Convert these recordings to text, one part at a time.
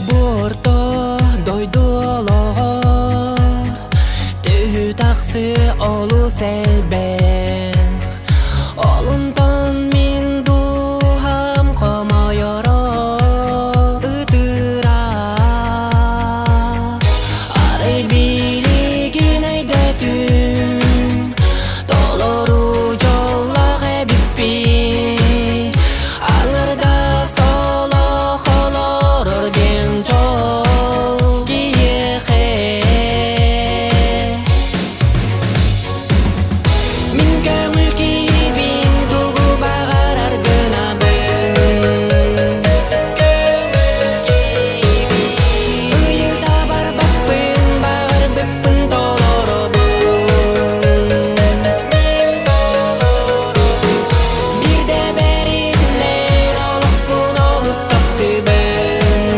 Бу орто дойду олоҕор түһүү тахсыы олус элбэх. Олунтан мин дууһам хомойоро ытыра. Арай билигин өйдөтүм, толору дьоллоох эбиппин. Аҥардас олох олорор диэн дьол киһиэхэ. Мин көҥүл киһибин тугу баҕарар гынабын. Ыйыта барбаппын, баҕарбыппын толоробун. Биирдэ бэриллэр олохпун олус таптыыбын.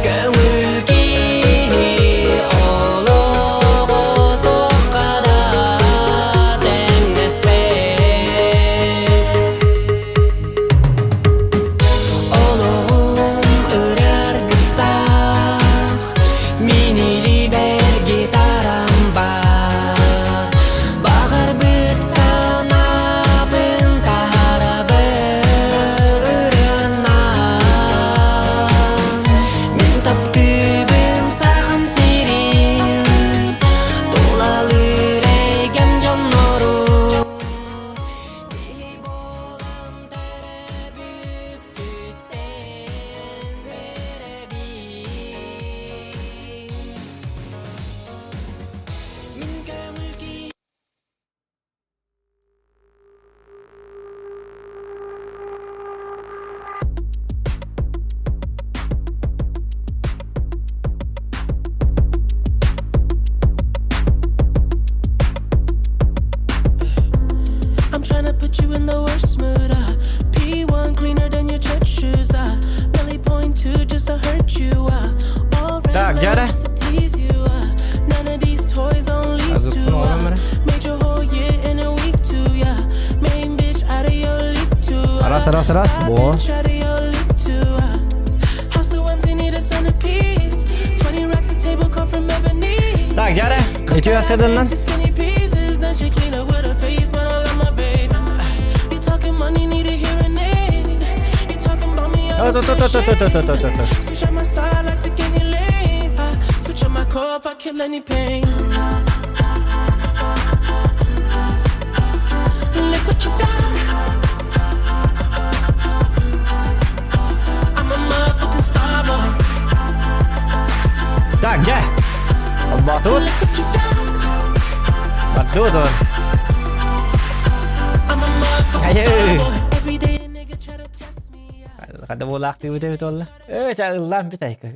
Көҥүл киһи олоҕо туохха да тэҥнэспэт. Олоҕум ырыаргыттаах, мин илиибэр гитарам баар. Баҕарбыт санаабын таһаарабын ырыанан. Мин таптыыбын Сахам сирин, тулалыыр эйгэм дьоннорун. Киһи буолан төрөөбүппүттэн үөрэбин. Мин көҥүл киһи I'm tryna put you in the worst mood. P1 cleaner than your church shoes. Millie point two just to hurt you. All red Так, дьара. just to tease you. None of these toys on lease Азыппын to. оҕолом эрэ. Made your whole year in a week too. Yeah, main bitch out of your league too. Раз, раз, раз. Side Во. bitch out of your league too. House so empty, need a centerpiece. 20 racks a table come from ebony. Так, дьара. Үтүө сыдыннан. Skinny pieces, then she clean up with her face, man, I love my baby. You talking money, need a hearing aid. You talking about me, I don't say shit. Switch on my side, I take any lane. I switch on my core if I kill any pain. Look what you done. I'm a motherfucking star boy. Так, дьэ. Холбоотубут. Look what you done. Бардыбыт он. I'm a motherfucking Айыы. star boy. Every day a nigga try to test me. yeah. Хада буолаахтыыбыт эбит буолла. Ээ, ча ыллаан бүт айка.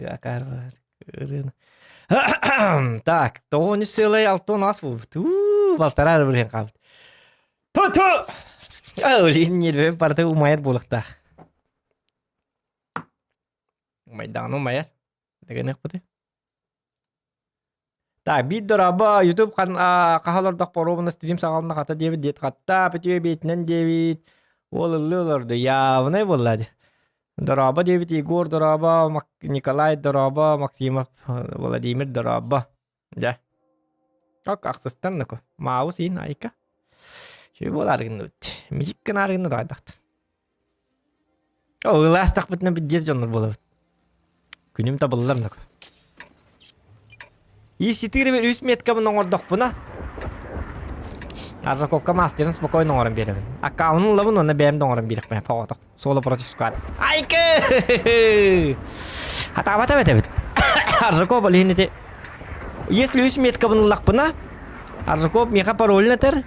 Так, тоҕуон үс сыалай алтон ас буолбут. Уу, балтараа эрэ билиэн хаалбыт. Ту-ту! Өлин ньиэлбэбин барыта умайар буолуохтаах. Умайдаҕына умайар. Дэгэнэхпитий. Так, биир дорообо, YouTube хан хаһа олордох боруобуна стрим саҕалана хата диэбит диэт хатта бүтүө биэтинэн диэбит. Уол ыллыы олорду. Явнай буолла дии. Дорообо диэбит Егор дорообо, Мак- Николай дорообо, Максимов Владимир дорообо. Дьэ. Ок, ахсыстан нако. Маус иин айка. Үчүгэй буолаары гынныбыт. Мичик гынаары гынна доҕойдохт. О, ылаастахпытына бүддиэс дьоннор буолабыт. Күнүм табыллар нако. Ис-четыре үс меткабын оҥордохпуна Аржаковка мастерын спокойно оҥорон биэрэбин. Аккаунун ылабын уонна бэйэм да оҥорон биэрэхпин поҕотох. Соло против сквад. Айкы! Хатаабата эбит. Аржаков ол иһин ити Если үс меткабын ыллахпына, Аржаков миэхэ паролун этэр.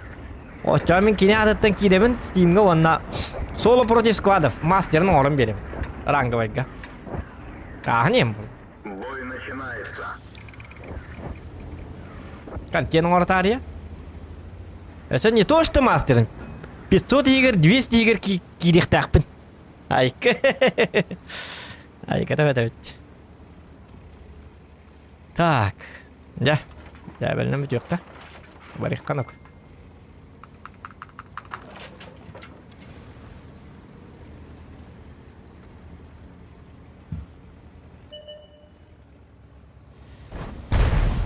Оччоҕо мин кини аатыттан киирэбин Стимҥа уонна соло против сквадов мастерын оҥорон биэрэбин. Ранговайга. Ааһын иһин бул. Бой начинается. Контент оҥоро таарыйа. Өссө не то что мастерын. 500 игр, 200 игр киириэхтээхпин. Айка. Айка тэбэт эбит. Так. Дьэ. Дьээбэлинэн бүтүөххэ. Барыахха нок.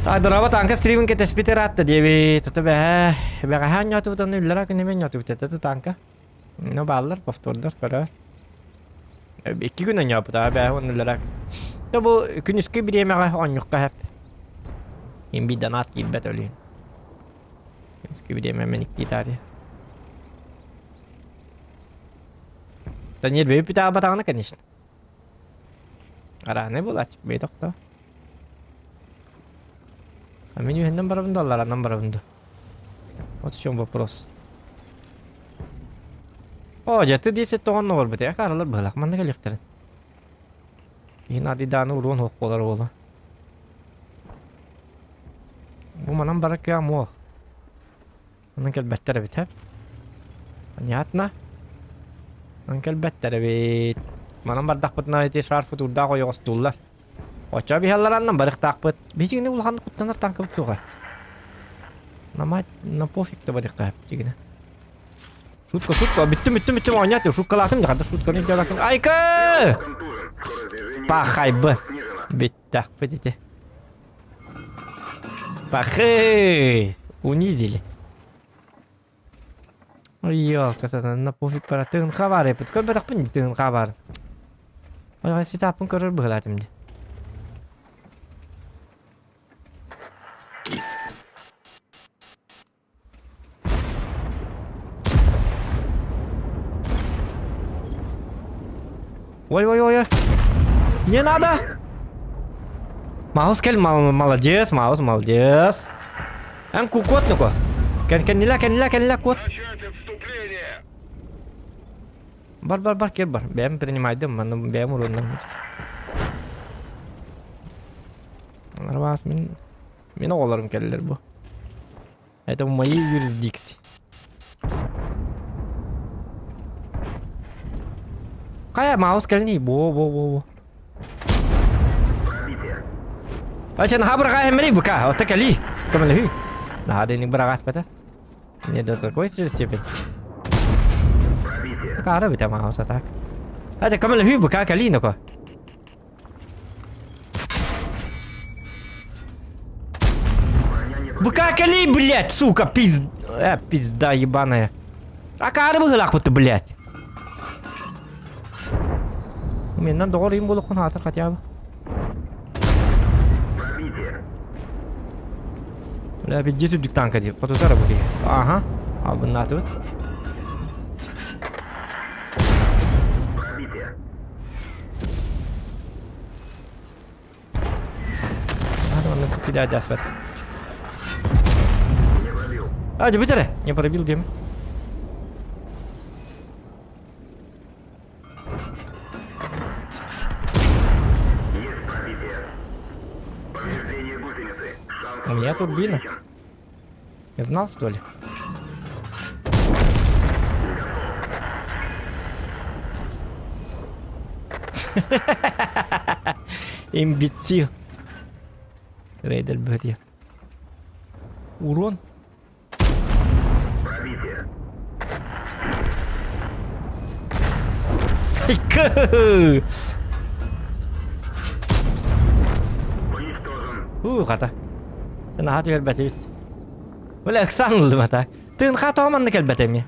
Так, дорообо танка стримин кэтэспит ыраатта диэбит. Ото бэһээ, бэҕэһээ оонньоотубут онно үллэрэ күнүмэ оонньоотубут этэ танка. Ну бааллар, повтордар, көрөөр. Икки күн оонньообут, аа бэһээ уонна үллэрэ. То бу күнүскү бириэмэҕэ оонньуохха сөп. Имби донат киирбэт өлүүн. Күнүскү бириэмэ мэниктии таарыйа. Да нервы бүтэ конечно. Араанай буолааччы, бэйэ тохтоо. А мин үһүнэн барабын да, алларанан барабын да. Вот в чем вопрос. О, дьэ, ты десять тоҕон оҕорбут, э, каралар быһалах, манна кэлиэхтэрин. Киһин адидааны уруон хуох буолар уола. Бу манан барар кыаҕым уох. Онон кэлбэттэр эбит, һэ? Понятно. Онон кэлбэттэр эбит. Манан бардахпытына ити шарфы туурдаах ойоҕостууллар. Оччо биһаллар аннан барыахтаахпыт. Биһигини улаханнык куттанар танкабыт суоҕа. На мать, на пофиг да барыахтаах дигинэ. Шутка, шутка. Бүттүм, бүттүм, бүттүм. Оонньоот, шуткалаатым. Хата шутканы дьалакын. Айка! Пахайбы. Бүттэхпит ити. Пахы! Унизили. Ой, ёлка, на пофиг пора. Тыгын хабар эпит. Көрбөтөхпүн дии тыгын хабар. Ой, ситаппын көрөр быһылаатым дии. Ой, ой, ой, ой. Не надо! Маус кэл, молодец, Маус, молодец. Эн кукот ну-ка. Кэн кэннилэ, кэннилэ, кэннилэ, кот. Бар, бар, бар, кел бар. Бэйэм принимайдым, манна бэйэм уруннум. Арбаас мин мин оҕолорум кэллэр бу. Это в моей юрисдикции. Хайа, маус кэлний? Бо, бо, бо, бо. Ачан хабырға хемери бука, ота кали. Көмөлөһүй. Наһаа ник бырагас бата. Не до такой степени. Кара бите маус атак. Ата көмөлөһүй бука кали ноко. Быкакали, блядь, сука, пиз... Э, пизда ебаная. Акаары быһыылаахпыт, блядь. Менен доҕор им буолуоххун хаатар хотя бы. Бля, пиздец үрдүк танка дип. Хотутара бу киһи. Ага. Албыннаатыбыт. Надо он кидать асфальт. А, дебютере! Не пробил, Дим. У меня турбина. Не знал, что ли? Имбецил. Рейдер бөтен. Урон. Пробитие. Уничтожен. Уу, хата. Наһаа түһэрбэтибит. Бля, ыксаан ыллым ата. Тыынха тоҕо манна кэлбэтэ эмиэ.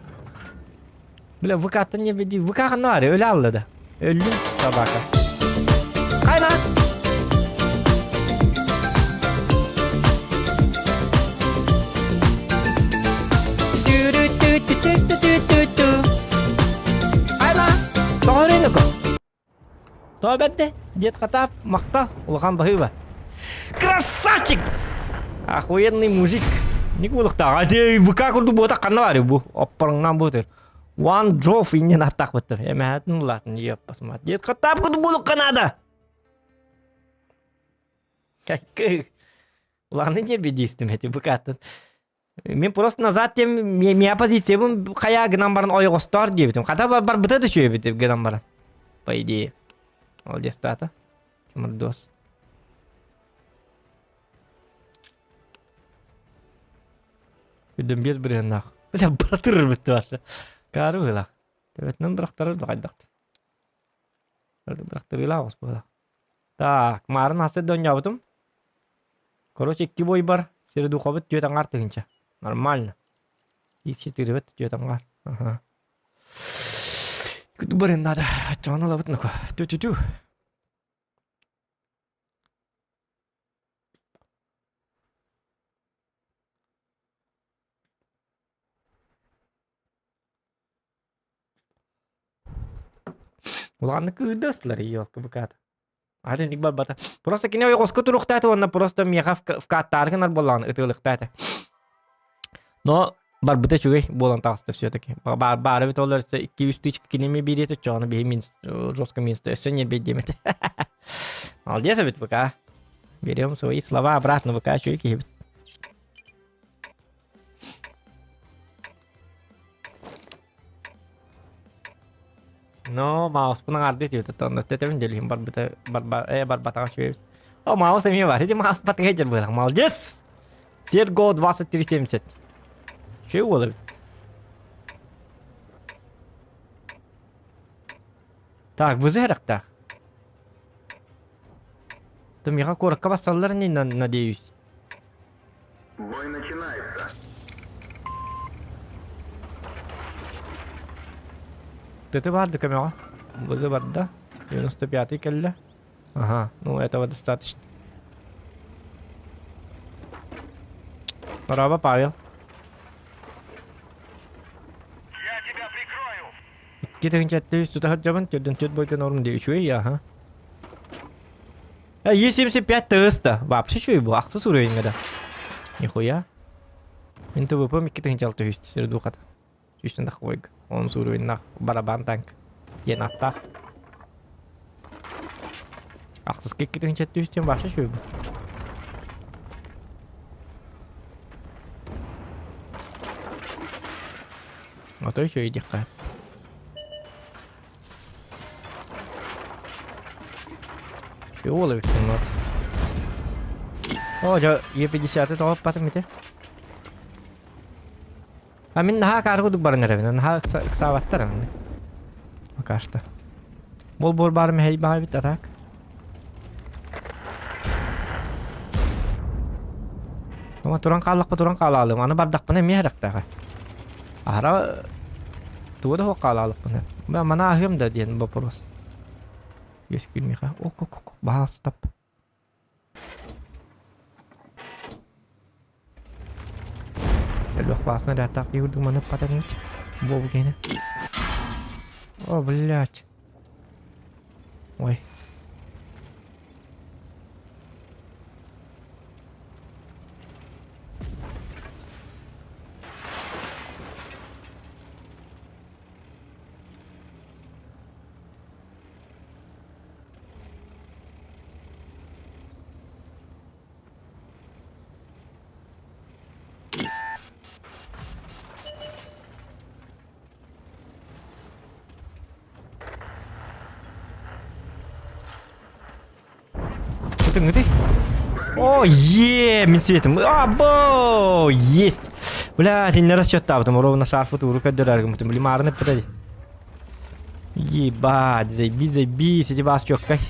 Бля, ВК-тан не беди. ВК ханна баар өлө алла да. Өллүн собака. Хайна! Хайна! Тоҕо өрүнүкө? Тоҕо бэрдэ? Дед Хатап, махтал, улахан баһыыба. Красавчик! Охуенный мужик. Не кулуктаах. Ати ВК курдук буота ханна баар бу? Оппорҥан буотыр. One drop иннин аттаах быттым. Эмэһэтин улаатын ёппасмат. Дед Хатап курдук буолукка наада. Кайкы. Улахан не бедистим эти ВК-тан. Мин просто назад тем мия позициябын хайа гынан баран ойоҕостоор диэбитим. Хата барбыта да үчүгэйбит гынан баран. По идее. Молодец, тата. Мордос. Күдүм биир бырыаннаах. Бля, братыр битти барса. Кары была. Төбөтүнэн бырахтарар да хайдахты. Бырахтарыылаах ос буола. Так, маарын хасы донньообутум. Короче, икки бой бар. Сири духабыт түөт аңар тыһынча. Нормально. Икки тырыбыт түөт аңар. Ага. Күтү надо. Чону лабыт нако. Тю-тю-тю. Улааннык кыырдастылар елка быкаата. Аны барбата. Просто кини ойоҕоско туруохтаата уонна просто миэхэ вкаттаары гынар буоллаҕына ытыалыктаата. Но барбыта үчүгэй буолан таҕыста все-таки. Баара эбит ол өссө 2-3 тысяча кини эмиэ биэриэтэ оччоҕуна биһи мин жестко минус өссө ньиэрбэйдиэм этэ. Молодец эбит ВК. Берем свои слова обратно ВК үчүгэй киһибит. Но мауспун аҥаардыы тиэбит онно тэтэбин дэлиһин барбыта барба э барбатаҕа үчүгэйбит. О маус эмиэ бар. Ити маус батыга дьэр быһах. Молодец! Серго 2370. Үчүгэй уол эбит. Так, вызы эрэхтээх. То миэхэ куоракка бассаллар не надеюсь. Бой начинается. ТТ барды көмөҕө. Вызы барда. 95-й кэллэ. Ага, ну этого достаточно. Браво, Павел. Я тебя прикрою. Икки тута сылдьабын, төрдүн төрт бойга норм дии үчүгэй, аха. Е75 ТС-та. Вообще үчүгэй бу, ахсыс уровеньга да. Нихуя. Мин ТВП-м 2600 сир духата. Сүүстэн тахха бойга. Онус уровеньнаах барабан танк диэн ааттаах. Ахсыска 2700 диэн вообще үчүгэй бу. Ото үчүгэй диэххэ. Үчүгэй уол эбиккин вот. О, дьэ, Е50-ты тоҕо ыппатым ити? А мин наһаа акаары курдук баран эрэбин. Наһаа ыксаабаттар аны. Пока что. Бол буор баар мэһэй баҕайбыт а так. Ома туран хааллахпа туран хаалаалым. Аны бардахпына эмиэ эрэхтээҕэ. Аһара тугу да суох хаалаалыкпын. Мана аһыам да диэн вопрос. Үөскүүр миэхэ. Ок ок ок баһаас тап. Элбэх баасына ряттаах киһи курдук маннык патаныр. Буолбу киһини. О, блядь. Ой. Ты О, е, мин светом. Або, есть. Бля, ты не расчеттаабытым, ровно шарфы тууру көрдөрөргүмүтүм. Блин, маарыны эппэтэ Ебать, заебись, заебись, эти бас чёккай.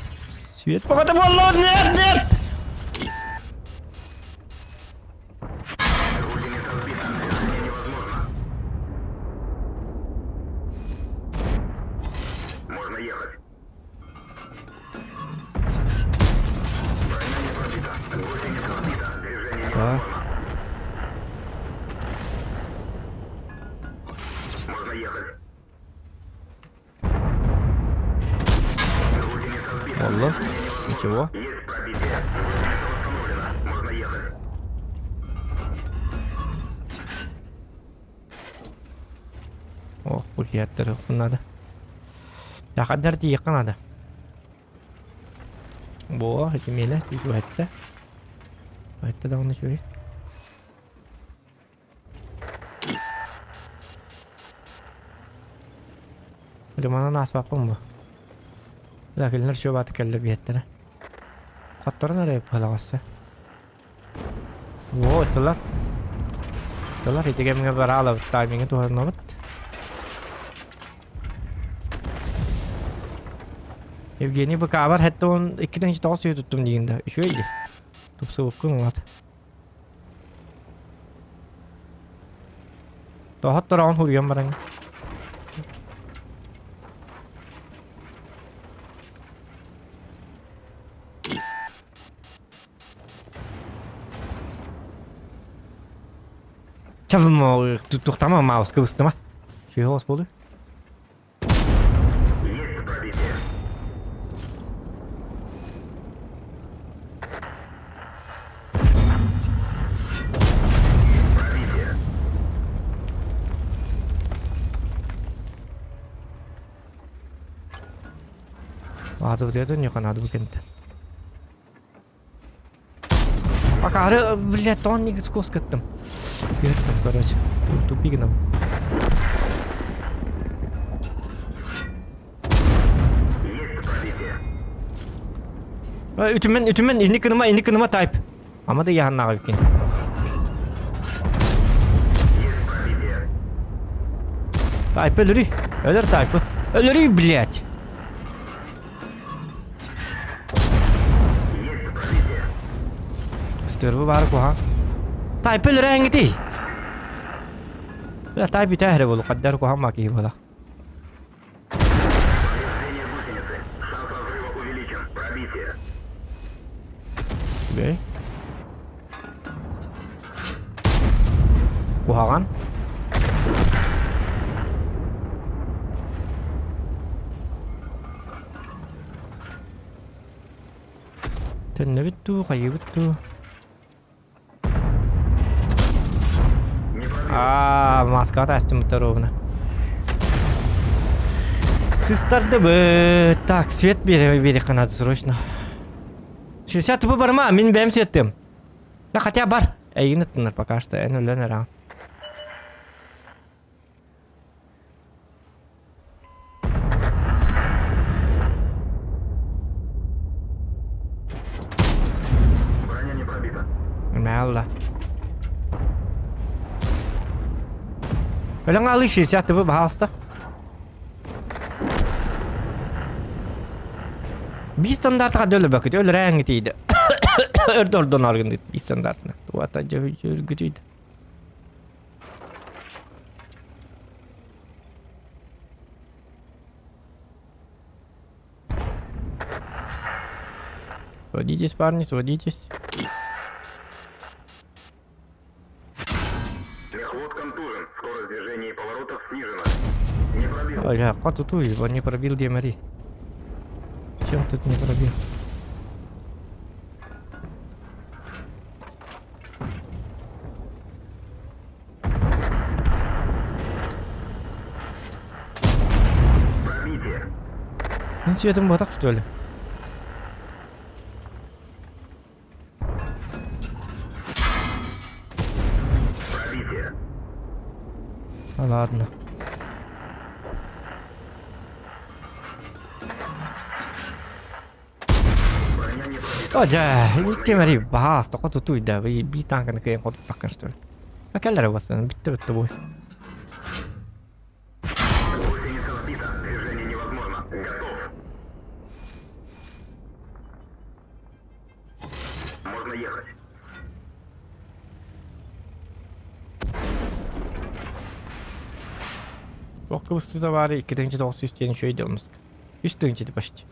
Свет походу буолла, нет, нет! Гусеница сбита. Движение невозможно. Можно ехать. Броня не пробита. Гусеница сбита. Движение А? невозможно. Можно ехать. Гусеница сбита. Буолла. Движение невозможно. Ничего. Есть пробитие. Гусеница восстановлена. Можно ехать. Ох, бу надо. Тахадар тиийиэххэ наада. Буо, ити миэнэ түһүөттэ. Уһэтте даҕаны үчүгэй. Лимонан ааспаппын бу. Бля, кинилэр үчүгэй баатык кэллэ биһиэттэрэ. Хотторон эрэ быһалаҕасса. Во, ыттылар. Тылар ити кэмҥэ бараалабыт таймиҥы туһанабыт. Евгений Быкаабар хэттэ он 2-9 сүйэ туттум диигин да үчүгэй дии. Тупсубуккун улаат. Тоһот тороҕун хуруйан бараҥ. Тухтама мауска быстыма. Сүһэ ос болу. Есть пробитие. Пробитие. Аадыбытыгар ньуканаады бу кэнтэн. Акары, блядь, он не скос кыттым. Сыһыттым, короче. Тупик гынам. Есть пробитие. Үтүмэн, үтүмэн, инник гыныма, инник гыныма тайп. Ама да яһаннаҕа бүккин. Есть пробитие. Тайп өлөрүй. Өлөр тайпы. Өлөрүй, блядь. Стерва баар куһаҕан. Тайпы өлөрөөҥҥүтүй? Бля, тай бүтээ эрэ буолу, хаддар куһаҕан ма киһи буола. Повреждение гусеницы. Шанс разрыва увеличен. Пробитие. Үчүгэй. Куһаҕан. Төннөбүт дуу, хайыыбыт дуу? Аа, маскаҕа таастыммыттар ровно. Сыстардыбыт. Так, свет биэриэххэ надо срочно. 60 тупу барма, мин бэйэм светтым. Да хотя бар. Эйигин ыттыннар пока что, эн өлөн эрэҕин. Броня не пробита. Мэлла. Өлөҥ аалыы 60 тыбы баһаалыста. Биир стандартка өлөрбөккүт, өлөрөөҥҥүт тиийдэ. Өрдө ордон аргындыт биир стандартына. Туата дьүргүтүйдэ. Сводитесь, парни, сводитесь. Мехвод контужен. Скорость движения и поворотов снижена. Не пробил. Ой, я ту его не пробил, Демари. Чем тут не пробил? Пробитие. Ну, цветом вот так, что ли? Пробитие. А ладно. Броня не пробита. О, дьэ, Тимири, баһаас, тоҕо тутуйда, би танканы кыайан хотуппаккын, что ли? А кэллэр буолсан, бүттэ бүттэ буой. Гусеница сбита. Движение невозможно. Готов. Можно ехать. Туох кыбыстыыта баарый, 2 900 диэн үчүгэй да оннук. Үс тыһыынча почти.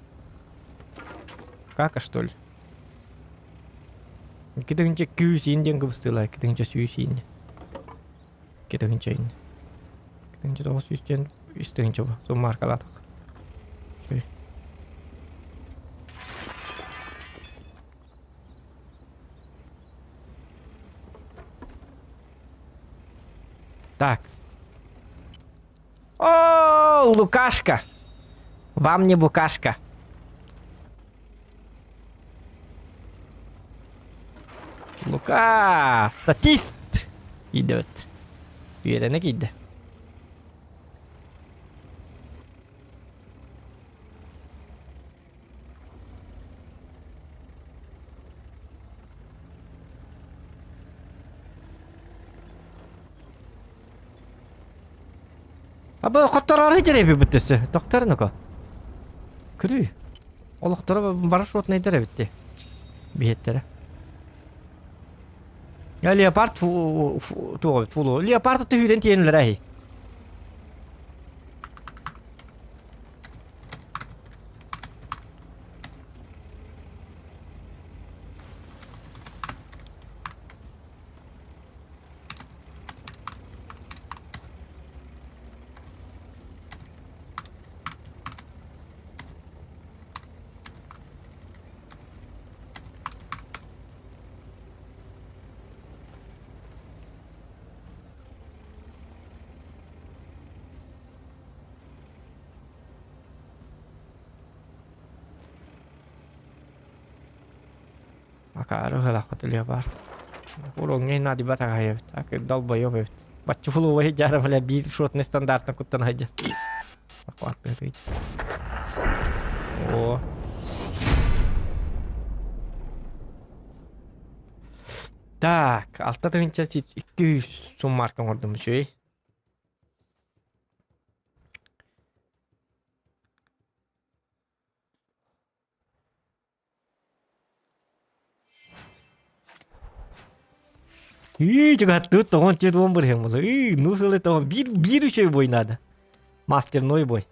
Кака, что ли? 2 тыһыынча күүс иин диэн кыбыстыылаа, 2 тыһыынча 100 иин. 2 тыһыынча иин. 2 900 диэн 3 тыһыынча бу. Суммааркалаатах. Үчүгэй. Так. О, Лукашка! Вам не букашка. Лука, статист идет. Үөрэнэ киирдэ. Аба хоттороору дьэрэби бүттүсү. Доктор нуко. Көрүү. Олохторо бары шотнайдар эбитти. Биһиттэрэ. Я леопард туох фулу. Леопард түһүүрэн тиэнилэр аһи. Акаары ыһылахпыт леопард. Уруҥҥа наадыйбат аҕай эбит. Акы долбоёб эбит. Бачча фулуга дьара бля биир шотный стандартын куттан сылдьар. О. Так, 6200 суммарка оҥордум үчүгэй. Ии, чугаттыбыт тоҕон түөрт уон бырыһыан буолла. Ии, ну сылы тоҕон биир биир үчүгэй бой надо. Мастерной бой.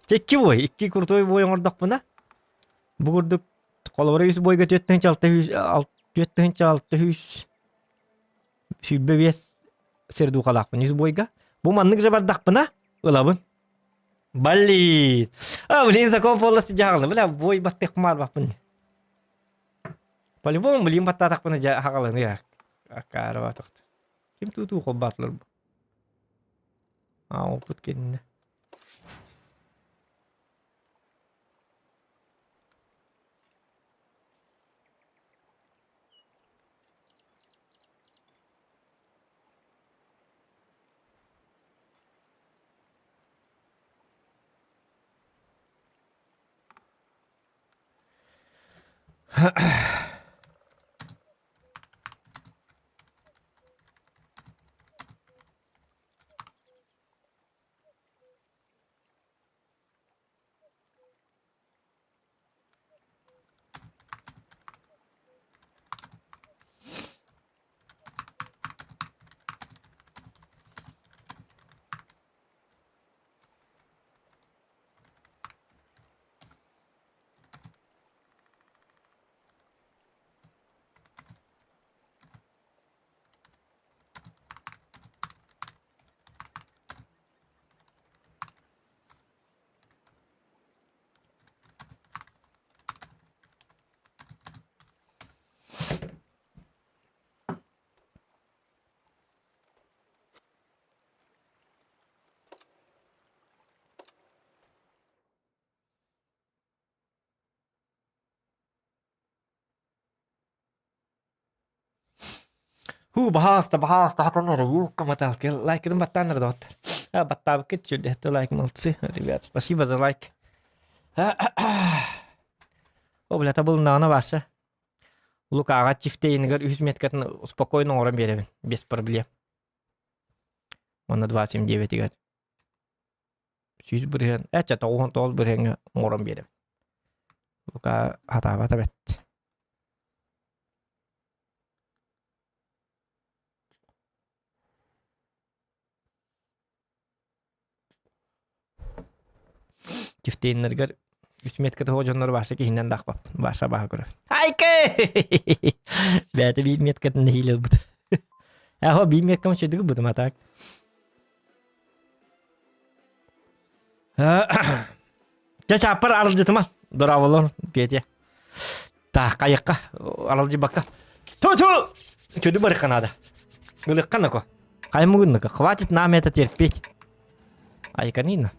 Чэ икки бой, икки крутой бой оҥордохпуна, бу курдук холобура үс бойга 4600 4600 25 сердухалаахпын үс бойга. Бу маннык же бардахпына ылабын. Блин. А, блин, закон полностью дьаһалны. Бля, бой баттыах маарбаппын. По-любому, блин, баттаатахпына дьа хаҕаланы акаарыба тохт. Ким тутуу холбаатылар бу? А, опыт кэннэ. Һуу, баһаалыста, баһаалыста, хатан эрэ, юбка маталки, лайкын баттаан эрэ доҕоттор. А, баттаабыккыт сүрдэхтэ лайк молодцы, ребят, спасибо за лайк. О, бля, табылыннаҕына Вася. Лукаҕа чифтейингер үһүс меткатын спокойно оҥорон биэрэбин, без проблем. Уонна 2.79-игэр 100%, эчэ 99 бырыһыаҥҥа оҥорон биэрэбин. Лука хатаабата бэт. Чифтейннэргэр үс метка тоҕо дьоннор Вася киһинэн да ахпаппын. Вася баһа көрөр. Айка! Бэйэтэ биир меткатын нэһиилэ ылбыт. Эхо биир меткам үчүгэй ылбытым а так. Чэ чааппар аралдьытыма. Дорооболор, Петя. Так, хайыкка, аралдьыбакка. Ту-ту! Чөдү барыхха надо. Ылыкка нако. Хаймугуннака. Хватит нам это терпеть. Айканина.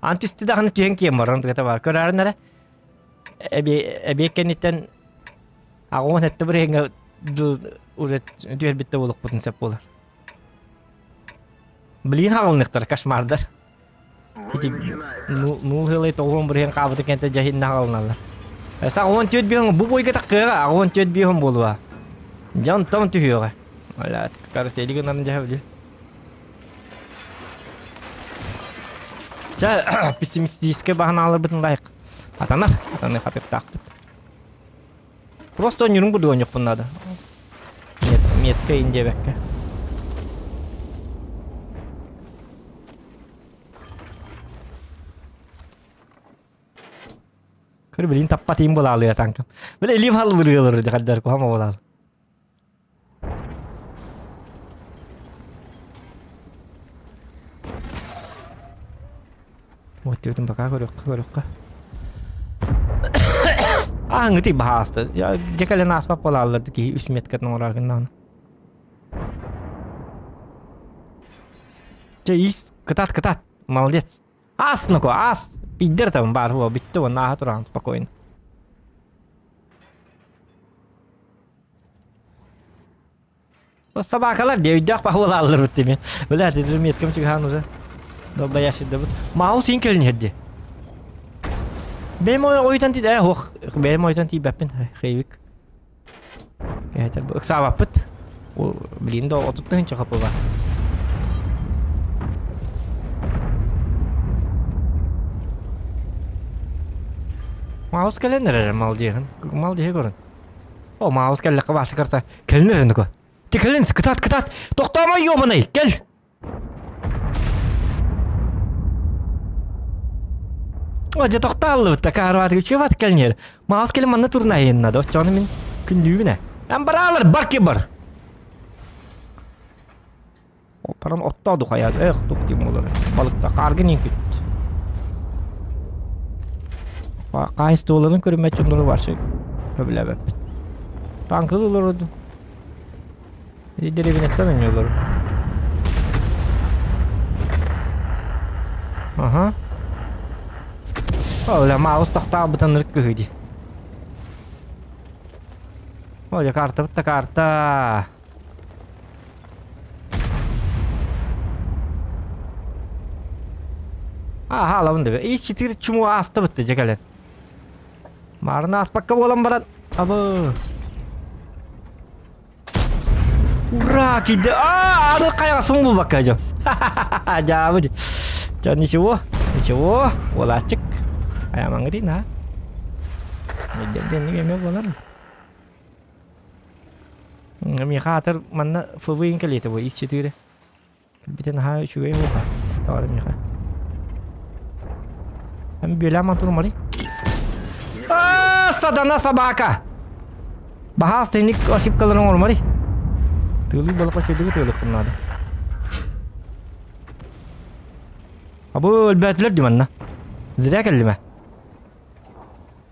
Антисти даҕаны түһэн киэн баран тыгата бар. Көрөөрүн эрэ эбиэк кэнниттэн аҕуон этте бырыһыҥҥа уже түһэрбит да буолукпутун сөп буолар. Блин хаҕылыныктар кошмардар. Ити нуул хылай тоҕуон бырыһын хаабыты кэнтэ дьаһинна хаҕылыналлар. Сақ 14 биһон бу бойга таққыаға 14 биһон буолуа. Дьон том түһүөҕэ. Оля, карусели гынан дьаһа билир. Ча пессимистическэй баһанааларбытын лайык. Атанар, атаны хатыктаахпыт. Просто ньурун курдук оонньуохпун наада. Мет, метка ин диэбэккэ. Көр билин таппат им булаалыа танкам. Биле илим хал бырыалар дихаддар кухама булаал. Вот түөтүн бака көрүөххэ көрүөххэ. Ааҥҥыты баһааста. Дьэ кэлэн ааспат буолааллар киһи үс меткатын оҥорор гыннаҕына. Чэ ис кытаат кытаат. Молодец. Аас ноко аас. Пиддер там баар буо бүттэ уонна ааһа тураҕын спокойно. Собакалар дии өйдөөх баһылаалларбыт дии. Бля, ты меткам чугаһаан уже. Долбоящийдабыт. Маус иин кэлин иһэрди. Бэйэм ойутан тиий, ээ ох, бэйэм ойутан тиийбэппин, хейвик. Кэһэтэр ыксаабаппыт. Блин, да 30 тыһыынча хапыба. Маус кэлэн эрэр малдьыһын. Малдьыһы көрүн. О, Маус кэллэххэ башы карса. Кэлин эрэ нука. Ти кэлин, кытаат, кытаат. Тохтоомо ёбаный, кэл. О, дьэ тохтооллубут да каарбаатыгы чуобат кэлнер. Маус кэлин манна турнайынна да, оччону мин күндүүбүнэ. Эн бараалар, бар ки бар. Паран оттооду хайаат, эх, тух дим олар. Балыкта хааргын иин күт. Хаайыстыбаларын көрүммэт дьоннору вообще сөбүлээбэппин. Танкылы олорордум. Дэриэбинэттэн ойнууллар. Аха. О, бля, маус тохтообутан ырык кыһыы дии. О, дьэ, картабыт да карта. Аха, алабын да. И 4 чуму аастыбыт дьэ кэлэн. Маарына ааспакка буолан баран. Абы. Ура, киирдэ. Аа, аны хайаҕа суҥ булбакка дьон. Дьаабы. Дьон ничего, ничего, уолааччык. Айамаҥҥытын, а? Дэнник эмиэ буолар. Миэхэ аатыр манна ФВ-ин кэлиэтэ бу X4. Кэлбитэ наһаа үчүгэй буолла. Тоҕо миэхэ. Эм бүөлээн мантурумарый. Аа, садана собака! Баһаас тэник ошибкаларын оҥорумарый. Тыылыы балака үчүгэйдик тыылык надо. Абы өлбөөтүлэр дии манна. Зря кэллим ээ.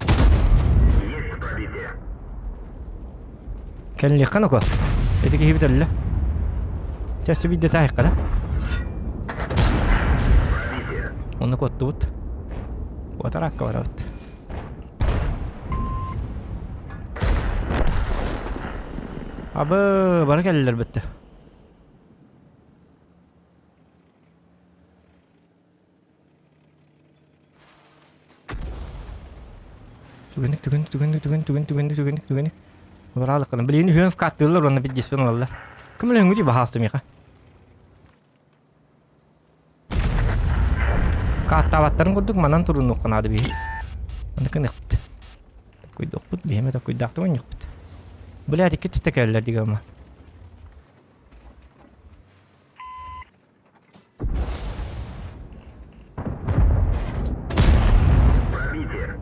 Есть пробитие. Кэллиэххэ ноко. Ити киһибит өллө. Чэсчэ биирдэ таайыхха да. Пробитие. Онно куоттубут. Куотар акка барабыт. Абы бары кэллилэр бүттэ. Түгэнник, түгэнник, түгэнник, түгэн, түгэн, түгэнник, түгэнник, түгэнник. Быраалыккын. Билигин үһүөн вкаттыыллар уонна биддиспин ылаллар. Көмөлөһүҥҥү дии баһаалыста миэхэ. Вкаттаабаттарын курдук манан турунуохха наада биһи. Аны кыныхпыт. Такуйдуохпут, биһиэмэ такуйдаахтык оонньуохпут. Блядь, икки түстэ кэллэр дигама. Пробитие.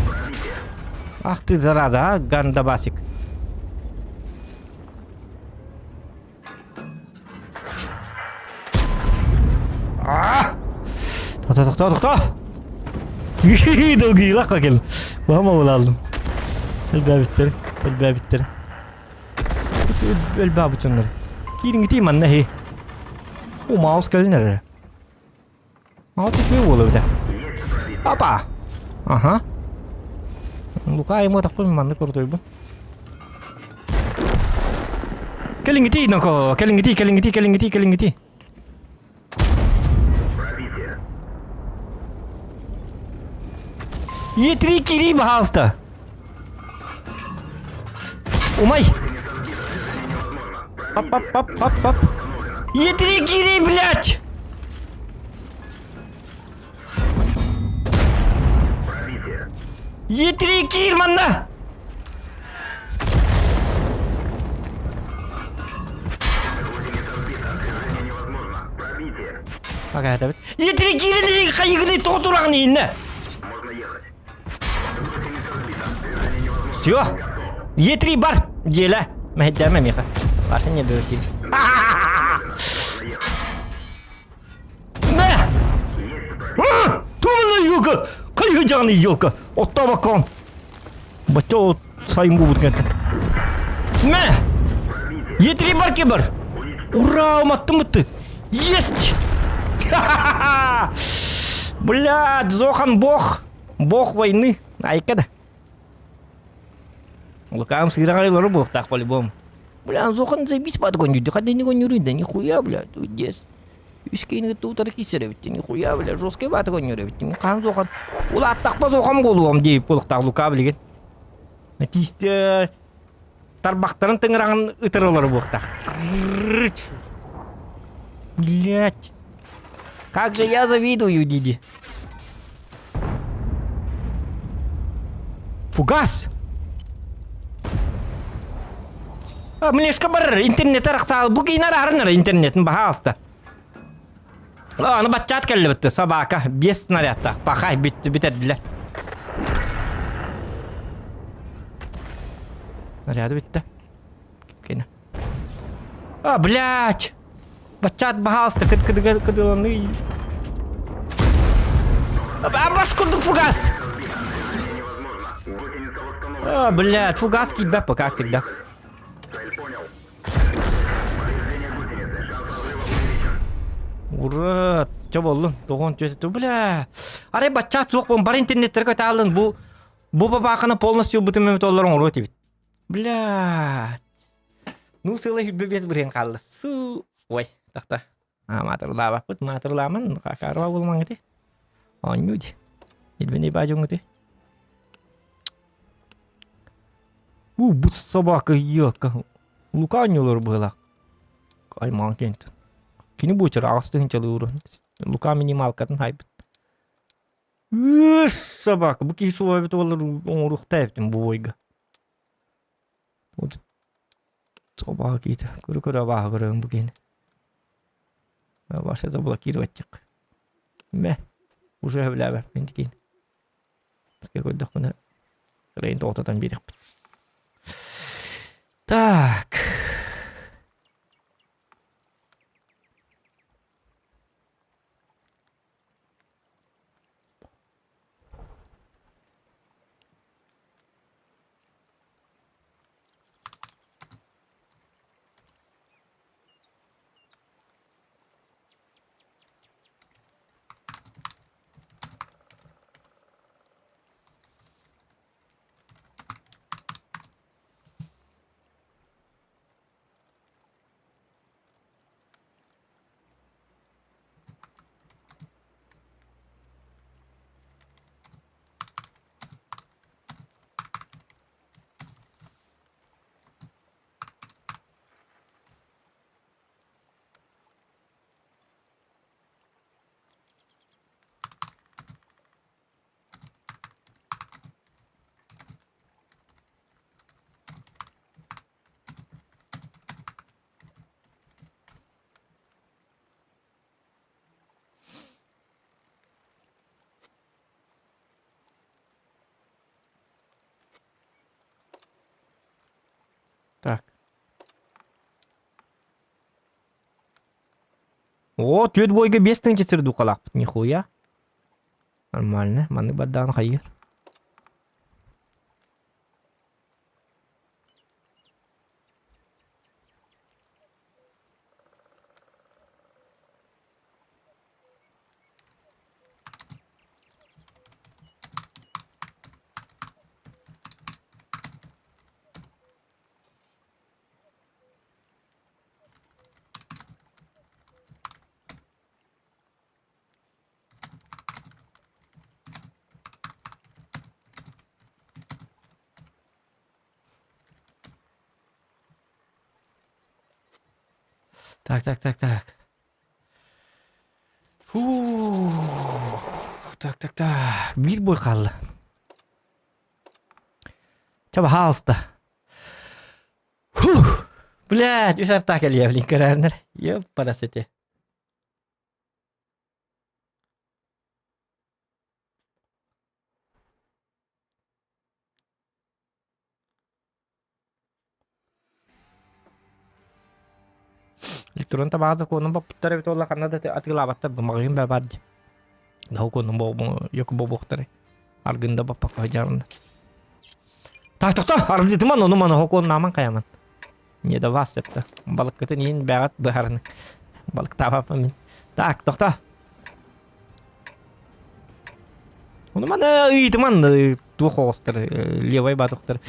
Пробитие. Ах ты, зараза, а, гандабасик. А! Тохто, тохто, тохто! Долгуйулах кел. Баһыма буолаллым. Элбээбиттэр, элбээбиттэр. Элбээбит дьоннор. Киириҥитий манна хи. О, маус кэлин эрэ. Маус үчүгэй буолуо эбитэ. Есть пробитие. Опа! Аха. Лука ему такой маннык курутуйбун. Кэлиҥҥитий, ноко, кэлиҥҥитий, кэлиҥҥитий, кэлиҥҥитий. Е3 кири, пожалуйста. Умай. Пап, пап, пап, пап, пап. Е3 кири, блядь! Е3 киир манна! Пакаатабыт. Е3 киирин хайыгыны тоҕо тураҕын иһиннэ? Все. Е3 бар. Дьиэлэ. Мэһэйдээмэ миэхэ. Вася не бөөр диир. Мэ! Тумана елка! Хайы дьаҕаны елка! Оттообоккоон! Бачча сайын буолбут кэнтэ. Мэ! Е3 бар кебір! Ура, уматтым бытты! Есть! Блядь, Зохан бог! Бог войны! Айка да. Лукам сыыраҕай олору буолуохтаах по-любому. Бля, Зохан заебись подгоню, хадда не гоню да нихуя, блядь, пиздец. Үс киһини кытта утары киирсэр эбиттин, нихуя, бля, жесткай бааты гонньор эбиттин. Хаан Зохан, улааттахпа Зохан буолуом диэбит буолуохтаах Лука билигин. Тиистэ тарбахтарын тыҥыраҕын ытыралар буолуохтаах. Блять. Как же я завидую, Диди. Фугас! А, Млешка барар, интернет арахсаал. Бу киин араарынар интернетин баһаалыста. Аны баччаат кэллибитти собака без снарядтаах. Пахай бүттү бүтэрдилэр. Снаряды бүттэ. Кини. А, блядь! Баччаат баһаалыста кыт кыдыга кыдыланыы. А, бас курдук фугас! А, блядь, фугас киирбэт пока всегда. Ура! Чо боллун? Тоҕон түөтэ бля! Арай баччаат суох буолан бары интернеттэргэ тааллын бу бу бабааханы полностью ылбытым эбит оллар оҥоруо этибит. Блядь. Ну, сыла хүлбэ бес бырыан хаалла. Су. Ой, тахта. А, маатырлаабаппыт, маатырламан, хакарва булмаҥыты. Оонньуу ди. Илбини баажуҥҥуты. У, бу собака елка. Лука оонньуулар быһыылаах. Аймаҕын киэнтэн. Кини буочар аҕыс тыһыынчалыы Лука минималкатын хайбыт. Үс собака, бу киһи суола эбит буоллар оҥоруохтаа эбитим бу бойга. Вот собака киһитэ көрө-көрө абааһы көрөбүн бу киһини. Вася заблокировать диэххэ. Мэ, уже сөбүлээбэппин киһини. Көрдөхпүнэ кырайын тоҕототон биэриэхпит. Так. Так. О, түөрт бойга биэс тыһыынча сирдуукалаахпыт, нихуя. Нормально, маннык бардаҕын хайыыр. Так, так, так, так. Фу. Так, так, так. Биир бой хаалла. Чэ, баһаалыста. Фух. Блядь, үс артаа кэлиэ, блин, көрөөрнөр. Ёппарасити. Электрон табаҕа сокуонун боппуттар эбит уолла ханна да атыылаабаттар бу маҕаһыын баа баар дии. Сокуонун йоку бобуохтары. Аргында боппокко сылдьарында. Так, тохто, арылдьытыман ону маны сокуоннааман хайаман. Не до вас это. Балыккытын иин бэҕэт быһарыны. Балыктаабаппын мин. Так, тохто. Ону маны ыйытыман туох оҕустар левай батухтар.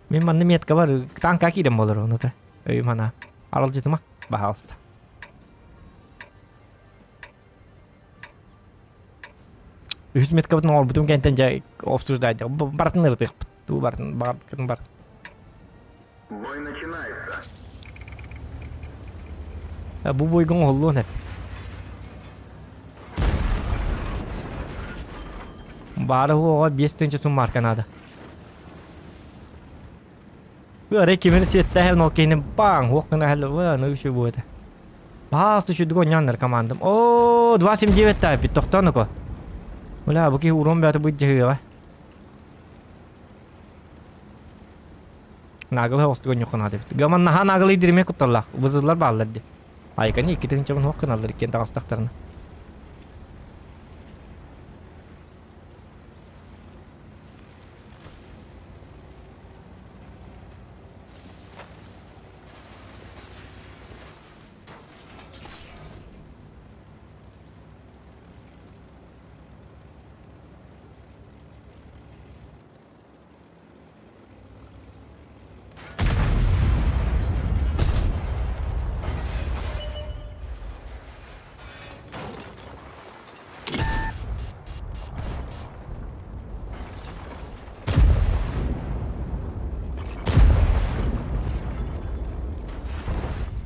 Мин манна метка бар танка киирэн болор ону та. Өйүм хана. Аралдьытыма, баһаалыста. Үһүс меткабытын оҥорбутум кэнтэн дьэ обсуждайдык. Барытын ырытыахпыт. Туу барын баҕарбыккын бар. Бой начинается. Бу бойга оҥоһуллуон эп. Баара оҕо 5 тыһыынча сум марка наада. Ыарай кимин сиэттэһэн ол киһини баң уох гына хэл аны үчү бу этэ. Баас түшүдүк онньоннор командам. О, 2.79 тааппит тохтооноко. Бля, бу киһи урон бөтө быдьыһыаҕа. Наагылы оҕустуган ньухханаат эбит. Гаман наһаа наагылы дириме кутталлаах. Вызыллар бааллар ди. Айканы икки тыһыынчабын хуох гыналлар иккиэн таҕыстахтарына.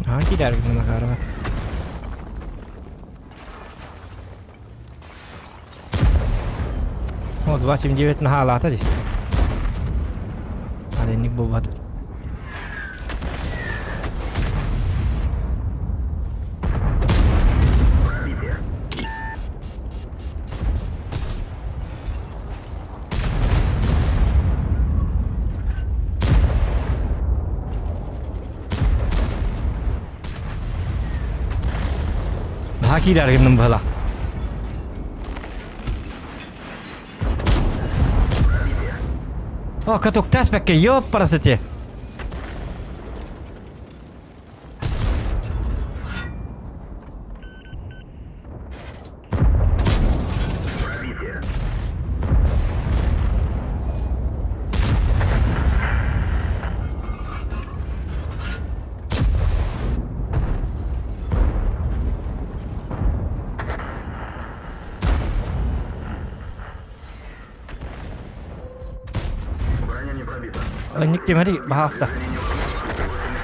Аа киирэргин Макарова. О, 2.79 наһаалаата дии. Алинник буолбат. Пробитие. Наһаа киирэр гынным быһыла. О, каток таспекке, ёппарасати. Пробитие. Броня не пробита. Ник темери, баһаалыста.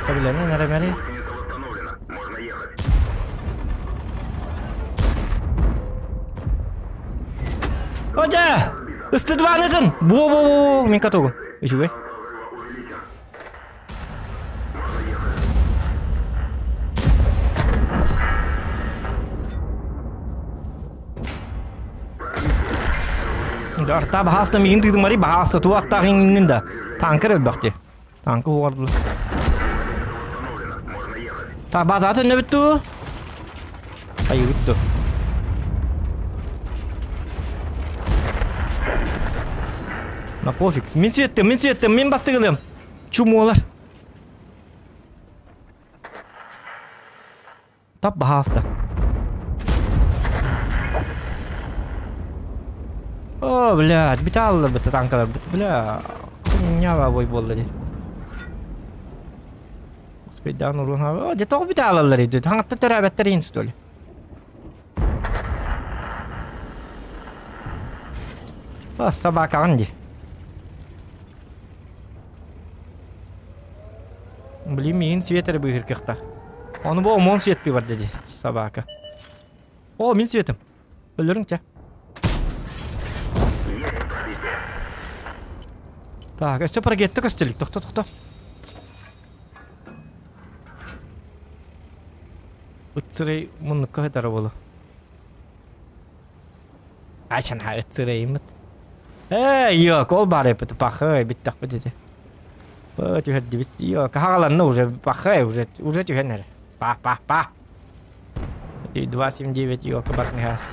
Стабилянан эремери. Гусеница восстановлена. Можно ехать. Одя! Ыстыдванытын! Бо-бо-бо! Мен катогу. Үчүгэй. Арта баһааста миигин тыытымари баһааста туохтаах иҥнин да. Танкер өлбөхти. Танкы уордулар. Восстановлено. Можно ехать. Так, базаҕа төннөбүт дуу? Айыгыт дуу? На пофиг. Мин сүөттүм, мин сүөттүм, мин бастыгылыам. Чумуолар. Тап баһааста. О, блядь, бүтэ хаалларбыт танкаларбыт. Бля, хуйня бой буолла дии. Успейдаан уруон О, дьэ тоҕо бүтэ хаалаллар ити? Хаҥатта төрөөбөттөр иһин что ли? О, собакаҕын дии. Блин, миигин свет эрэ быыһыыр кыахтаах. Ону бу ОМОН светтыы барда дии, собака. О, мин светым. Өлөрүҥ чэ. Так, өссө прогетта көстөлүк. Тохто, тохто. Ыт сырай муннукка сытара буолуо. Ачана ыт сырайыммыт. Ээ, йок, ол баар эппит, пахай, бүттэхпит ити. О, түһэрдибит. Йок, хагаланна уже, пахай, уже, уже түһэн эрэ. Па, па, па. 2,79 йок, бармыхас.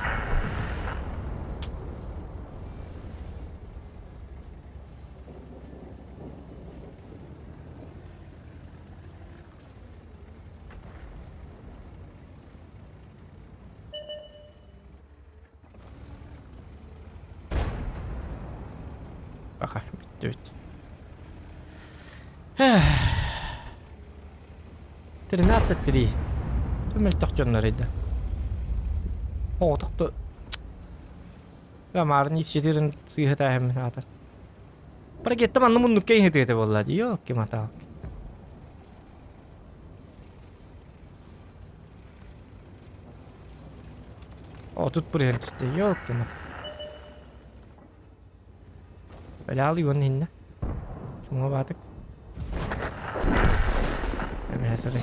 Пока бүттүбүт. 13-3. Мөлтөх дьоннор ыйда. Оҕотохто Амарын ис сыыһа тааһыммын аатар. Парагетта манна муннукка иһитиэтэ буолла дии, ёлки-маталки. 30 бырыһыан түстэ, ёлки-маталки. Бэлэҕи уонна иһиннэ. Чуҥа баатык. Эбэһэ сарай.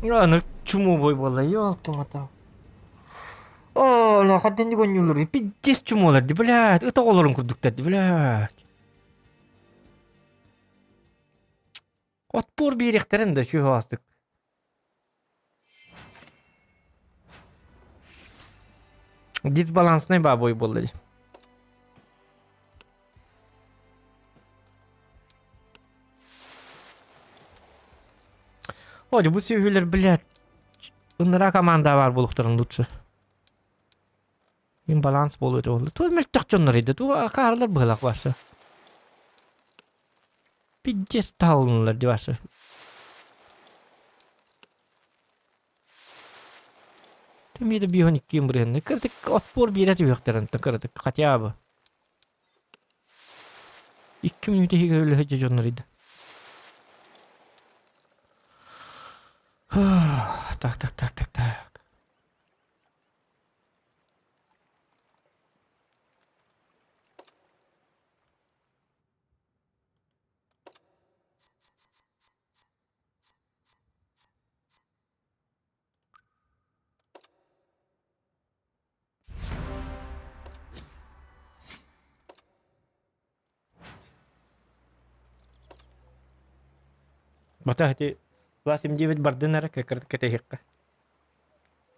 Аны чумовой буолла, ёлки-маталки. Оо, хантан гонньууллар, пиздец чумолар ди, блядь, ыт оҕолорун курдуктар ди, блядь. Отпор биэриэхтэрин да сүһү Дисбаланснай баабой буолла дии. О, бу сүөһүлэр, блядь, ыныраа команда баар буолуохтарын лучше. Имбаланс буолуо этэ буолла. Туох мөлтөх дьоннор иде, туох акаарылар быһылаах бааса. Пиздец таһылыннылар дии бааса. Тэмиэ да биһон иккиэн бырыһынна. Кыратык отпор биэрэ түһүөхтэрин кыратык хотя бы. Икки мүнүүтэ иһигэр өлө сылдьар дьоннор иде. Так, так, так, так, так. Бата ити Власим диэбит бардын эрэ кэтэһиэххэ.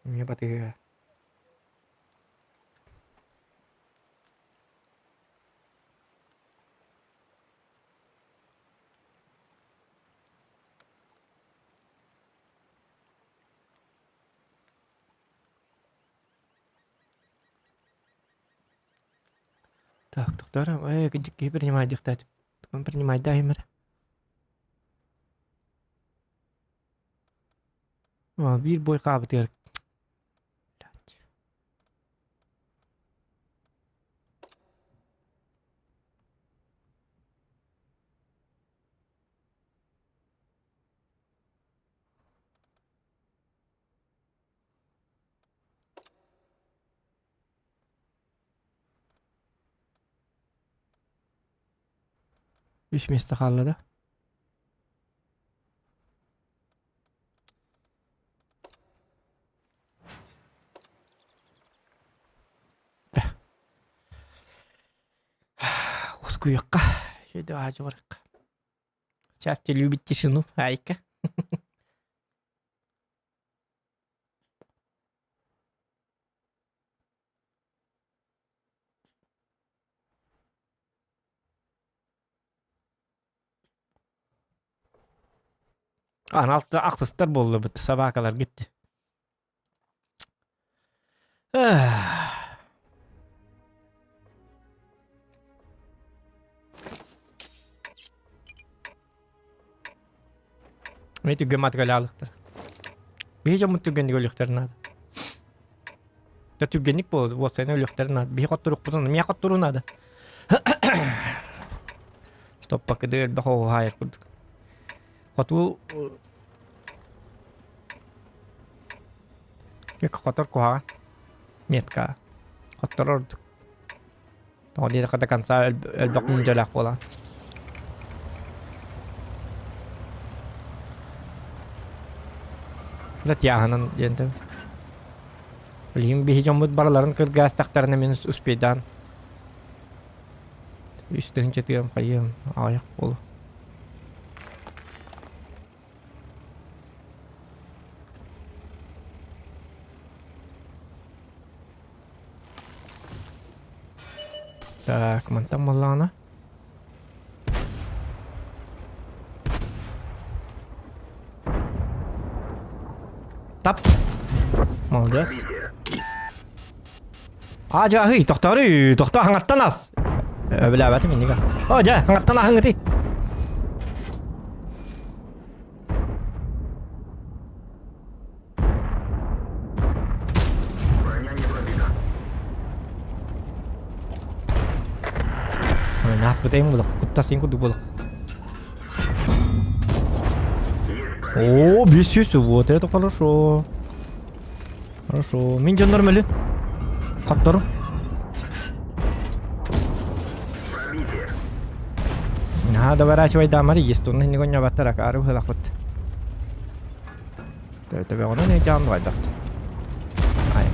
Эмиэ батыһыа. Так, доктор, эй, киһи принимай диэхтээтим. Принимайда иһимэр. Биир бой хаабытыгар Үс миэстэ хаалла да? Ускуйахха, шөйдө аажыбарыкка. Счастье любит тишину, айка. Анал ахсыстар буоллубут, собакалар гитти. Мен түгэн матгалаалыктар. Биһи дьоммут түргэнник өлүөхтэрин наада. Да түргэнник буолуо, уопсайынан өлүөхтэрин наада. Биһи хотторуохпутун, миэхэ хотторуу наада. Чтоб пока элбэх оҕуһаайар курдук. Хоту. Хотор куһаҕан. Метка. Хотторор ордук. Тоҕо диэтэххэ до конца элбэх мүнүүлээх буолан. Затяһынан диэн тыл. Билигин биһи дьоммут барыларын кыргаастахтарына мин успейдаан үс тыһыынча тыам хайыам аҕыйах буолуо. Так, мантан буоллаҕына Тап. Молодец. А, дьэ, тохтоору, тохтоо, хаҥаттан ас. Өбүлээбэтим иннигэ. О, дьэ, хаҥаттан аһыҥ Броня не пробита. Нас бытайым булах, куттасың курдук булах. О, 500, вот это хорошо. Хорошо. Мин дьоннор мөлү. Хотторум. Пробитие. Наһаа доворачивай даамары есть, онно иннигон ньабаттар акаары быһылахпыт. Төбөҕүнэн ыйдьаан хайдахт. Ай.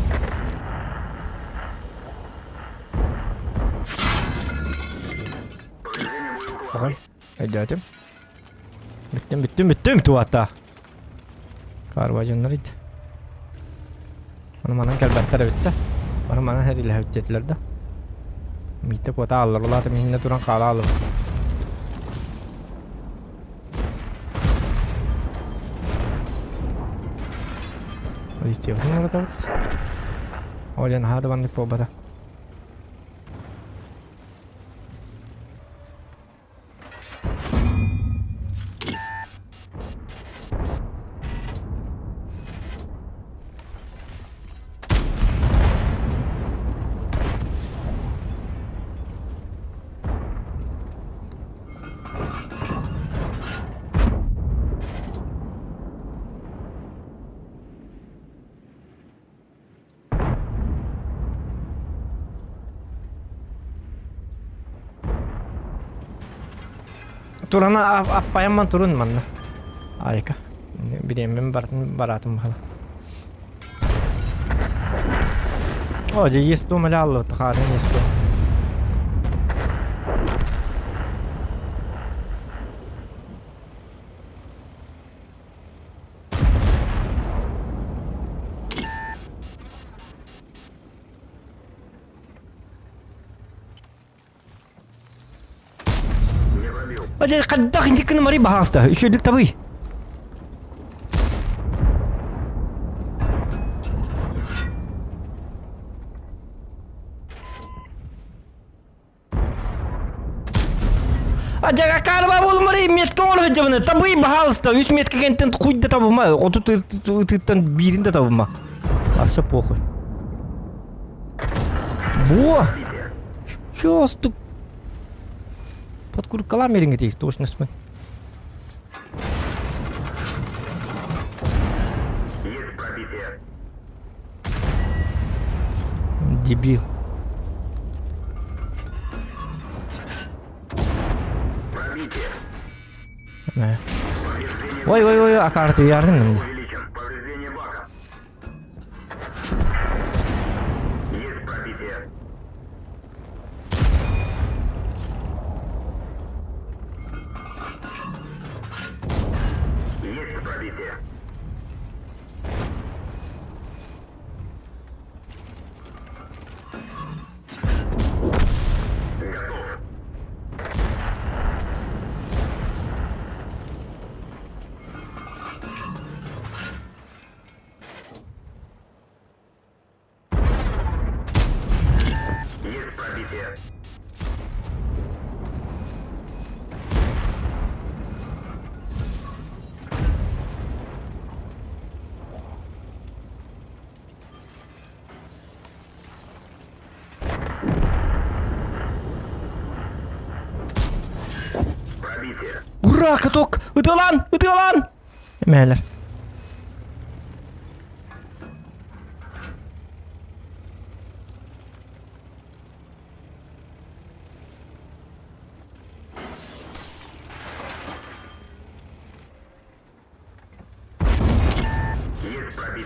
Повреждение боеукладки. Ой, өйдөөтүм. Бүттүм, бүттүм, бүттүм туата. Карважыннар ит. Аны манан кэлбэттэр эбит да. Бары манан хэриилэһэбит диэтилэр да. Миитте куота ааллар, улаата миһиннэ туран хаала ааллар. Листьевын уратабыт. Ол наһаа да маннык буолбата. Турана аппайамман турун манна. Айка. Бириэммин бартын бараатым баһала. О, дьэ есть умаляллы тахаарын есть Не пробил. Дьэ, хайдах интиккин мари баһааста. Үчүгдүк табый. Дьагакарба булмары метка оҥоро сылдьабын. Табый, баһаалыста. Үс метка кэнтэн хуй да табыма. Отут ытыттан биирин да табыма. Вообще похуй. Во! Чё стук? Подкуркалам мериңити, точно спын. Есть пробитие. Дебил. Пробитие. Э. Повреждение Ой, ой, ой, акаарты яргын. увеличен. Повреждение бака. Есть пробитие. Есть пробитие. Готов. Есть пробитие. Пробитие. Ура, каток! Ытыалаан! Ытыалаан! Мээлэр.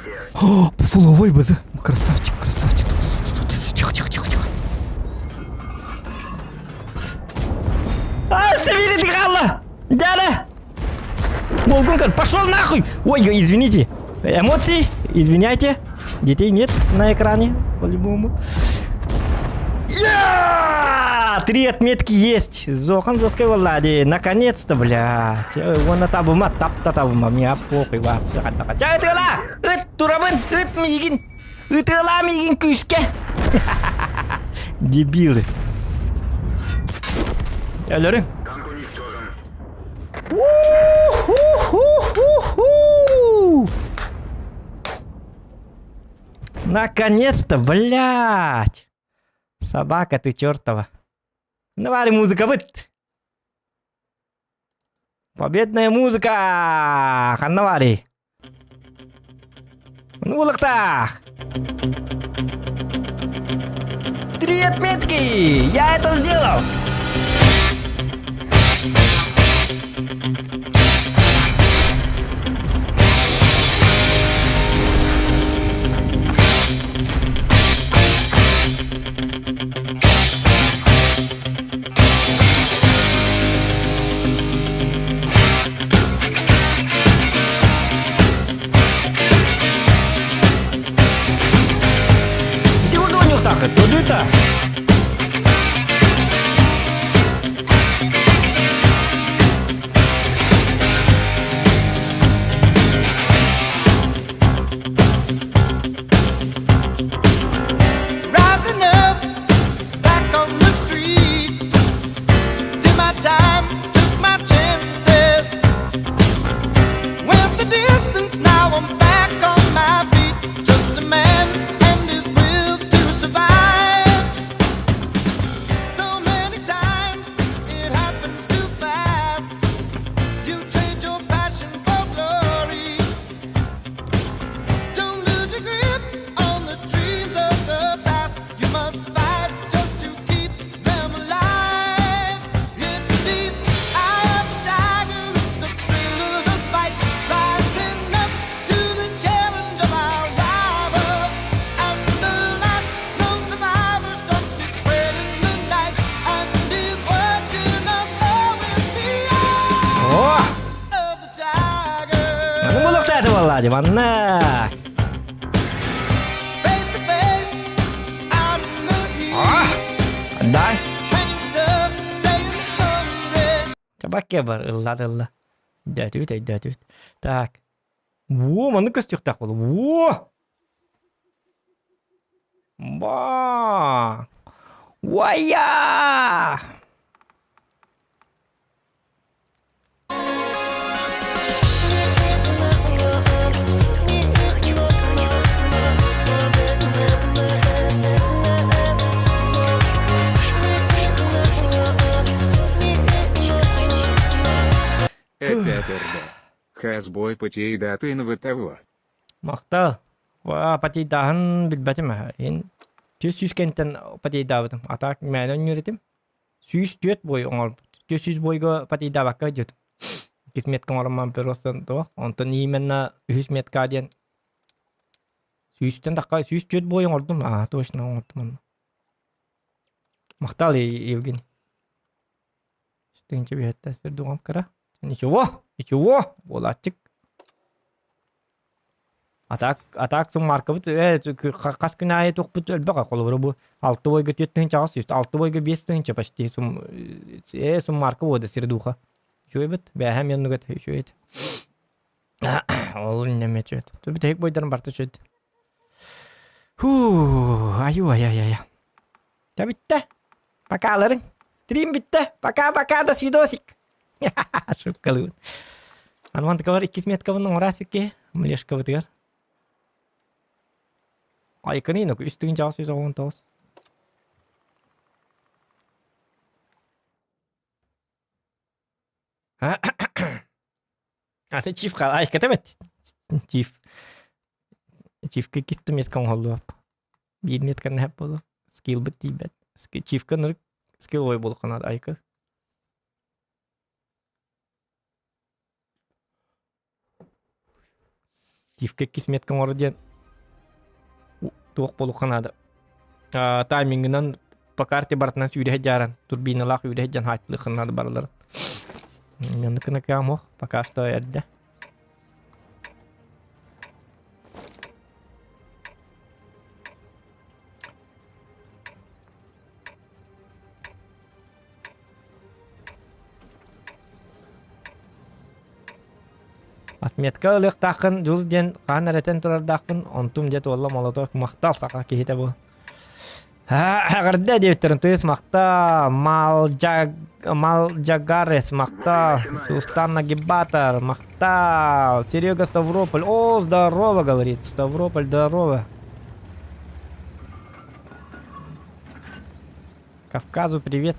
прикрытие. О, фуловой БЗ. Красавчик, красавчик. Тихо, тихо, тихо, тихо. А, Савелий Дыхалла! Дяда! Болгункар, пошел нахуй! Ой, извините. Эмоции, извиняйте. Детей нет на экране, по-любому. Я! Три отметки есть. Зохан Зоской Влади. Наконец-то, блядь. Уонна табыма, тап-та табыма. Мне похуй вообще. Чай тыла! Ыт турабын, ыт миигин. Ытыалаа миигин күүскэ. Дебилы. Өлөрүм. Танк уничтожен. У-ху-ху-ху-ху! Наконец-то, блядь! Собака ты чертова. Давай музыка быт. Победная музыка! Ханна баарый? Ну, булыктах! Три отметки! Я это сделал! Ити курдук оонньуохтааххыт, көрдүгүт да? Rising up, back on the street. Did my time, took my chances. Went the distance, now I'm back on my feet. Just a man and his will to survive. So many times it happens too fast. You trade your passion for glory. Don't lose your grip on the dreams of the past. You must fight just to keep them alive. It's the eye of the tiger, it's the thrill of the fight, rising up to the challenge of our rival. And the last known survivor stalks his prey in the night and is watching us all with the eye О! of the tiger. Аны булуктааты буолла дии манна. Face to face, out in the heat, Дай. hanging tough, staying hungry. Табакке бар ылла да ылла. Өйдөөтүбүт, өйдөөтүбүт. Так. Во, маннык көстүөхтээх буолла. Во! Ба! Уайя! Эпетерде. Хасбой потейдатын того. Махтал. Ва, патейдааһын билбэтим ин 400 кэнтэн патейдаабытым. А так мээнэ өнньүөр этим. 104 бой оҥорбут. 400 бойга патейдаабакка дьытым. Иккис метка оҥороммун просто туох. Онтон именно үһүс метка диэн сүүстэн тахха 104 бой оҥордум. Аа, точно оҥордум онно. Махтал, Евгений. Тыынча биһэттэ сирдуҕам кыра. Ничего, ничего, буолааччык. Атак, атак суммаркабыт э, хас күн аайы туохпут элбэх холобура бу алты бойга 4 тыһыынча 800, алты бойга 5 тыһыынча почти сум э суммарка буода сирдуха. Үчүгэйбит, бээһэм яннугат үчүгэйт. Ол иннеме үчүгэйт. Бүтэһик бойдарым барта үчүгэйт. Фу, аю ай ай ай. Та бүттэ. Пока Стрим бүттэ. Пока-пока, до свидосик. Шуткалыбын. Анман бар иккис меткабын оҥоро сүкке млешкабытыгар. Айкыны үс тыһыынча 819. Аты чиф қал айката бет. Чиф. Чифка иккис метка оҥоһуллубап. Биир метканы хэп буолу. Скилл бит тиийбэт. Чифка нырык скилловой буолуххана айка. Тифка кисметка оҥоро диэн туох буолуохха наада. Таймингынан по карте барытынан сүүрэ сылдьааран, турбиналаах үүрэ сылдьан хааччылыахха наада барыларын. Маннык гына кыам пока что эрдэ. Отметка ылыахтааххын Дьулус диэн хаан эрэтэн турардаахпын, онтум дьэ туолла молоток махтал саха киһитэ бу. Эҕэрдэ диэбиттэрин тыыс махтал, Малджагарес махтал, Тустан Нагибатор махтал, Серега Ставрополь, о, здорово, говорит, Ставрополь, здорово. Кавказу привет.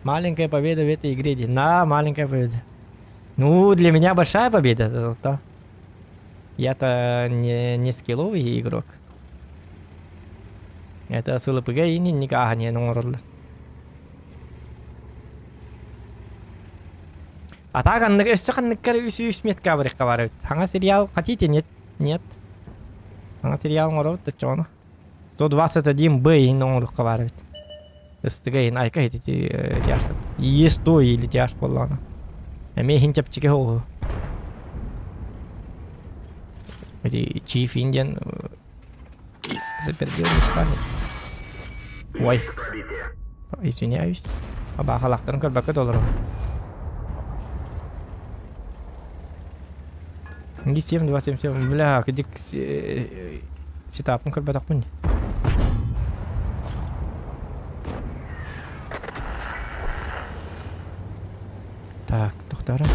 Маленькая победа в этой игре. На, маленькая победа. Ну, для меня большая победа. Да. Я-то не, не скилловый игрок. Это с ЛПГ и не никак не оҥороллор. А так аннык өссө ханныккар үс үс метка барыхха бар эбит. Хаҥа сериал хотите? Нет. Нет. Хаҥа сериал оҥоробут да чоно. 121 Б иһин оҥоруохха баар эбит. Ыстыга иһин айка ити тяжтат. Е100 или тяж буоллаҕына. Эмиэ иһин чэпчэки оҕуһу. Эти Chief Indian запердел мечтами. Ой. Извиняюсь. Абаахалаахтарын көрбөккө да олоробун. 7, 2, 7, 7. Бля, кыдьык сетапын көрбөтөхпүн. Так, тохторо.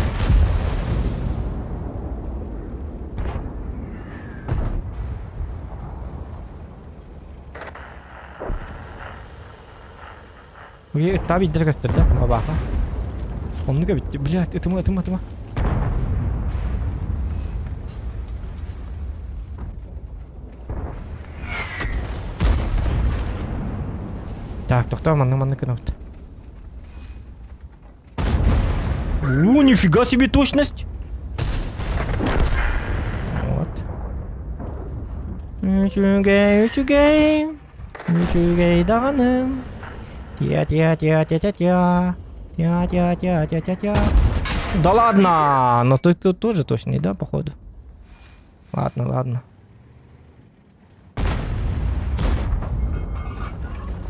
Уе, ыттаа биирдэрэ көстөр да, бабааха. Оннук эбит. Блядь, ытыма, ытыма, ытыма. Так, тохтоо, маннык маннык гынабыт. У, нифига себе точность! Вот. Үчүгэй, үчүгэй. Үчүгэй даҕаны. Тя-тя-тя-тя-тя-тя. Тя-тя-тя-тя-тя-тя. Да ладно! Но ты тут тоже точный, да, походу? Ладно, ладно.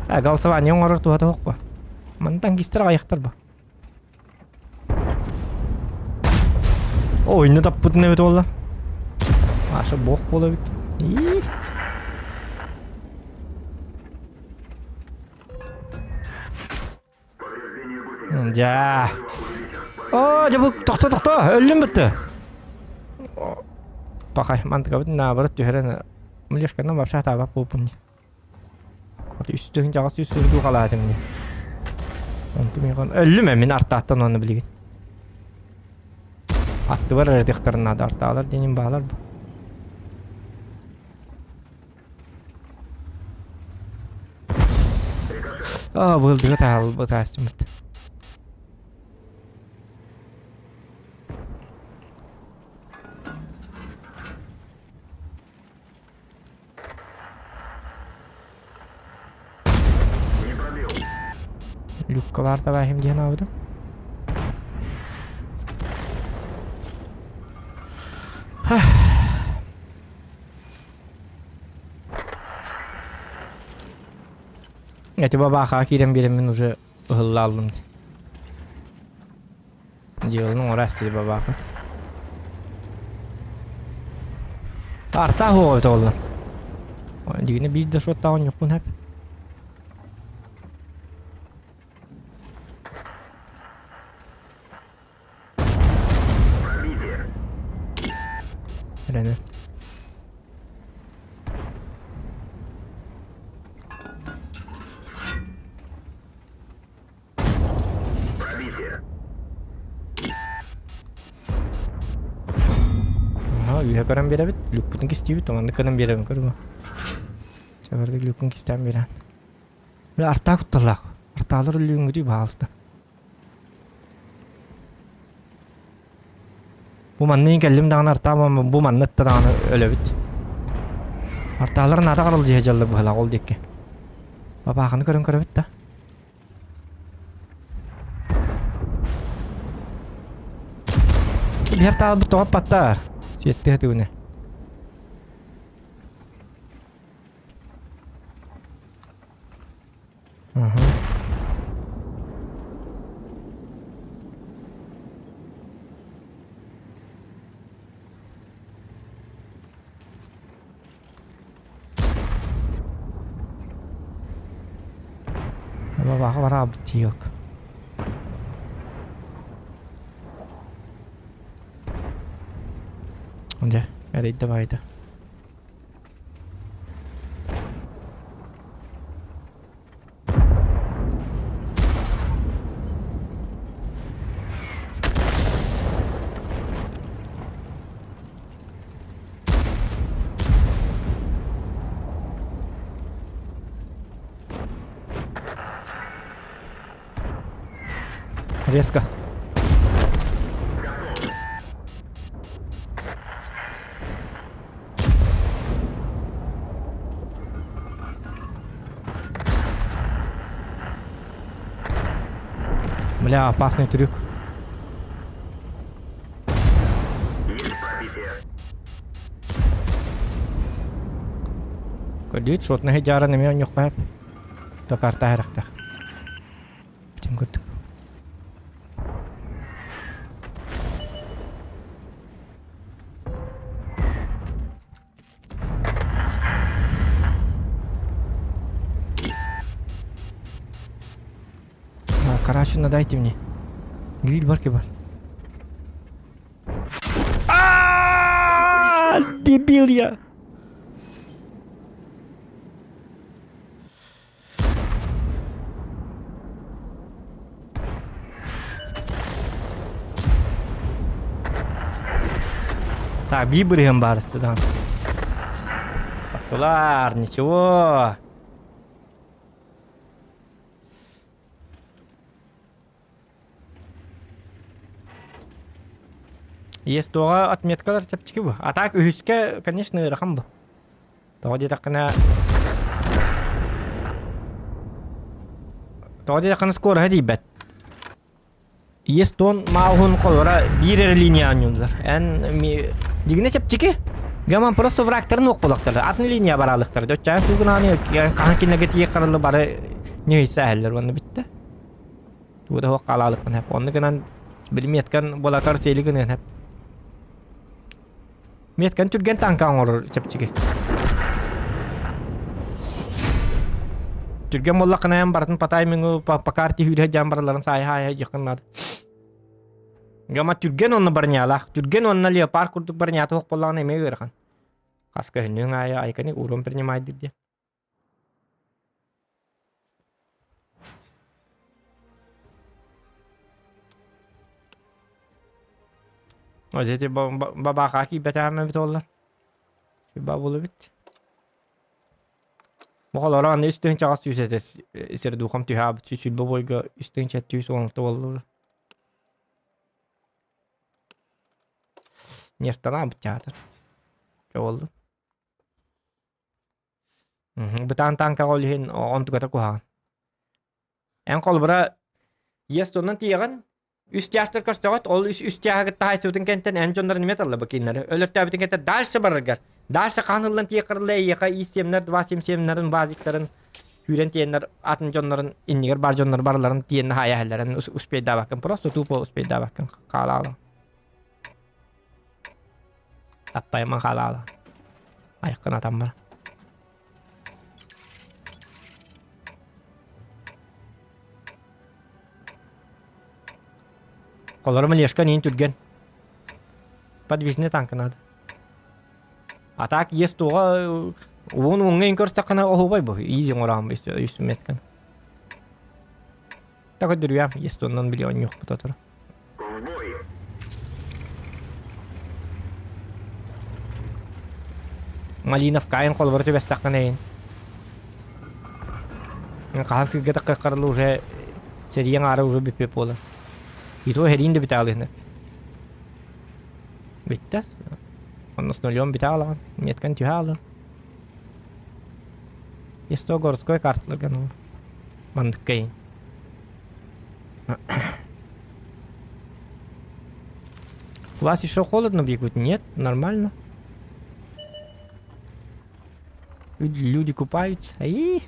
Ә, голосование оҥорор туһата суох ба? Мантан кистер аҕыйахтар ба? Ойну таппытын эбит буолла. Маша бог буола эбит. Ии. Дьэ. Оо, дьэ бу тохто тохто, өллүм бытты. Пахай, мантыкабыт наоборот түһэрэн млешканан вообще атаабат буолбун дии. Үстүһүн дьаҕас үс үрдүү халаатым дии. Онтум ихон өллүм ээ мин артааттан уонна билигин. Аттыбар эрэ тыхтарын наада артаалар диэним баалар бу. Аа, быылдыга таһалбыт аастыммыт. Люкка баар табаһым диэн аабытым. Эти бабаха киирэн биэрэммин уже ыһыллааллым дии. Дьыаланы оҥоро астыы бабаха. Артаах уоҕа эбитэ буолла. Дигини биир да суоттаах оонньуохпун сөп. Эрэнэ. Аха, үөһэ көрөн биэрэбит, люкпутун кистиибит, маннык гынан биэрэбин көрүҥ. Чабардык люкун кистээн биэрэн. Бля, артаа кутталлаах. Артаалар үллүүҥҥүтүй баҕалыста. Бу манныын кэллим даҕаны артаам бу маннытта даҕаны өлөбүт. Артаалар наада харал дьиэ дьаллар быһалаах ол диэки. Бабааханы көрөн көрөбүт да. Биһэр таалбыт тоҕо паттаар. Сиэттиһэ түгүнэ. Ага. Бабаҕа бараабыт тиийок. Дьэ, эрэйдэ баайда. Резко. Бля, опасный трюк. Көрдүүт, шотный дьааран эмиэ онньуохха То карта харахтах. Бүтүн курдук. Карачина дайте мне. Гриль барки бар. А, дебил я. Так, биир баарыстыдан. Аттылар, ничего. Есть туоҕа отметкалар чэпчэки бу. А так үһүскэ, конечно, ыарахан бу. Тоҕо диэтэххинэ Тоҕо диэтэххинэ скороһа тиийбэт. Есть тон мауһун холора биир эрэ линия оонньууллар. Эн дьигинэ чэпчэки. Гаман просто врагтарын уох булактар. Атын линия бараалыктар. Дьоччаан тугунааны хаһан кинилэргэ тиийэ харылы бары ньыйса уонна бүттэ. Тугу да суох хаалаалыкпын хэп. Онну гынан били меткан буолатар сиэли гыныан хэп. Меткан түргэн танка оҥорор чэпчэки. Түргэн буоллаххына эн барытын по таймингу по, по карте сүүрэ дьаан бараларын саайа-саайа дьаххын наада. Гама түргэн онно барнялаах. Түргэн онно леопард курдук барнята суох буоллаҕына эмиэ ыарахан. Хас көһүннүҥ аайы айканы урон принимайдыр диэн. Ити бабаахаа киирбэтэҕим эбит буоллар. Ба булубит. Оҕолоро аны үс тыһыынчаҕа сүүс этэ сердухам түһаабыт сүүс бойга үс тыһыынча сүүс уон алта буоллулар. Нервтанаабыт театр. Чэ буоллун. Бытаан тааҥкаҕа ол иһин онтуката куһаҕан. Эн холобура ЕС-тоннан тиийэҕин, үс тяжтар көрсөҕүт, ол үс үс тяһы кытта хаайсыбытын кэнтэн эн дьоннорун эмиэ талла бакиннары. Өлөртөөбүтүн кэнтэн дальше бараргар, дальше хаан ыллан тиийэ харылла эйиэхэ ИС-семнэр, 2-7-семнэрин, базиктарын күүрэн тиэннэр атын дьоннорун иннигэр бар дьоннор барыларын тиэннэ хаайа успейдаабаккын, просто тупо успейдаабаккын хаалаала. Аппайма хаалаала. Айыккын атаммар. Колору Малешка нин түрген. Подвижный танк надо. А так есть туға уон уоҥҥа көрсөххүнэ оһуобай бу изи оҥораан үс меткан. Так өдүрүөм есть оннон били онньуохпут отур. В бой! Малинов кайын холобура түбэстэххинэ эйин. Хаһан сыырга таххарылы уже сэрии аҥаара уже бүппүт буолар. И то эриин да бүтэ алыһына. Бүттэ. Онно с нулем бүтэ аалаҕын. Меткан түһэ аалын. Есть городской карталарга маннык кэйин. У вас еще холодно в Якутии? Нет, нормально. Люди купаются. И...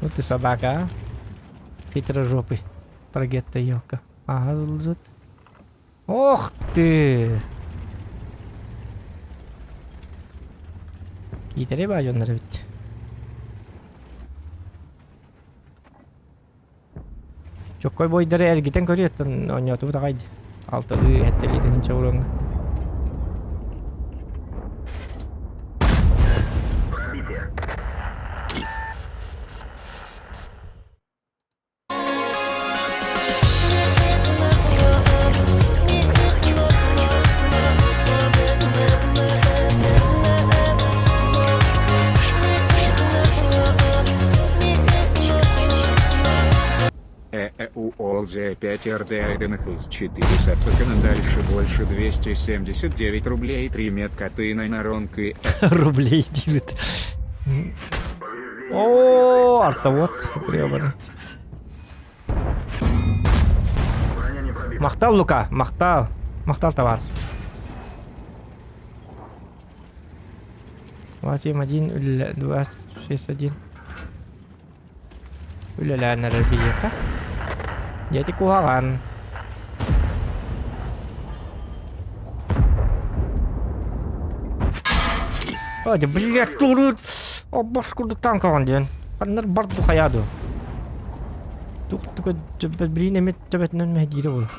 Ну ты собака, а? Хитрожопый. Прогетта елка. Ага, тут. Ох ты! Киитэри баа дьоннор эбит. Чоккой бойдары эргитэн көрүөттэн оонньоотубут аҕай дии. Алталыы, сэттэлии тыһыынча уруоҥҥа. Пробитие. ЭЭУ 5 РД Айденах из 400 на дальше больше 279 рублей 3 метка ты на наронкы С. Рублей диэбит. О, артовод, гребаный. Броня не пробита. Махтал, Лука, махтал. Махтал, товарищ. 271, 261. Үлэлээн эрэр биһиэхэ. Дьэ ити куһаҕан. О, дьэ, блядь, турут! О, баш курдук танкаҕын диэн. Ханнар бар ду хайаа ду. Тух тука блин эмит төбөтүнэн мэһдиирэ буолар.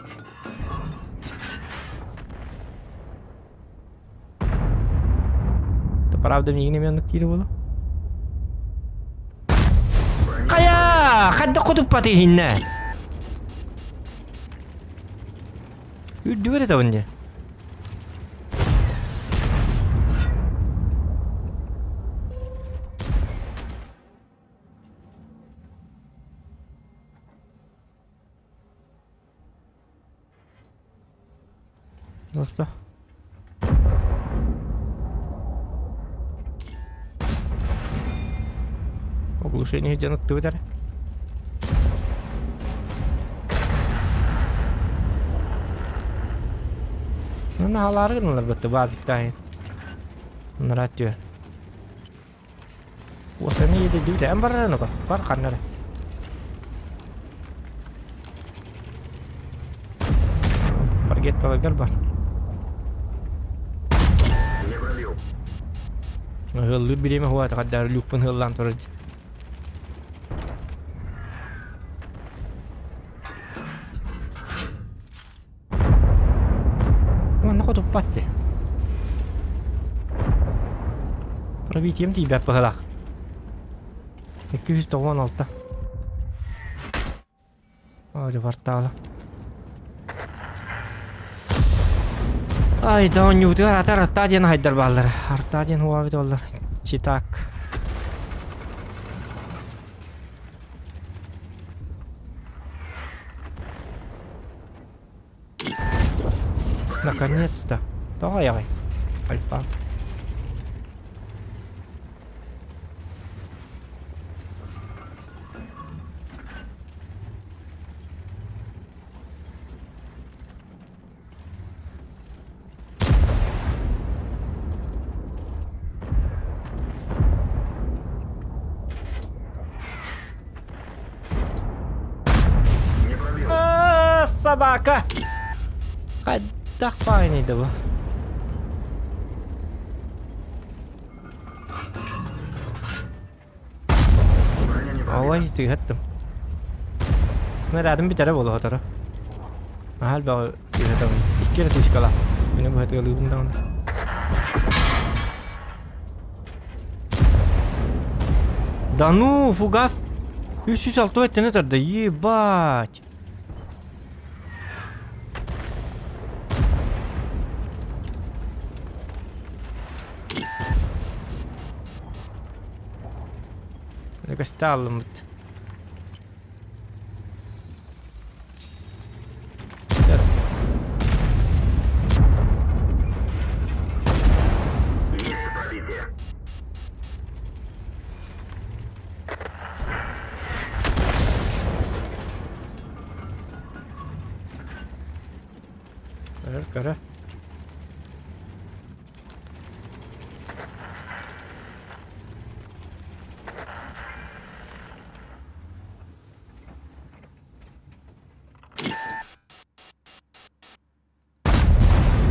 Да правда миигин эмиэ оннук диирэ буолуо. Хайа! Хайдах хотуппат иһиннэ? Үрдүгэр этэбин дии. Пожалуйста. Оглушение дьон ыттыбыт эрэ. Ну, наһаалаары гыналар бытты баазыктаайын. Нара түөр. Уосаны иэдэйдибит эн барар эн бар ханна эрэ. Баргетталаргар бар. Не пробил. Ыһыллыыр бириэмэ хуа хаддар люкпун ыһыллаан турар Манна хотуппат дии. Пробитием тиийбэт быһылаах. 296. Ой, вартаала. Ай, да оонньуутугар атар аттаа диэн хайдар бааллар. Артаа диэн хуаабит оллар. Читак. Наконец-то. Тоҕо айаҕай? Альфа. Не пробил. А, собака! Хайдах баҕайыный да бу? Броня не пробита. Ой, сыыһаттым. Снарядым бүтэрэ буолуо сотору. Аһа элбэҕи сыыһатабын. Икки эрэ тушкалаах. Күнү быһа тыалыыбын даҕаны. Да ну, фугас 306 өттүнэ тарда, ебать! Көстө аллыммыт. Көрө.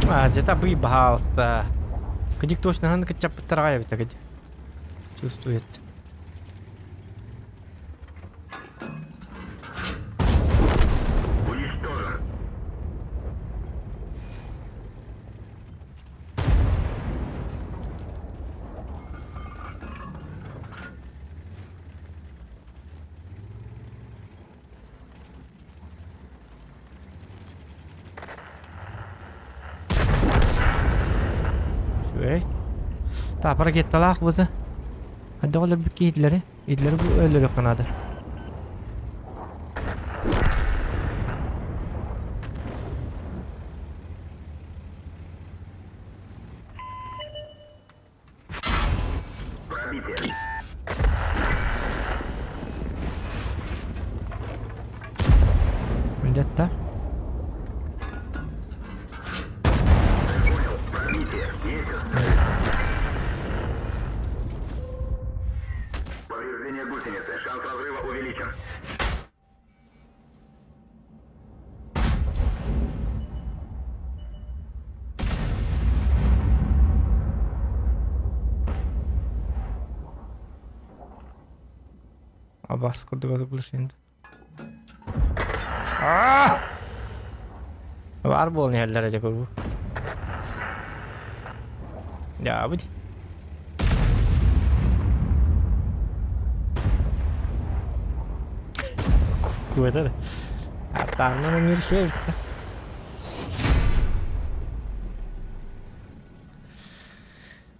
А, где-то бы, пожалуйста. Кыдик точно кытчаппыттар эбит кыдь. Чувствует. Уничтожен. Үчүгэй. Таапа ракеталаах буза. Хайдах өлөрбүт киһилэри? Идлэри бу өлөрүөххэ наада. Пробитие. Где-то. Понял. Пробитие. Есть. Повреждение гусеницы. Шанс разрыва увеличен. Абас курдук оглушение. А! Баар буолан иһэллэр дьэ куруук. Дьаабыт. Куотар. Артааннан эмиэ үчүгэй эбит да.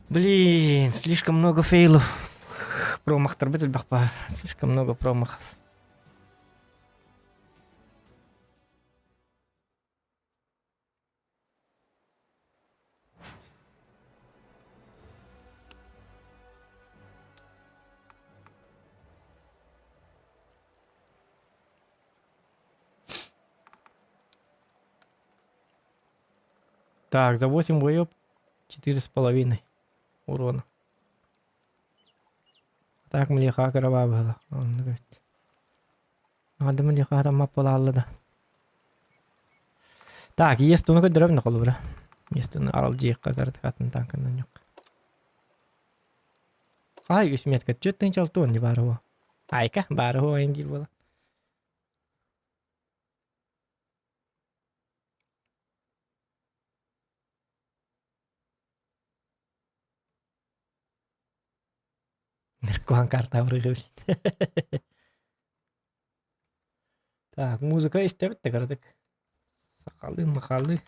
Блин, слишком много фейлов. Промахтарбыт элбэх баар. Слишком много промахов. Так, за 8 боев 4,5 урона. Так млеха кыраба было. Оннук эбит. Ады млеха таммап буолаалла да. Так, естуну көрдөрөбүн холобура. Естуну аралдьыйыкка картыкатын танканан yok. Хай үс метка 4 не баар Айка баар ойын диир буола. Наркоан карта абырыгы Так, музыка истэбит да кыратык. Сахалыы махалыы.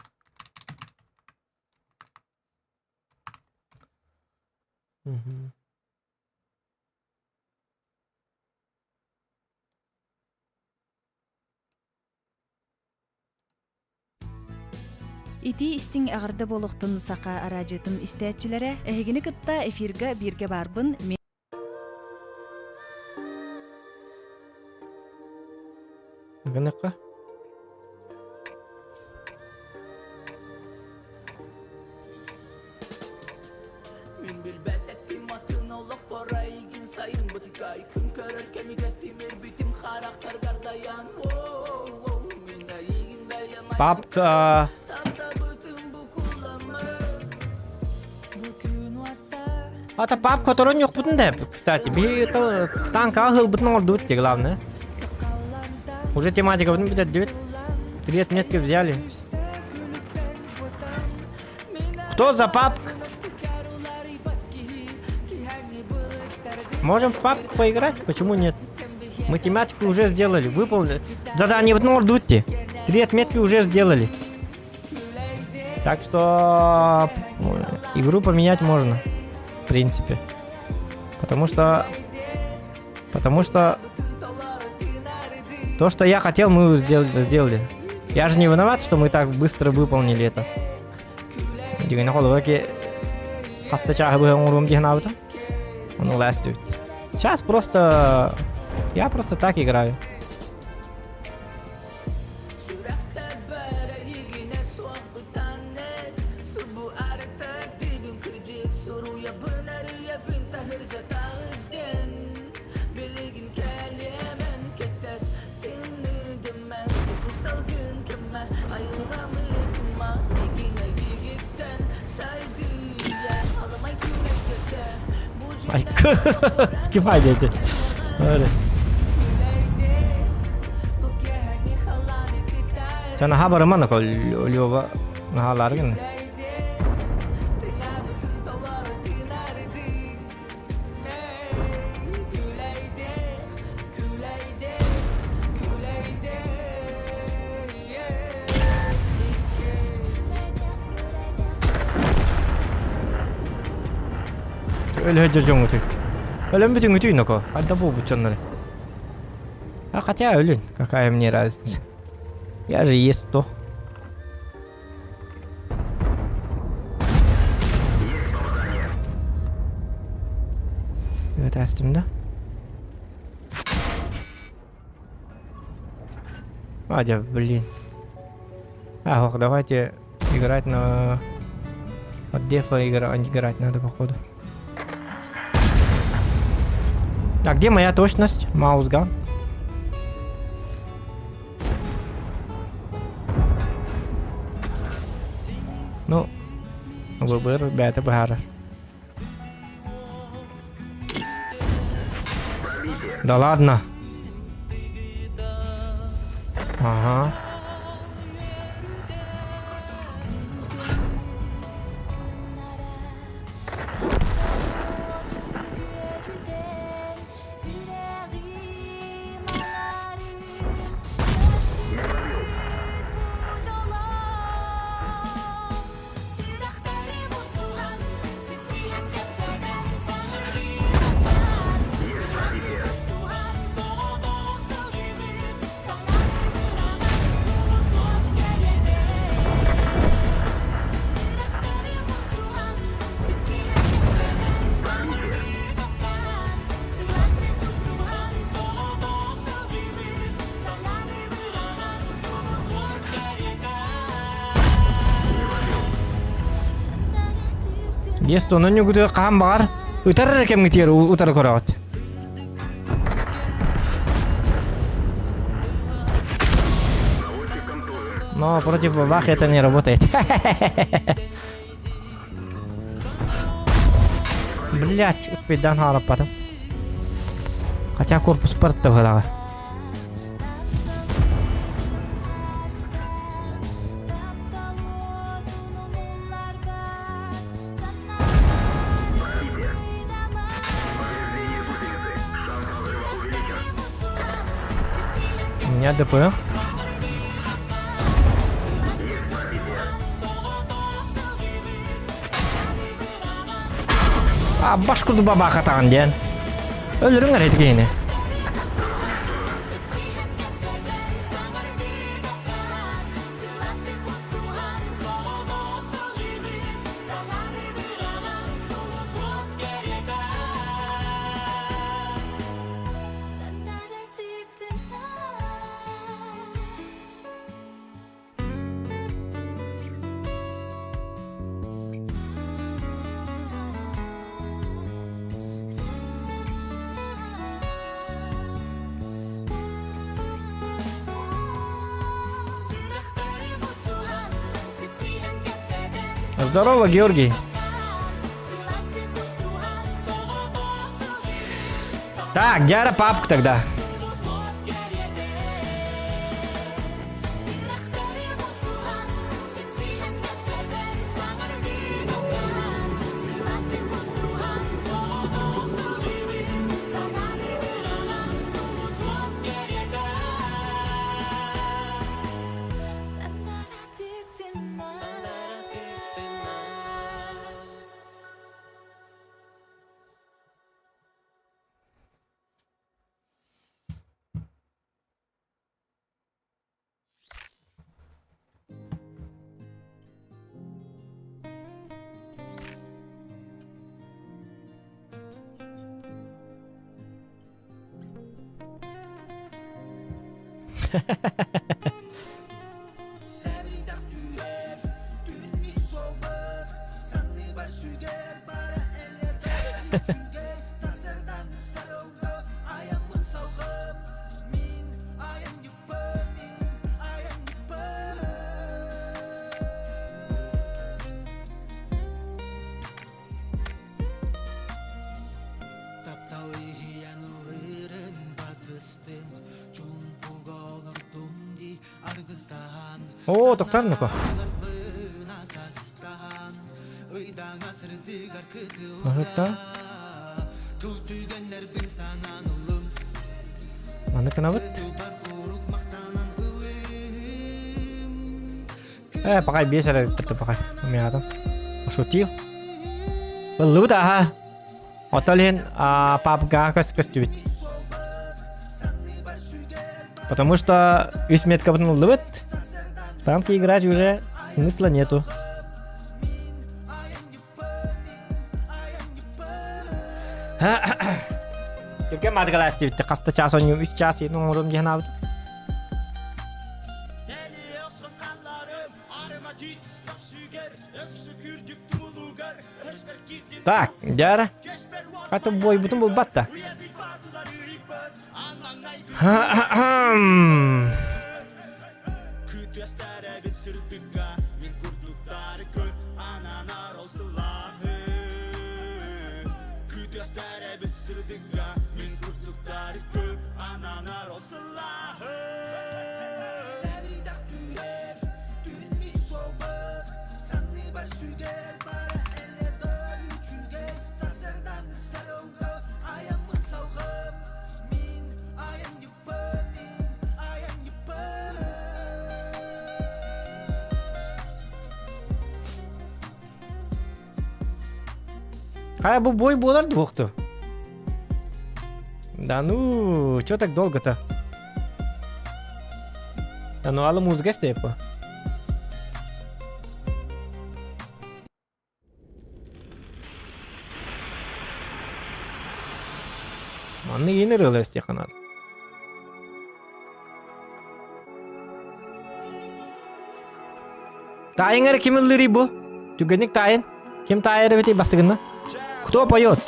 Мгм. Итии истиҥ эҕэрдэ буолуохтун саха араадьыйатын истээччилэрэ эһигини кытта эфирга бииргэ баарбын мин Гыныкка. Мин билбэт атын олохпор эйигин сайын бытыкай күн көрөр кэмигэр тимирбитим харахтаргар дайан мин эйигин бэйэм Папка. таптабытым бу куламы бу күн Ата папка которон йокпутун да, кстати. Би танка ылбытын оҥордубут те главное. Уже тематика бүтэрдибит. Три отметки взяли. Кто за папк? Можем в папку поиграть? Почему нет? Мы тематику уже сделали, выполнили. Задание в Нордутте. Три отметки уже сделали. Так что игру поменять можно, в принципе. Потому что... Потому что... То, что я хотел, мы сделали. сделали. Я же не виноват, что мы так быстро выполнили это. Дигэн холобура хаста чааһы быһа оҥоруом диэн аабыта. Ону last Сейчас просто... Я просто так играю. Айка. Ким айдайды? Öyle. Чана хабарыман Лёва наһаалааргын. Өлө дьоҥҥутуй. Өлөн бүтүҥҥүтүй ноко. Хайда буолбут дьоннору. А хотя өлүн, какая мне разница. Я же есть то. Этастым да? Адя, блин. Ах, давайте играть на... От дефа игра... играть надо, походу. А где моя точность? Mouse gun. Ну, ВБР, бэйэтэ быһаарар. Да ладно. Ага. Есть онон ньугутуга хаһан баҕар ытар эрэ кэмҥитигэр утары көрөҕүт. Но против бабах это не работает. Блять, успейдан хараппатым. Хотя корпус парта быһылаҕа. У меня ДП. А баш курдук бабаахатаҕын диэн. Өлөрүҥ эрэ ити киһини. Здорово, Георгий. Так, Дяра папку тогда. Оо, тохтоон нука. Аһытта. Маны кынабыт. Э, пока бес эрэ пакай. Умятым. Пошутил. Ыллыбыт аха. Отол иһин папга көс көстүбүт. Потому что үс меткабытын ыллыбыт. Танки играть уже смысла нету. Түргэн маадыгалаас диэбитте хаста чаас онньуу үс чаас иһин оҥорум диэн аабыт. Так, дьара. Хата буойбутун булбат да. Хайа бу бой буолар дуохту? Да ну, чё так долго-то? Да ну, алы музыка степа. Манны иин ырыалар истиэххэ наада. Таайыҥ эрэ ким ыллыырый бу? Түгэнник таайын. Ким таайар эбитий бастыгынна? Кто поет?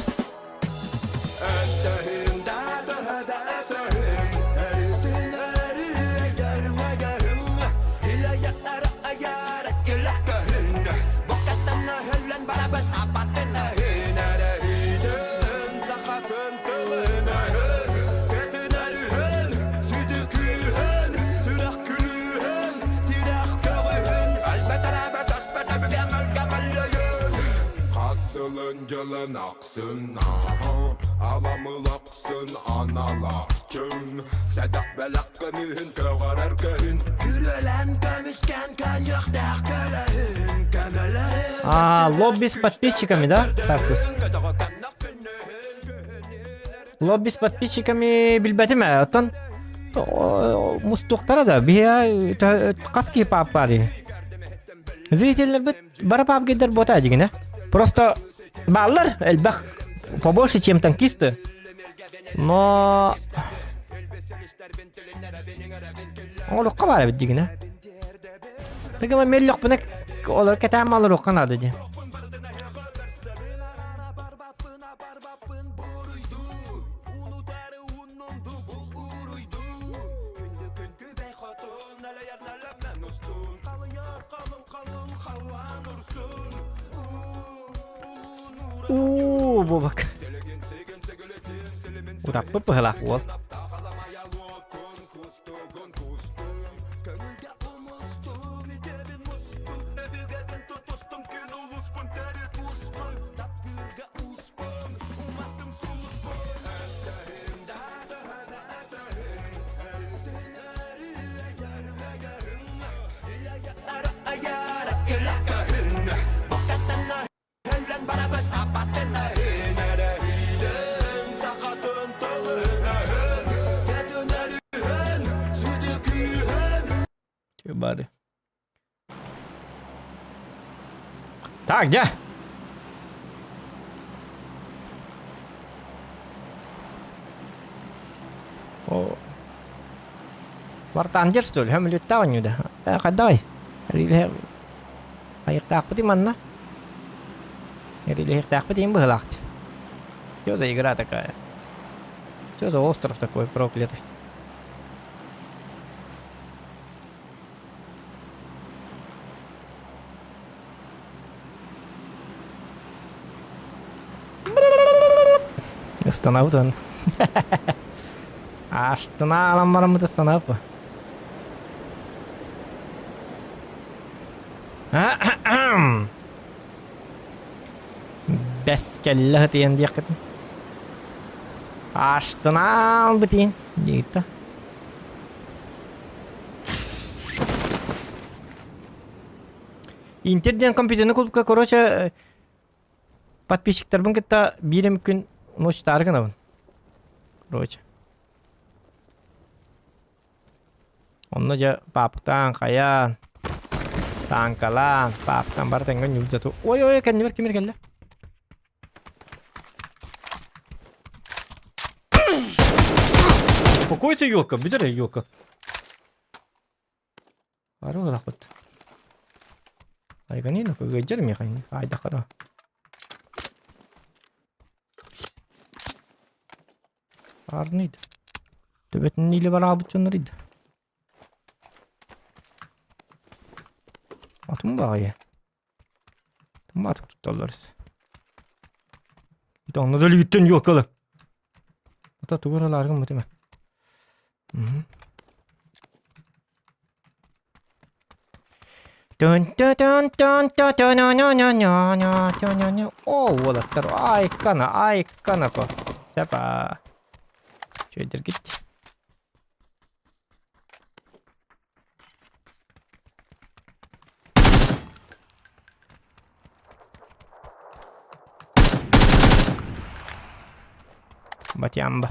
Дьылын ахсын аламылақсын аналақчын Сэдэх бэлэх көмүһүн көҕөрөр көһүн Күрөлэн көмүскэн көньөхтээх көлөһүн Көмөлөһүн А, лобби с подписчиками, да? Так, Лобби с подписчиками билбэтим ээ, оттон мустуохтара да, биһиэ хас киһи паап баар Зрительлэрбит бары паапгейдер буота дьигинэ. Просто бааллар элбэх побольше, чем танкисты. Но олоххо баар эбит дьигинэ. Тыгыла меллөхпүнэ олор кэтээн малыруохха наада дии. Уу, бобак. Утаппыт быһылаах уол. Бары. Так, где? О. Вартандер, что ли? Хамлюттаа онньуда. Хайдай. Хайыктаахпыт манна. Эрилиһиэхтээхпит иһин быһылаах. Что за игра такая? Что за остров такой проклятый? Ыстанабыт он. Аштына алан бараммыт ыстанабыт. Бэс кэллэ сытыйан диэххитин. Аштынаан бытыйын диэбитэ. Интер диэн компьютерный клубка, короче, подписчиктарбын кытта биир эм күн ночтаары гынабын. Короче. Онно дьэ паапктаан, хайаан, тааҥкалаан, пааптан бары тэҥҥэ ньуулдьату. Ой, ой, кэннибэр ким эрэ кэллэ. Успокойся, елка, бүтэр елка. Ары ылахпыт. Айганина, ыалдьар миэхэ, айдахара. Арныйды. Төбөтүн илэ бараабыт дьоннор иди. Атым баҕайы. Тымаатык тутталлар. Онно да илигиттэн юоккалы. Ата тугу эрэ ылааргын бутума. О, уолаттар, айкана, айкана ко. Сепа. Чөйдөргүт. Батямба.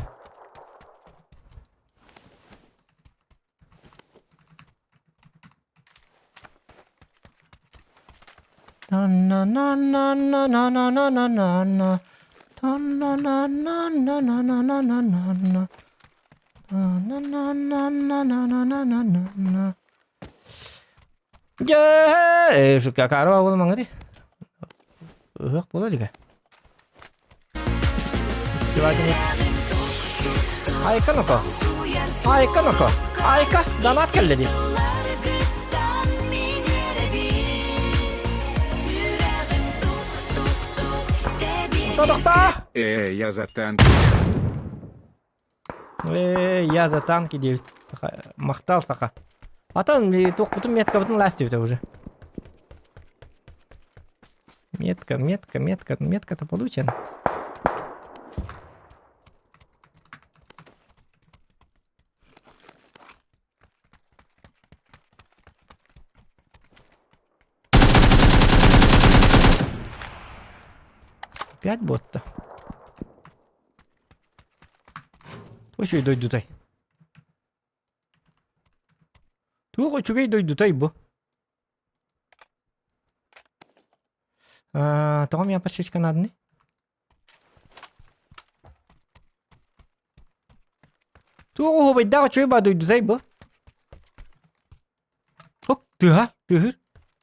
На-на-на-на-на-на-на-на-на-на. На-на-на-на-на-на-на-на-на. На-на-на-на-на-на-на-на-на. Дьэ, шукакарва буолан маҥа дии. Ыһыах буола илигэ. Айка ноко. Айка ноко. Айка, донат кэллэ дии. Тохтоо! Я за танки. Э, я за танки диэбит. Махтал саха. Атын туохпутун меткабытын лаас диэбитэ уже. Метка, метка, метка, метка-то получена. Опять бот-то. Үчүгэй дойдутай. Туох үчүгэй дойдутай бу? Тоҕо миэхэ подшечка нааданы? Туох оһуобайдаах үчүгэй баа дойдутай бу? Ок, тыаһа, тыаһыр.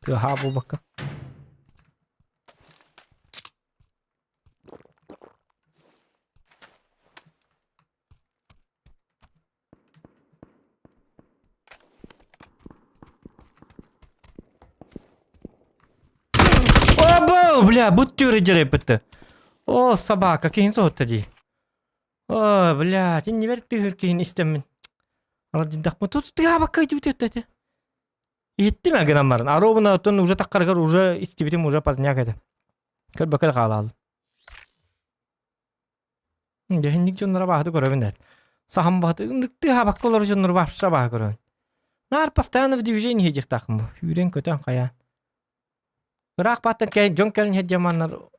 Тыаһаа буолбакка. Обо, бля, буттюры дьарайбытты. О, собака, киһин соһутта дии. О, бля, иннибэр тыһыр киһин истэммин. Аладдьындахпын тут тыаабакка ыйдыбыт этэ. Иһиттим ээ гынан баран. Аробуна оттон уже таххарыгар уже истибитим уже поздняк этэ. Көрбөккө да хаалаалым. Дьэһинник дьонноро бааһыты көрөбүн эт. Саһам баһыты ындыктыы хабакка олорор дьоннору вообще бааһы көрөбүн. Наар постоянно в движении диэхтаахпын бу. Үүрэн көтөн хайаан. Ыраах бааттан дьон кэлин иһэр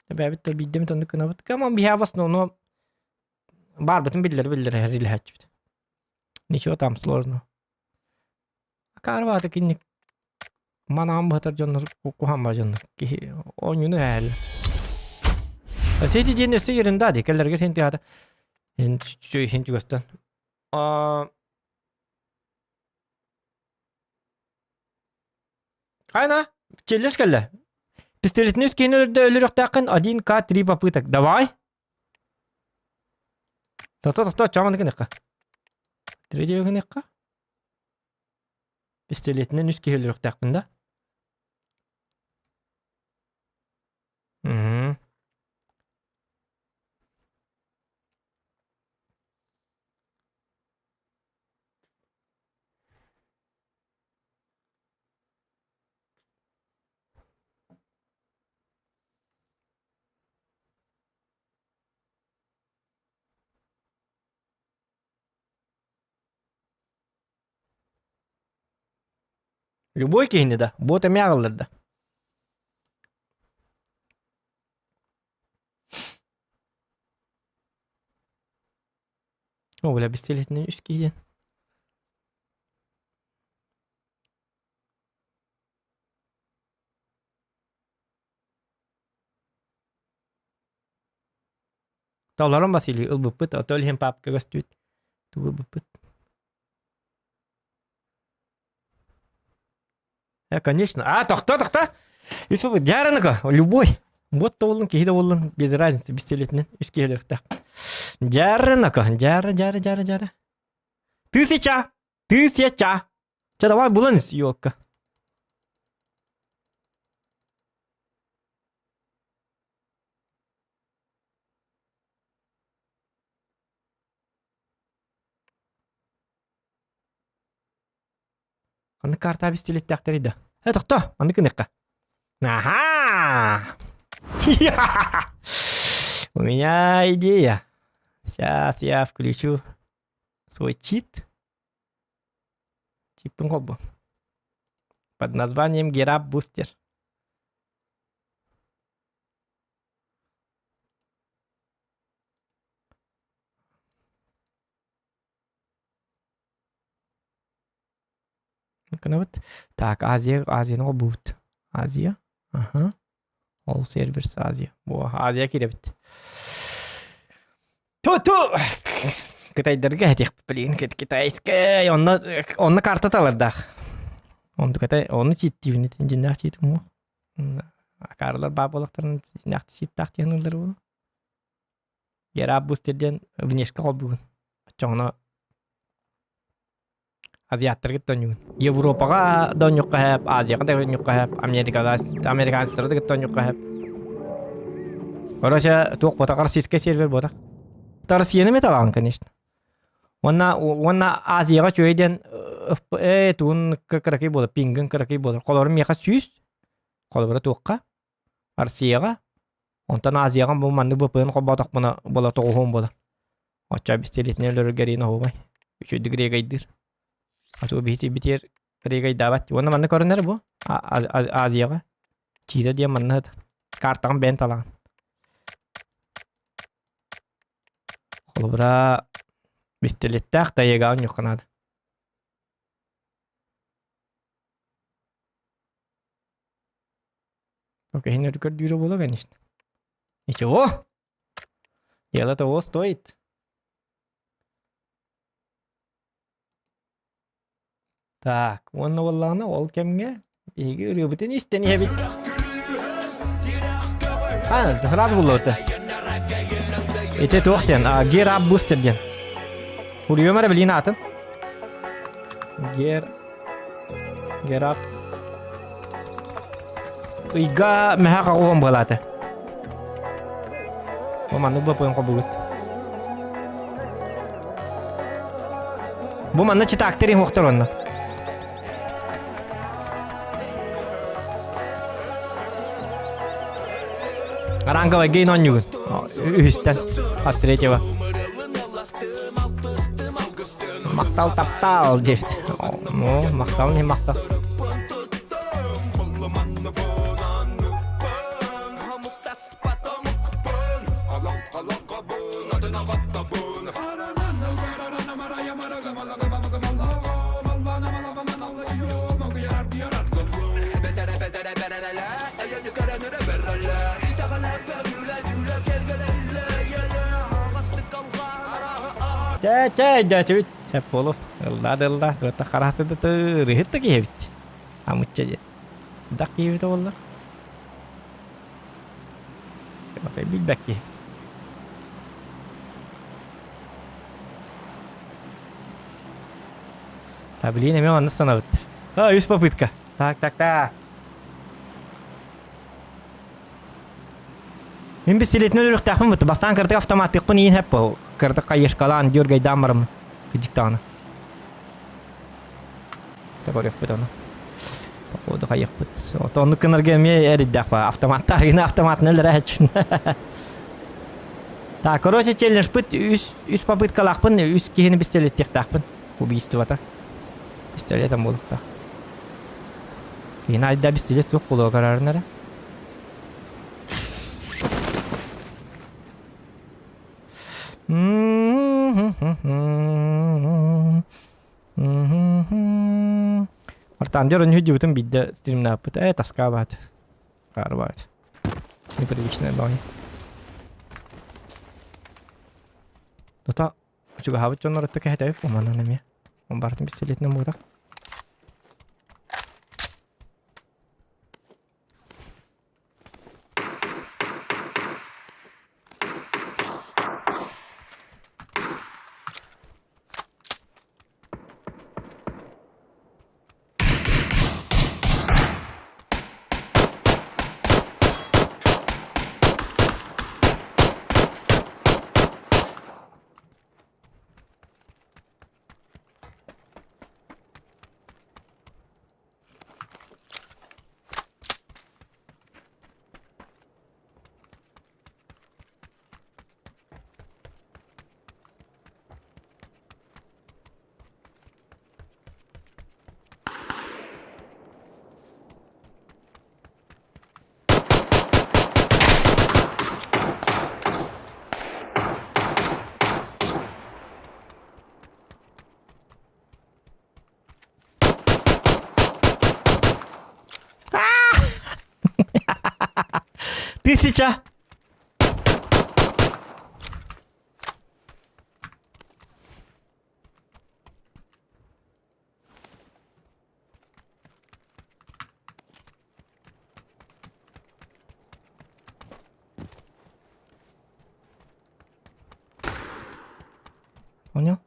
Эбээбит да биирдэ эмит оннук гынабыт. Come on, we have основном баарбытын биллэр биллэр эрилэһээччибит. Ничего там сложного. Акаарбаата кинник манаан быһатар дьоннор куһаан дьоннор киһи оонньууну эһээллэр. Сети диэн өссө ерунда дии кэллэргэ син тыата хин чугастан. Айна, челлендж кэллэ. Пистолетин үс киһини өлөрдө өлөрүөхтээххин 1К 3 попыток. Давай. Тохто тохто чоҥон гыныхха. Третий гыныхха. Пистолетинэн үс киһи өлөрүөхтээхпин да? Мм. Любой киһини да, бот эмиэ аҕаллар да. О, бля, бистилетинен үс киһи диэн. Толорон Василий ылбыппыт, ото иһин папка көстүбүт. Тугу ылбыппыт? Э, конечно. А, тохто, тохто! Үс ылбыт. Дьаарыныка, любой. Вот да боллун, киһи да боллун, без разницы, бистилетинен үс киһи өлүөхтээх. Дьаарыныка, дьаара, дьаара, дьаара, дьаара. Тысяча! Тысяча! Чэ, давай булан елка. Ханнык карта бистилиттээхтэрий да? Э, тохто, маннык гыныахха. Аха! У меня идея. Сейчас я включу свой чит. Чиппин холбу. Под названием Гераб Бустер. Гынабыт. Так, Азия, Азияны холбуубут. Азия. Аха. Ол серверс Азия. Бу Азия киирэбит. Ту-ту! Кытайдарга этиэхпит, блин, китайскай. Онно, онно карта талардаах. Онтук это, онно читтиибин, дьиннээх чиитим Акаарылар баа буолахтарын дьиннээх чииттаах диэн ыллар буолу. Гераб бустер диэн внешка холбугун. Оччоҕуна азиаттарга тонньугун. Европаҕа да онньукка хэп, Азияҕа да онньукка хэп, Америкаҕа, американецтары да кытта онньукка хэп. Короче, туох ботах российскай сервер ботах. Россияны металлаҕын, конечно. Уонна уонна Азияҕа үчүгэй диэн э тугун кыракый буолар, пингин кыракый буолар. Холобур миэхэ сүүс, холобура туохха? Россияҕа. Онтон Азияҕа бу маннык VPN холбоотохпуна буола тоҕуһуом буолар. Оччо бистилиэтинэн өлөрөргө эриэн оһуобай. Үчүгэйдик регайдыыр. А то биһи сирбитигэр регайдаабат. Уонна манна көрүнэр бу Азияҕа. Чита диэн манна картаҕын бэйэн талаҕын. Холобура бистилиэттээх тайыгаҕа онньуохха наада. Окей, көрдүүрэ буолуо конечно. Ничего. Дело того стоит. Так, уонна буоллаҕына ол кэмҥэ биһиги ырыабытын истэн иһэбит. А, сразу буллубута. Ити туох диэн? Gear Up Booster диэн. Уруйум эрэ билиин аатын. Gear Gear Up Ыйга мэһэ хаҕуһун буолаата. Бу маннык баппыйын хобугут. Бу манна читаактар иһуохтар онно. Ранговый гейн онньугун. Үһүстэн. От третьего. Махтал таптал диэбит. Ну, махтал не махтал. Чэ, чэ, өйдөөтүбүт. Сөп буолуо. Ыллаа да ыллаа, туота хараасыда тырыһыт да киһи эбит. Амычча диэн. Дах киһибитэ буоллар. Отой билбэт киһи. Та блин, эмиэ манна санабыт. А, үс попытка. Так, так, так. Мин бистилетин өлөрүөхтээхпин буту. Бастаан кырдык автоматтыахпын иин хэп бу. Кырдык хайышкалаан дюргайдаан барым. Кыдьыктаҕына. Көрүөхпүт ону. Походу хайыахпыт. Ото оннук гынарга эмиэ эрийдээх ба. Автоматтар гына автоматын өлөрө Так, короче, челленджпыт үс, үс попыткалаахпын, үс киһини пистолеттиэхтаахпын. Убийствота. Пистолетом буолуохтаах. Киһини айда бистилес туох буолуо карарын эрэ. Артандер өнү дьыбытын бидде стримнааппыт. Э, таскаабаат. Хаарбаат. Непривычная баҕайы. Тута чугаһаабыт дьоннор өттө кэһэтэбит уманан эмиэ. Барытын пистолетинэн буотах. Тысяча! Понял?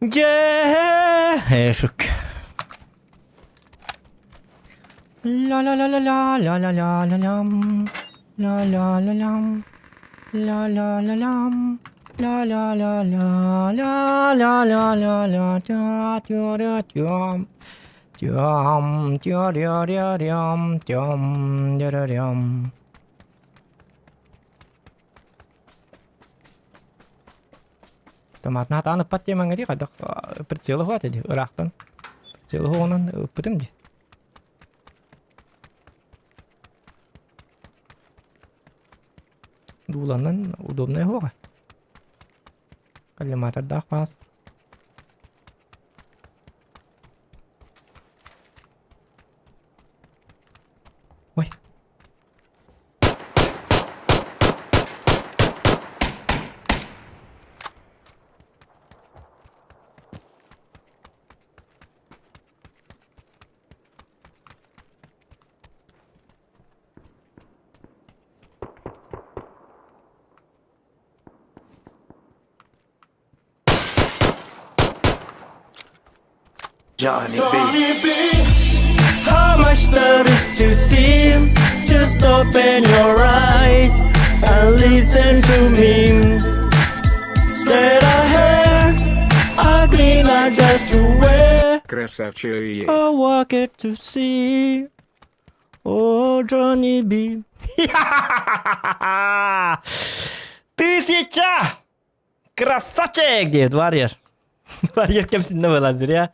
Дьэ, шук. Ла ла ла ла ла ла ла ла ла лям. Ла ла ла лям. Ла ла ла лям. Ла ла ла ла ла ла ла ла ла тя тя ря тям. Тям тя ря ря рям тям ря рям. Томатна атаан ыппат диэмэҥҥэ дии хайдах прицелы хуат дии ыраахтан прицелы хуонан ыппытым дии. Дууланан удобнай хуоҕа. Коллиматордаах баас. Ой. Johnny B. How much there is to see? Just open your eyes and listen to me. Straight ahead. like that's the way Красавчик. I walk it to see. Oh, Johnny B. Тысяча! Красавчик! Диэт Warrior. Warrior кэмсиннэ буолан зря.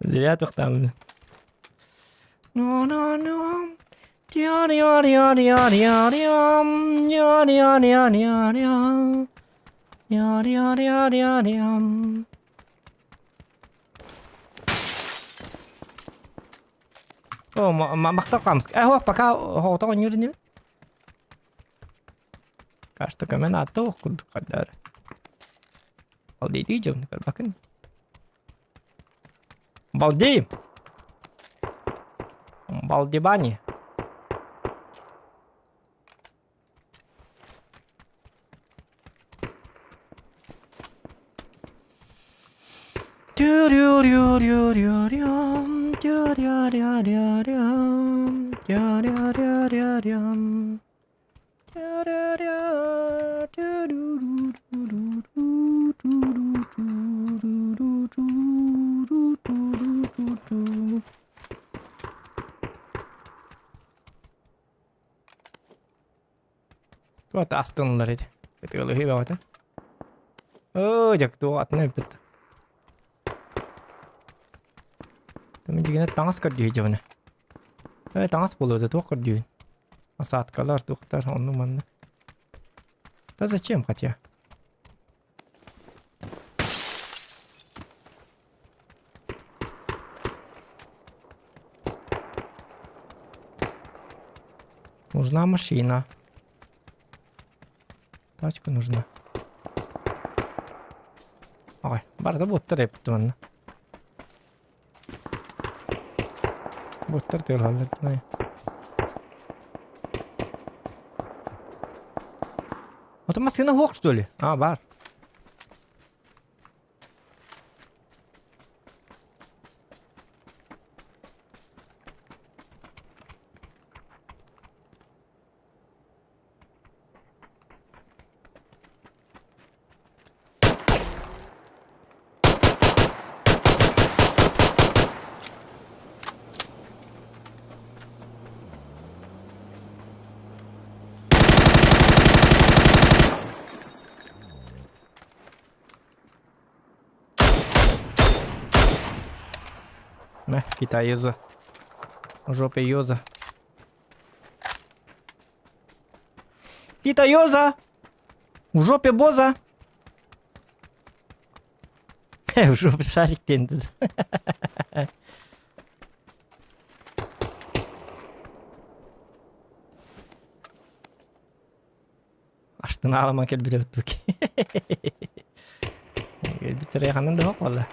Зря тохтаамын. No, no, no. О, махтал камск. Э, пока хоҕото оонньуур ини. Кажется, көмөн аатта ох курдук хардаар. Балдейдии дьон көрбөкүн. Балдеем. Балдебани. Туох астыналлар ити. Ытыалыһыы бөҕөтө. Оо, дьэ, туох атын өлбүт. Мин дьигинэ таҥас көрдүү дьыбына. Э, таҥас буолуо да туох көрдүүн? Осадкалар, туохтар, онну манна. Да зачем хотя? Нужна машина. Тачка нужна. Ой, барда буттар эппит манна. Буттар тыалаллар. Ото массыына суох что ли? А, бар. Мэ, Китай юза. В жопе юза. Китайоза! В жопе боза! В жопе шарик диэн Аштынаалама кэлбитэ туки. Кэлбитэрэ ханан да буолла.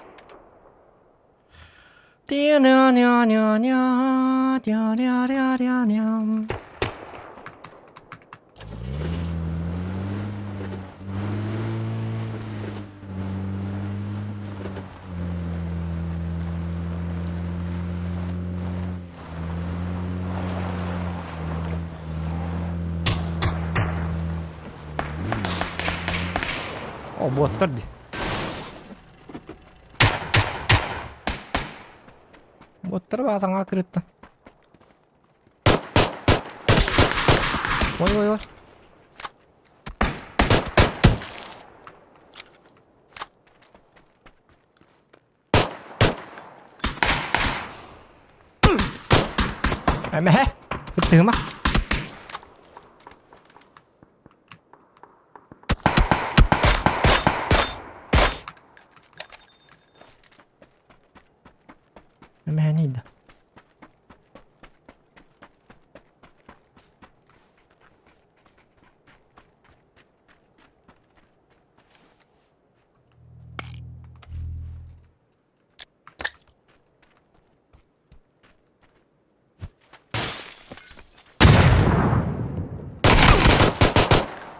О, буоттар дии. Буоттар баа саҥа кырыттан. Ой ой ой. Эмэһэ, ыттыыма. Эмэһэний да.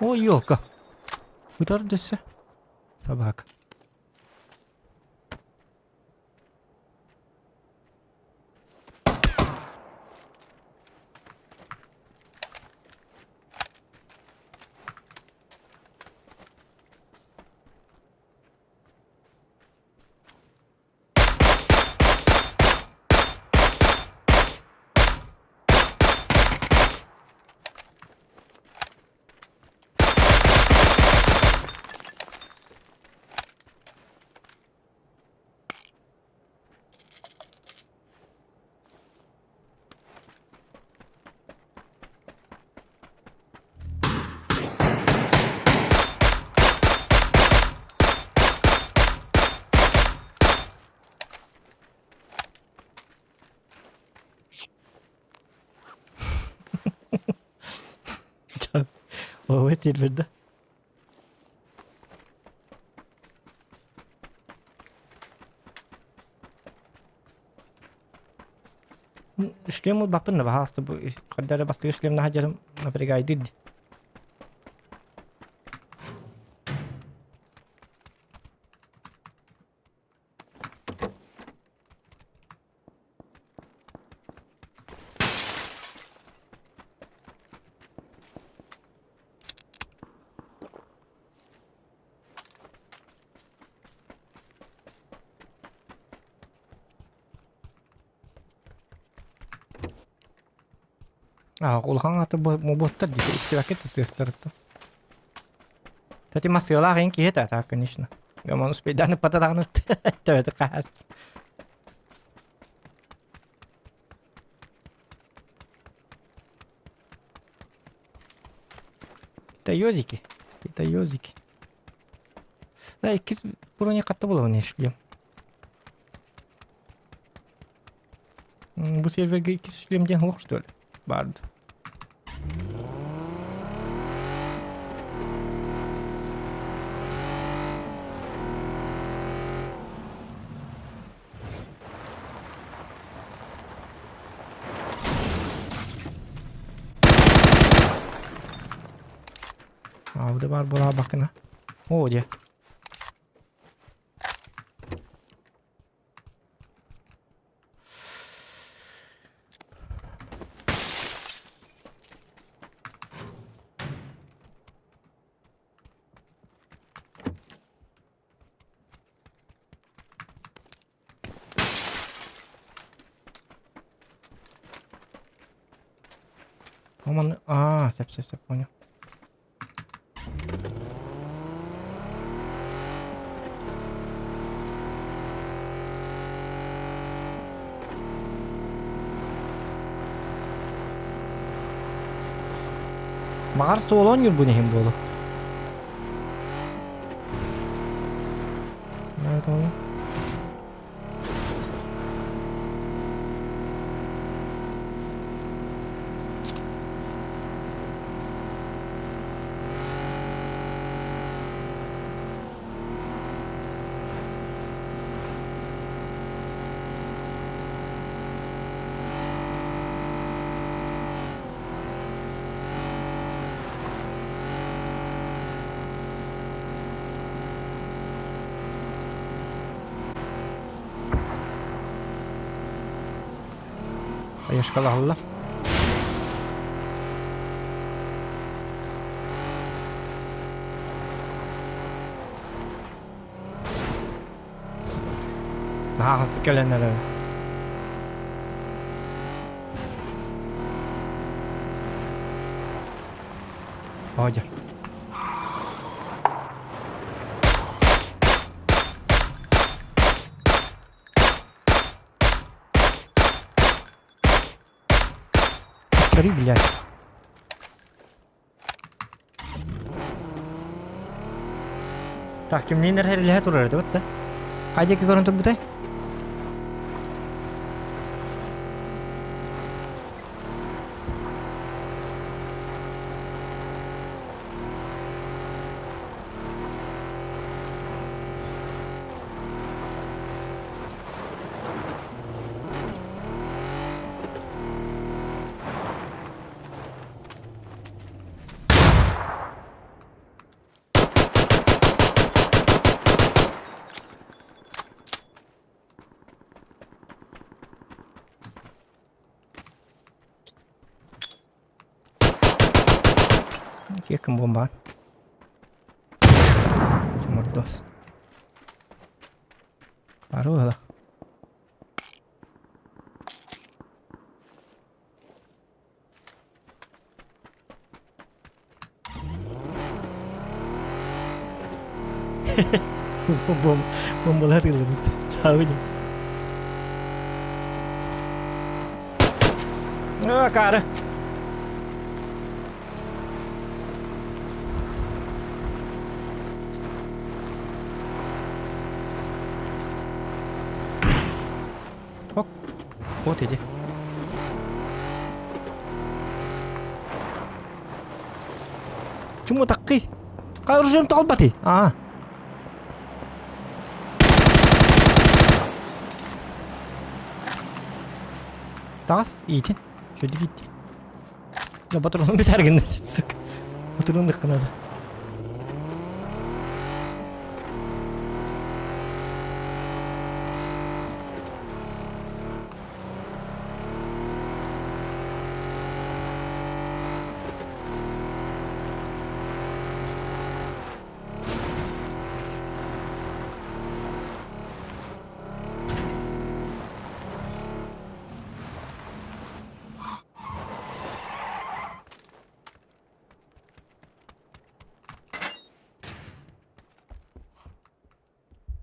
Ой, елка. Ытар дөссө. Собака. Ой, серверде. Шлем ылбаппын да баһаалыста бу хардары бастакы шлем наһадьарым напрягайдыр дии. Аа, улахан аата буоттар дии, истибэккэ тыастарыттан. Кстати, массыылаах эн киһи этэ, так, конечно. Гамон успейдааны патадаҕын төбөтө хаһаас. Это ёзики. Это ёзики. Да, иккис броня хатта буолабын шлем. Бу серверге иккис шлем диэн суох что ли? Барды. Ауда бар була бакына. О, дьэ. Манна аа сөп сөп сөп понял. Баҕар суолун ньургун иһин буолуо. Айышкалаһаллар. Наһаа хастык кэлэн эрэр. Оодьор. Повтори, блядь. Так, кимниин эрэ эрэлэһэ турар этэ да? Хайа диэки көрөн турбутай? Киэккин буомбаҕын. Мордос. Арыыла. Бом бомбалар ыллыбыт. Чаабы А, кары. Ок. Вот иди. Чуму таккый. Оружием тоҕолбатый? Аа. Таас иитин. Чөдүк иитти. Я патронун битэр гынна, сука. Патронун дыккынады.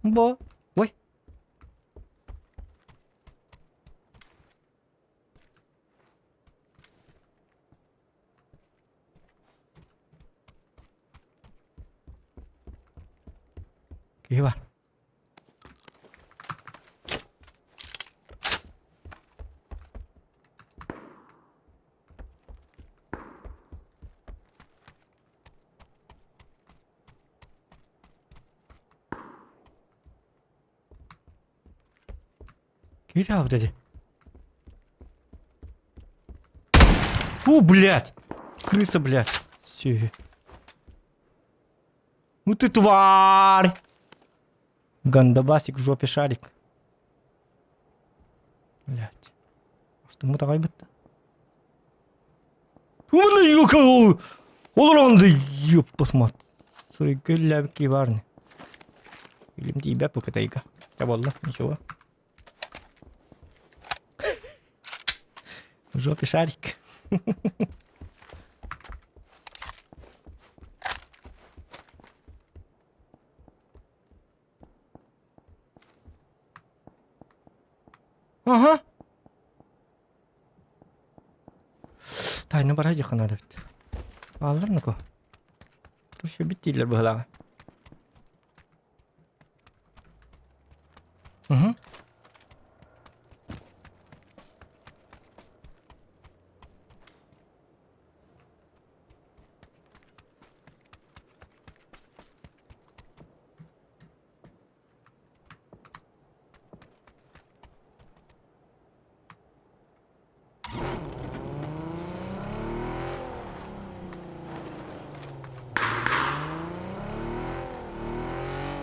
Бо. Ой. Киһи бар. Киһи вот эти. О, блядь! Крыса, блядь. Все. Ну ты тварь! Гандабасик в жопе шарик. Блядь. Что мы давай бытта? Олор ёп посмотри. Көлләбики барны. Илим тиибэ пукатайга. Таболла, ничего. В жопе шарик. Ага. Тайна барай дьахана да бит. Ааллар нако. Тушу бит дииллэр быһылааҕа. Угу.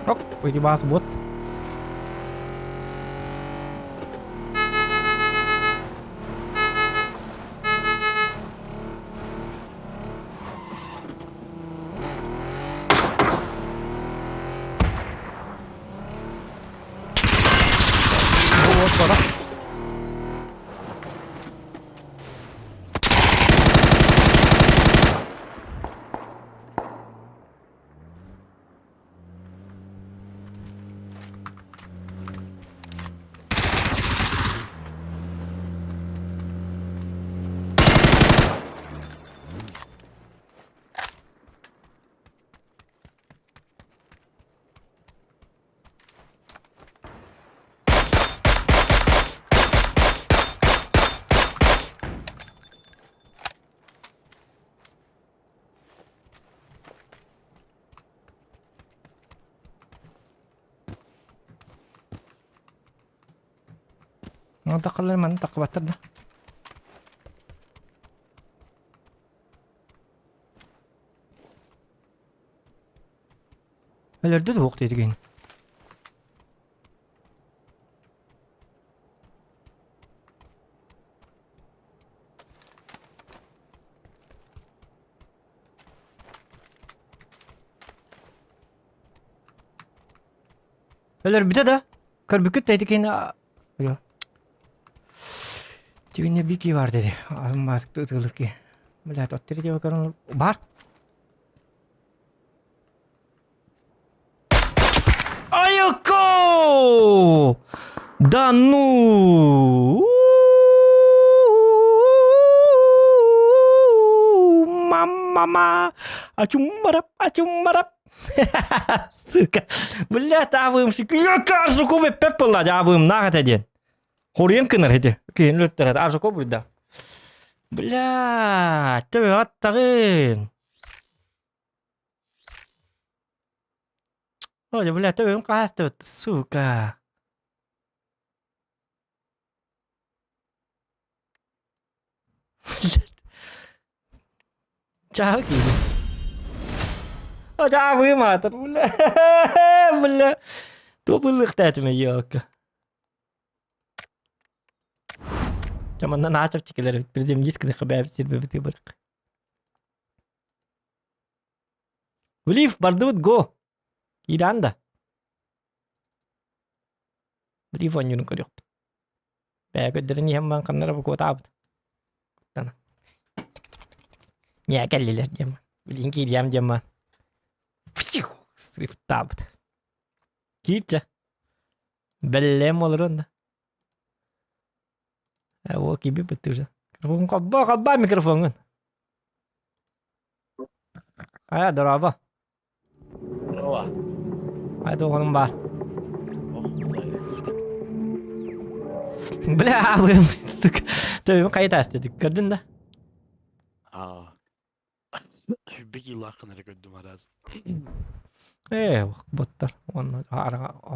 Ок, эти бас вот. Вот, пора. Тахаллар манна таххыбаттар да. Өлөрдө да уох диэтигин. Өлөрбүтэ да көрбүккүт да ити киһини Тигинне бики бар dedi. Алым бар ытылыр ки. Блядь, оттери деп көрөн бар. Айоко! Да ну! Мама! Ачумарап, ачумарап. Сука. Блядь, авым шик. Я кажу, кубе пеппела, авым нагат один. Хоруйан кынар ити. Киин өлттөрөт. Аржаков буйда. Бля, төбө аттагын. Ой, бля, төбөм хаастыбыт, сука. Чаһы киирдим. Чаабыым аатыр, бля. Бля. Туопуллуохтаатым ёлка. Чэ, манна наһаа чэпчэкилэр эбит. Приземлись гыныхха бэйэбит сирбэбит барык. Влив, бардыбыт, го! Киирэн да. Влив оонньуурун көрүөхпүт. Бэйэ көрдөрөн иһэн баран ханна эрэ букуотаабыт. Куттана. Ньээ кэллилэр диэн. Билигин киириэм диэн баан. Срифтаабыт. Киирчэ. Бэллэм олорон да. О, киби бытты уже. Микрофон холбоо, холбоо микрофоҥҥун. Хайа, дорообо. Ова. Хайа, туоҕунум баар. Ох, Бля, абыым, сука. Төбөм хайытаас дедик. Көрдүн да? Аа. Бик илааххын эрэ көрдүм араас. Ээ, боттар. Онно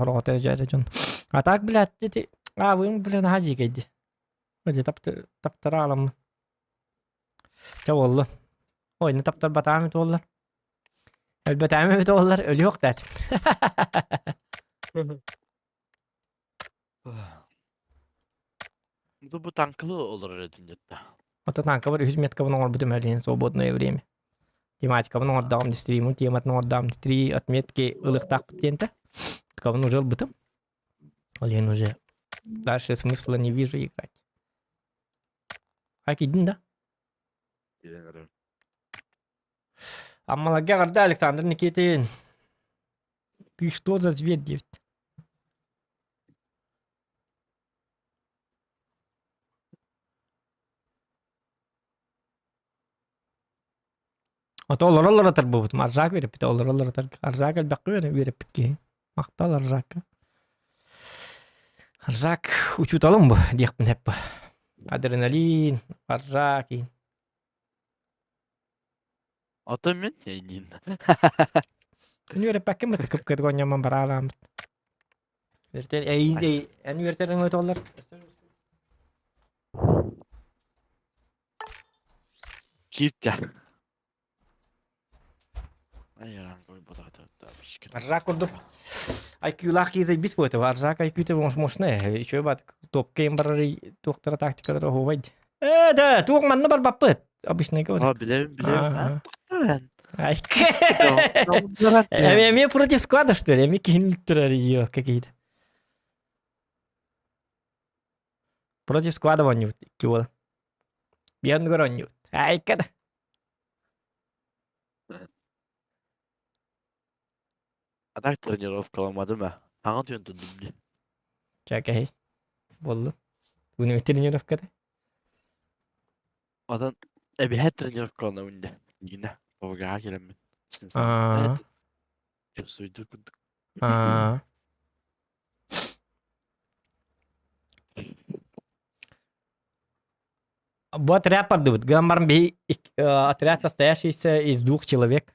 ороҕото дьэ дьон. А так, блядь, ити аабыым, бля, наһаа дьиикэйди. Дьэ таптара аламмын. Чэ буоллун. Ой, не таптарбатаам эбит буоллар. Өлбөтөөм эбит буоллар, өлүөх да Бу бу танкылы олорор этин дьэтта. Ото танкабар үһүс меткабын оҥорбутум өлүөн свободное время. Тематикабын оҥордоҕум ди стриму тематын оҥордоҕум три отметки ылыахтаахпыт диэнтэ. Кабын уже ылбытым. Ол иһин уже дальше смысла не вижу играть. А кидин да? Аммаларга эҕэрдэ Александр Никитин. Ты что за зверь диэбит. Ото олороллор атарбыбытым Аржак үөрэппитэ олороллор атар Аржак элбэххэ үөрэппит киһи. Махтал Аржакка. Аржак учууталым бу диэхпин сөп. Адреналин, Аржак Ото мин эйниин. Эн үөрэппэккин быта кып-кырга онньоммон бараалааммыт. Үөртер эйин эй эн үөртериҥ өтөллөр. Кииртэ. Ай ранговый Аржак курдук IQ-лаах киһи бис буота. Аржак IQ-та мощная. Еще бат топка им барар туохтара тактикалара оһуобай. Э, да, туох манна барбаппыт. Обычный говорит. А, билэбин, билэбин. Эми против склада, что ли? Эми киһин турар ее какие-то. Против склада вонют, киола. Биан горонют. Айка. А так тренировкаламадым а. Хаҥа түөн тundum дии. Чакай. Болду. Буну тренировкада. Отон эбиһэ тренировкаланабын дэ. Игинэ. Бабагаҕа кэлэммин. Аа. Чувствуйду курдук. Аа. Бу отряд бардыбыт. Гынан баран биһи отряд состоящийся из двух человек.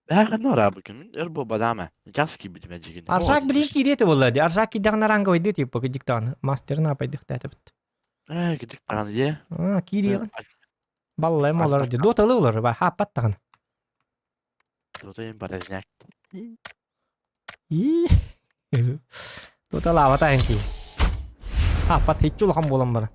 Бэҕэһээ араабыккын өр буолбатаҕым ээ. Час киирбитим эдьигин. Аржак билигин киириэ этэ буолла дии. Аржак киирдэҕинэ ранговайдыы типа кыдьыктаҕына. Мастерын аапайдыхтаатыбыт. Ээ, кыдьыктаҕына дии. Аа, киириэҕин. Баллайым олорор дии. Доталы олорор ба, хааппат даҕаны. Дота им порожняк. Ии. Доталаабата эн кии. Хааппат иччи улахан буолан баран.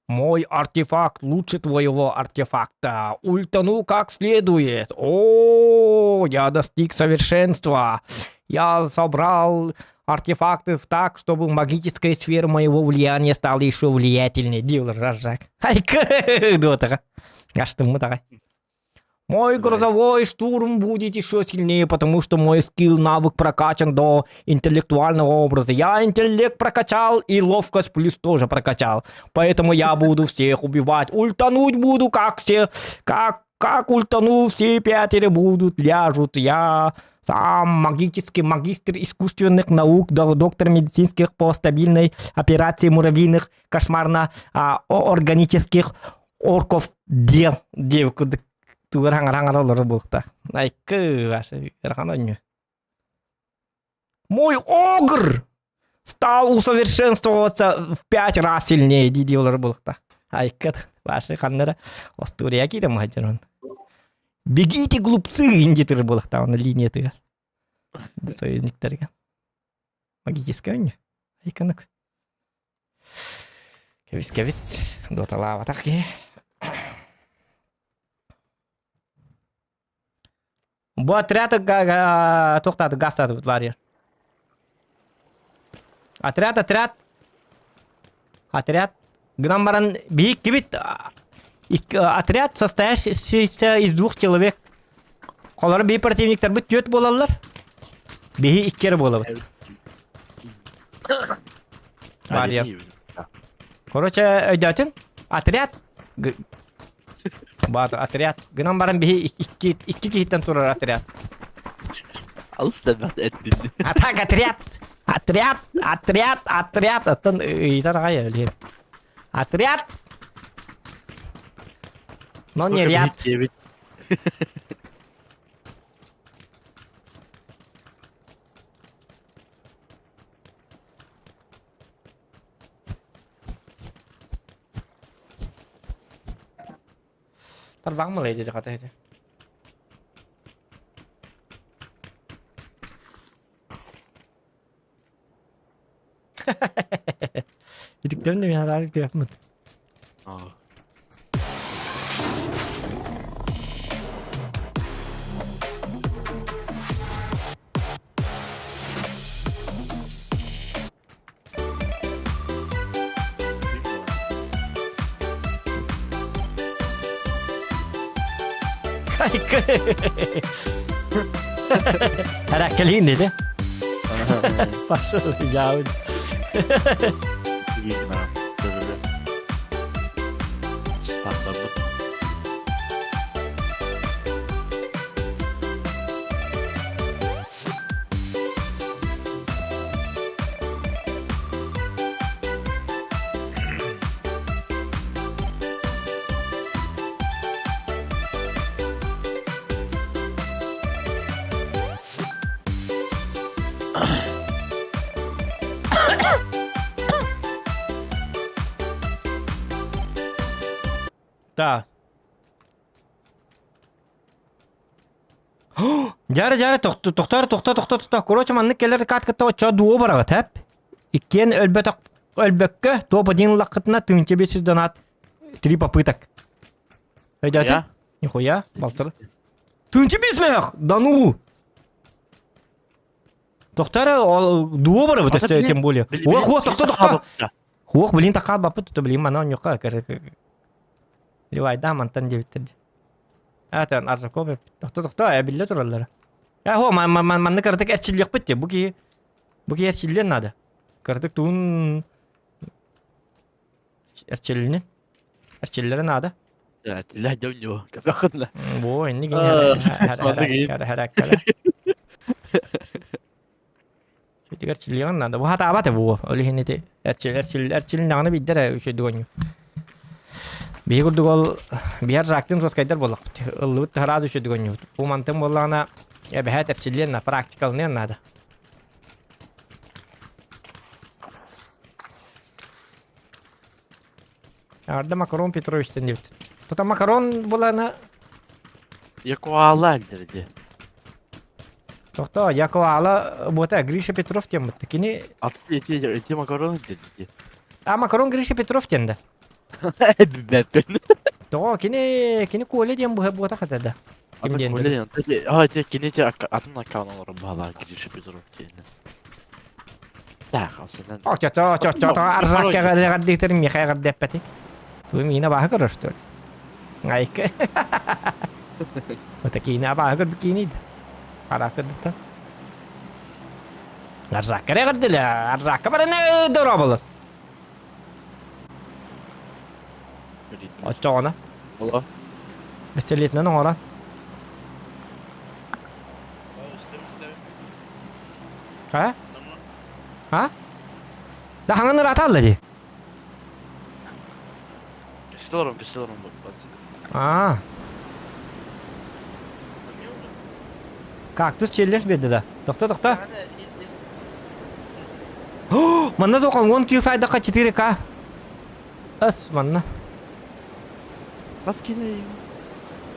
Мой артефакт лучше твоего артефакта. Ультану как следует. О, я достиг совершенства. Я собрал артефакты так, чтобы магическая сфера моего влияния стала еще влиятельнее. Диир Аржак. Айка, Аштыммыт Мой грозовой штурм будет еще сильнее, потому что мой скилл навык прокачан до интеллектуального образа. Я интеллект прокачал и ловкость плюс тоже прокачал. Поэтому я буду всех убивать. Ультануть буду, как все, как, как ультану, все пятеро будут, ляжут. Я Сам магический магистр искусственных наук, доктор медицинских по стабильной операции муравьиных кошмарно органических орков дел диэбит курдук тугар хаҥар-хаҥар олорор буолта. Айкы, ваша ыарахан оонньуу. Мой огр стал усовершенствоваться в пять раз сильнее дии олорор буолуохтаах. Айкы, ваша ханнара остуоруйа киирэн махадьарон. Бегите, глупцы, индитер буолуохтаах оны линиятыгар. Союзниктарга. Магическая оонньуу. Айканык. Кэбис кэбис, доталаабатах киһи. Бу отряд туохтааты гастаатыбыт варьер. Отряд, отряд. Отряд. Гынан баран биһиккибит отряд состоящийся из двух человек. Холоро биһи противниктарбыт түөрт буолаллар. Биһи икки эрэ буолабыт. Варьер. Короче, өйдөөтүн? Отряд. Баар отряд. Гынан баран биһи икки икки киһиттэн турар отряд. Алыс да бат эттин. Атак отряд! Отряд! Отряд! Отряд! Оттон ыйытар аҕай өлүөн. Отряд! Но не ряд. Тарбаҕым малай диэти хата ити. Итиктерин да миэхэ түһэпмит. Аа. Хараккалиин dedi. Пошел, жаабын. Да. Дьара дьара тохтор тохтор тохтор тохтор короче маннык кэлэр каткатта оччо дуо бараҕыт эп иккиэн өлбөтөх өлбөккө топ один ыллаххытына тыынча 500 донат три попыток өйдөөтү нихуя балтыр тыынча 5 мөһөх да ну тохтор дуо барабыт өссө тем более уох уох тохто тохто уох блин такаа баппыт то блин мана онньукка Ливайда мантан диэбиттэр дии. Аатан Аржаков тохто тохто эбиллэ тураллара. Я хо манны кыратык эрчиллиэхпит дии. Бу киһи бу киһи эрчиллиэн наада. Кыратык туун эрчиллинин. Эрчиллэрэ наада. Эрчиллэ дьон ньуо. Кэпэххитинэ. Бу инник хәрәккәлә. Үчүгэй эрчиллиэҕин наада. Бу хатаабат бу. Ол иһин ити эрчил эрчил эрчилиннэҕинэ биирдэ эрэ үчүгэйдик оонньуу. Биһи курдук ол биһэр жактын жесткайдар буоллахпыт. Ыллыбыт да сразу үчүгэйдик оонньуубут. Бу мантан буоллаҕына эбэһээт эрчиллиэн на практикалыныан наада. Арда Макарон Петровичтан диэбит. Тута Макарон булана Якуала дерди. Тохто, Якуала буота Гриша Петров диэн бутта. Кини Аты эти эти макарон дерди. А Макарон Гриша Петров диэн да. Билбэппин. Тоҕо кини кини Коля диэн буһа буота хата да. Ким диэн Коля диэн. А те кини те атын аккаунт олорор баһалаа Гриша Петров диэн. Оччото, оччото аржакка эҕэрдиитэр миэхэ эҕэрдэппэти. Туу миинэ абааһы көрөр что ли? Айка. Вот киинэ абааһы көрбүт киинийdi. Араастырдыттан. Аржакка эҕэрдилэ. Аржакка бараны дороболос. Оччоҕуна. Ола. Бестелетинен оҥорон. А? А? Да хаҥан ыраатаалла дии. Кэсте олорон, кэсте олорон Аа. Кактус челлендж берди да. Тохто, тохто. Манна тоқан 10 килл сайдаққа 4К. Ас, манна. Бас кини.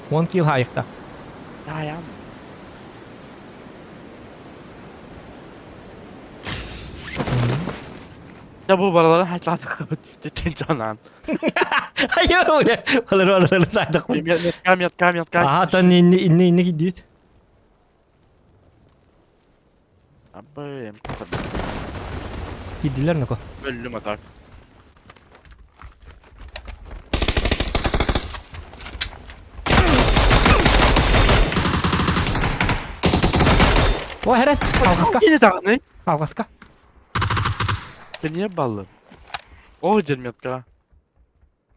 10 килл хайықта. Аям. Я бу бараларын хайлаатык жанан. Айо, олар олар сайдақ. Метка, метка, метка. Аха, тон инни инни инни кидит. Абы, Кидилер нако. Өллүм атак. О, хәрәт, алғаска. Кини даҕаны. Алғаска. Кини баллы. О, дерметка.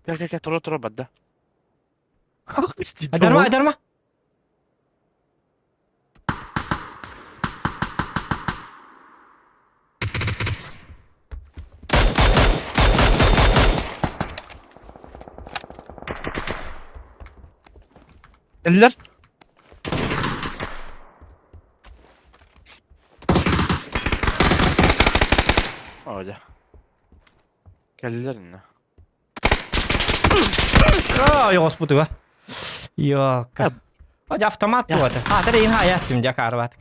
Кэ кэ кэ тура тура бадда. Айдарма, айдарма. Eller. Öyle. Кэллилэр иннэ. Ойоҕоспутугар. Йока. О, автомат туота. А, тәрэ ин хаястым дьэ каарбатык.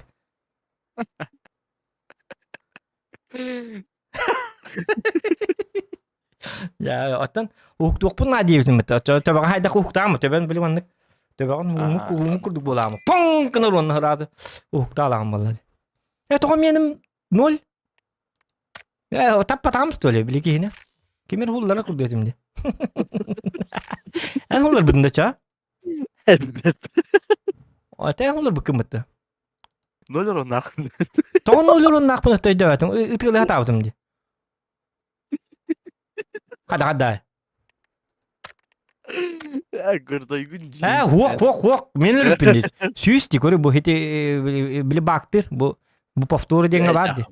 Дьэ, оттон уһуктуохпун наа диэбитим бытта. Төбөҕө хайдах уһуктаамы, төбөн били маннык төбөҕүн уһуҥҥу уһуҥҥу курдук буолаамы. Пуҥ гына уруонна ырааты уһуктаалаҕым буолла. Э, тоҕо миэним ноль? Э, таппатаҕым что ли, били киһини? Кимир хуллара курдук этим дии. Эн хулларбытын да ча? Элбэт. Ата эн хулларбыккын бытта. Ноль ороннаах. Тоҕо ноль ороннаахпын өттөйдөөтүм, ытыалаһа таабытым дии. Хада хада. Гырдайгын Э, хуох, хуох, хуох. Мен өлүппүн дии. Сүүс дии, көрү бу хити били баактыр, бу бу повторы диэҥҥэ баар дии.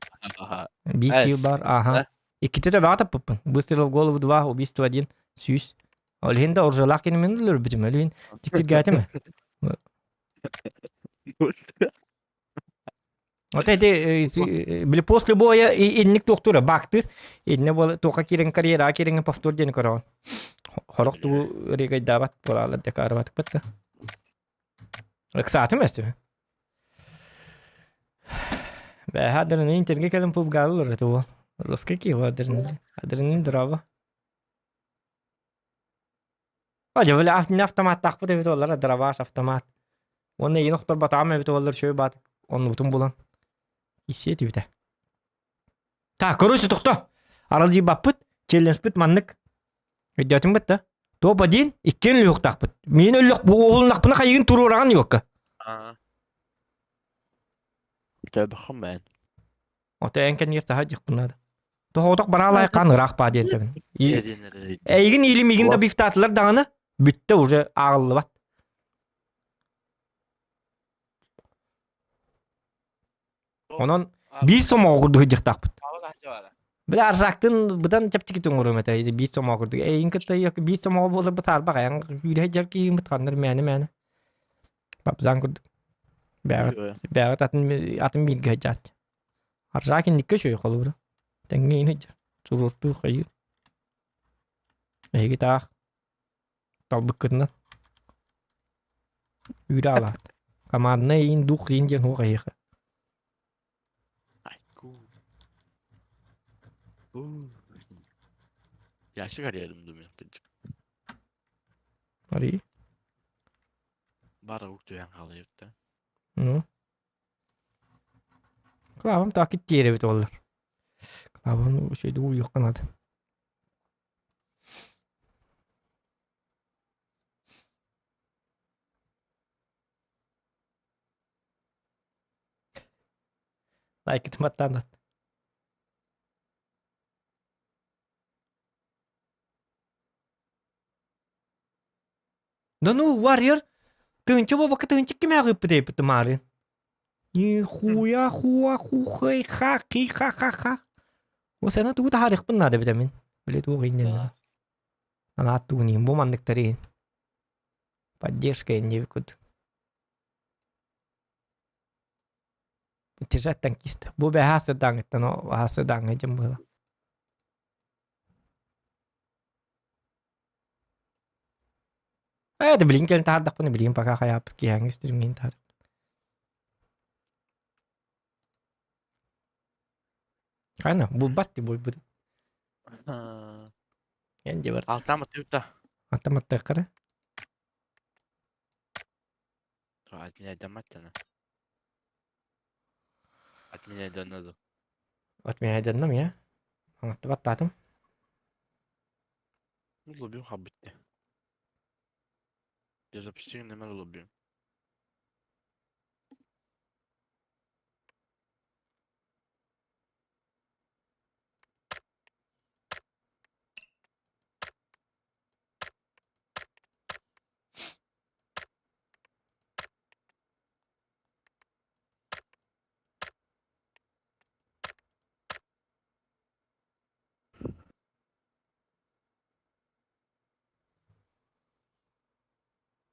Биир киил бар, аха. Иккитэ да баҕа таппыппын. Выстрел в голову два, убийство один, сүүс. Ол иһин да оржалаах кини мен өлөрбүтүм, ол иһин дьиктиргээтим. Вот эти били после боя инник туохтуура баактыр инне буола туохха киирэн карьераҕа киирэҥҥин повтор диэни көрөҕүн хорох тугу регайдаабат буолаалар декаарабатыкпат да ыксаатым өстү бэһэ адреналин интерге кэлэн пубгаалылар это буол русский киһи адреналин адреналин дороба Дьэ били автоматтаахпыт эбит буоллар дробаш автомат. Уонна эйигин охторботоҕум эбит буоллар үчүгэй баат оннубутун булан исиэ этибитэ. Так, короче, тохто. Аралдьыйбаппыт, челленджпит маннык. Өйдөөтүҥ бытта. Топ один, иккиэн өлүөхтаахпыт. Миин өллөх буолуннахпына хайыгын туруораҕын юокка. Төбөххүн бэйэн. Ото эн кэннигэр таһа дьихпин наада. Тоһоотох бараалайкаан ыраах баа диэн тэбин. Эйигин или мигин да бифтаатылар даҕаны бүттэ уже ааҕыллыбат. Онон биир сомоҕо курдук сылдьыахтаахпыт. Бile аржаактын быдан чэпчэки оҥоруом этэ биир сомоҕо курдук. Эйигин кытта биир сомоҕо буоларбыт саарбах айан күүрэ сылдьар киһибит ханнар мээнэ-мээнэ. Бапзаан курдук. Бэҕэт бэҕэт атын атын бииргэ сылдьааччы. Аржаак инникке үчүгэй холобура. Тэҥҥэ иһин сылдьар. Туруортуур хайыыр. Эһиги таах талбыккытынан үүрэ алаат. Команднай иин дух иин диэн суох эһиэхэ. Ящик арыйарым дуу мен кырдьык. Арый. Бары ук түһэн хаалыйбыт да. Ну. Клавам так иттиэр эбит буоллар. Клавам үчүгэйдик уйуохха наада. Лайкытым аттаан Да ну, Warrior, тыынча буолбакка тыынча кимээҕи ыыппыт эбиппит маарыын. Нихуя хуа хухай ха хи ха ха ха. О сена тугу таһаарыахпын наада эбит мин. Били туох иннинэ. Анаат тугун бу манныктары поддержка иннибит курдук. Тижат танкиста. Бу бэһаа сыдаҥыттан аһа сыдаҥа дьон буола. Ээ, да билин кэлин таһаардахпына билигин пока хайааппыт киэһээҥҥи стримҥин таһаар. Хайна, булбат ти буйбут. Эн дебар. Алтаан баттыбыт да. Аттам аттыаххара. Отменяйдаммат дьоно. Отменяйданна ду. Отменяйданным я. Аңатты баттаатым. Лоббим хаббытты. Я запустил номер лобби.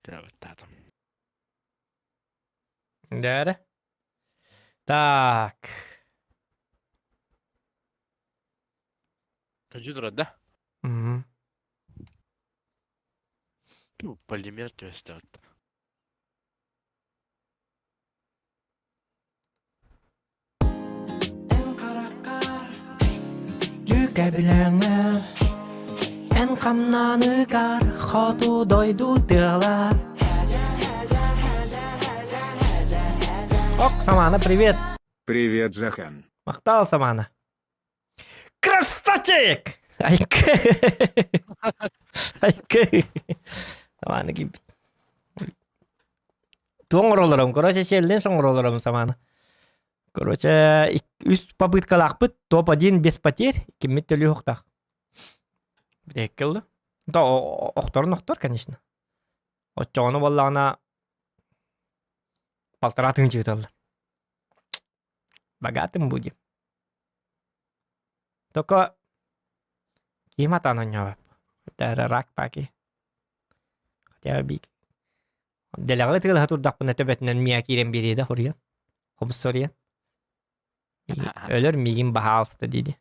Баттаатым. Дээрэ. Так. Көдьүү турар да? Мгм. Полимер түөстэ Дьүкэбилэҥэ эн хамнаныгар хоту дойду тыала. Ок, Самана, привет. Привет, Захан. Махтал, Самана. Красавчик! Айка. Айка. Самана киирбит. Туоҥ оҥороллорум, короче, челлендж оҥороллорум Самана. Короче, үс попыткалаахпыт, топ-1 без потерь, киммит төлүөх Бүтэһиккэ ылла. Да, охторун охтор, конечно. Оччоҕуна буоллаҕына полтора тыһыынча ыыталлар. Богатым будем. Только ким атаан оонньообот. Хотя рак паки. Хотя бик. Дэлэҕэ тыалаһа турдахпына төбөтүнэн миа киирэн биэриэ да хоруйан. Хобуссоруйан. Өлөр миигин баһаалыста диди.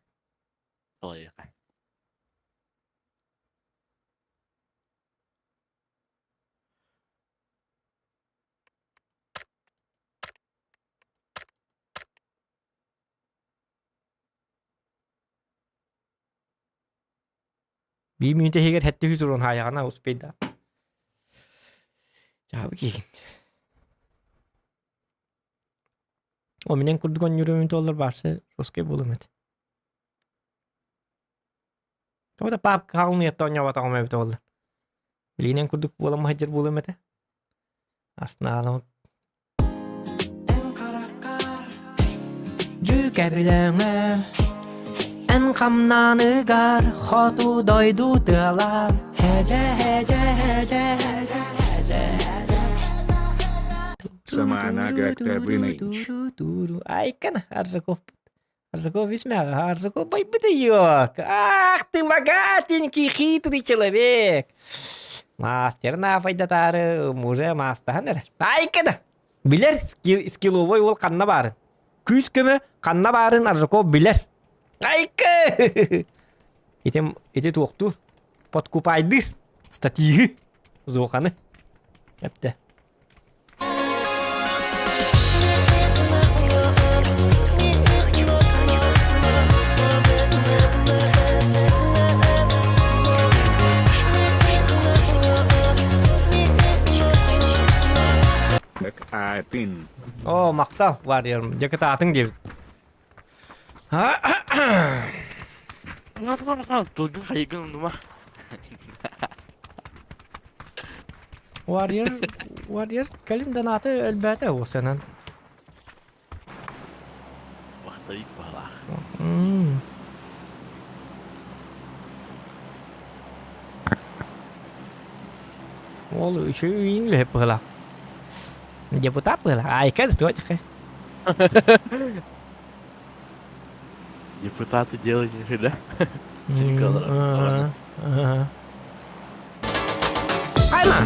Биир мүнүүтэ иһигэр 700 урун хаайаҕына успейда. Дьаабы киһигин. О минен курдук онньуруумун туоллар баарсы русский буолуом этэ. Тоҕо да паапка хаалыныйатта оонньооботоҕум эбитэ буолла. Билигинэн курдук буолан маһдьыр буолуом этэ. Арсеналым Дьүкэбилэҥэ эн хамнаныгар хоту дойду тыала Хэдьэ хэдьэ хэдьэ хэдьэ хэдьэ Самаана Гактабыныч. Айкана Аржаков Аржаков весьма Аржаков байбытыйок. Ах ты богатенький хитрый человек. Мастер на файдатары уже мастахан эрэр. Айкана Билэр скилловой уол ханна баарын. Күүс көмө ханна баарын Аржаков билэр. Айка! Итим ити туохтуур. Подкупайдыр. Статиһы. Зоханы. Эпте. Атын. О, махтал бар диyorum. Дьэ атын диэбит. Тылгын хайгын умнума. Warrior, Warrior кэлин донаты өлбөөтө уусанан. Вахтовик баһылаах. Ол үчүгэй үлэһит быһыылаах. Депутат быһыылаах. Айка да туох. Депутаты делай не да? Телеграмм. Айма!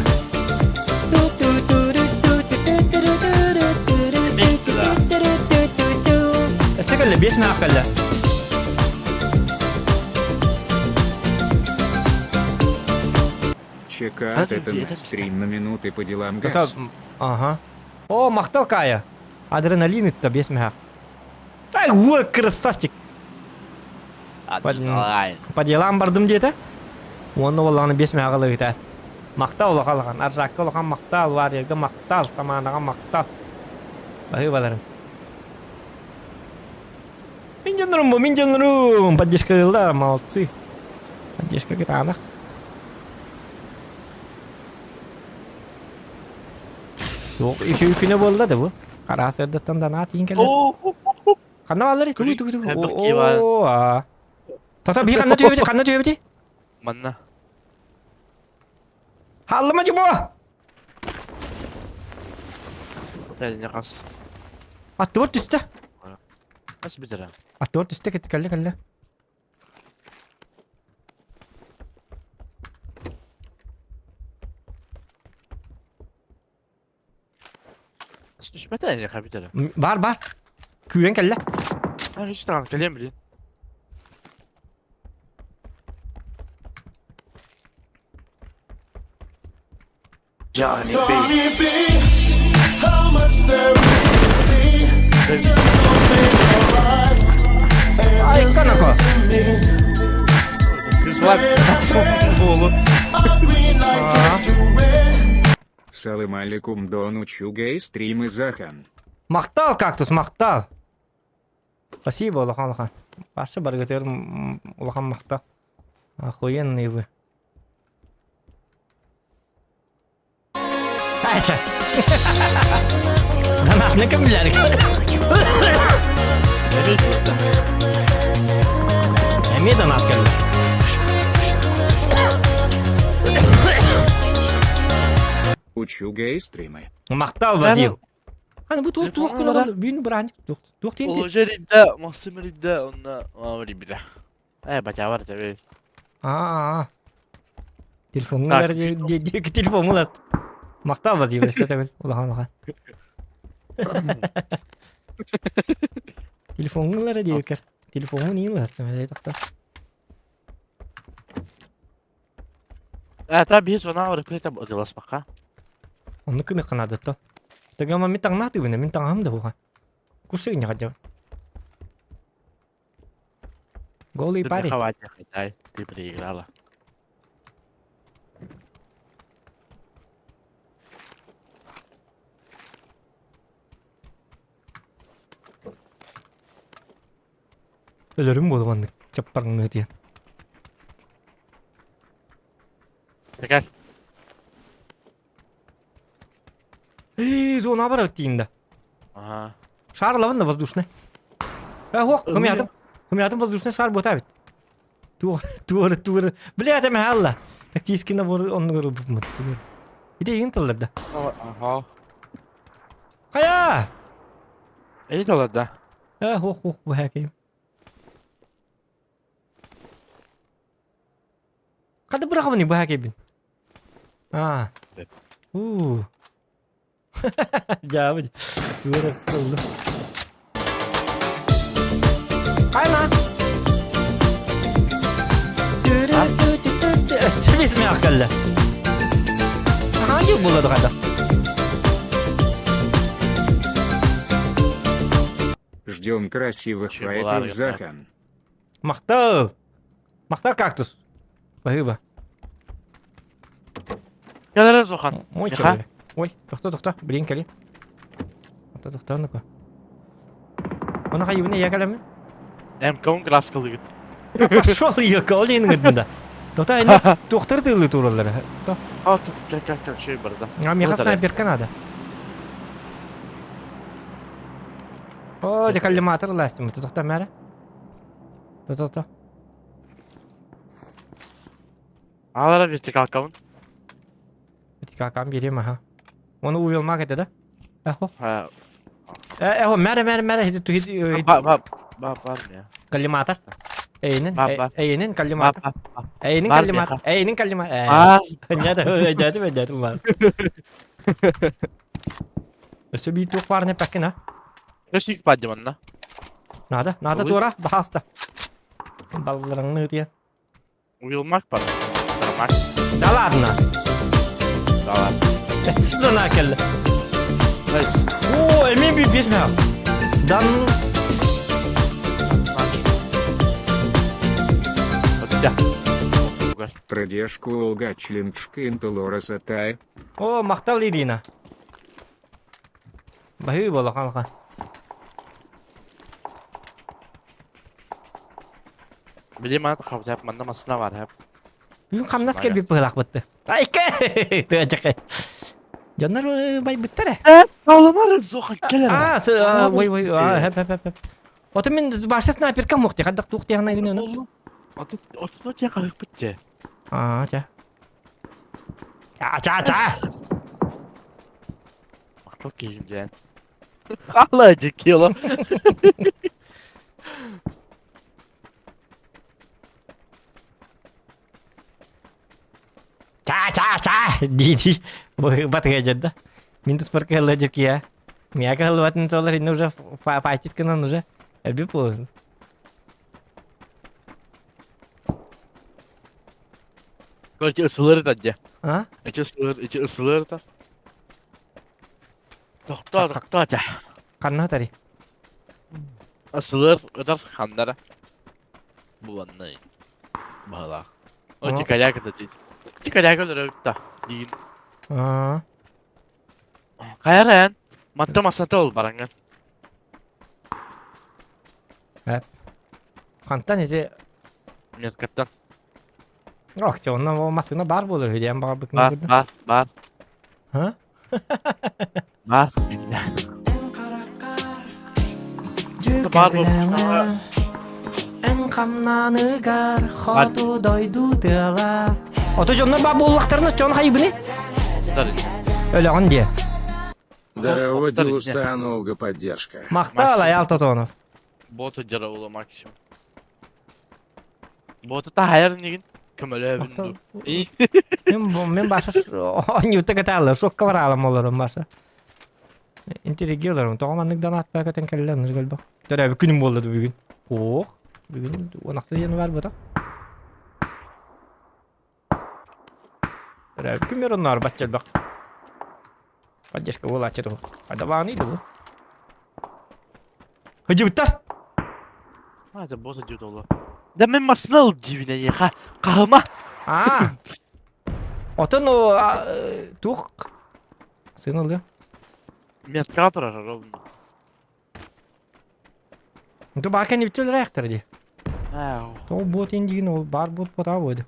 Өссө кэллэ, биэс наах кэллэ. ЧК это стрим на минуты по делам газ. Ага. О, махтал Кая. Адреналин это без меха. Ай, вот красавчик. По делам бардым диэтэ. Уонна буоллаҕына биэс мэһэҕэ ылыгытааст. Махтал улахан Аржакка улахан махтал, Варьерга махтал, Саманаҕа махтал. Баһыыбаларым. Мин дьоннорум бу, мин дьоннорум! Поддержка ылла, молодцы. Поддержка кытаанах. Суох, үчүгэй күнэ буолла да бу. Араас эрдэттэн данаа тиин кэлэр. Ханна бааллар? Тугуй тугуй тугуй. Оо, аа. Тото биһи ханна түһэбити? Ханна түһэбити? Манна. Халлыма дьубо! Тэлне хас. Аттыбар түстэ. Хас бүтэрэ? Аттыбар түстэ кэллэ кэллэ. Түспэтэ эйиэхэ бүтэрэ. Бар бар. Күүрэн кэллэ. А, hiç tamam кэлиэм билин. Johnny B. Ай, канако. Оğlu. Салым алейкум дон учугай стримы захан. Махтал кактус, махтал. Спасибо, улахан улахан. Башы баргытыр улахан махтал. Охуенный вы. Айча. Данахны ким билэр? Эмиэ данах кэллэ. Учугай стримы. Махтал Вазил. Аны бу туох туох күн бүгүн быраанчык туох туох диэн Олужа ридда, Максим ридда, онна рибда. Э, бачавар тебе. Аа. Телефоҥҥа диэки телефоҥҥа уласт. Махтал Вазил, өссө төгүл улахан улахан. Телефоҥҥа ылара диэбиккэр. Телефоҥҥун иин уластым тохто. Э, та биһи сона ырыппыта ытыласпакка. Онну кыныхха наадатто. Тагама мин таҥнаах тыыбына, мин таҥаһым да буха. Курсыгын дьа. Голый Ты парень. хавать хай, ты проиграла. Өлөрүм буолуоннык чаппарҥыы диэн. Кэл. Эй, зона бар тиинда. Ага. Шар лавын воздушный. Э, ох, хымятым. Хымятым воздушный шар бута бит. Туор, туор, туор. Бля, это махалла. Тактический набор он говорил бумут. Иде ин тылларда. Ага. Кая! Эй тылларда. Э, ох, ох, бу хаким. Хата быраҕабын быһа кэбин. Аа. Уу. Дьаабы. Үөрэ ыллым. Хайма. Өссө бесмех кэллэ. Хаанчык буолла хайда. Ждем красивых файтов Захан. Махтал! Махтал кактус! Баһыыба. Кэлэрэ Зохан. Ой, человек. Ой, тохто, тохто, блин, кэли. Тохто, тохто, ну-ка. Оны хайыбын я кэлэмин? МК-ун краскалыгыт. Пошел ее, колин гыдында. Тота эне тухтар тылы тураллар. То. А, кел кел кел, шей бар да. А мне снайперка надо. О, декаллиматор ластим. Ты тохта мэра? То-то-то. Алара вертикалкабын. Вертикалкам берем, ага. Он увел маг это, да? Ахо. Ha. Э, мәрэ, мәрэ, мәрэ, хити хити Ба ба ба бар ya. Коллиматор. Эйнин, Бар, бар. эйнин Ба коллиматор. ба ба. Эйнин Бар коллиматор. меха. Эйнин коллиматор. Бар. Нет, өйдәтим, өйдәтим бар. Өссө биир туох баарына эппэккин, а? Өс ик бадьым онно. Надо, надо Ой. туора, баһааста. Балларыңны ытыйан. Уйулмак бар. Бармак. Да ладно. Да ладно. Сюда кэллэ. Nice. О, эмиэ би биэс Дан Отдя. Продежку Олга Члинчкин Тай. О, махтал Ирина. Баһыы буола халха. Билим ат хавжап манна масына бар хап. Бүгүн хамнас кэлбит быһылаах бытты. Айка! Тыачакай. Дьоннор байбыттар э. Ağlamar zoha келер. А, ой, ой, а, хэп, хэп, хэп. Ото мин баша снайперка мохти, хаддах тух тиһана гынны. Ото ото те кахык битте. А, ча. Ча, ча, ча. Мактал кийим ден. Хала дикела. Ча, ча, ча. Ди, ди. Батыга жадда. Мин туспар кылла жиркия. Мияка хылбатын толар инне уже файтис кынан уже. Эби пол. Короче, ысылыр да де. А? Эчи ысылыр, эчи ысылыр да. Тохто, тохто жа. Канна тари. Ысылыр, ытар хандара. Буланны. Бала. О, чикаяка да дейт. Чикаяка да да. Дейин. А. Кайран. Матта масата ол бараңан. Хантан эти Нет, каптан. Ох, все, онна масына бар болор хүден бар быкны. Бар, бар, бар. Ха? Бар. Бар бу. Эн хамнаныгар хоту дойду тыала. Ото дьоннор бар буоллахтарына чон хайбыны. Өлөҕүн диэ. Здорово, Дилустан, Олга, поддержка. Махтал Аял Тотонов. Боту жара ула максимум. Боту та хайыр нигин. Көмөлө бин. Мен мен баша ньюта каталла, шокка баралам олорум баша. Интеллигент олорум. Тоҕо маннык донат бакатан кэллэн ныргылба. Төрөбү күнүм болду бүгүн. Ох, бүгүн 16 январь бута. Төрөбү күмөр оннор баччалбак. Поддержка буолааччы туһу. Адабааны иду. Хыжыбыттар. Hadi бота жут ола. Да мен масына ал дивине еха. Кахыма. А. Отон о тух. Сын алды. Метка турар ровно. Ту бакен ибтил ректор ди. Ау. То бот индигин ол бар бот бота бойду.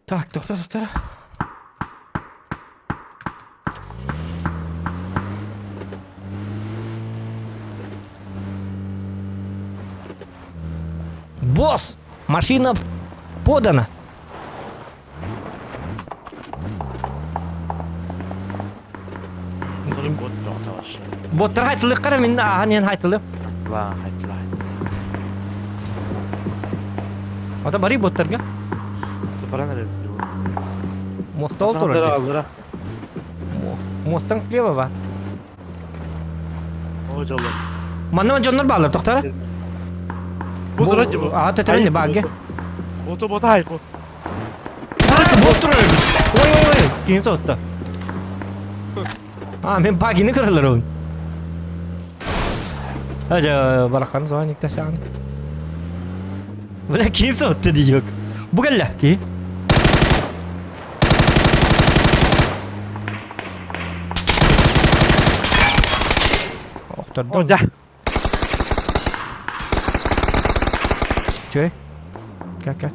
Так, тоқта, тоқта. Босс! Машина подана! Бот тоқталашы. Боттар хайтылық қара, мен ахан хайтылы. Ла, хайтла. Ата бари боттарга. Баран эле. Мостол турар. Мосттан слева ба. О, жолы. Манна жоннор балар, тоқтара. Бу тура жибу. А, төтөрүн багы. Боту бота хайку. Бот турар. Ой, ой, ой. Кийин сотто. А, мен багини кырылыр он. Ажа, барахан соан икташан. Бля, кийин сотто дейок. Бу келле, ки. Охтордум. О, жа. Чөй. Кә, кә.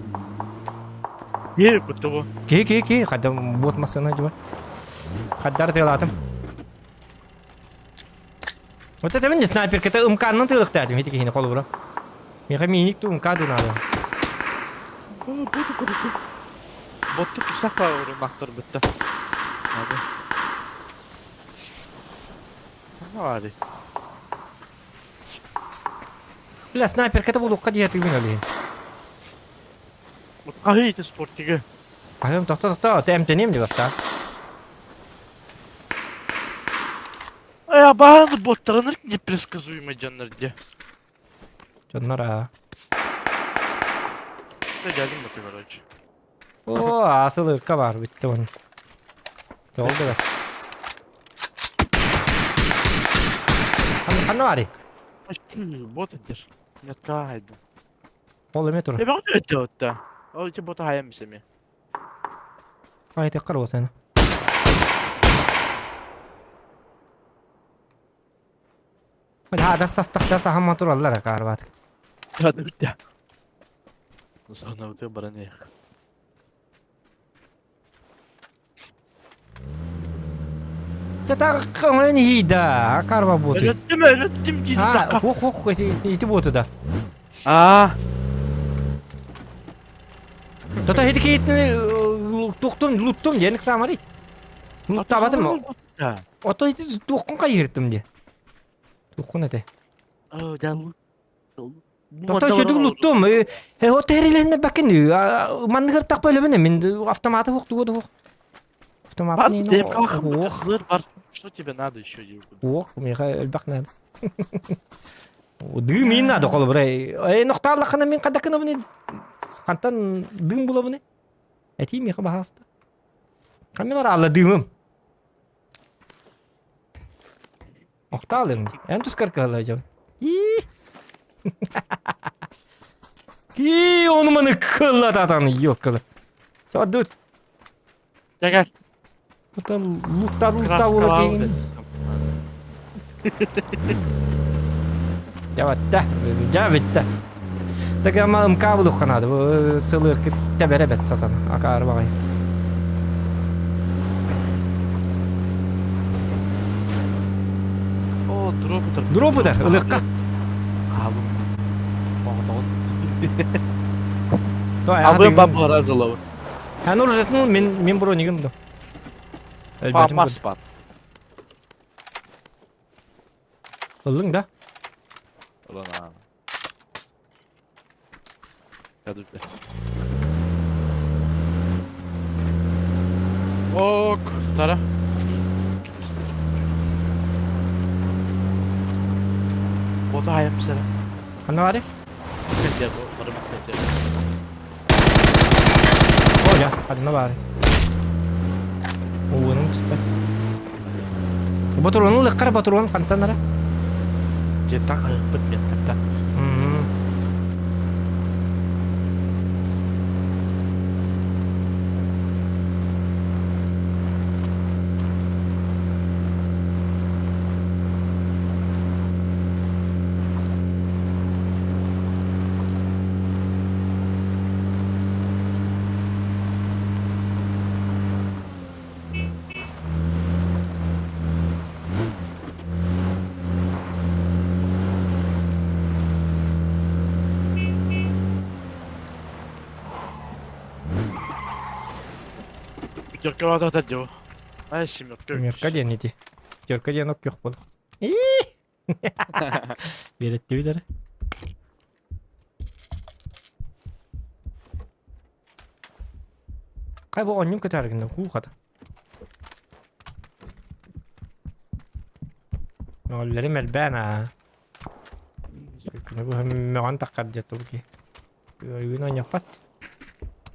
Е, бутты бу. Ки, ки, ки. Хадда бот масына жуба. Хаддар тыалатым. Вот это мен снайперка, это МК-ны тылыктатым, эти кихини колу бура. Меха миник ту МК ду надо. Боту куруту. Ботту кусак бар урун актыр бутты. Hadi. Ханна баарый? Бля, снайперката булуохха дии сатыыбын ол иһин. Хаһыы ити спортига. Хаһыам тохто тохто, ото эмтэниэм дии бастаан. Ай, абааны боттараныр непредсказуемый дьоннор дии. Дьоннор аа. Дядим боты, короче. О, асыл ырка бар бүттэ оны. Тоҕо да Ханна барый? Бот этер. Метка хайда. Ол эме тур. Эбэ өттө отта. Ол ити бота хайам бисеме. Ай теккар болсаны. Хадар састахта сахамма тураллар акаарбат. Hadi bitti. Sana баран эх. Татар хида акарба боты. Өлөттүм, өлөттүм дии. А, хух хух ити боты да. Аа. Тата хити кейтни тухтум луттум диэн самари. Луттабатым. Ото ити тухкун кайыртым ди. Тухкун эте. Оо, да лут. Тохто сөдүг луттум. Э, ото херилен бакин. Манныгыр тақпа өлөбүнэ мен автоматы хук тугу хук. Автомат Бар, не деп сылыр бар. Что тебе надо еще? Ох, меха элбэх надо. Дым мин надо холобура. Э, нохтааллахына мин кадакына буни. Хантан дым була буни. Эти меха бахаста. Ками бар алла дымым. Охтаалын. Эн тускар калла жам. И. Ки ону маны кылла татаны yok кылла. Чодут. Gel gel. Ота лутта лутта була кейин. Жабатта, жабитта. Тага МК булук канады. Сылыр тебере бет сатан. Акар багай. О, дроп утар. Дроп утар, ылыкка. Абы бабы разылабы. Ан уржетну мен мен бронигим да. Памас бар. Ылың да? Ulan abi. Ya dur be. Ok, tara. Бота хайам сара. Ханна бары? Сен барымас кетер. О, я, ханна бары. Уунун түспэ. Батуруну лыккар батурун хантан ара. Жеттан кайыппыт мен капта. Пятерка вата тадё. Ай, семерка. Семерка диэн ити. Пятерка диэн ок көх бол. Беретти билер. Кай бу онньун көтәргинде хуухата. Оллерим элбээн аа. Күнү бу мөҕөн таххар дьэ турки. Күн онньоппат.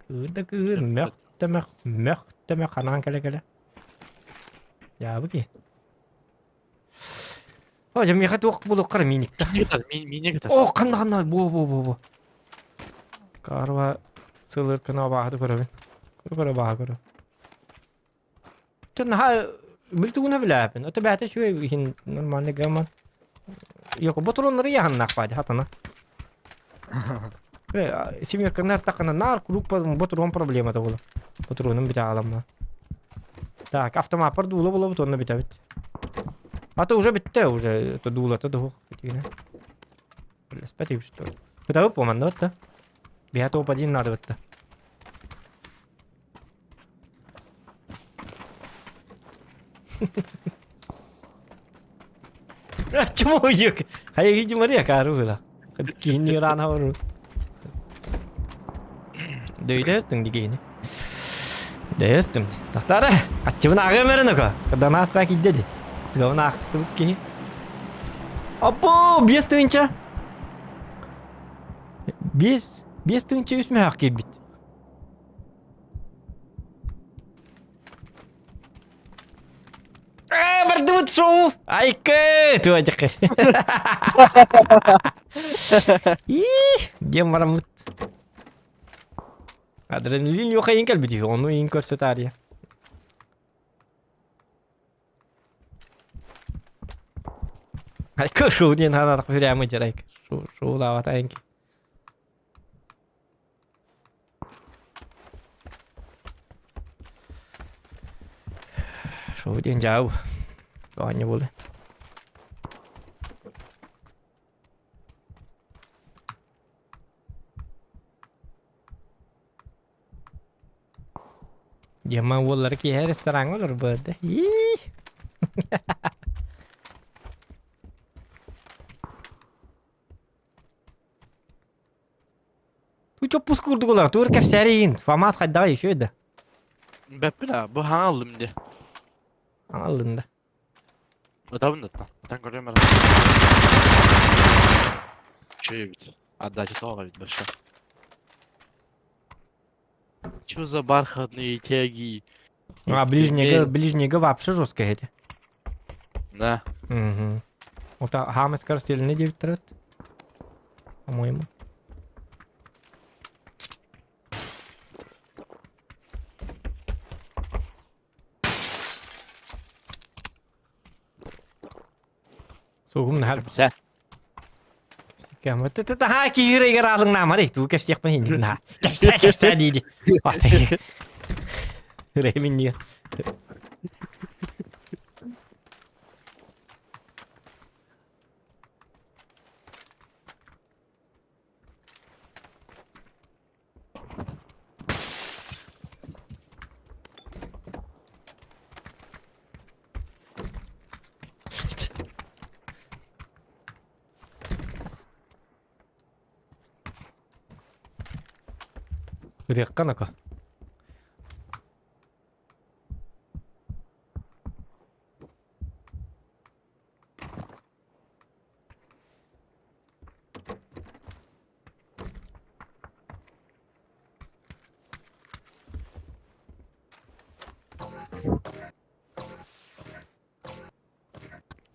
Кыыр да кыыр, мөх да мөх, мөх да мөх ханаан кэлэ-кэлэ. Дьаабы ки. О, дьэ миэхэ туох булуоххара миникта. Мини кытар. О, ханна ханна, бу бу бу бу. Карва сылыр кына баахты көрөбүн. Көрө көрө бааһы көрө. Тэн наһаа билтугуна билээпин. Ото бээтэ үчүгэй иһин нормальный гамма. Йоко ботуроннары яһаннаах баadi хатана. Семерканар тақына нар круг ботурон проблема була. Ботуронун бите аламма. Так, автомат дула була бутонна бите бит. А то уже битте уже это дула то дух тигине. Билеспет что. Кытабы поманды битте. Биха топ один надо битте. Чему юк? Хайа Мария каару была. Киһини рана ору. Дөйдөстүң дигейни. Дөйөстүм. Тахтара, аччыбын ааҕыам эрэ ноко. Кырданаах баа киирдэ ди. Тыгабын аахтыбыт киһи. Оппу, 5 тыһыынча. 5 5 тыһыынча үс мөһөөх киирбит. Ээ, бардыбыт шоу! Айкы! Туа дьакы. Ии, диэн бараммыт. Адреналин yok айын кэлбит үһү, ону иин көрсө таарыйа. Айкы шоу диэн ханаатах прямо дьэр айкы. Шоу, шоулаабат айын. Шоу диэн дьаабы. Оонньуу буолла. Дьима уоллара киэһэ рестораҥҥа олорбут да. Ии. Ту чоппус курдук олор, тур кэпсээри иин. Фамас хайдаҕа еще да. Бэппин а, бу хаҥа аллым дии. Аллын да. Ытабын да Ытан көрүөм эрэ. Үчүгэй эбит. Отдача тоҕо эбит большой. Чё за бархатные теги? А, ближнего, ближнего вообще жестко эти. Да. Угу. Вот Хамас скорострельный 9 трет. По-моему. Сугум нахар. Сэ. Ха кииригэр аалыҥнаамарый туу кэпсиэхпин иһин кэпсээ кэпсээ дии Реминнигэ Ырыахха нако.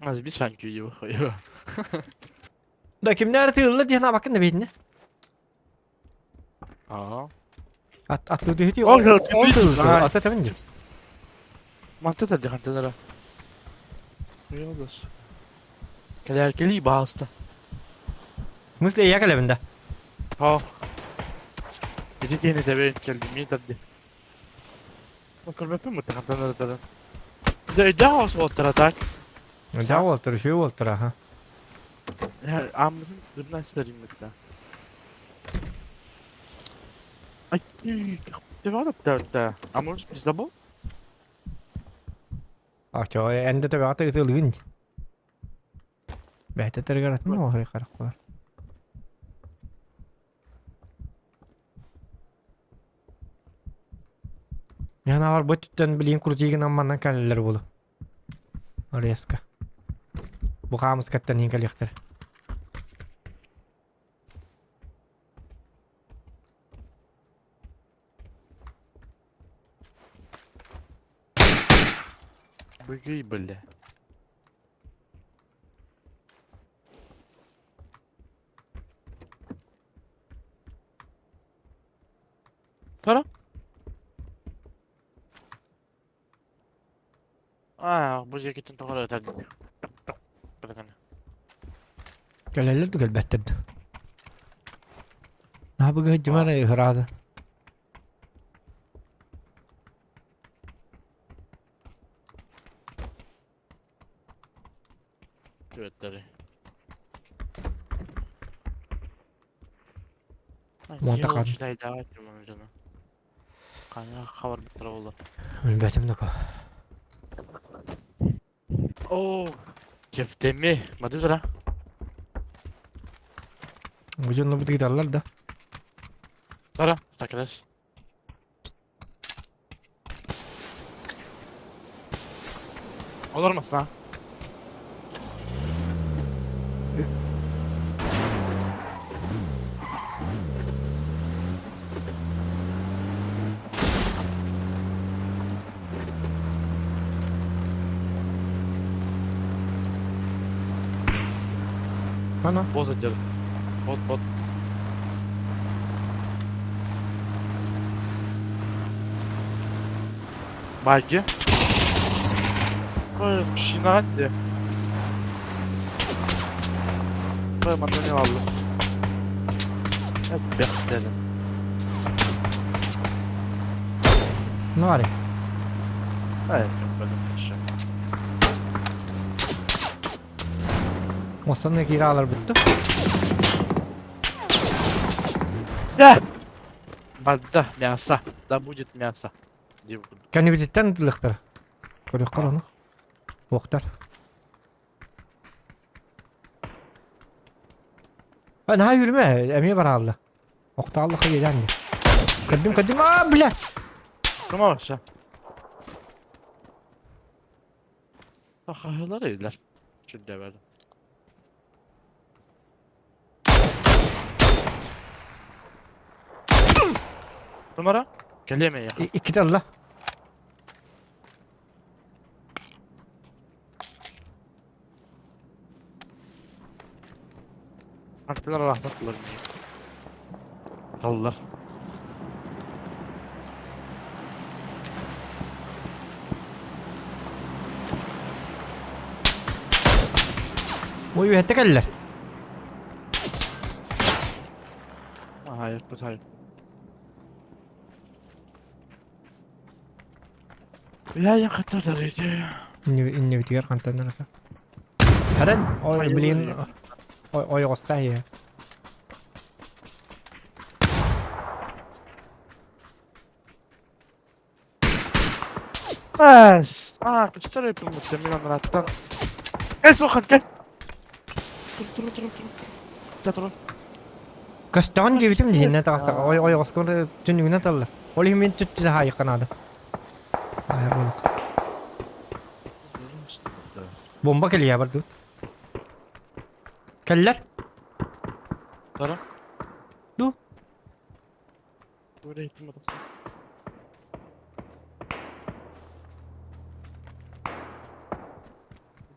Аз бис фан күйі қойы. Да кимнэр тыылла диэн абакын да битинэ. Аа. Ат аттыы түһүтүй. Ол Ол тыылла. Ата тэбин дии. Манта да дихантанара. Йолдос. Кэлэр кели баалыста. В смысле я кэлэбин да? Хоо. Ити киһини тэбэйин кэлдим мин тарди. Көрбөппүн бу хантанара таран. Дэ өйдөөх оҕус буолтара так. Да уолтар, үчүгэй уолтар аха. Ааммытын дыбынан ситэрим да. Ай, ты А может пиздобол? А чё, энде төбөҕө ытылыгын. Бэйте тэргэрэтин оһой харахпар. Мен авар бу түттен билин крутигин амманнан кэлэллэр буолу. Резко. Бу хаамыскаттан иһин кэлиэхтэр. Быгый, бля. Тара? Аа, бу жекеттен тоҕо ытар Кэлэллэр да кэлбэттэр да. Наабыга дьымар ыраада. Түөттэри. Уонта хан. Қана хабар бітірі болды. Өлбәтим да О, Кефтеми. Мады тура. Бу дьонно бытыыталлар да. Тура, такрас. Олор масна. Ана. Бот отдел. Бот, бот. Маги. Ой, мужчина где? Ой, манна алды. Бэхтэрин. Нуари. Ай, бэлэм Муостанна киирэ хаалар бүттү. Да! Бада, мясо. Да будет мясо. Кэннибититтэн ытыллыахтара. Көрүөххэр ону. Уохтар. А, наһаа үүрүмэ, эмиэ бараалла. Охтааллаха иэдээн дии. Көрдүм, көрдүм, аа, бля! Кыма вообще? Сахалар эйлер. Чүллэбэдим. Numara? Кэлиэм эйиэхэ. Иккитэ ылла. Артылар рахматылар. Саллар. Ой, үһэтте кэллэр. Hayır, bu hayır. Я хатар Иннибитигэр хантан ата. Харан, ой, блин, ойоҕосто иһэ. Бас! Аа, көстөр өйпүн мен анараттан. Кэл сухан, кэл! Тур, тур, тур, тур. Та тур. Көстөҕүн диэбитим диһиннэ таҕыстаҕа ой ойоҕоскор түннүгүнэн таллар. Ол иһин мин түттү хаайыкка наада. Аай буолук. Бомба кэлиэ бардыбыт. Кэллэр? Тара. Ду? Böyle gittim adamsın.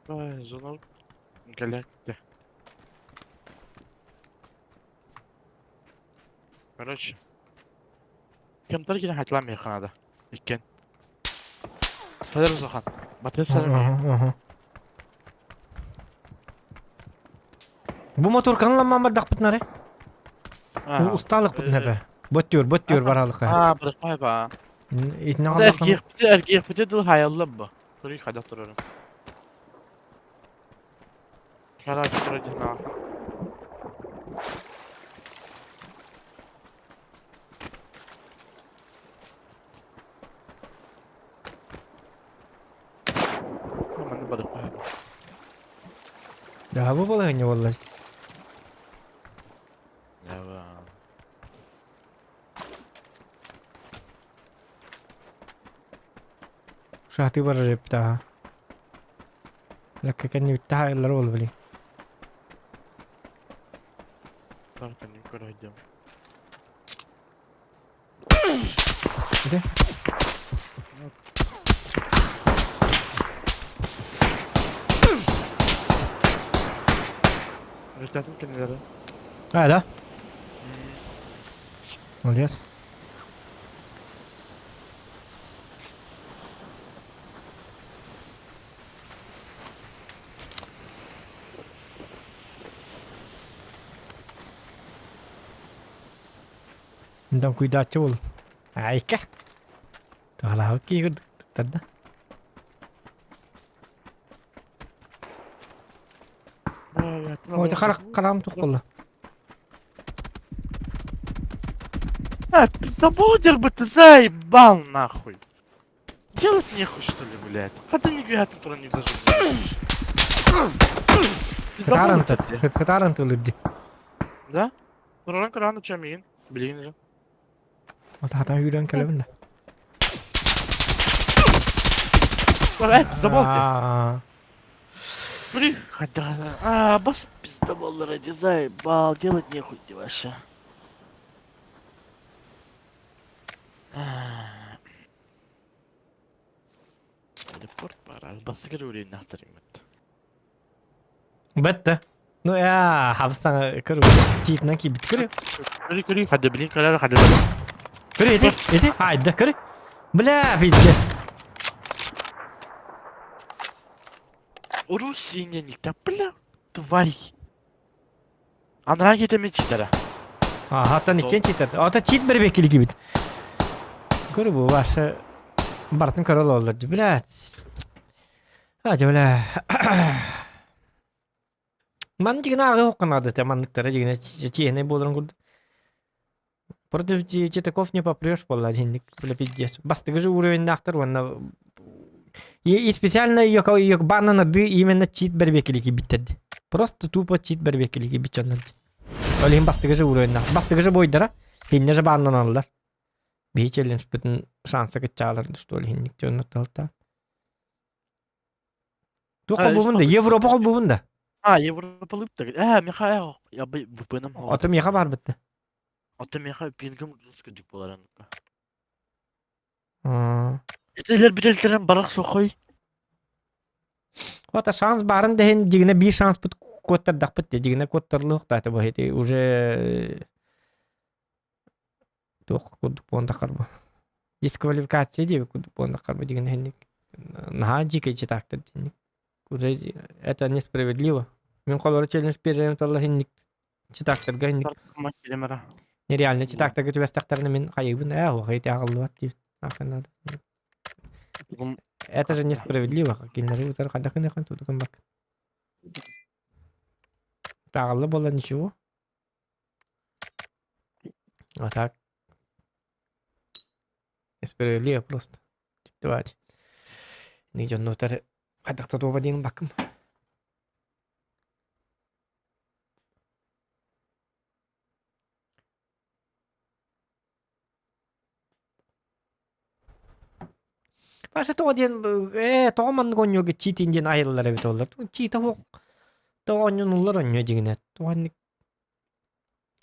Бай, зона Галякте. Короче. Кемтер кини хатылаан миэхэ наада. Иккиэн. Кэлэр Зохан. Батыс Бу моторканы ламман бардахпытына эрэ. Устаалыкпытын эбэ. Боттүөр, боттүөр баралыка. Аа, бырахпай ба. Итинэ Эргиэхпити, эргиэхпити дыл хайаллар бу. Көрүй хайдах турарын. Короче, турар дьиҥнээх. Манна барыахха сөп. Да, бу балаһыанньа буолла. Шахты барар эбит Лакка кэннибитте хаайыллар буолла били. Так, кэннин көрө сылдьабын. Ити? Ребятам кинилэри. А, да? Молодец. Онтон куйдааччы буол. Айка. Туһалаабыт киһи курдук туттарда. Ой, харах хараам тух буолла. А, пиздобол бы ты заебал нахуй. Делать нехуй что ли, блядь? А ты не говорят, который не зажигает. Хытааран хытааран тылырды. Да? Тураран көрөөн уча миигин. Билигин эрэ. Хата үүрэн кэлэбин да. Эй, пиздобол Блин, а, бас пиздобол ради заебал, делать нехуй ты вообще. Телепорт баар, бастакы уровеннаахтар иммит. Бэтте. Ну я хабсан көрү. Чиитинэн киирбит көрү. Көрү көрү хадда билин көрөр хадда. Көрү ити, ити, айда көрү. Бля, пиздец. Урусиненникта, бля, тварь. Анараа киһитэ читера. Аха, оттон иккиэн читер. Ото чит бэрбеккили кибит. Көрү бу ваша бартын көрө олордор. Блядь. А, бля. Ман дигина ағы хоққанады те манныктара дигина чиэхнэй буоларын курдук. Против читаков не попрешь буолла динник бля пиздец. Бастыгы же уровеннаахтар уонна и специально ее баннанады именно чит бэрбекили кибиттерди. Просто тупо чит бэрбекили кибитчоннор. Ол иһин бастыгы же уровеннаах. Бастыгы же бойдара хинне же баннаналлар. Биһи челлендж шанса кытчаалар что ли хинник дьоннор талтаан. Туох холбуубун да? Европа холбуубун да? А, Европа лыптар. Э, Михаил, я бы VPN-м Ото миэхэ баар бытта. Ото миэхэ пингым жестко дик болар. Этилер бирелтерен барах сохой. Ота шанс баарын да дигине биир шанспыт куоттардахпыт дигине куоттарлыахтаата бу ити уже туох курдук буон бу дисквалификация диэби курдук буон бу дигине хинник наһаа дьиикэй читаактар динник уже это несправедливо мин холоро челлендж берерин толла хинник читаактарга хинник нереально читаактарга түбэстэхтэринэ мин хайыыбын ээ хуохай ааҕыллыбат диибит нахрен надо это же несправедливо кинилэри утары хайдах гыныахын тутукун бак тааҕылла буолла ничего а так несправедливо просто Давайте. Дьоннуутар хайдах да туоба диэн баккым. Паша тоҕо диэн ээ тоҕо маннык оонньууга чиитин диэн айыллар эбит оллар. Чиитэ суох тоҕо оонньонуллар оонньуо дьиҥинэ. Туох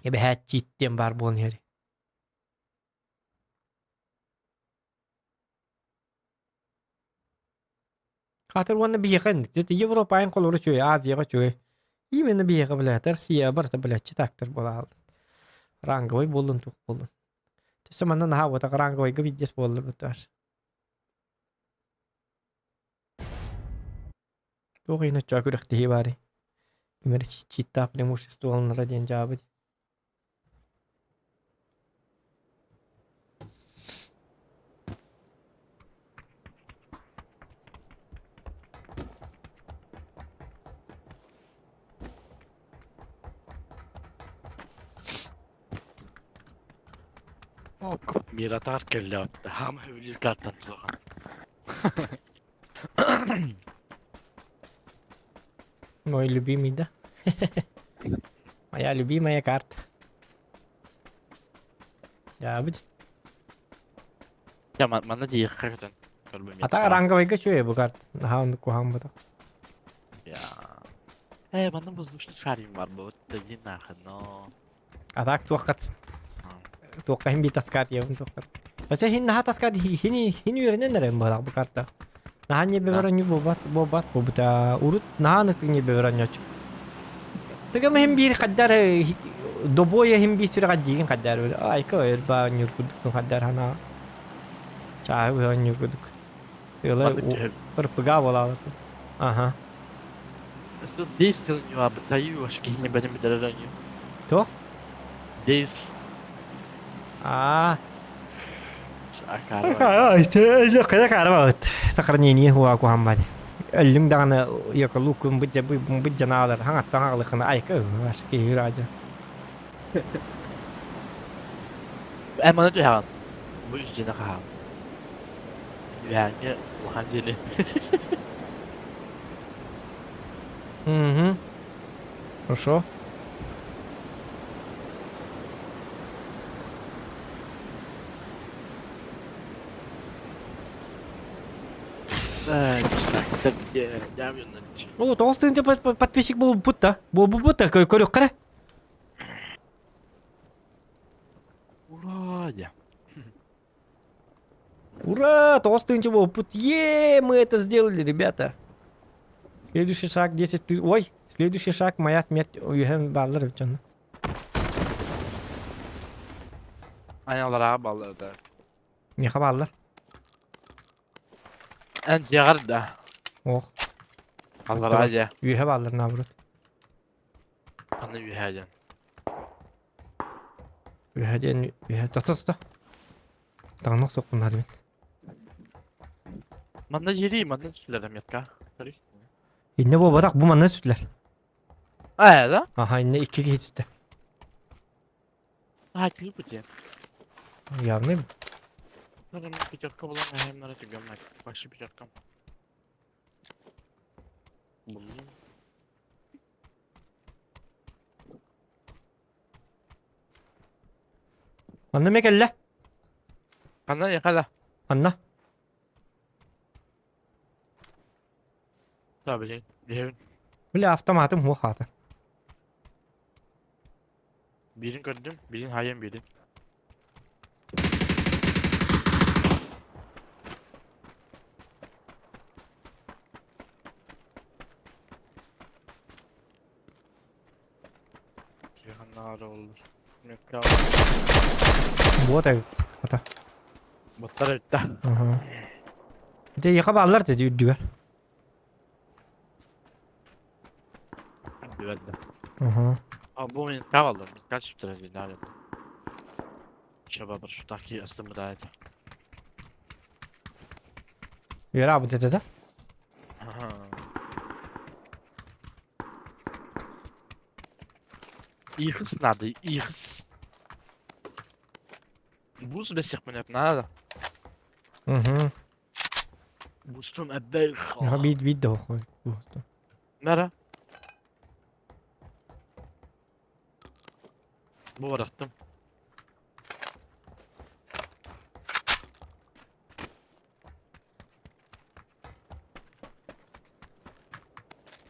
эбэһээт чиит диэн баар буолан иһэр. Хатыр уонна биһиэхэ Европа айан холобура үчүгэй, Азияҕа үчүгэй. Именно биһиэхэ блядь, Россия барыта блядь читактар буолааллар. Ранговый буоллун туох буоллун. Төссө манна наһаа буотах ранговойга пиздец буоллар буташ. Туох иһин оччоҕо күрэхтэһии баарый? Ким эрэ читтаах преимуществоланара диэн дьаабы дии. Миратар кэллэ хаама сөбүлүүр картан суоҕа. Мой любимый, да? Моя любимая карта. Дьаабыт. Я манна диэххэ көтөн. А так ранговойга үчүгэй бу карта. Наһаа оннук куһаҕан буотах. Я. Э, манна воздушный шарик бар бу. Иди нахрен, но. А так туохха туохха иһин биир таскаат ийэбин туохха. Өссө иһин наһаа таскаат хини хини үөрэнэн эрэн быһалаах бу карта. Наһаа ньиэбэбэр онньу буолбат буолбат буолбута. Урут наһаа ынырык ньиэбэбэр онньооччу. Тыгым иһин биир хайдар добуойа иһин биир сүрэҕэ дьиигин хайдар айка өр баа онньуур курдук хайдар ханаа чааһы быһа онньуур курдук. Сыала ырпыга буолаалар. Аха. Дейс тылынньуа бытайыы вообще киһини бэтин бүтэрэр оонньуу. Туох? Дейс. Аа. Кыра карабаҕыт. Сохранение хуа куһаммат. Өллүҥ даҕаны яколуккун быдьа быдьанаалар хаҥаттан аҕалыххына айка аш киһи раадьа. Эн маны түһэҕин. Бу үс дьиэни хаһаан. Үһээҥҥи улахан дьиэни. Угу. Хорошо. О, 9 тыһыынча подписчик буолбут да. Буолбут да, көрүөххэ эрэ. Ура! Я. Ура! 9 тыһыынча буолбут. Е, мы это сделали, ребята. Следующий шаг 10 тысяч. Ой, следующий шаг моя смерть. Үһэн бааллар эбит дьонно. Аналара баллар да. Миэхэ бааллар. Эн дьиэҕэр да. Ох. Аллараа дьиэ. Үөһэ бааллар наоборот. Аны үөһэ диэн. Үөһэ диэн үөһэ. Тохто тохто. Таҥнах сохпун наада мин. Манна жири, манна түсүлэр метка. Sorry. Инне буолбатах бу манна түстүлэр. Аа, да? Аха инне икки киһи түстэ. Аа, клип диэн. Явный. Пятерка буолан аһымнара түгэммэт. Вообще пятерка. Буллум. Манна эмэ кэллэ. Ханна яхала? Манна. Да, блин. Биһэбин. Бля, автоматым хуох хаата. Биирин көрдүм, биирин хайан биирин. Киһи olur. Метка. Вот ата. Боттар өттө. Ага. Дэ яха бааллар dedi үрдүгэр. Үрдүгэр да. Ага. А бу метка алды. Метка сүптөрө дали. Шабабыр шутаки астымы да это. Үөрэ абыт этэ да? Ага. Ихс надо, ихс. Бус бесихпин өп надо. Угу. Бустум әббэх. Яха биит биит да хой. Нара? Бу барахтым.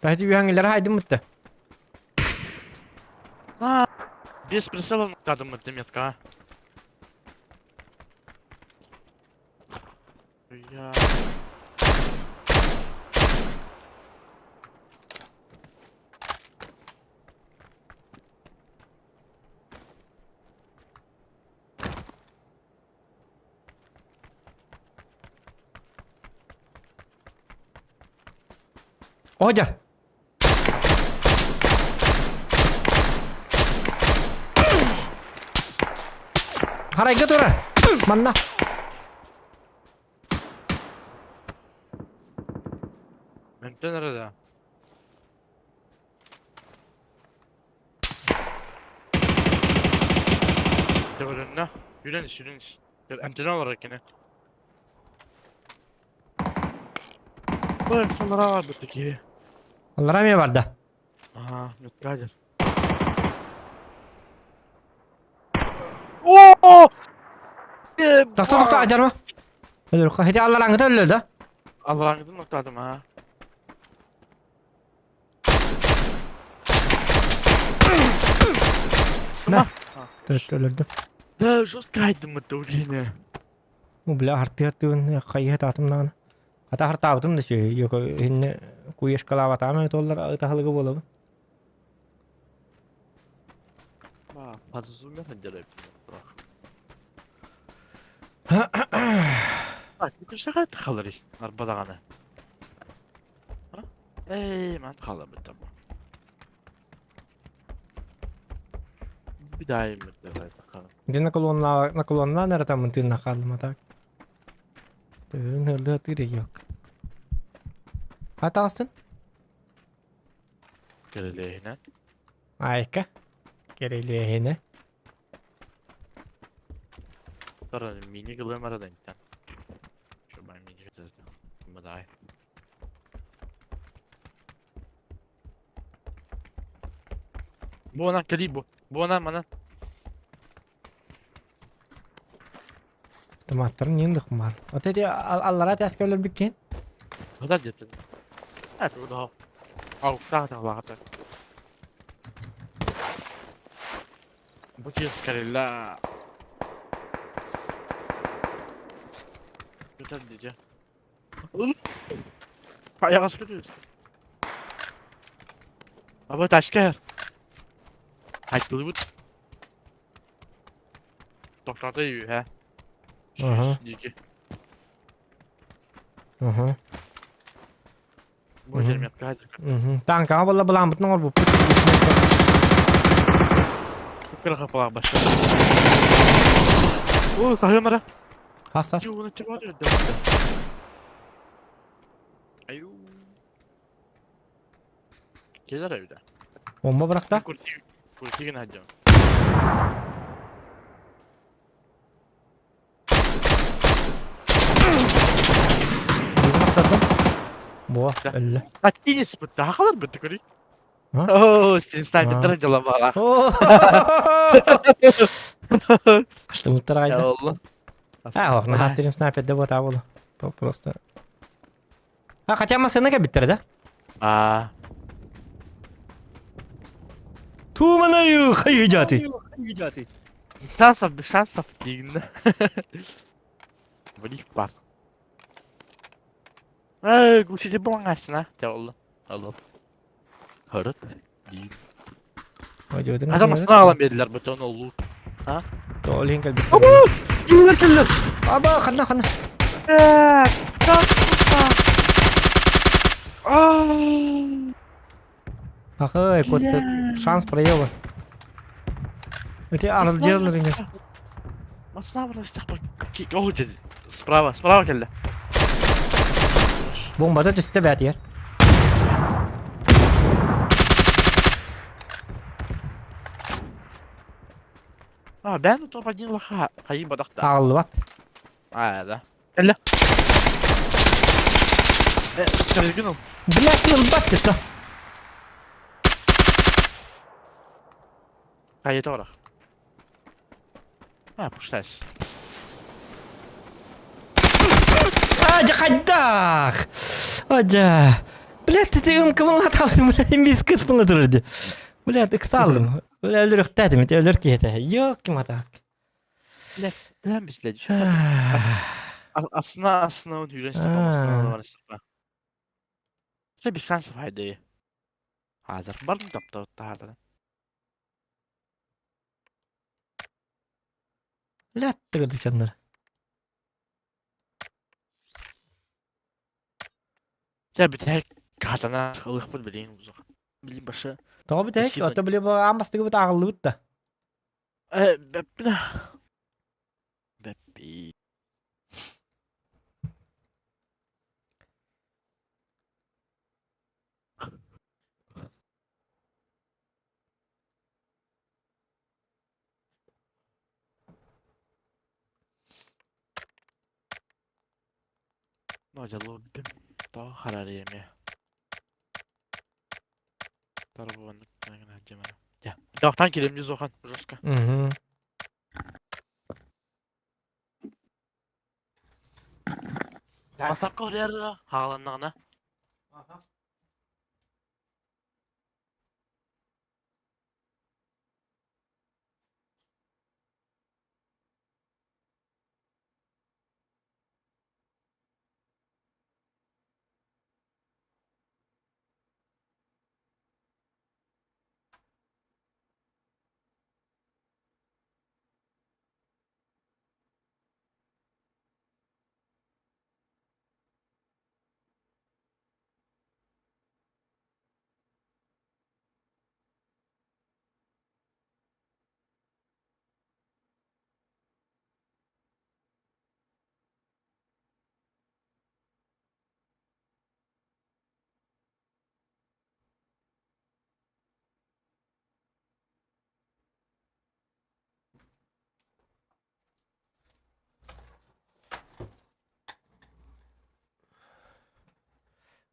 Тахти үһәңилер хайдым мытта. Без прицела кадым метка. Я... Одя! Харайга тура! Манна! Ментен арада. Дөгөрөннө. Yürün iş, yürün iş. Эмтene olarak yine. Bu insanlara var buradaki. Аллара эмиэ барда. Aha, Metgadir. Oo! Тохто тохто айдарма. Өлөр хати аллараңыта өллөр да. Аллараңыды ноктадым ha. На. Өлөрдүм. Да, жестко айдым это У бля хартыы хартыыбын хайыһа таатым даҕаны. Хата хартаабытым да сү йоко инне куешкалаабатаам толлар ытаһылыгы буолабын. Паззумер ханжара Бүтүр халыр арбадаҕаны. Эй, ман халыр бит бу. Bir daha Дьэ наклонна наклоннаан эрэ таммын тыынна хааллым а так. Төбөбүн ыаллыы атыыр yok. Хатаҕыстын? Кэрэлээһинэ. Айка. Кэрэлээһинэ. Sonra mini kılığım aradan giden. Şu ben mini kılığım. Bu daha iyi. Бу онан кэлии бу. Бу онан манан. Автоматтарын ньын бар. Вот эти аллара тәскә өлөрбүккин. Хата диэтин. Э, тугу Ауктаах таҕлаата. Бу киэс кэллэ. Бүтэр дии. Айаҕас көтүс. Аба ташка эр. Хайтылыбыт. Тохтото үһэ. Аха. Диэки. Аха. Бу жермекка хадыр. Танкаҕа буолла былааммытын оҥорбуппут. Кыра хапалаах башта. О, саһыамара. Хас хас. Юуна чего Аю. Келер evde. Bomba bırak da. Kurti kurti gene hadi. Буо, өллө. А тинис бутта хахалар бутта көрүй. А? О, сен снайпер дела бала. Штымыттар кайда. Алла. А, ох, на стрим снайпер да вот абыл. Просто. А, хотя масына кабиттер, да? А. Туманаю хайыжаты. Шансов, без шансов дигин. Блин, бар. Эй, гусили булаңасына. Те oldu. Алло. Харыт. Дигин. Адам астына алан бердилер бу тону лут. А? Толин кэлбит. Киллер киллер. Аба, ханна ханна. Ахай, кот шанс проебан. Эти арыз делали не. Масына бар О, деді. Справа, справа келді. Бомбада түстэ бәтиер. А, бән топ один лоха. Хайын бадақта. Ағылыбат. А, да. Келді. Э, скорее ол. Блядь, ылбат деді. Қайета барақ. А, пуштайсыз. А, жахайдах! Ажа. Блядь, ты ым кымылатабын, блядь, мис кыспыла турды. Блядь, ыксалдым. Өлөрөхтәтим, өлөр киһите. Yok ким атак. Білән бізледі. Астына, астына он хүрен сіпа, астына он бар сіпа. Сен bir шанс файды. Hazır. Бардым тапты отта Блядь, тыгыды чаннар. Жа бит катана ылықпын білейін ұзақ. Білейін башы. Тоғы бит Спасибо. ото биле амастыгы бит агылды бит да. Э, бәппін. Бәппи. Ну, лобби. То харариями. Тақтан келемде Зохан, жестко. Мгм. Басапка көрер хааланнағына.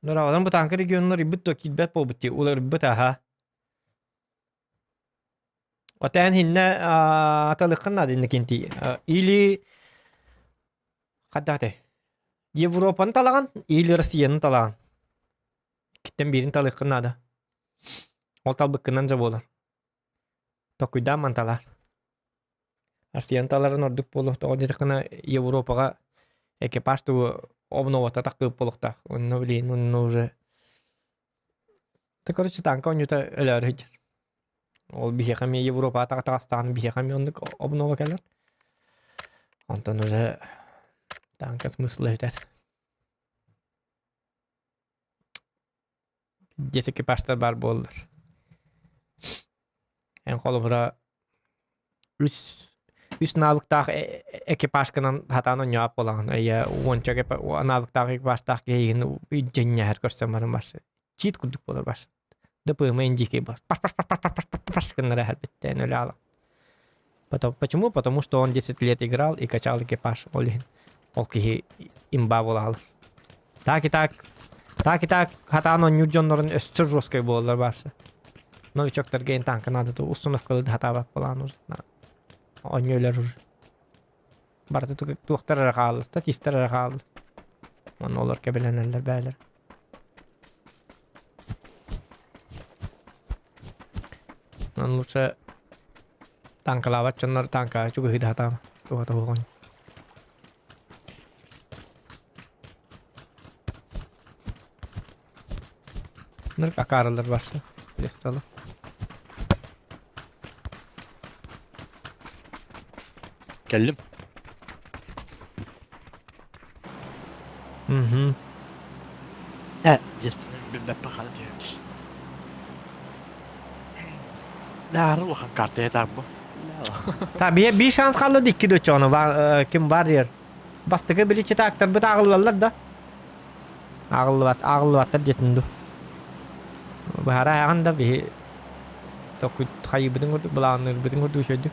Нора, бу танка регионнар ибит то килбет болбут ти, улар бит аха. Отэн хиннэ аталыккын наада инникинти. Или хаддате. Европаны талаган или Россияны талаган. Киттен бирин талыккын наада. Ол талбыккынан же буолар. Токуйдаан манталар. Россияны таларын ордук буолуох тоҕо диэтэххинэ Европаҕа экипаж тугу обновата тахтыбыт буолуохтаах. Онно билигин онно уже Та короче танка оонньуута өлөөрү сылдьар. Ол биһиэхэ эмиэ Европаҕа таҕыстаҕына биһиэхэ эмиэ оннук обнова кэлэр. Онтон уже танка смысла сүтэр. Десять экипажтар баар буоллар. Эн холобура үс үс навыктаах экипажкынан хатаан оонньоот буолаҕын. Эйэ уонча навыктаах экипажтаах киһигин дьэнньэһэр көрсөн баран барсы. Чит курдук буолар барсы. ДПМ индики бар. Паш паш паш паш паш паш паш паш гыннара эһэрбиттэн өлө аалан. Потом, почему? Потому что он 10 лет играл и качал экипаж. Ол иһин ол киһи имба буолаалар. Так и так, так и так хатаан оонньуур дьоннорун өссө жесткой буолалар барсы. Новичоктарга эн танка надо то установкалы да хатаабат буолаан уже. Оонньуулар уже. Барыта туохтар эрэ хаалла, статистар эрэ хаалла. Онно олор кэбилэнэллэр бээлэр. Онон лучше танкалаабат дьоннор танкаҕа чугаһыы да сатаама. Туһата суоҕун. Нырк акаарылар барса. Лестала. Кэллим. Мгм. Э, естественно, билбэппин хана түһүбүт. Наары улахан карта этак бу. Та бие би шанс қалды икки дочону ким бар ер. Бастакы биличи таактарбыт ааҕыллаллар да. Ааҕыллыбат ааҕыллыбаттар диэтин ду. Быһара ааҕан да биһи токуй хайыыбытын курдук былаанныырбытын курдук үчүгэйдик.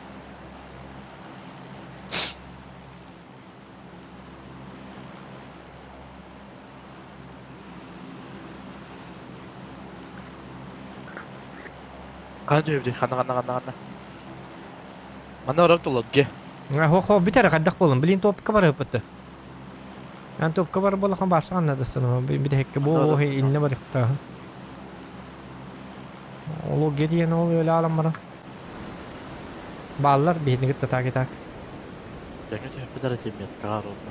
Хана түһүбүтүй? Хана хана хана хана. Манна барар туллатге. Хо-хо бүтэр хайдах буолун. Блин топка барыппыт. Эн топка бар буолахан барсаҕан надасына бидэһикке бу инне барыхта. Ол гедиен ол өлө алан баран. Бааллар биһини кытта так и так. Дьэҥэ түһүппүт эрэ тимметкаҕа ровно.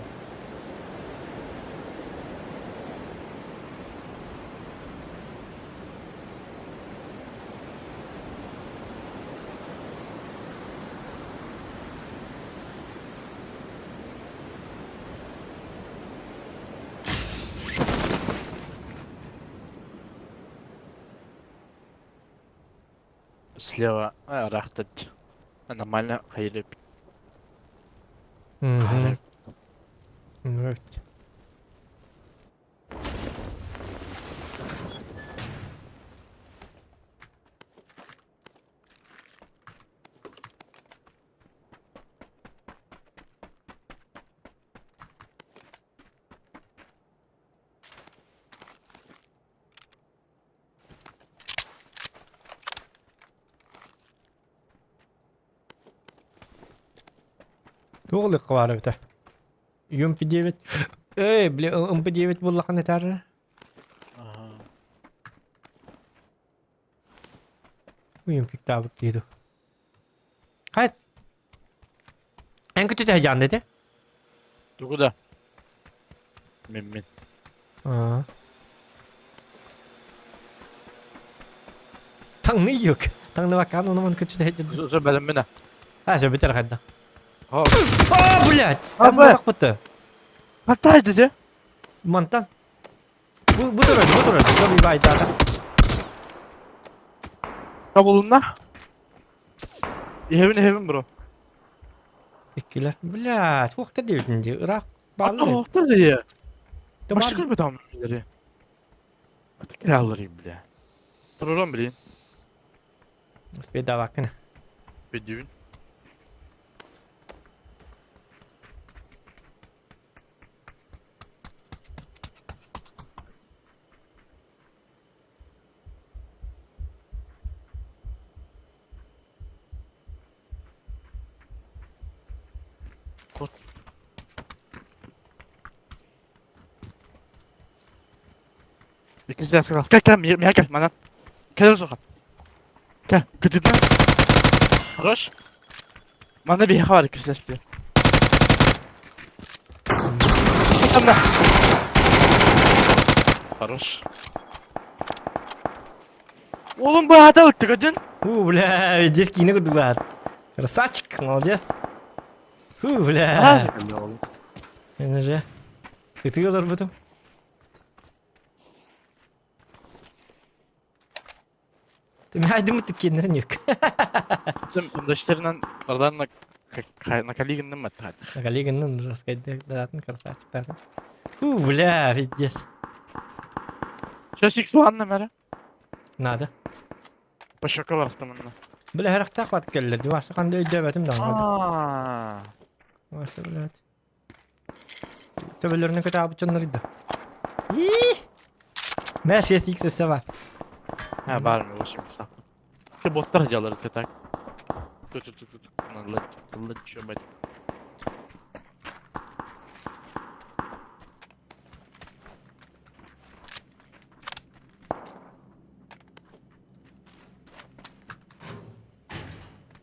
Слева арахтать. Нормально хайрып. Мгм. Evet. Туох ылыахха баар эбитэ? ЮМП-9. Эй, бля, МП-9 буоллаххына этээр. ЮМП-таабыт дии дуу. Хайт. Эн күтүтэ дьаан дэтэ? Тугу да? Мин мин. Аа. Таҥны юк. Таҥныбаккаан ону ман күтүтэ дьирдим. Уже бэлэммин А, все, бүтэр хайда. А, А, блядь! А, Эн бутах Хаттай дede. Мантан. Бу бу турар, бу турар. Бу байтата. Табылынна. Иһэбин иһэбин бро. Иккилэр. Блядь, уохта диэбитин дии. Ыраах бааллар. Уохта дии. Башы көрбөт аммилери. Киралларым бля. Турурам билин. Успейдаваккын. Бүдүүн. Кот. Иккис класс. Кэл, кэл, миэхэ кэл, манан. Кэл Зохан. Кэл, кытыытынан. Хорош. Манна биһиэхэ бар иккис лэспи. Санна. Хорош. Oğlum bu hata öttü kadın. У, бля, здесь киинэ курдук баар. Красавчик, молодец. Фу, бля. Мен же. Ытыы олорбутум. Түмэйдиммит иккиэннэрин юк. Доштеринан бардан на Калигинным аттаат. На Калигинным жесткайдык даатын красавчиктарын. Фу, бля, пиздец. Сейчас икс ладно, мэра. Надо. Пошока барахтамынна. Бля, харахтаах бат кэллэр. Диварса қандай өйдөөбөтүм даҕаны. Varsa блядь. Төбөлөрүнү көтөҕөбүт дьоннор да. Ии! Мэ 6x өссө бар. Ha var mı? Şimdi saklı. Şu botlar hacaları так. Tut tut tut tut. Allah Allah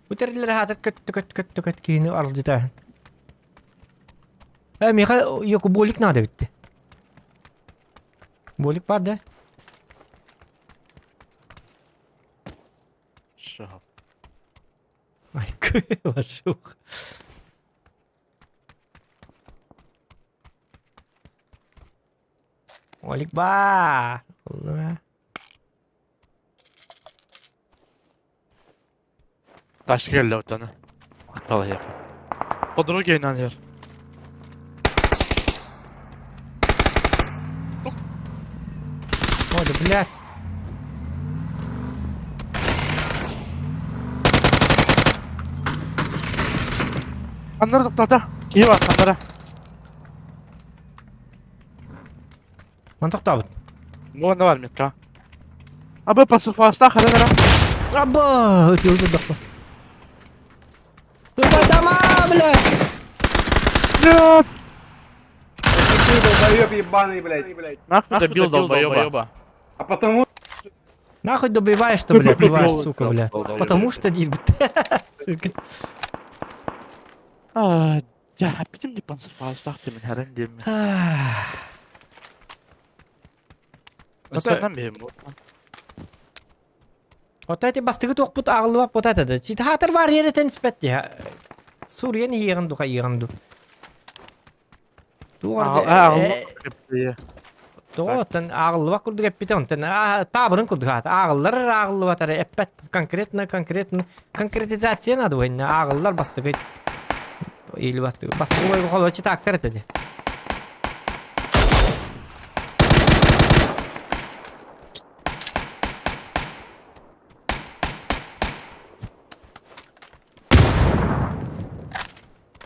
Бу тэриллэр аһаатар көт көт көт көт киһини аралдьытааһын. Э, миэхэ йоку болик надо битти. Болик бар да? Шахап. Ай, вашух. Болик бар. Ташка кэллэ оттон. Махтал эһиэхэ. По дороге инан иһэр. Ой, да блядь. Ханнара тохтоото. Киһи бар ханнара. Ман тохтообут. Муонна бар метка. Абы пасыфаста ханнара. Аба, ытыыр турдахпа. Тупайдама, блядь! Нет! Ты долбоеб ебаный, блядь. Нахуй добил долбоеба. А потому Нахуй добиваешь-то, блядь, тварь, сука, блядь. Потому что, сука. Аа, я бүтүн di пансырфаастаах тимин харан диэммин. Өстөнөн биһим бу. Вот эти бастыгы туохпут ааҕыллыбат вот это да. Ситаатар бар еретен испэт дии. Суруйан иһиэҕин ду хайыаҕын ду. Тоҕо ааҕыллыбат курдук эппитэ онтон таабырын курдук аата ааҕыллар ааҕыллыбат эрэ эппэт конкретно конкретно конкретизация надо буһинна ааҕыллар бастакы или бастакы бастакы бойго холочи таактар этэ дии.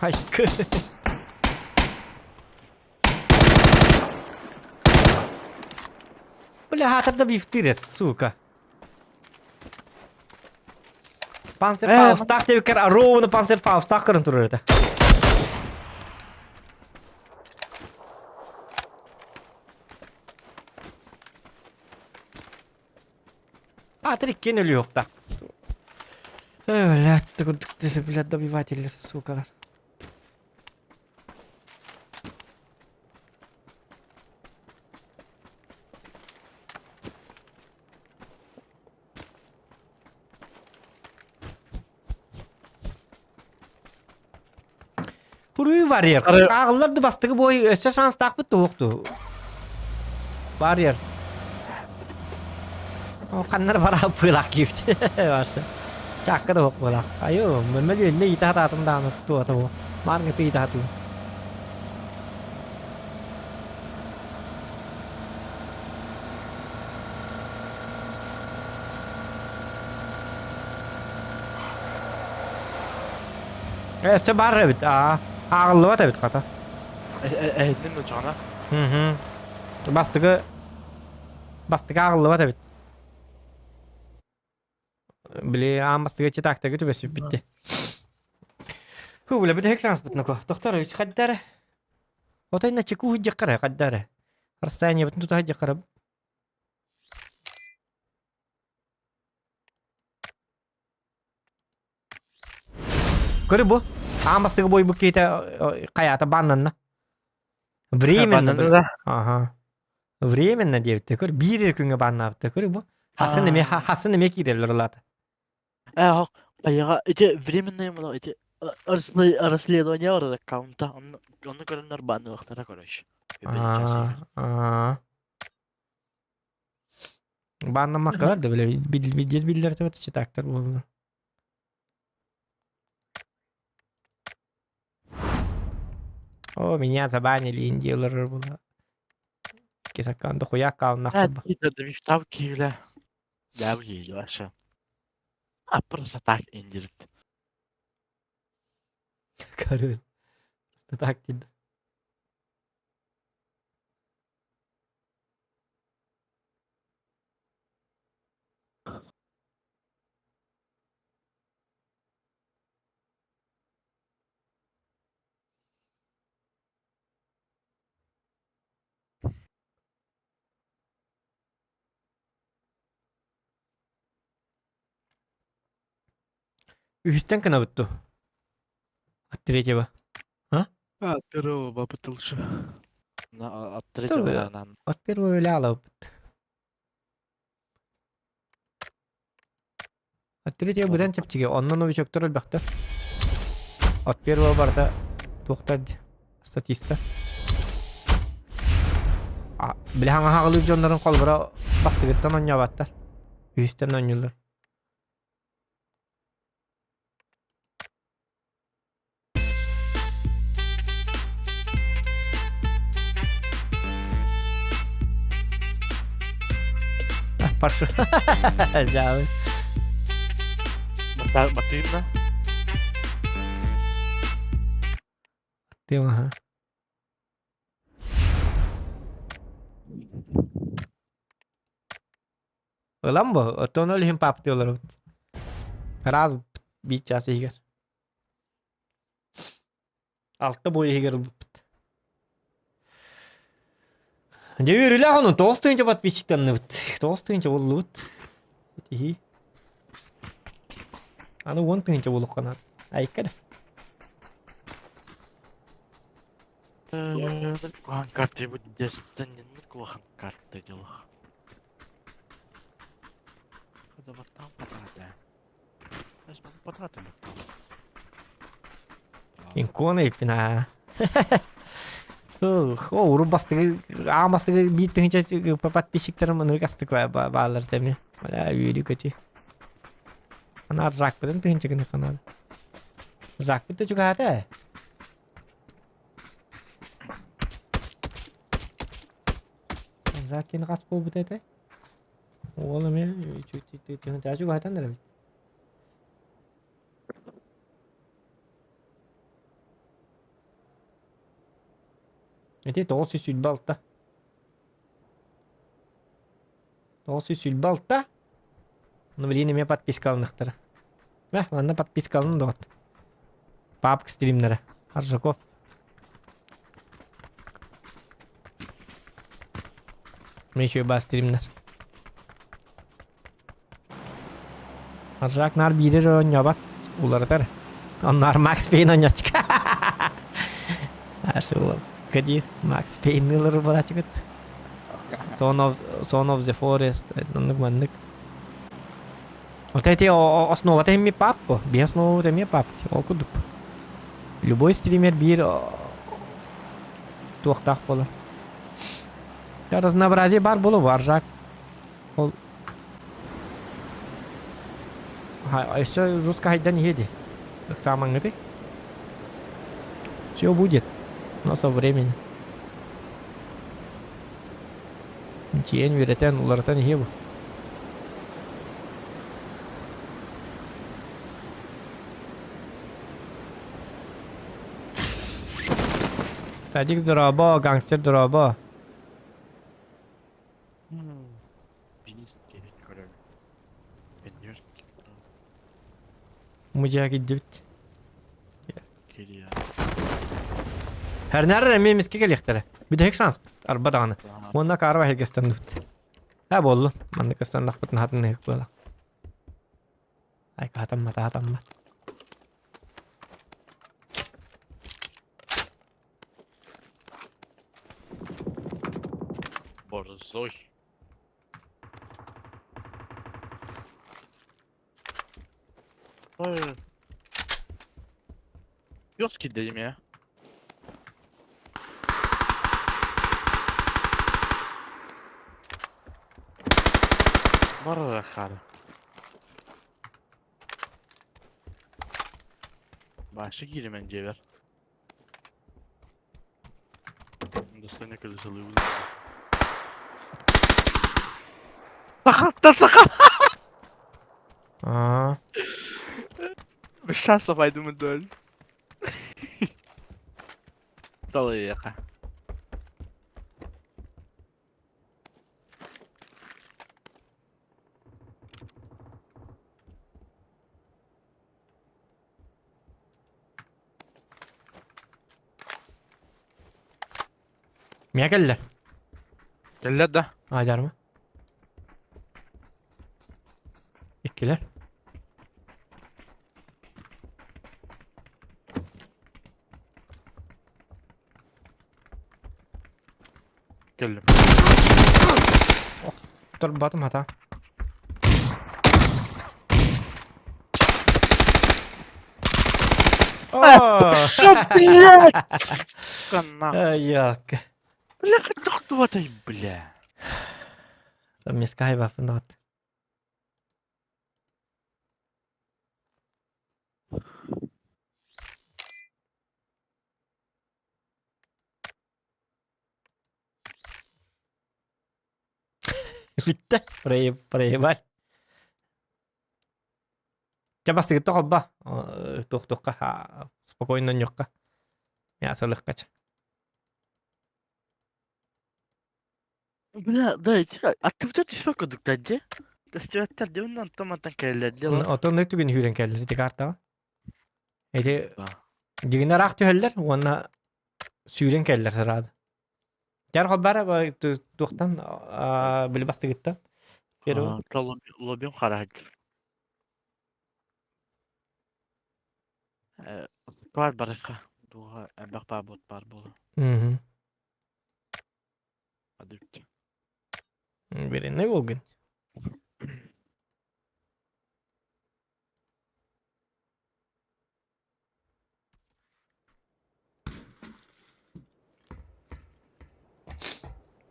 Айкы. Бля, хатар да бифтире, сука. Панцерфаустах диэбиккэр ровно панцерфаустах көрөн турар этэ. Аатыр иккиэн өлүөхтаах. Э, блядь, блядь, добиватели, сука. Буруй барьер. Ааҕыллар да бастакы бой өссө шанстаахпыт туһукту. Барьер. Ханнар бара пылак киипт. Барса. Чакка да буолах. Айо, мөмөл инне ита хатаатым дааны туата бу. Марга ты ита хату. Өссө бар эбит. Аа, ааҕыллыбат эбит хата. Эһитинин учаҕына. Мгм. Бастыгы бастыгы ааҕыллыбат эбит. Били аан бастыгы читактагы түбэсиппитти. Ху, бля, бүтэһик саҥаспытын Тохтор, хайдара. Отой на чеку сылдьаххара, хайдара. Расстояниебытын тута сылдьаххара. Көрү бу. Аан бастакы бойбут киһитэ хайаата бааннанна. Временно. Баннанна да. Ага. Временно диэбиттэ. Көр, биир эрэ күҥҥэ бааннаабытта. Көрү бу. Хасын эмиэ хасын эмиэ киирэллэр улаата. Э, айаҕа ити временное мало ити расследование бар аккаунта онно онно көрөннөр баанныахтара короче. Аа. Бааннаммаккалар да бile билдиэт биллэр тэбэт читактар буолла. О, меня забанили индиялар була. Кисаккан дохуя аккауннах Да, там киилэ. Да, вообще. А просто так индирт. Короче, просто так дейді. Үһүстэн гынабыт дуу? От третьего. А? От первого бабыт лучше. На, от третьего да, От первого ылаалабыт. От третьего быдан чэпчэки. Онно новичоктор элбэхтэр. От первого барыта туохтар статиста. А, били хаҥаһаҕалыыр дьоннорун холборо бастыгыттан оонньообаттар. Үһүстэн оонньууллар. Паша. Дьаабы. Батыынна. Тыам аха. Ылан бу, оттон ол иһин паптыы олоробут. Раз биир чаас иһигэр. Алта бой иһигэр ылбыппыт. Дьэ үөрүүлээх онон 9 тыһыынча подписчиктанныбыт. 9 тыһыынча буоллубут. Ситиһии. Аны 10 тыһыынча буолуохха наада. Айка да. Куһаҕан карта бу дестен куһаҕан карта делах. Инкона иппин аа. О, урут бастакы аан бастакы биир тыһыынча подписчиктарым ынырык астык бааллар тэми. Бля, үөрүү көтүү. Анаар Жакпытын тыһыынча гыныахха наада. Жакпыт да чугаһаата ээ. Жакин хас буолбут этэ? Уол эмиэ тыһыынча чугаһатан эрэбит. Ити 926. 926. Ну, блин, эмиэ подпискаланыхтара. Мэ, манна подпискаланын доҕот. Папк стримнэрэ. Аржаков. Мен еще баа стримнэр. Аржак наар биирэр оонньообот уларытар. Онноор Макс Пейн оонньооччука. Ашылым. Кадир, Макс Пейн ылыр барачыгыт. Son of, Son of the Forest, оннук маннык. Вот эти основата эмиэ паппа. Биир основа эмиэ пап. Ол курдук. Любой стример биир туохтаах буолар. Разнообразие бар буолуо Аржак. Ол Өссө жестко хайдан иһиэ дии. Ыксаамаҥҥытый. Все будет, но со временем. Чинчийэн, үөрэтэн, уларытан иһиэ бу. Садик дорообо, гангстер дорообо. Мудья киирдибит. кириэ. Хэрнээр эмиэ эмискэ кэлиэхтэрэ. Бүтэһик шанс арба даҕаны. Уонна каарба эһигестэннибит. Һэ буоллун. Маннык ыстаннахпытын хатынныһык буола. Айка хатаммата хатаммат. Борзой. Ой. Yok ki dedim ya. Барара хара. Башы кииримэн дьиэбэр. Достойно көлөсөлүүбүн. Сахаттан саха! Аа. Шанс апайдымын дөл. Талыйыха. Миэ кэллэ. Кэллэр да? Аадьарма. Иккилэр. Кэллим. Торбатым хата. О! Что, блядь? Сука, нахуй. Аяк. Бля, кто ты, бля? Там мескайба фнот. Бүттэ. Проебать. Чэ бастыгытта холба. Туох-туохха спокойно ньукка. Мясалыкка чэ. Бля, да, аттыбыта түспэт курдуктар дии. Көстүбэттэр дии, онно онтон мантан кэлэллэр дии. Отон түгэн үүрэн кэллэр ити картаҕа. Ити дьигинэ ыраах түһэллэр уонна сүүрэн кэллэр сараады. Дьар холбара туохтан били бастыгыттан. Лобим хараһыт. Бар барыха. Духа элбэх баар буот баар буолу. Адыпт. Беренне болген.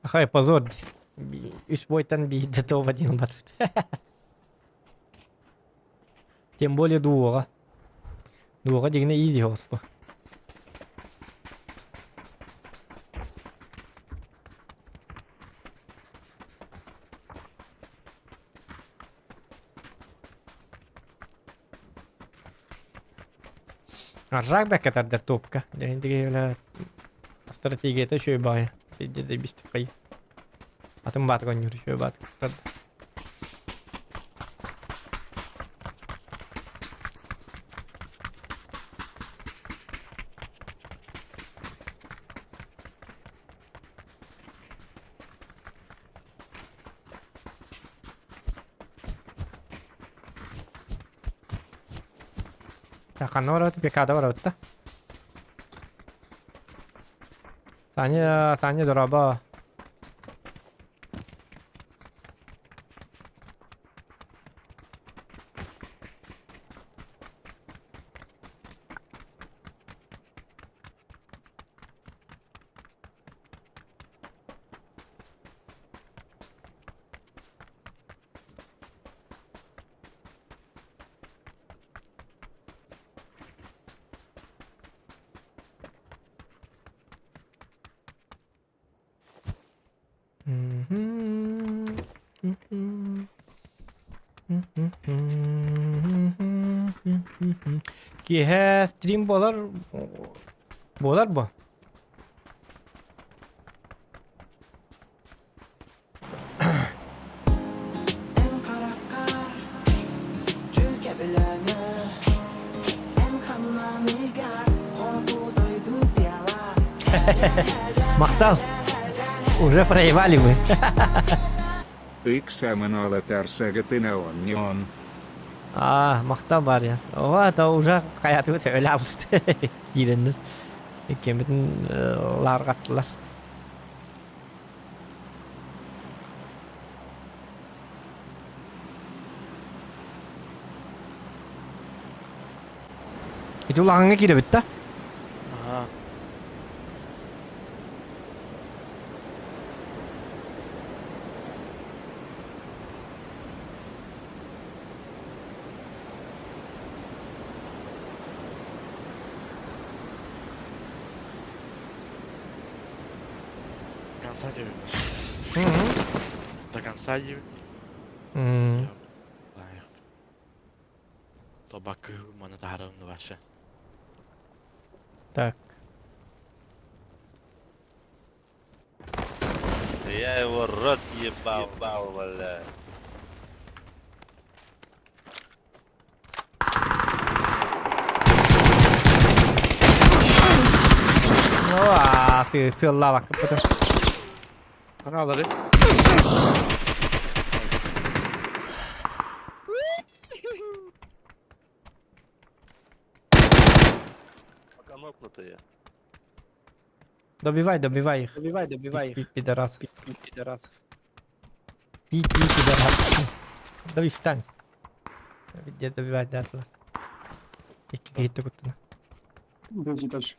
Хай позор. Үс бойтан биирдэ топ один батыт. Тем более дуоҕа. Дуоҕа дьигинэ изи хоспу. Аржак бэккэ тардар топка. Дьэ стратегията үчүгэй баҕайы. Пиздец бистик Атын баатык оонньуур үчүгэй баатык тардар. Ханна барабыт? Пекада барабыт да? Саня, Саня дороба. Киэһэ стрим буолар буолар бу. Махтал. Уже проебали мы. Иксаманолатар сагатына он не он. А, махтал бар я. Ова, это уже хаятыбыт өлө албыт. Кииреннер. Иккиэммитин лааргаттылар. Ити улаҕаҥҥа киирэбит да? Ага. До конца диэбит. До конца диэбит. Табакы маны таһарым вообще. Так. Я его рот ебал, бля. Ну, сыаллаабакка Аналары. Пока нокнутые. Добивай, добивай их. Добивай, добивай их. Пидорасов. Пидорасов. Пи, пи, пидорасов. Добив танц. Где добивать, да, туда. Икки киһитте куттана. Подожди,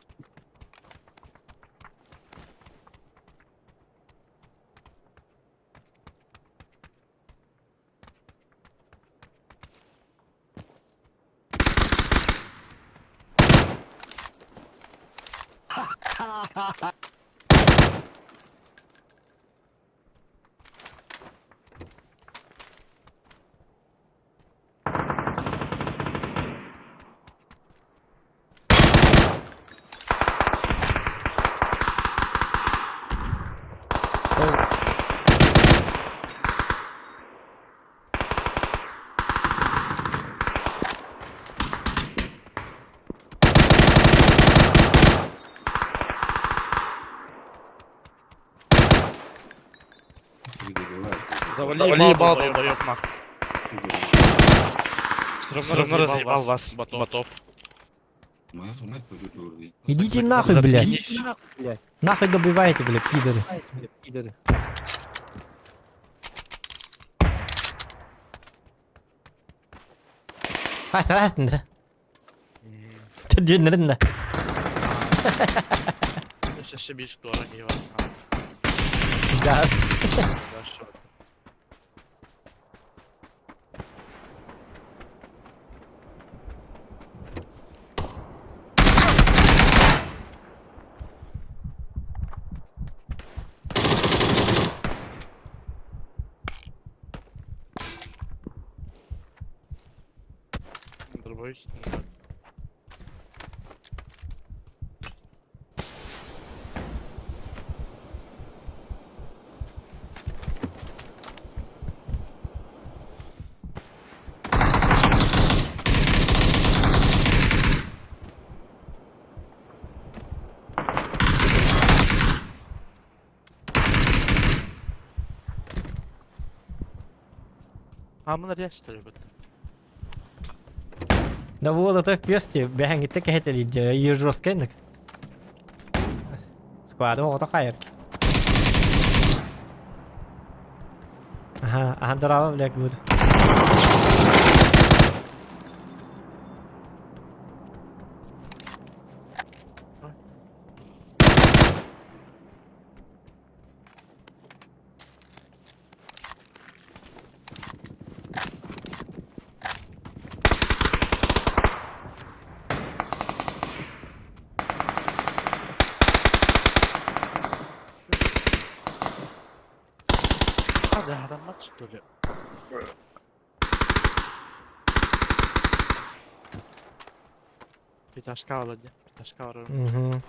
Завали ебал, долбоёб нахуй. Все равно разъебал вас, ботов. Идите нахуй, блядь. Заткнись. Нахуй добиваете, блядь, пидоры. Пидоры. Саастын да. Төрдүөннэрин да. Сейчас бишь дорогие вам. Да. Хорошо. Дробовик. А мы нарезали вот. Да вот это пести, бэхэҥҥитте кэһэтэлиир ежоскайнык. Сквады оҕото хайыр. Аха, аха дорава, блядь, буду. А, да, там матч, что ли? Пяташка, Володя. Пяташка, вроде. Угу.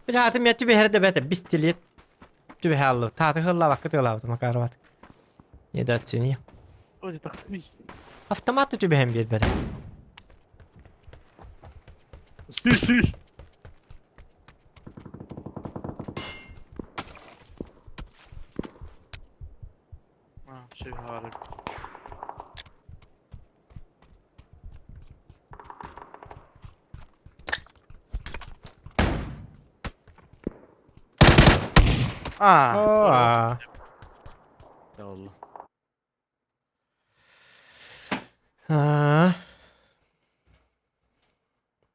Бу мен түбэһэр да бэт бистилет түбэһэ аллы. Тааты хыллабакка тыалаабыт Макароват. Недооцени. Автомат түбэһэн биэрбэтэ. Сыр-сыр. Аа. Oldu. Аа.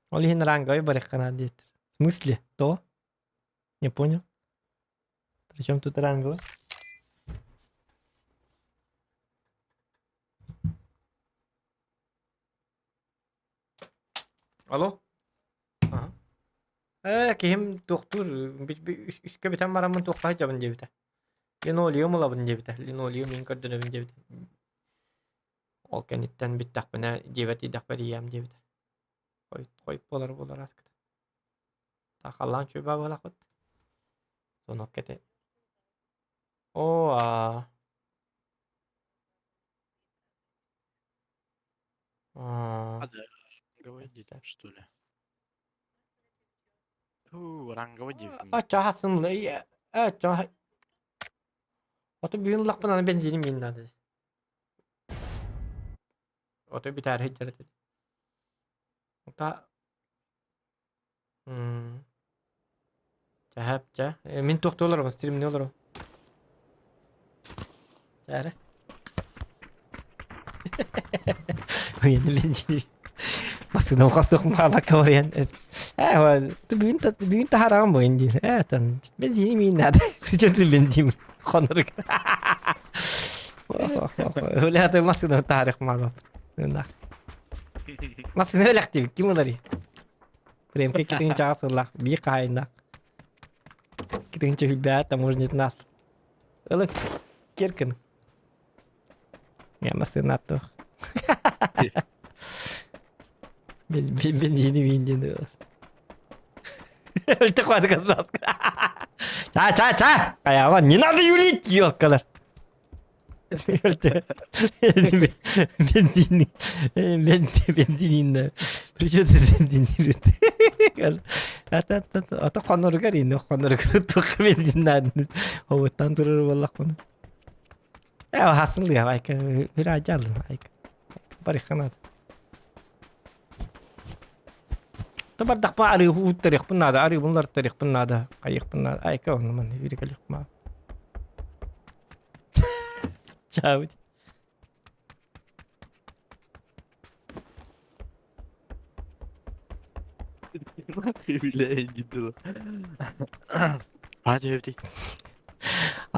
Ол иһин ранговый барыххана диэт. В смысле? То? Не понял. Причем тут ранговый? Алло? Аха. Ээ, киһим туохтуур, үскэ бүтэн бараммын туохха сылдьабын диэбитэ. Линолеум ылабын диэбитэ. Линолеум мин көрдөнөбүн диэбитэ. Ол кэнниттэн бүттэхпинэ дьиэбэр тиийдэхпэр ийэм диэбитэ. Хойут хойут буолар буолар ааскыта. Таахаллаан чуйбаа буолахпыт. Сонок кэтэ. Оо аа. Аа. Ранговый что ли? Фу, ранговый девять. Аччаһасын ачча Ото бүгүн ыллахпын аны бензиним мин надо. Ото бүтээр сылдьар этэ. Ота м Чаһап ча. Мин туохтуу олоробун, стримнии олоробун. Чаара. Уйаны бензини. Басына хастых маалакка барыйан. Э, бүгүн бүгүн таһараҕын буйун диир. Э, тан бензини мин надо. Причем тут бензин хонорuk. Өле маскына тарих мага. Маскына өләктибит ким улари? Премка китин чаасыллах би кайна. Китин чүлбәт, таможня нас. Ылык киркин. Я маскына тух. Бензини бензини. Өлтө хватит маска. Ча ча ча. Каява, не надо юлить, ёлкалар. Бензин, бензин, придется бензин. Ата хоноргар ини хоноргар тух бензин Оуттан турur буоллахпына. Э, хасылыга айка бир ажал айка. Бариханат. Табардахпа ары уттарыхпын надо, ары bunlar надо, кайыхпын надо. Айка оны ман үйрекелихма. Чао. Бile gitti. Hadi evde.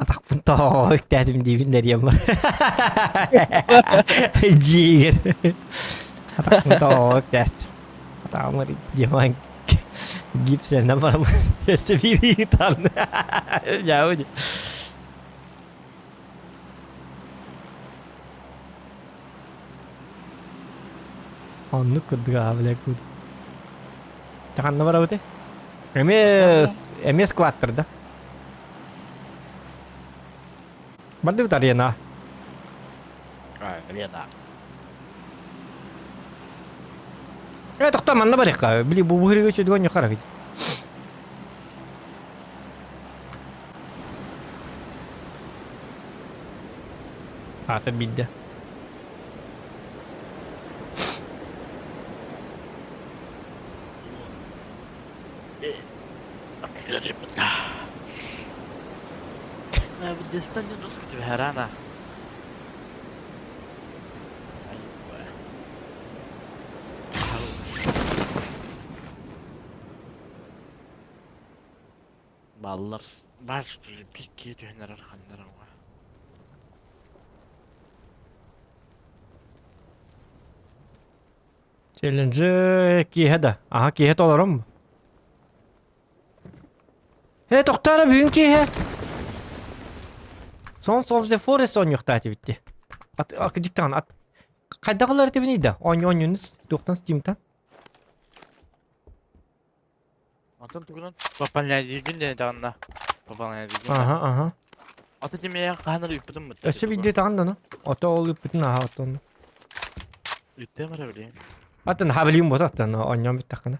Атахпын тоҕо үктээтим диибин дэрiyem Жиигер. Атахпын тоҕо үктээст. Атаҕым диман гипсеринэн барам. Өссө биир тан. Жау. Оннук курдук аа бля куд. Ханна барабыты? Эмиэ эмиэ скваттер да. Бардыбыт арена. Арена. Э, тохтоо манна барыахха. Били бу быһырыга үчүгэй ньухара ведь. Аата бидде. بدي استنى نص كنت بهرانا. ايوه. Баллар бар пикке түһэнэр арханнар Челленджи киэһэ да. Аха киэһэ толором. Э, тохтоо бүгүн киэһэ. Sons of the Forest оонньуохтаат эбитти. Ат акыдьыктаҕын ат хайдах ылар этибиний да? Оонньу оонньуну туохтан Steamтан? Атын тугунан пополняйдыгын диэн даҕанна. Пополняйдыгын. Аха, аха. Ата тимиэ хаһан эрэ ыыппытым бытта. Өссө биирдэ таҕын да Ото ол ыыппытын аха оттон. Ыыттым эрэ билигин. Атын хабилиим бото оттон оонньоон бүттэххинэ.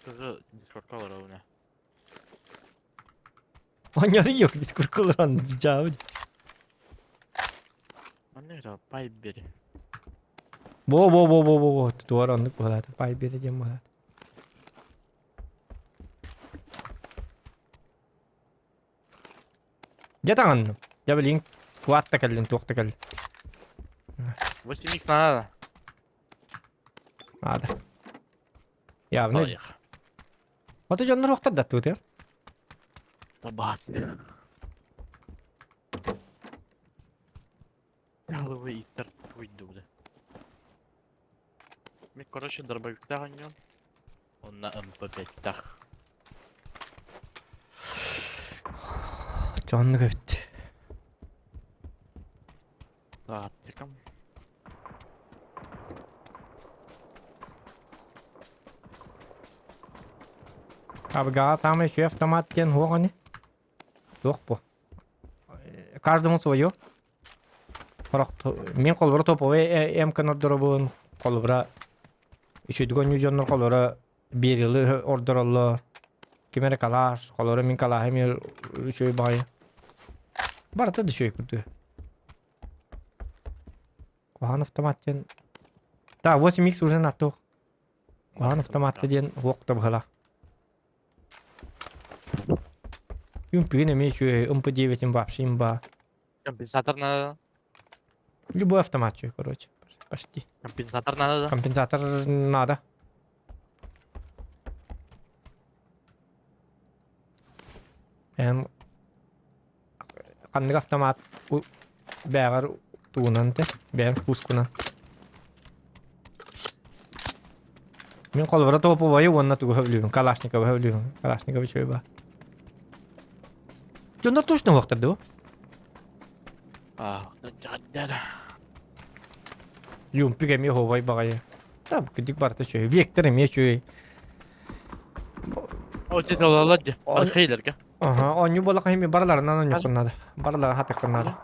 Тоже дискордка олоробун ээ. Оонньоору yok дискордка олорон дьаабы. Манна эрэ пай бери. Бо бо бо бо бо бо туар оннук буолаата пай биэрэ диэн буолаата. Дьэ таҥынным. Дьэ билигин сквад да кэллин, туох да кэллин. 8 надо. Надо. Явно. Ото дьоннор уохтар да туутуйар. Табаат. Головы иттер уйду бля. Мен короче дробовиктаах онньуом. Онно МП5-тах. Дьоннук эбит. Тактикам. Абыгаҕа саамай үчүгэй автомат диэн суох ини. Суох бу. Каждому свое. Сорох мин холобура топовой м-кын ордоробун, холобура үчүгэй оонньуу дьоннор холобура берилы ордороллор. Ким эрэ калаш, холобура мин калаһым үчүгэй баҕайы. Барыта да үчүгэй курдук. Куһаҕан автомат диэн Да, 8X уже на туох. Куһаҕан автомат диэн уох да быһалаах. Үҥкүүн эмиэ үчүгэй, МП9 вообще имба. Компенсатор надо. Любой автомат үчүгэй, короче, почти. Компенсатор надо, да? Компенсатор надо. Эн ханнык автомат бээҕэр тугунан те бэйэм вкускунан. Мин холобура топовайы уонна тугу сөбүлүүбүн, Калашниковы сөбүлүүбүн. Калашников үчүгэй баар. Дьоннор точно уохтар дуо? А, Юмпик эмиэ оһуобай баҕайы. Там кырдьык барыта үчүгэй. Вектор эмиэ үчүгэй. О, те толалар дии. Архейлерге. Аха, оонньуу буоллахха иһин барыларынан оонньуоххун наада. Барыларын хатыаххын наада.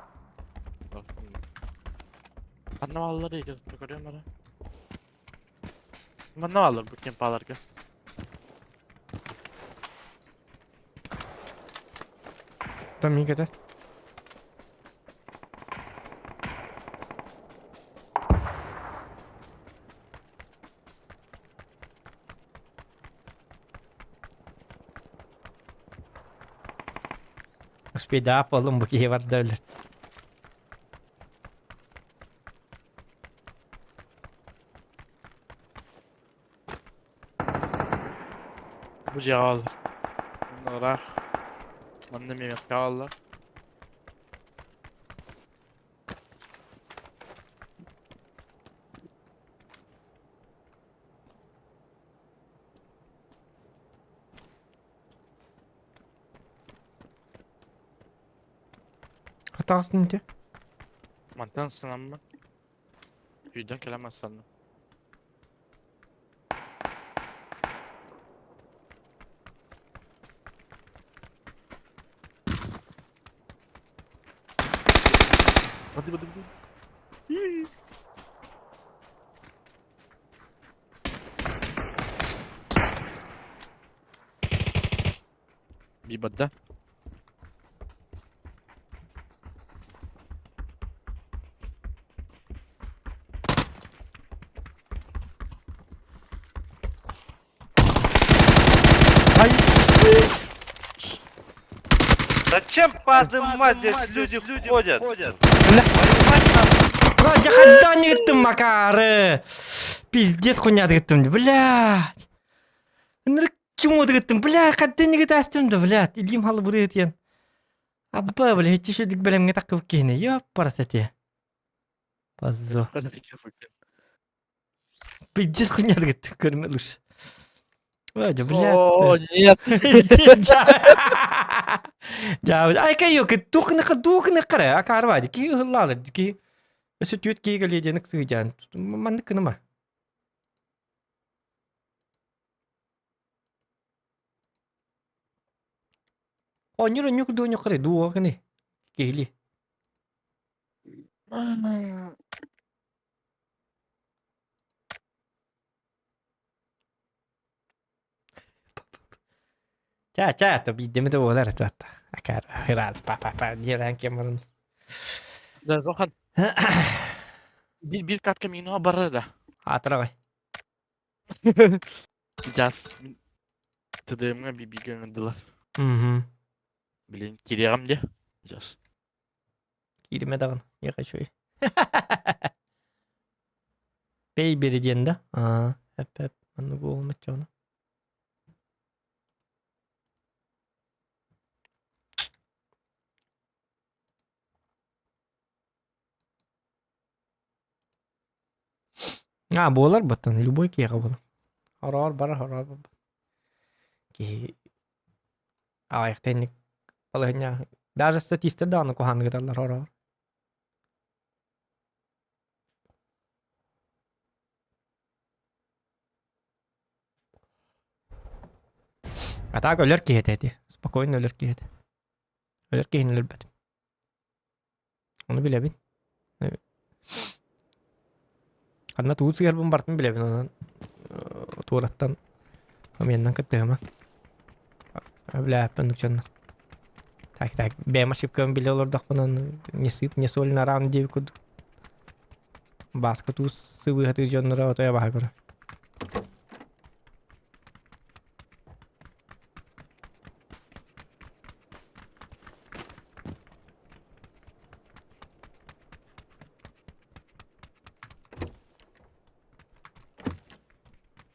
Ханна бааллар дии, көрүөм эрэ. Манна бааллар бу кемпаларга. Там мин кэтэр. Успейдаап буоллум бу киһи барда өлөр. Бу дьиэҕэ бааллар. Манна ыраах. Манна эмиэ бааллар. Хатаҕасын ити. Мантан ыстанаммын. Өйдөн кэлэн ыстанным. Hadi hadi hadi. Бибада. Зачем подымать здесь люди ходят? Бля, хаддан ыыттым Макары! Пиздец хуйня ыыттым, блядь! Ынырык чумо ыыттым, бля, хаддан ыытастым да, блядь, илиим халыбыры этиэн. Абба, бля, иччи шүдүк бэлэмҥэ таккыбыт киһини, ёппарас этиэ. Позор. Пиздец хуйня ыыттым, көрүмэ лучше. Ой, блядь. О, нет. Дьаабы, айка ёки, тухныха духныхара, акарвади, ки ыһыллаалар, ки өссө түөт киһи кэлиэ диэн ыксыгыдьаан, маннык гыныма. Оонньуур онньуу курдук оонньуохха дуу кини киһили. Ча ча то биирдэми да буолар это акар хирал па па па диэн кемарын. Да, Зохан. Bir, bir katka mino барар да. Аатырагай. Сейчас. ТДМ-га бибиге ыңырдылар. Мгм. Блин, кириэҕим дии. Сейчас. Кииримэ даҕаны. Я хочу. Пей бери диэн да? Аа, эп эп маннык буолумачча ону. А, буолар баттан, любой киһиэхэ буолар. Хороҕор барар, хороҕор барбат. Киһи аҕыйахта инник балаһыанньа даже статистар даҕаны куһаҕаннык ыталлар хороҕор. А так өлөр киһи этэ ити. Спокойно өлөр киһи этэ. Өлөр киһини өлөрбөтүм. Ону билэбин. Ханна тугу сыһарбын барытын билэбин онон туораттан обменнан кыттыһыма. Билээппин нуччанна. Так, так, бэйэм ошибкабын билэ олордохпуна не сыып, не соль на рану диэбит курдук. Бааска туус сыбыыһатыы дьонноро отойо баһа көрө.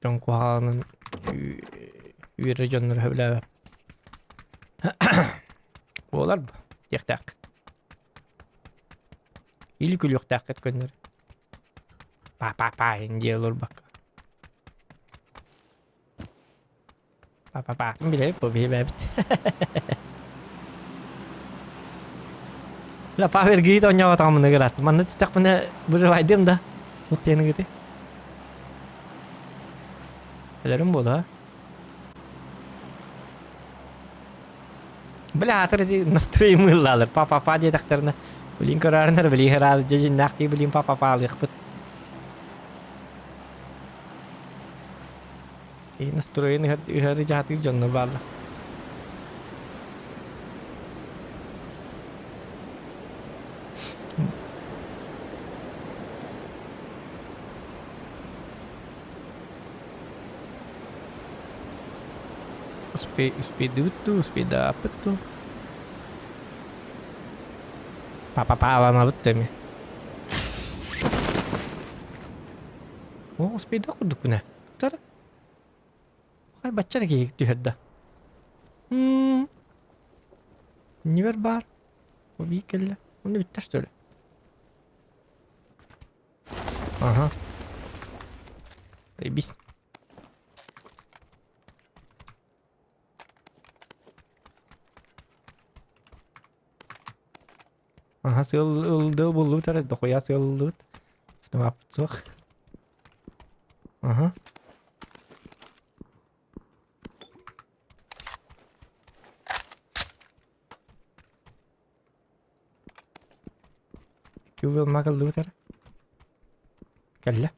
Дьон куһаҕанын үөрэ дьоннор сөбүлээбэт. Буолар бу диэхтээххит. Или күлүөхтээххит көннөрү. Па-па-па диэ олорбакка. Па-па-паатын билэбит бу биһи бэйэбит. Ла Павел гиит оонньооботоҕум ыгырат. Манна түстэхпинэ выживайдым да. Ух диэн ыгыты. Өлөрүм буолуо. Бля, аатыр ити настроение ыллаалар. Па-па-па диэтэхтэринэ, билин көрөөрүнэр, билин ыраат, дьэ дьиннээх билин па-па-па алыахпыт. И настроение ыһар дьаһатыыр дьоннор бааллар. Успейдыбыт дуу, успейдааппыт дуу? Папа-пааланабыт да эми. О, успейдах курдук күнэ. Тутар. Хай бачча эрэ киһи түһэр да. Иннибэр баар. Убий кэллэ. Онно бүттэ что ли? Ага. Заебись. Аха сыал ылды буллубут эрэ дохуя сыал ыллыбыт. Автомаппыт суох. Аха. Кювел макыллыбыт эрэ. Кэллэ.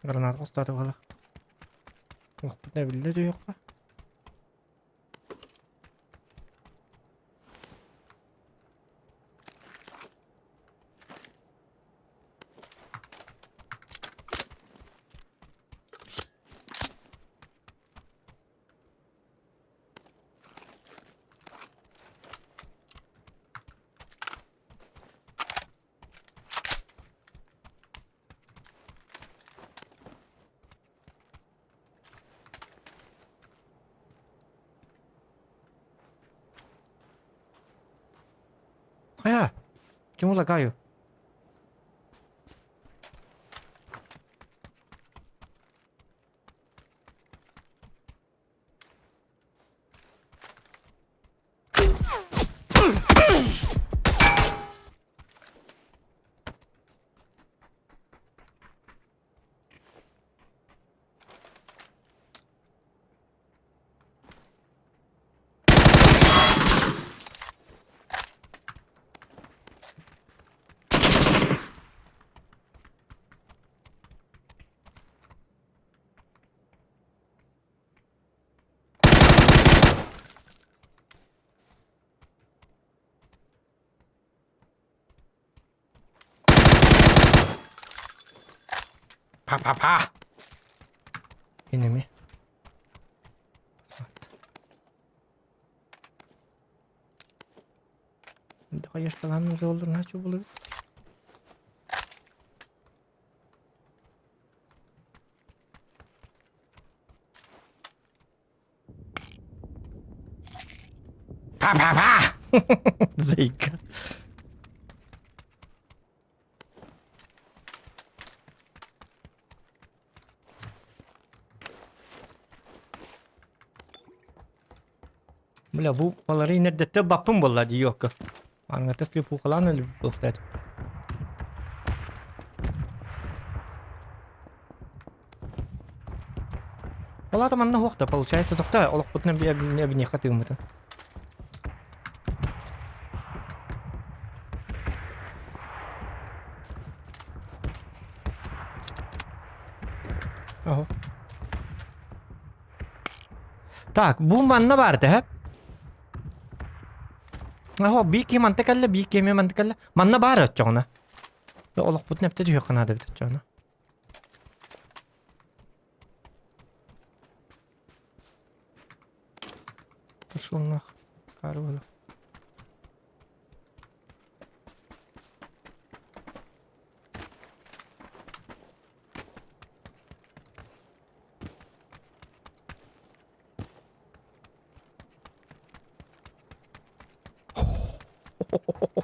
Граната хостоото буолар. Уохпут эбиллэ түһүөххэ. Хайа? Почему лагаю? Па-па-па! Enemy. Конечно, начал было. Па-па-па! Зайка. Бля, бу балары инэрдэттэ баппын буолла дии окко. Аңата слепухалаан өлүбүт Ол аата манна суох да, получается, тохто олохпутунан эбиниэххэ тыыммытын. Оһо. Так, бу манна баар этэ, Аһо, биир киһи манта кэллэ, биир киһи эмиэ манта кэллэ. Манна баар оччоҕуна. Олохпутун эптэ түһүөххэ наада эбит оччоҕуна. Пошел нах, Карвала.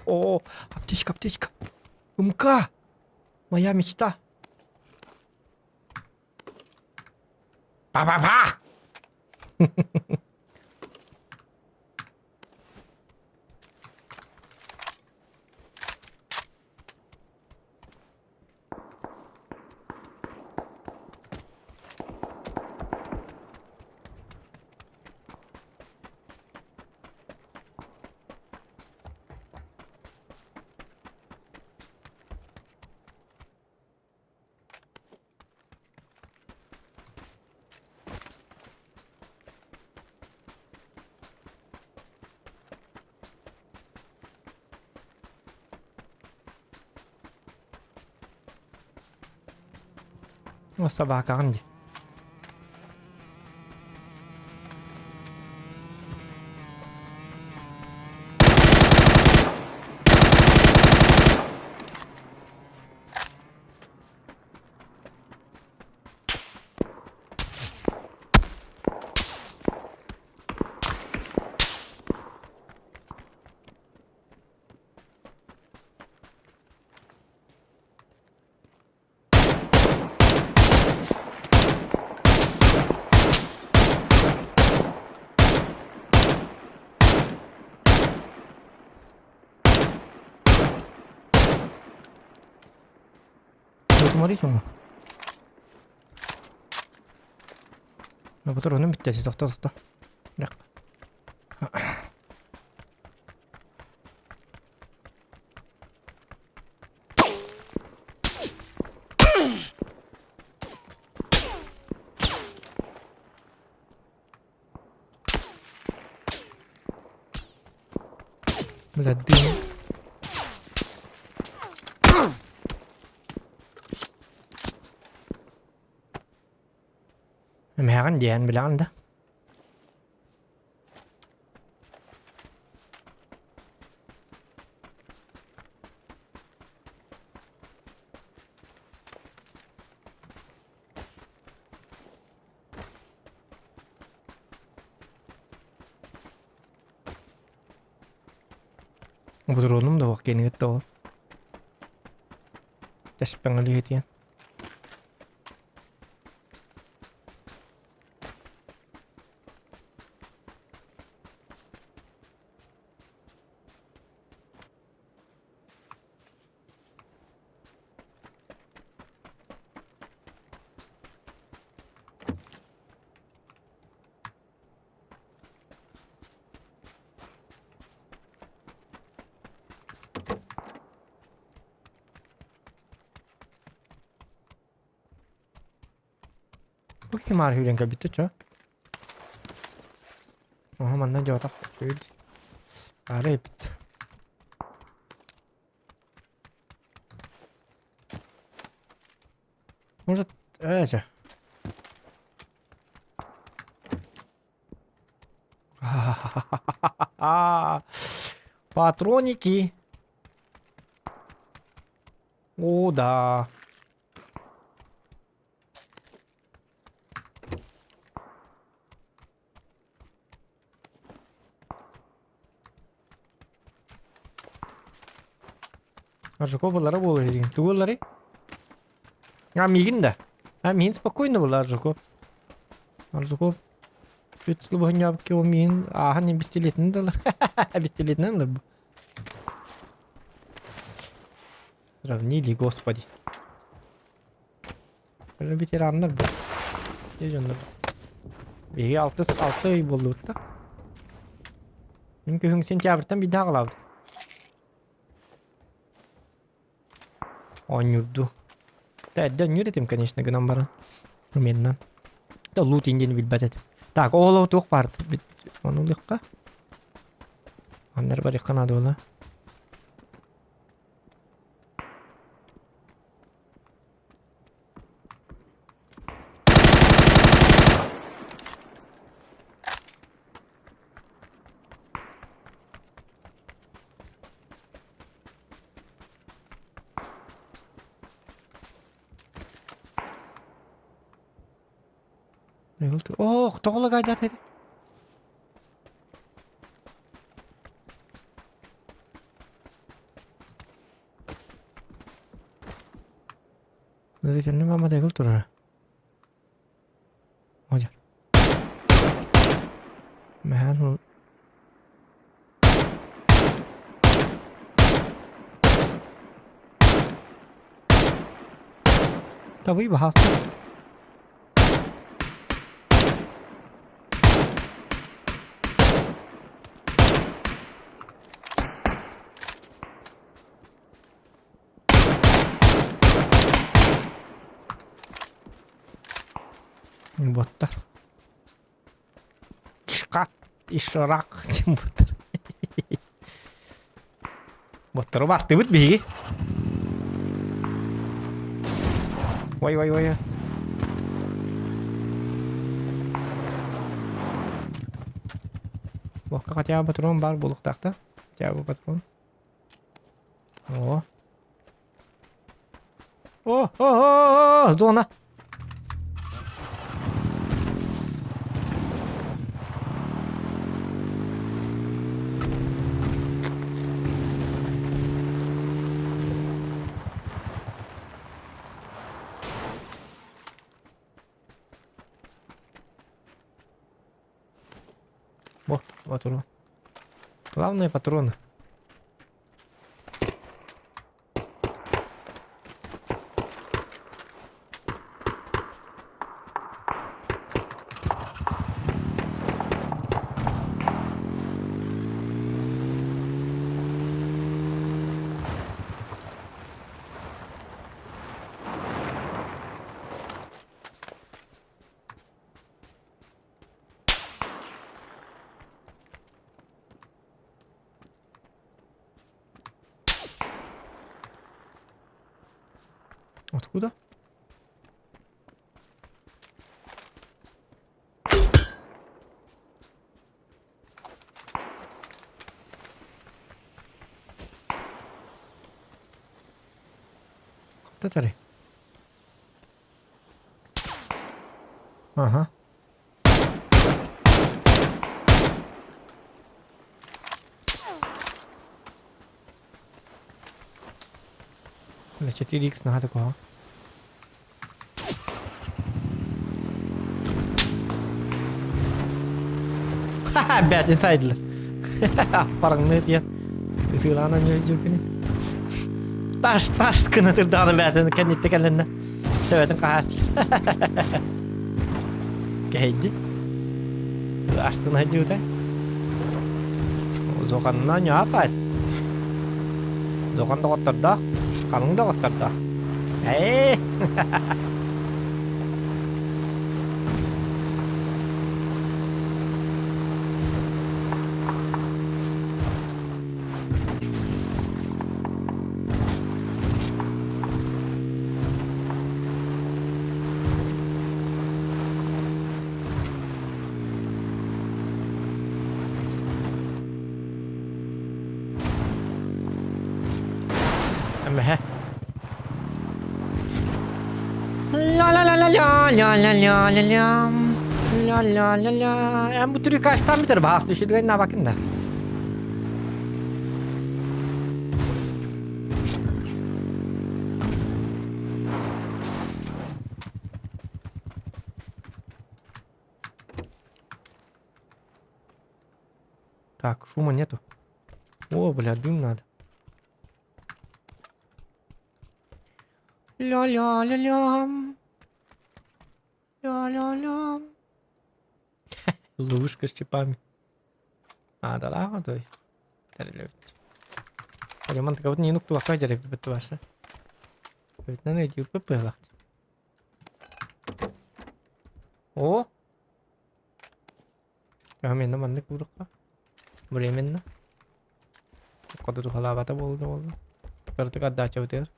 О, аптечка, аптечка. МК! Моя мечта. Па-па-па! О, собакаҕын дии. Смотри, сума. Бұтыр оның бітті, тоқта, тоқта. Бірақ. Бля, дым. Эмээҕин диэн билэҕин да? Бодуруонум да уох киэнигит да ол. Тэспэҥэлиһитиэн. Бу ким аар сүүрэн кэлбит чо? Оһо манна дьоотох сүүрд. Аара эппит. Может, это... Патроники. О, да. Аржаков буллара буолуо диэн. Тугу ылларый? А миигин да. А миигин спокойно буолла Аржаков. Аржаков үт сыл быһынньаабыт ол миигин ааһан бистилиэтинэн да ылар. Бистилиэтинэн ылар бу. Сравнили, господи. Ветераннар бу. Дьоннор. Биһиги алтыс алты ый буоллубут да. Мин күһүн сентябрьтан биирдэ аҕалаабыт. Оонньуурду. Да эрдэ оонньуур этим, конечно, гынан баран. Румянынан. Да лут диэни билбэт этим. Так, ол туох баар Ону ылыахха. Аннары барыахха наада буолла. Ох, тоҕо лагайдаат этэ? Итиннэ маама дэгил турара. Одьа. Мэһээн Табый баһаалыста. Боттар. Ишкат, ишрак диэн боттар. Боттору бастыбыт биһиги. Ой, ой, ой. Бокка хотя бы патрон бар буолуохтаах да. Хотя бы патрон. О. О, о, о, о, зона. О, патрон. Главное патроны. Откуда? Татары. Ага. Бля, 4x наһаа да куһаҕан. Ха-ха, бэт инсайдлар. Параңны диэн ытыылаан анньыыр Таш, таш гына тырдаҕына бээтин кэнниттэ кэлэннэ. Төбөтүн хаһаас. Кэһэйдит. Астына дьута. Зоханна ньаапат. Зохан доҕоттордоох, халыҥ доҕоттордоох. Ээ! Эмэһэ. Ла-ла-ла-ла-ла-ла-ла-ла-ла-ла. Ла-ла-ла-ла. Эн бу трюк астан битер баах düşüdüген на бакында. Так, шума нету. О, бля, дым надо. Ля-ля-ля-ля. Ля-ля-ля. Ловушка с чипами. А, да, да, той. Тэрилэбит. Ремонт не нуктубакка дьарыйбыт баша. Бүтнен өйдүүрбүт быһылах. О! Временно маннык уурукка. Временно. Коду тухалаабата буолла буолла. Кыратык отдачабытыгар.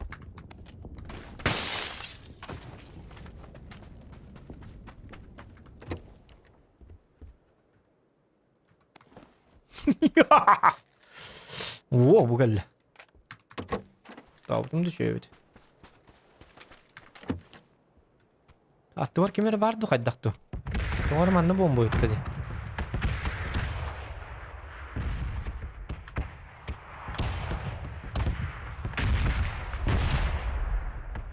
Во, бу кэллэ. Таабытым да үчүгэй эбит. Аттыбар ким эрэ баар дуу хайдах дуу? Тоҕо эрэ манна буомба ыытта дии.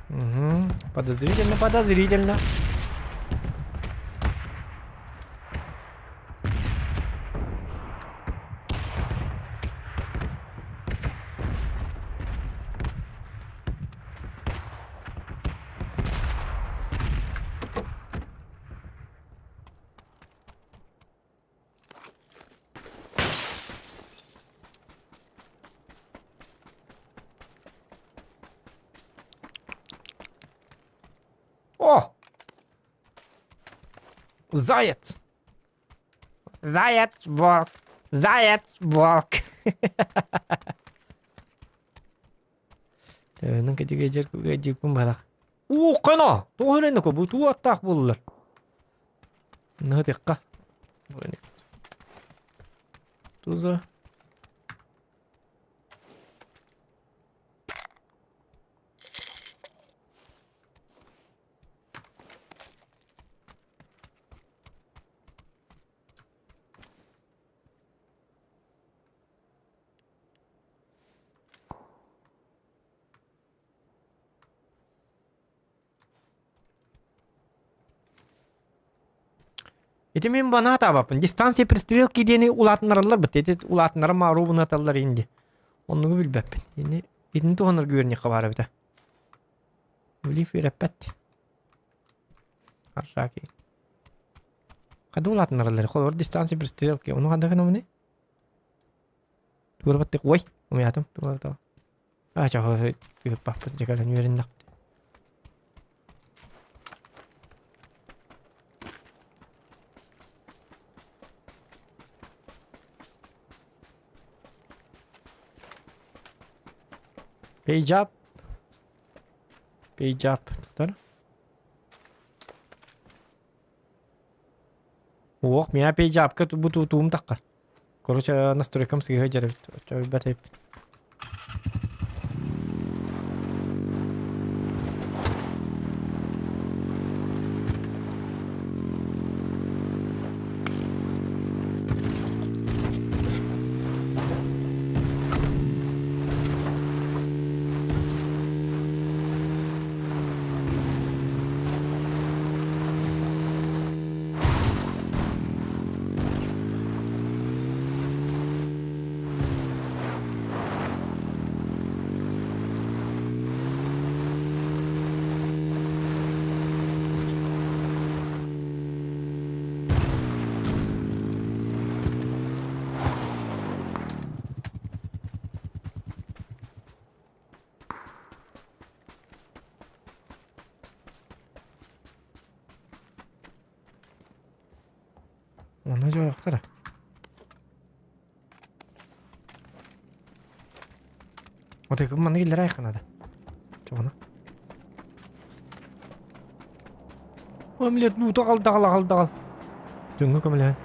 Угу. Подозрительно, подозрительно. О! Заяц! Заяц, волк! Заяц, волк! Төбөнүн кэтигэдьэр күгэдьикпин барах. Уу, кано! Тоҕо эрэннэко бу туу аттаах буоллар. Ныһытыкка. Туза. Ити мин бана атаабаппын. Дистанция пристрелки диэни улаатыннараллар бит. Ити улаатыннара мааруу аталлар инди. Оннугу билбэппин. Ини итини туһанар үөрниэххэ баар эбитэ. Влив үөрэппэт. Аршаки. Хада улаатыннараллар. Холобур дистанция пристрелки. Ону ханда гынамыный? Туурабаттык ой, умуйаатым. Туурата. Аа, чаһы тыыппаппын дьэ кэлэн үөрэннэхпит. Page up. Page up. Тутар. Уох, меня page up-ка бу туум таххар. Короче, настройкам сыыһа дьарык. Оччо эп. Онно дьоохтара. Отыкым манна киллэрэ айханада. Чоҕуна. Омлет ну тоҕал даҕал аҕал даҕал. Дьоҥҥо көмөлөһөн.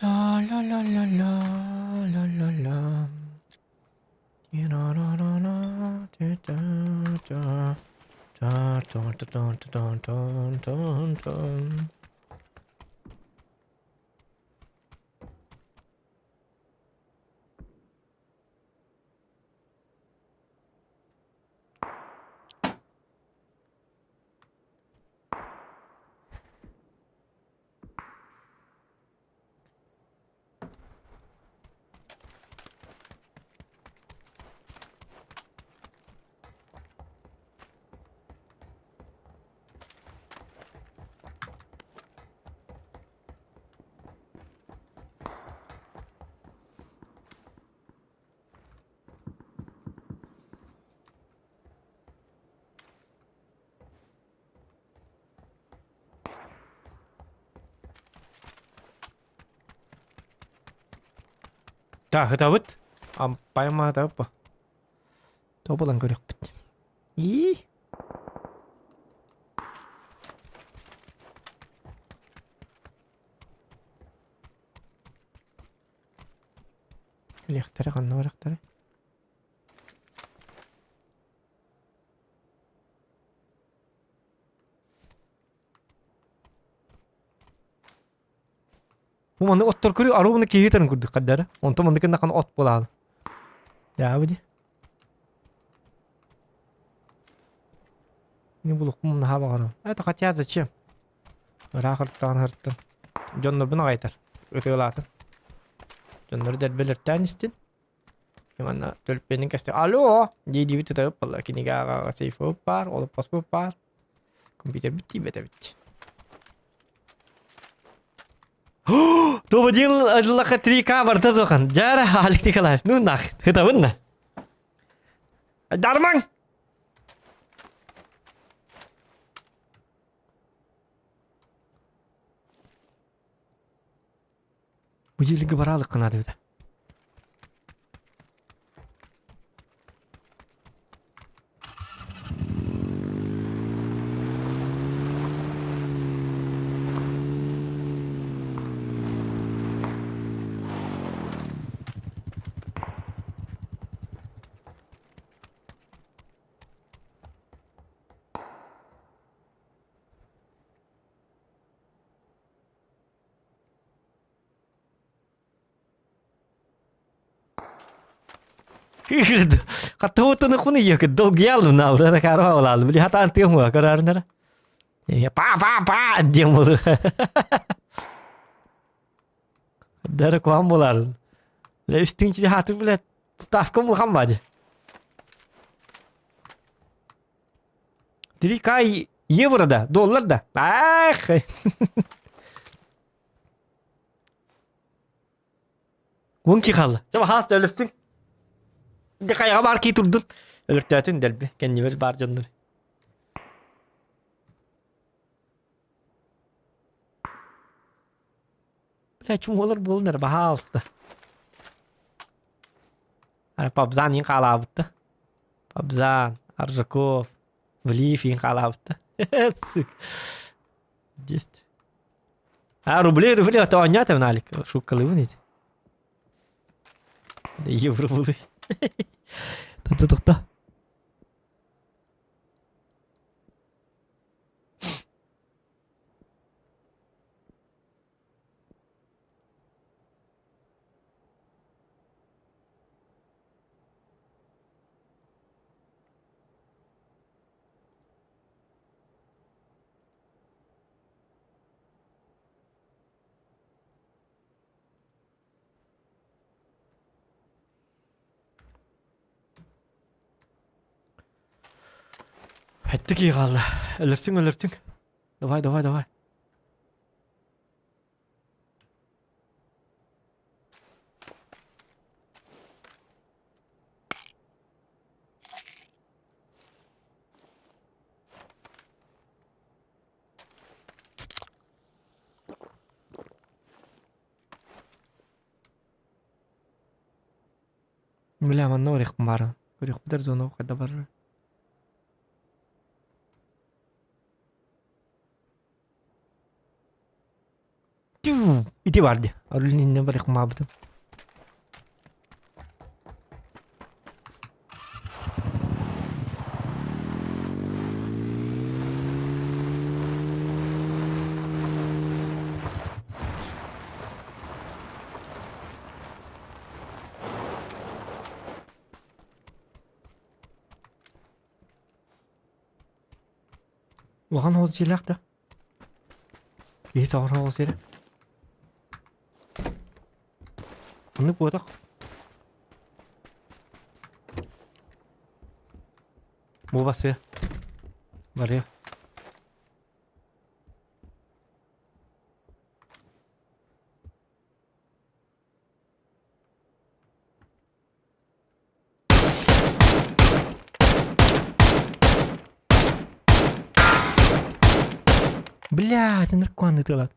Ла-ла-ла-ла-ла-ла-ла-ла-ла. Ти-ра-ра-ра-ра, ти-та-та. Та-та-та-та-та-та-та. Таһытабыт. Ампаймаатабыт. Тобулан көрүөхпүт. Ии. Лехтары ханна барахтары? Бу маннык оттор көрүү аруубуну киһи тарын курдук хаддара. Онтон маннык гыннахан от буолаалы. Дьаабы ди. Не булукпун наһаа баҕарам. Это хотя зачем? Ыраах ыртаҕын ыртын. Дьоннорбун аҕайтар. Ытыалаатын. Дьоннору дэрбэлэртээн истин. Манна төлпүөнүн кэстэ. Алло! Дии диибит ытабыт буолла. Кинигэ ааҕа сейфыбыт баар, олоппоспут баар. Компьютербит тиийбэт эбит. Тубадил адылаха 3К барта сухан. Жара Алик Николаев. Ну нах, хытабын на. Дарман! Будильниги баралык кынады бит. Хаттыбытын хуны екі долгиялым наалдара карва олалы. Били хатаан тыым карарнара. Па па па диэн болу. Дара куам болар. Ле үстүнчи хаты билет ставка булган бады. 3К евро да, доллар да. Ах! Уон кихалла. Чаба хаас өлөстүн. Де хайаға бар ки турдун. Өлөртөөтүн дэлби. Кэннибер бар дьоннор. Бля, чумолар буолунар, баһаалыста. Пабзан иин хаалаабытта. Пабзан, Аржаков, Влиев иин хаалаабытта. Сука. Десять. А, рубли, рубли, а то оонньоото Налик. Шуккалыыбын ити. Евро булуй. Тохто-тохто. Эттик iyi хаалла. Өлөрсүҥ, өлөрсүҥ. Давай, давай, давай. Бля, манна барыахпын баарым. Көрүөхпүтэр зона хайда барар. Ити бар дии. Арылын иннэ барыахпын баабытым. Улахан оҕус дьиэлээх да? Киһи саҕар оҕус эрэ. Оннук буотах. Бу басыа. Барыа. Бля, это наркоман ытылат.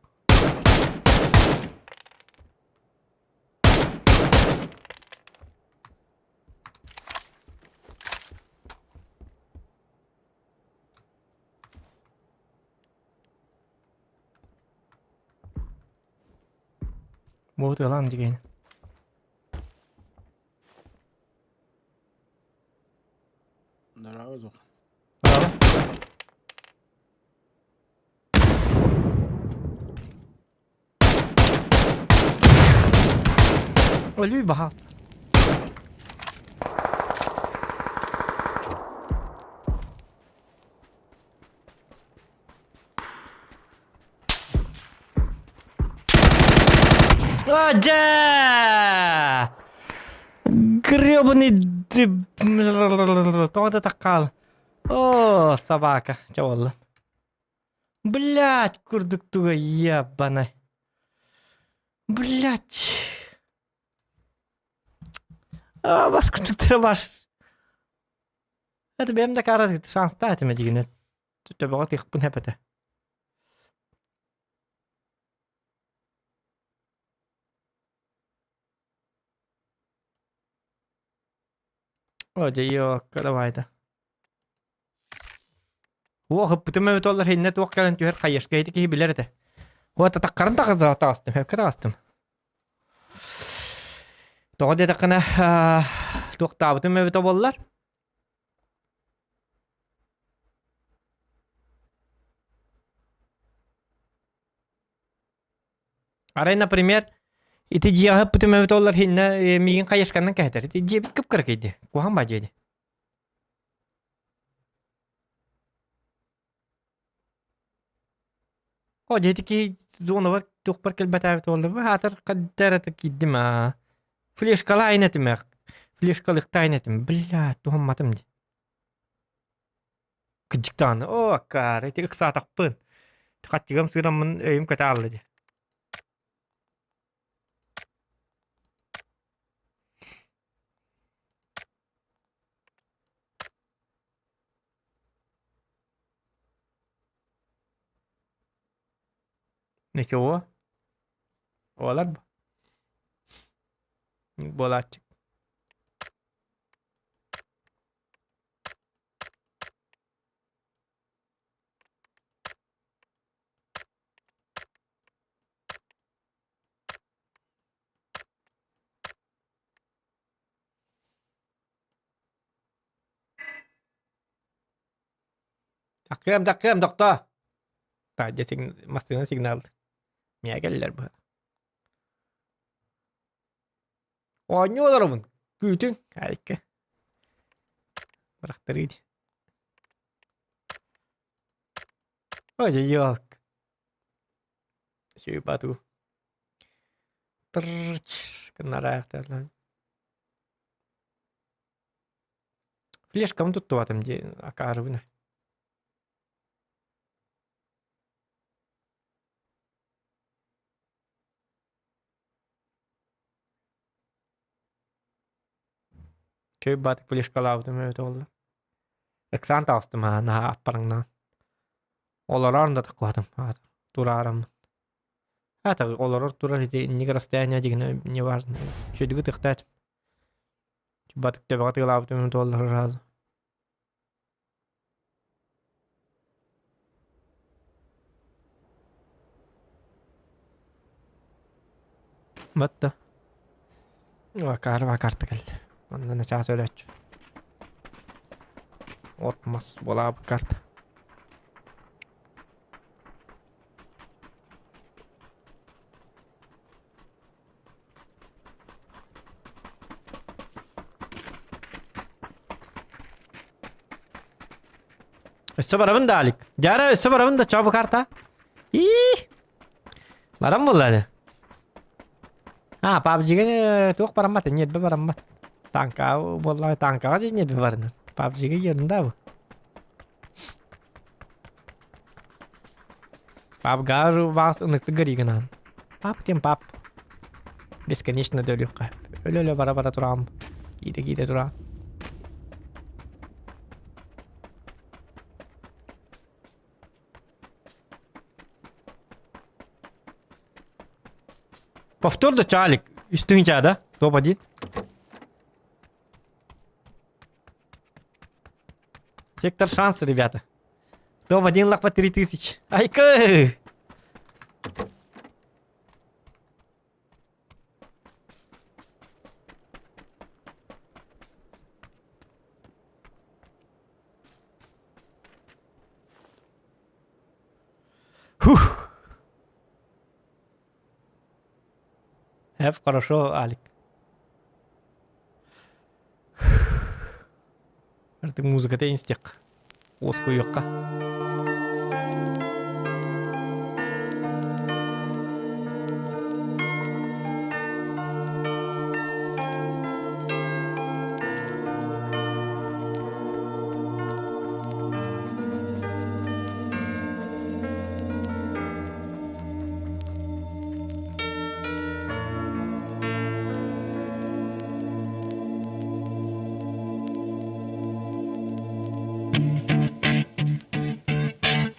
Вот ылан деген. Здорово, Зух. Браво. Өлүй баһаал. Дьэ! Гребаный тоҕо да таккаал. О, собака. Чэ буолла. Блять, курдук туга ебаный. Блять. А, бас курдук баш. Это бэм да кара шанста этиме дигине. Төбөҕө тыахпын эпэтэ. О, дьэ, ёкка, давай-то. Уох, ыппытым эбит оллар хиннэ туох кэлэн түһэр хайышка ити киһи билэр этэ. Уот атаххарын таҕыза таҕыстым, хөккө таҕыстым. Тоҕо диэтэххинэ, туохтаабытым эбитэ буоллар. Арай, например, ити дьиэҕэ ыппытым эбит оллар хиннэ миигин хайышканнан кэһэтэр. Ити дьиэбит кып-кыракый дии. Куһаҕан баа дьиэ дии. О, дьэ ити киһи зонабар туохпар кэлбэтээбит буолла. Аатар хадда эрэ киирдим аа. Флешкалаайын этим ээ. Флешкалыктаайын этим. Бля, туһамматым дии. Кыдьыктаан, оо, аккаары, ити ыксаатахпын. Хаттыгам сыыраммын өйүм көтө аалла дии. Ничего. Буолар бу. Буолааччы. Таккыам, таккыам, тохтоо! Таһырдьа массыына сигнал миэхэ кэллилэр быһа. Оонньуу олоробун, күүтүҥ, айка. Бырахтарыы дии. Ой, дьэ, Сүүбату. Трррч гыннараахтаатылар. Флешкам туттубатым дии акаарыбын. Чөй баатык плешкалаабытым эбитэ буолла. Ыксаан таҕыстым аа наһаа аппараҥнаан. Олорор да таххыбатым тураараммын. Аата олорор турар ити инник расстояние дьигинэ не важно. Үчүгэйдик ытыктаат. Батык төбөҕө тыалаабытым туоллар сразу. Батта. Вакар вакарта кэллэ. Онно начаас өлөөччү. От мас буолаабыт карта. Өссө барабын да, Алик. Дьара, өссө барабын да, чоо бу карта. Ии! Баран буолла А, PUBG-га туох бараммат, ньиэрбэ бараммат. Танка буолла, танкаҕа дьэ ньиэрбэ барынар. PUBG-га ерунда бу. PUBG-га баас ыныктык гыригынан. Пап тем пап. Бесконечно өлүөххэ. Өлө-өлө бара-бара тураам. Киирэ-киирэ тураам. Повтор да чалик. Үстүн чада. Топ-1. Сектор шанс, ребята. Топ-1 лак по 3000. Айка! Фух. Эп, хорошо, Алик. Артык музыката инстиq. Уоскуйуохха.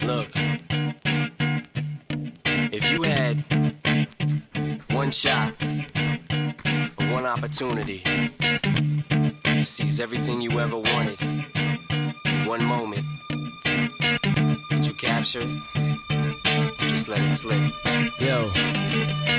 Look, if you had one shot or one opportunity to seize everything you ever wanted in one moment, did you capture it? Just let it slip. Yo.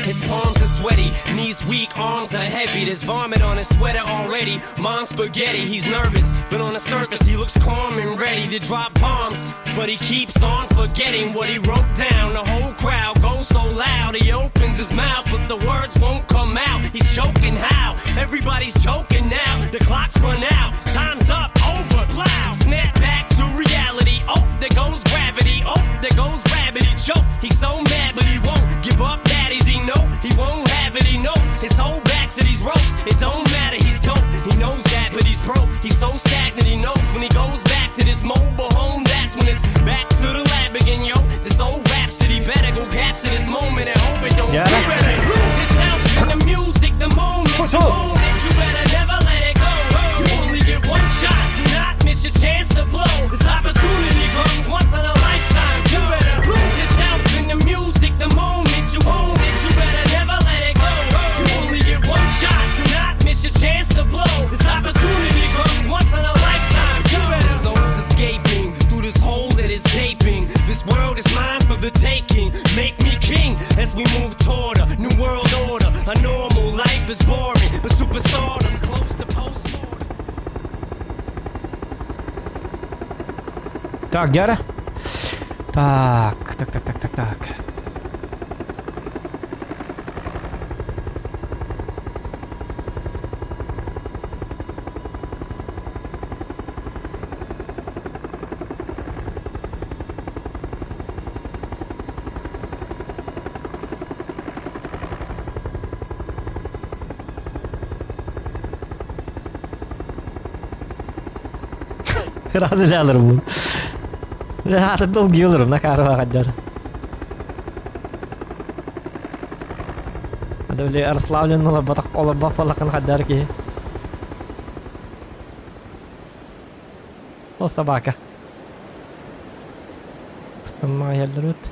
His palms are sweaty, knees weak, arms are heavy. There's vomit on his sweater already. Mom's spaghetti, he's nervous, but on the surface he looks calm and ready to drop bombs. But he keeps on forgetting what he wrote down. The whole crowd goes so loud, he opens his mouth, but the words won't come out. He's choking how? Everybody's choking now. The clock's run out, time's up, over, plow. Snap back to reality. Oh, there goes gravity. Oh, there goes rabbit. He choke. He's so mad, but he won't give up. Daddies, he know he won't have it. He knows his whole back to these ropes. It don't matter. He's dope. He knows that, but he's broke. He's so stagnant. He knows when he goes back to this mobile home. That's when it's back to the lab again, yo. This old rhapsody better go capture this moment and hope it don't. Yeah. You better lose yourself in the music the moment you own it. You better never let it go. You only get one shot. Do not miss your chance to blow. This opportunity comes once in a lifetime. You better lose yourself in the music the moment you own it. You better never let it go. You only get one shot. Do not miss your chance to blow. This opportunity comes once in a lifetime. You better souls escaping through this hole that is gaping. This world is mine for the taking. Make me king as we move toward a new world order. A normal life is boring, but superstardom's close to postmortem. Так, Дяра. Так, так, так, так, так, так. Разы алырым Аты долгий олорум на карва хаддар. Ады били расслаблен олорбатах олорбат балакын хаддар ки. Ол собака. Станна иһэллэрбит.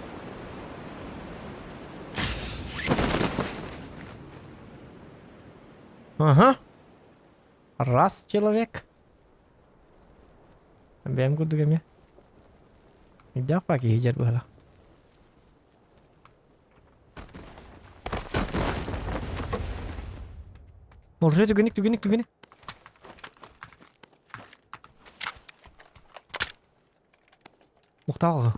Ага. Раз человек. Бэйэм курдук эмиэ. Өйдөөх баа киһи дьэр быһыылаах. Может, түгэнник, түгэнник, түгэнник. Ухтааҕы.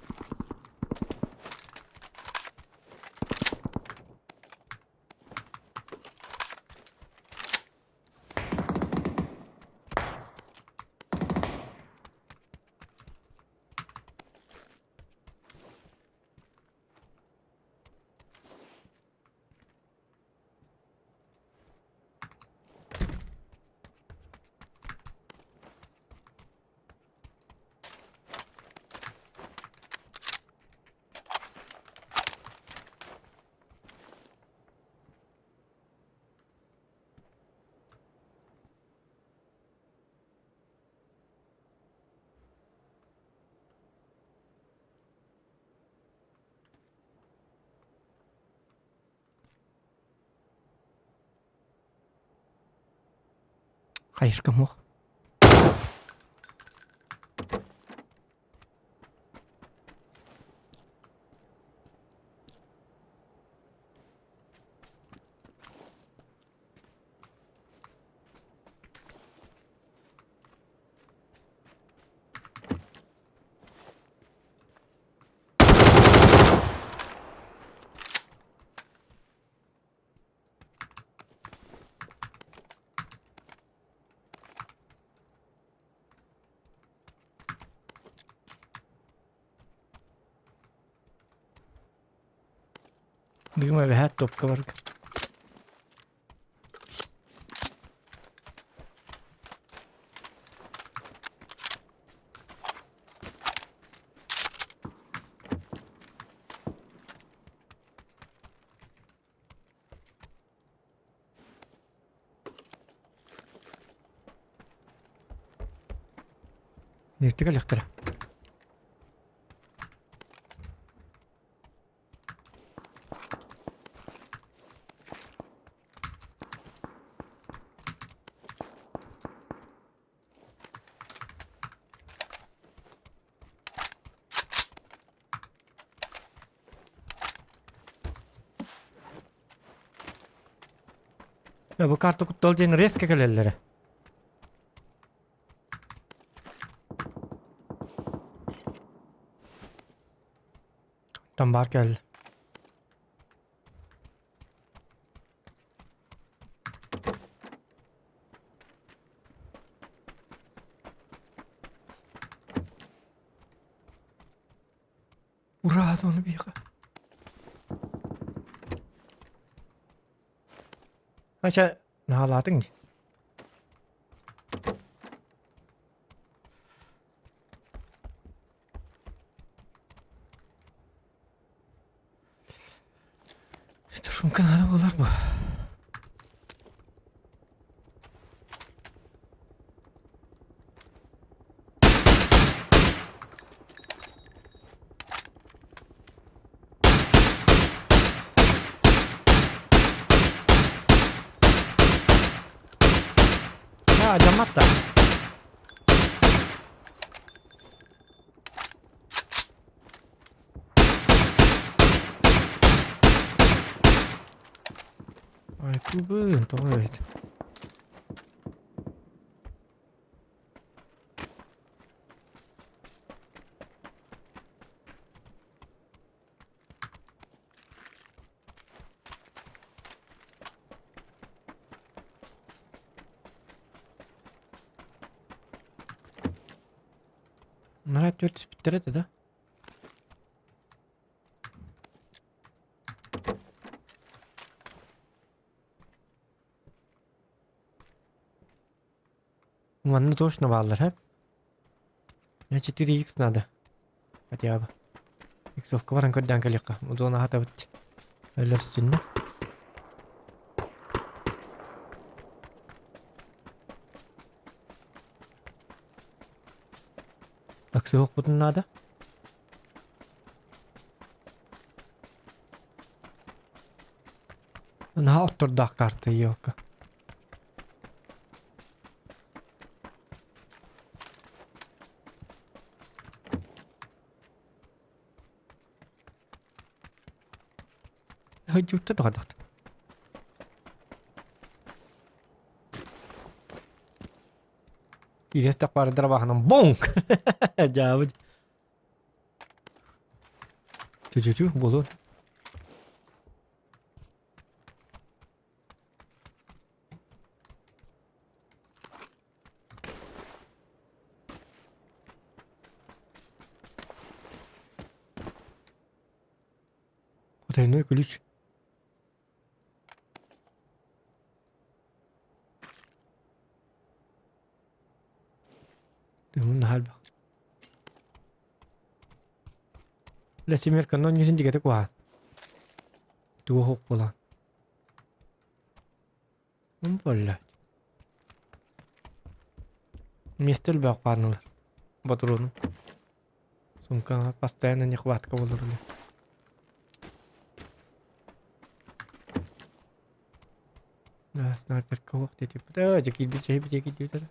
Хайышка муох. Дыгыма эбэһээт топка барга. Нефтик элэхтэрэ. Бу карта куттал диэн резко кэлэллэрэ. Там бар кэллэ. Ура, зона биэхэ. Ача, наһаалаатыҥ дии. Это шумка надо буолар бу. Аа, дьаммат да. Ай, кубын, тоҕо эбит. Нара төрт түспүттэр этэ да? Манна точно бааллар, һэ? Мне 4х надо. Хотя бы. Иксовка баран көрдөөн кэлиэххэ. Зона хатабыт. Өлөр сүннэ. Ыксыһыахпытын наада. Наһаа оттордоох карта елка. Дьуутта тоҕодохт. Киирэстэх баардара баһынан бонг! Дьаабыт. Тү-тү-тү, буолуон. Потайной ключ. Наһаа элбэх. Лесимерка, но ньүһүн дигэтэ куһаан. Тугу хоқ буолан. Блядь. Миэстэ элбэх баанналар. Ботуруону. Сумка постоянно нехватка болор бile. Да, снайперка уох диэти. Э, дьэ киирбит чэһи битиэ киирдибит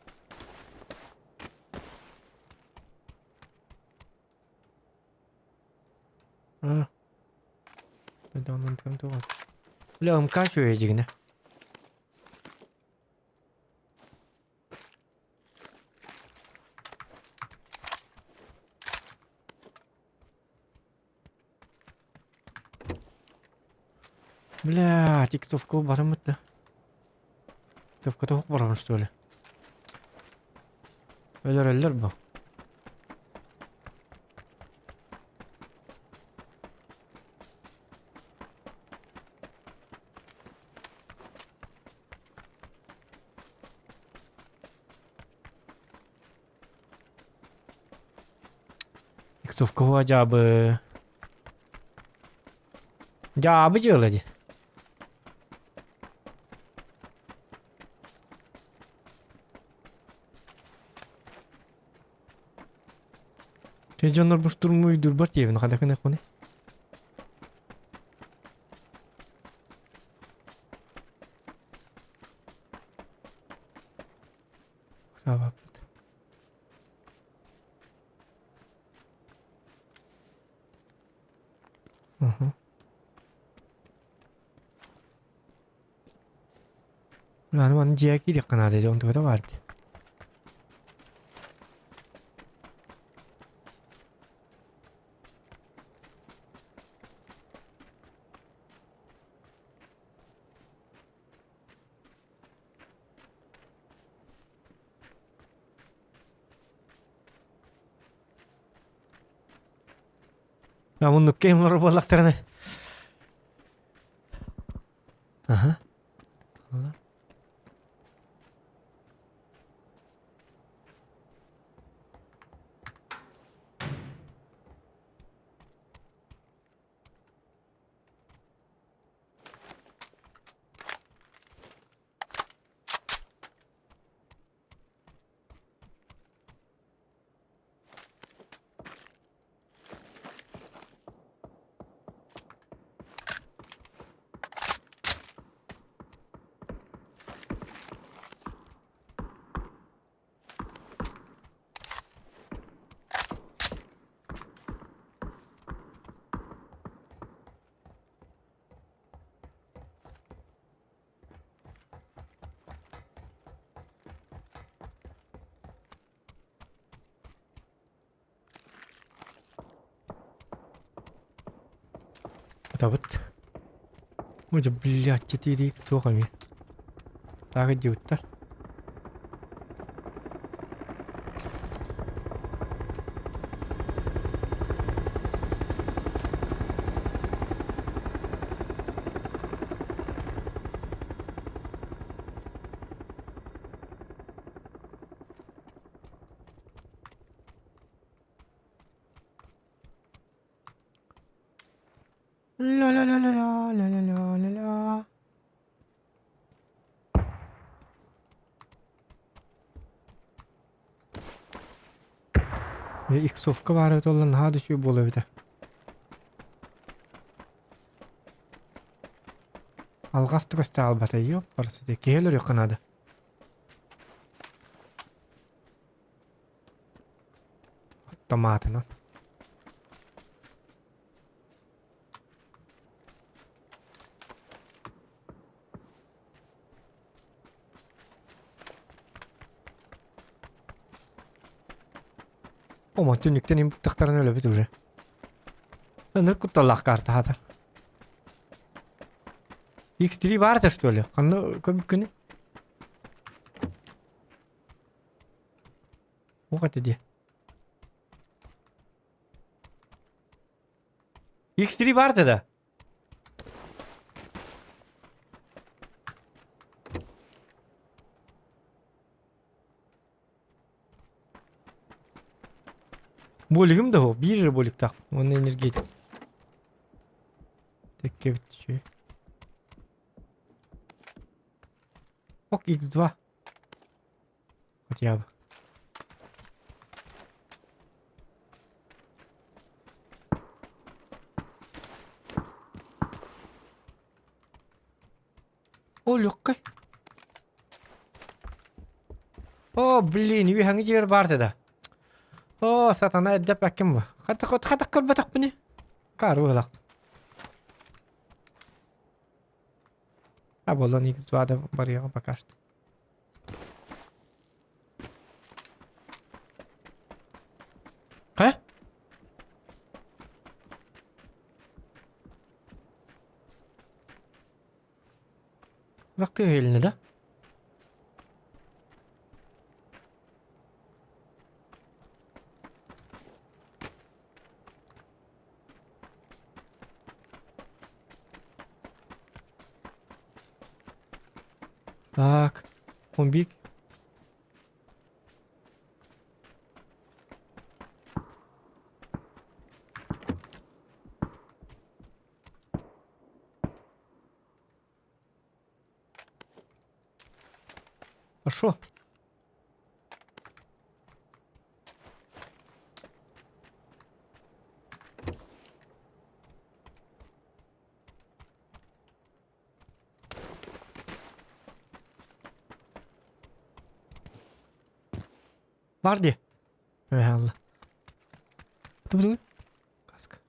А. Бля, МК үчүгэй дьигинэ. Бля, тиктовка бараммыт да. Тиктовка тоһук барабын что ли? Өлөрөллөр бу. Иксовкаҕа дьаабы. Дьаабы дьыала дии. Те дьоннор бу штурму өйдүүрбэр тиийэбин хайдах гыныахпыный? Саабаппыт. Уһу. Аны маны дьиэҕэ киириэххэ наада дии, онтуката баар дии. Муннукка олорор буоллахтарына. Аха. Ытабыт. Уже, блядь, четыре икс суох эмиэ. Так идиоттар. Ла-ла-ла-ла-ла, ла-ла-ла-ла-ла. Иксовка баар эбит уолла наһаа да үчүгэй буолуо эбитэ. Алҕас да көстө хаалбата ёппарасыте киһи өлөрүөххэ наада. Автоматынан. Ома түннүктэн импуттахтарына өлөбүт уже. Ынырык кутталлаах карта хата. X3 баар этэ что ли? Ханна көмүккүнү? Ух это дии. X3 баар этэ да? Болигым да ол, биир эрэ боликтаах. Уонна энергетик. Тэккэбит үчүгэй. Ок, X2. Хотя бы. О, легкой. О, блин, үһәҥи дьиэр баар да. О, сатана эрдэппэккин бу. Хата хата көрбөтөхпүнү. Каар буолах. А буолан X2 да барыаҕа пока что. Хайа? Лахты иһилиннэ да? Так, комбик. А шо? Бар дии. Алла. Тубу Каска.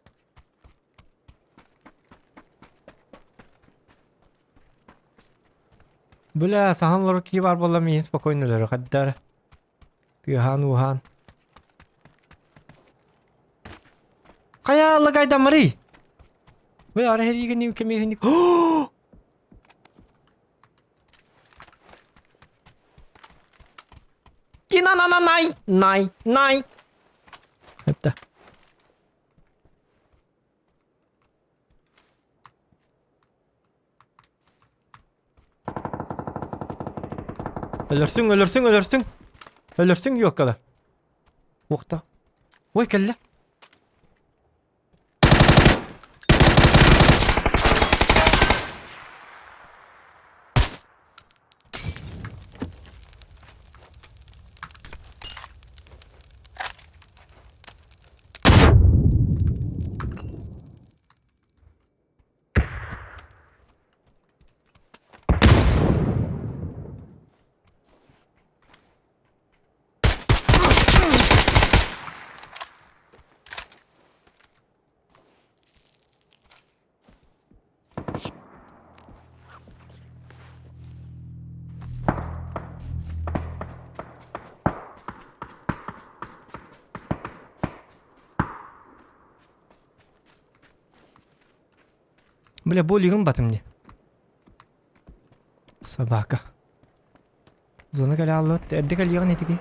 Бля, саһан олорор киһи баар буолла миигин спокойно өлөрө хаддар. Тыаһаан-ууһаан. Хайа лагайдаммарый? Бля, ара хэриигин кэмиэһиник. Кина-на-на-най! Най! Най! Это. Өлөрсүҥ, өлөрсүҥ, өлөрсүҥ. Өлөрсүҥ юоккала. Уохта. Ой, кэллэ. Бля, болигым батым не. Собака. Зона кэлэ аллыбыт. Эрдэ кэлиэҕин этики.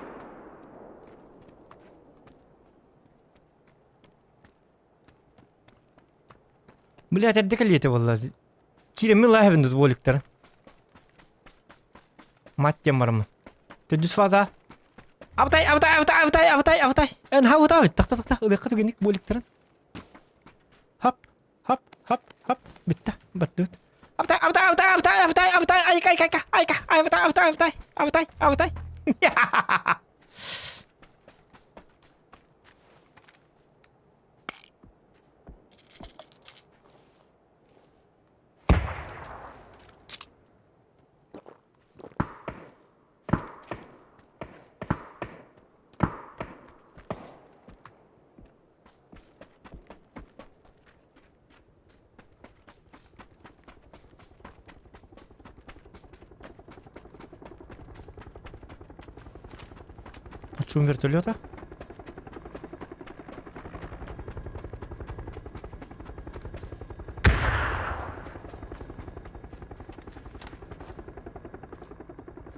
Блядь, эрдэ кэлиэтэ буолла. Киирэммин лааһыбын дутболиктары. Мать диэн бараммын. Төрдүс фаза. Абытай, абытай, абытай, абытай, абытай, абытай. Эн хабыта тахта тахта ылыахха түгэнник боликтарын. Хап, хап, хап, хап. Бүтті, баттыбыт. Абытай, абытай, абытай, абытай, абытай, абытай, айка, айка, айка, айка, абытай, абытай, абытай, абытай, абытай. Шум вертолета.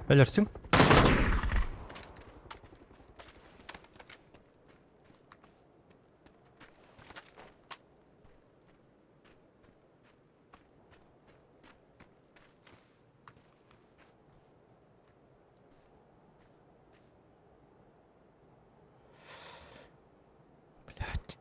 Өлөрсүҥ. Блять.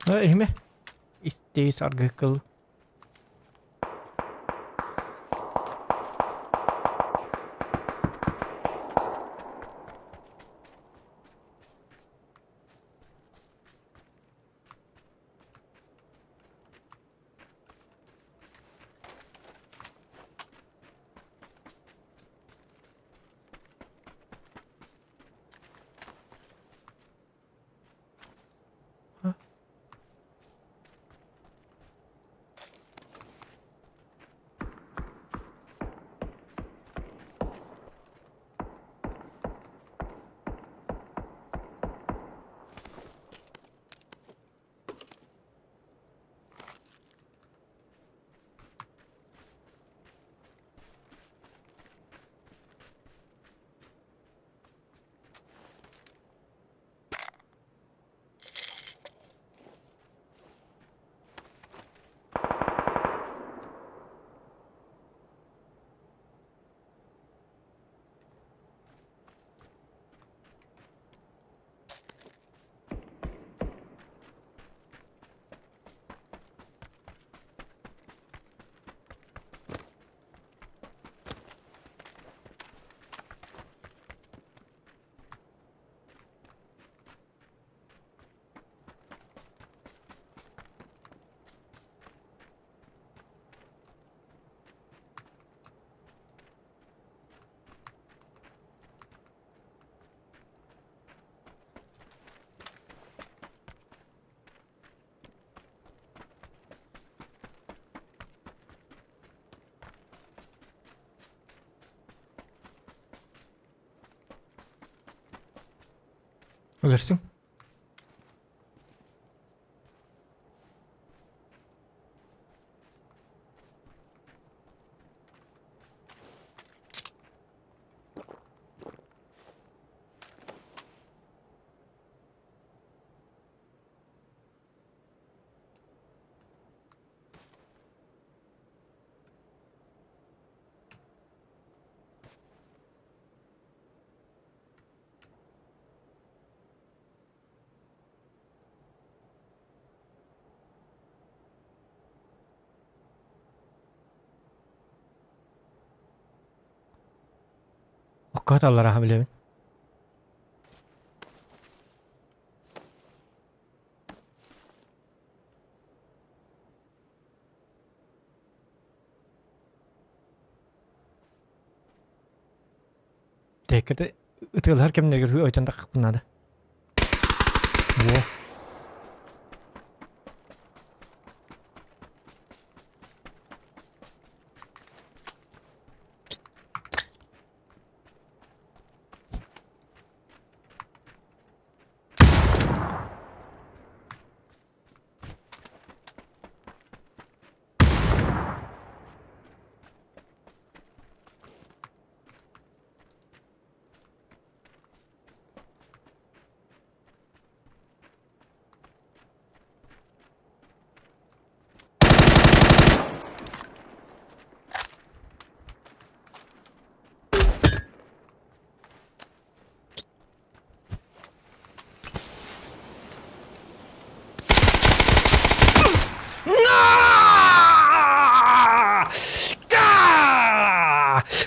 Иһимэ. Истиис аргы кыл. Өлөрсүҥ. Окко аталлар билэбин. Тэккэте ытыалаһар кэмнэригэр өйтөн таххыппын наада. Во.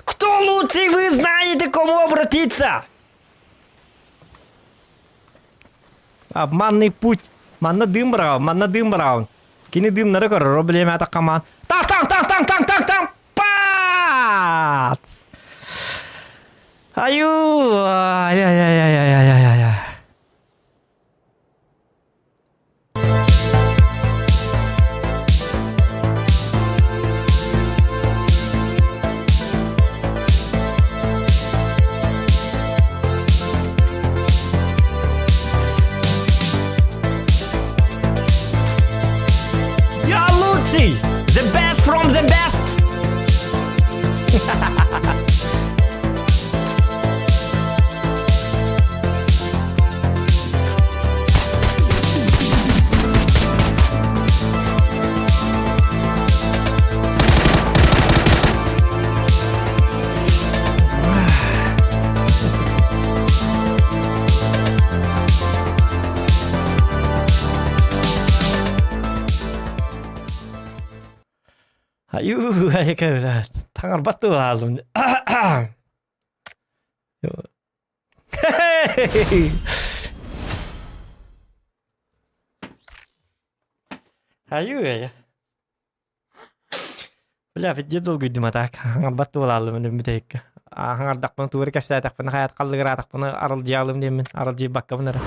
Кто лучший, вы знаете, к кому обратиться! Обманный путь. Манна дым браун, манна дым браун. Кини дымнары көрөр, билиэмэ атаххамаан. Таң таң таң таң таң таң таң пац! Аю! Ай ай ай ай ай ай ай ай. Я лучший! The best from the best! Аюу, айка, таҥарбат тылаалым. Аюу, ая. Бля, пиздец долгуйдум а так. Хаҥарбат туолааллым бүтэһиккэ. Хаҥардахпына тугу эрэ кэпсээтэхпинэ хайаат халлыгыраатахпына аралдьыйаалым диэммин аралдьыйбаккабын эрэ.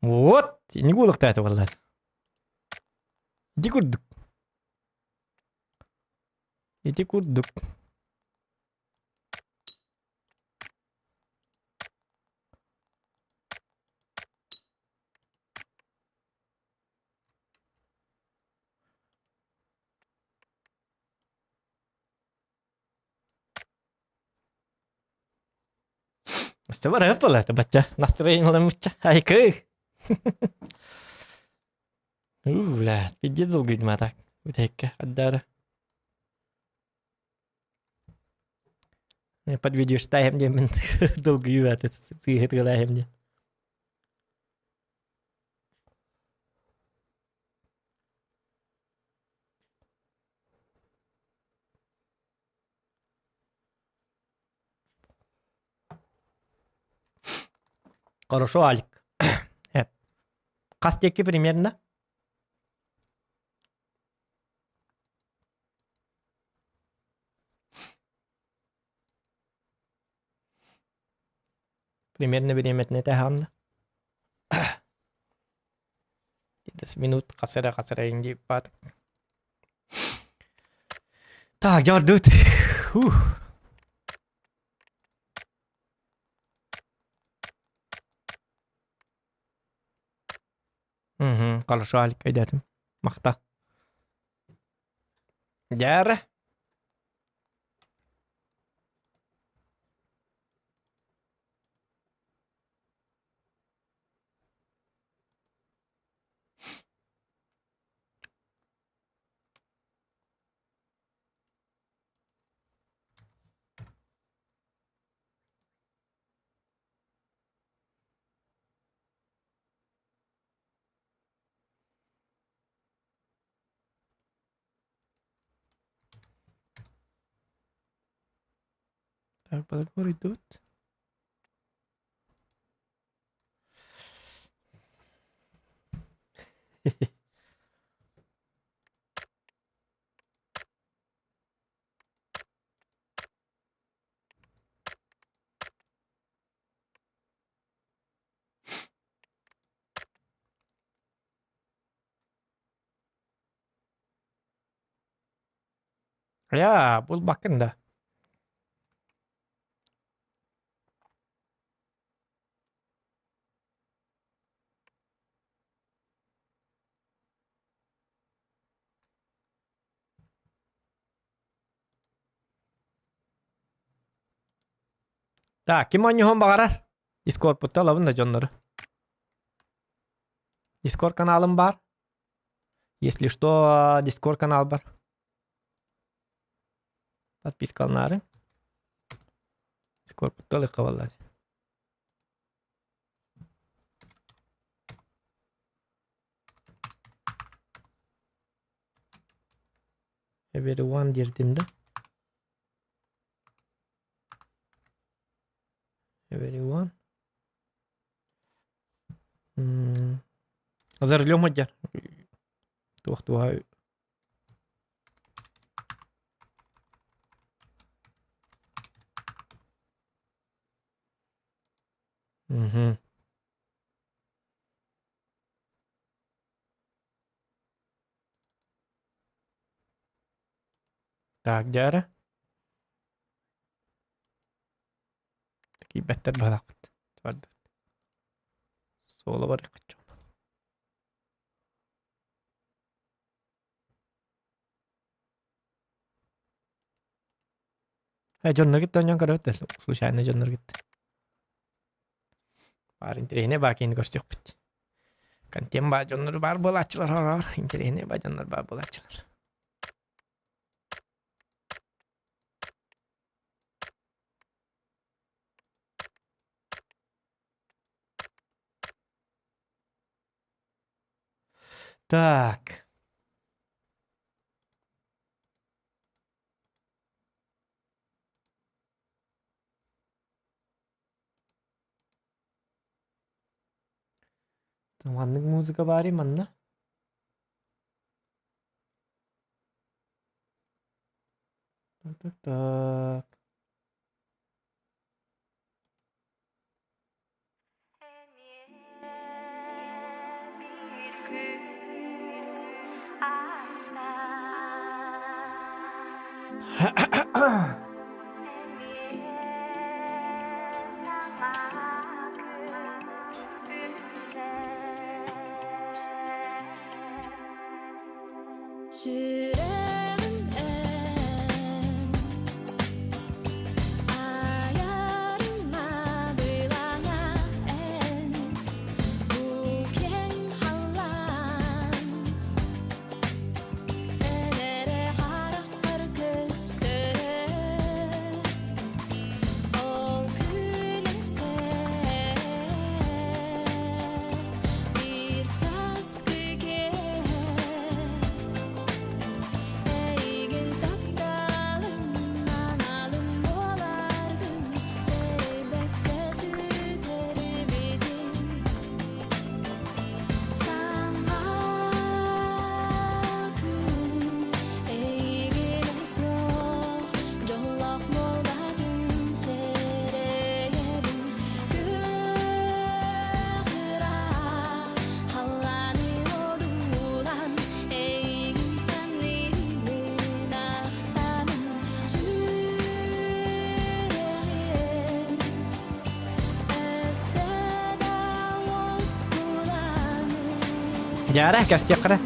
Вот, не куулуктаата буоллар. Ити курдук. Ити курдук. Өссө барыах буолла бачча настроениеламмычча айкы. У, бля, пиздец долгуйдум а так. Бүтэһиккэ аддаара. Под видео штайм диэммин долгуйуу аты сыыһытыгалааһым диэн. Хорошо, Алик. Хас диэки примерно? Примерно бириэмэтин этэ хаанна. Минут хас эрэ хас эрэ инди баат. Так, дьордут. Ух. Угу, хорошо, Алик, өйдөөтүм. Махта. Дьээрэ. Так, подгоры идут. Я, булбаккын да. Так, ким оонньуһуон баҕарар? Дискордпутта ылабын да дьоннору. Дискорд каналым баар. Если что, Дискорд канал бар. Подпискаланаары. Дискордпутта ылыахха буолла. Everyone диирдим да? Everyone. За рулем сылдьар. Туох туоһа Мгм. Так, дьэ Киирбэттэр быһалаахпыт. Бардыбыт. Суола барыахпыт дьон. Э, дьоннор кытта оонньоон көрөбүт да, случайно дьоннор кытта. Баар интэриэһинэй баа киһини көрсүөхпүт. Контент баа дьоннор баар буолааччылар ороор, интэриэһинэй баа дьоннор баар буолааччылар. Так. Маннык музыка баарый манна? Так, так, так. Дьаара, кэстиэххэ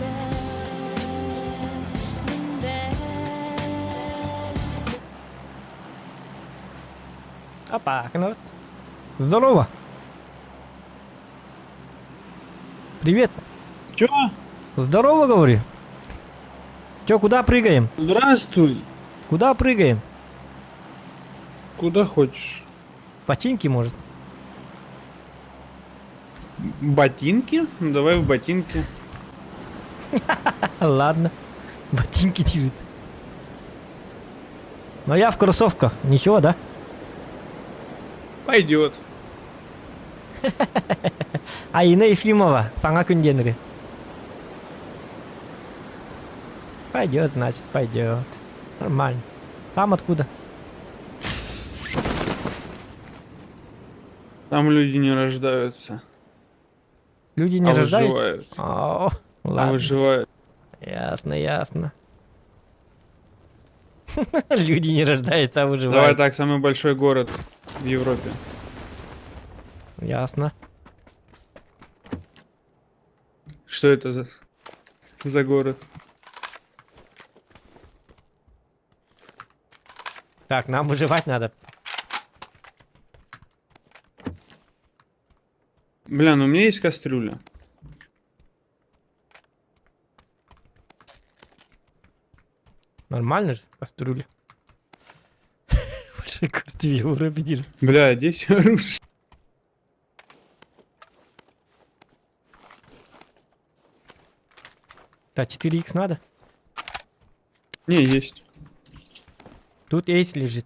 Опа, народ. Здорово. Привет. Чё? Здорово, говорю. Чё, куда прыгаем? Здравствуй. Куда прыгаем? Куда хочешь. Починки, может? Ботинки? Ну, давай в ботинки. Ладно. Ботинки держит. Но я в кроссовках. Ничего, да? Пойдет. Айна Ефимова, саҥа күн диэн Пойдет, значит, пойдет. Нормально. Там откуда? Там люди не рождаются. Люди не а рождаются? выживают. О, А ладно. выживают. Ясно, ясно. Люди не рождаются, а Давай выживают. так, самый большой город в Европе. Ясно. Что это за, за город? Так, нам выживать надо. Бля, ну у меня есть кастрюля. Нормально же, кастрюля. Большой город в Европе держит. Бля, здесь оружие. Да, 4х надо? Не, есть. Тут эйс лежит.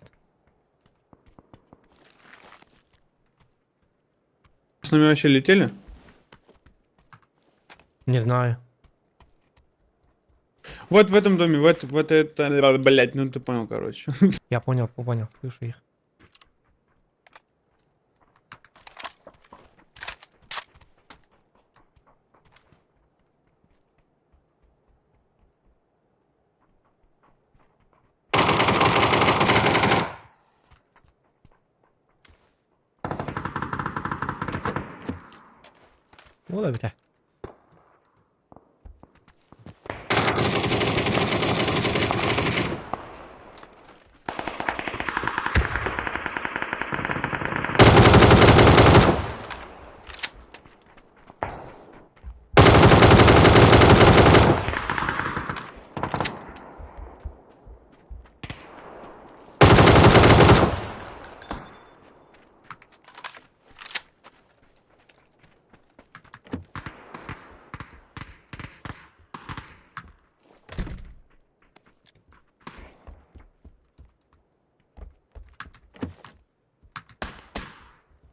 С нами вообще летели? Не знаю. Вот в этом доме, вот это, блять, ну ты понял, короче. Я понял, понял, слышу их. Ол эбитэ.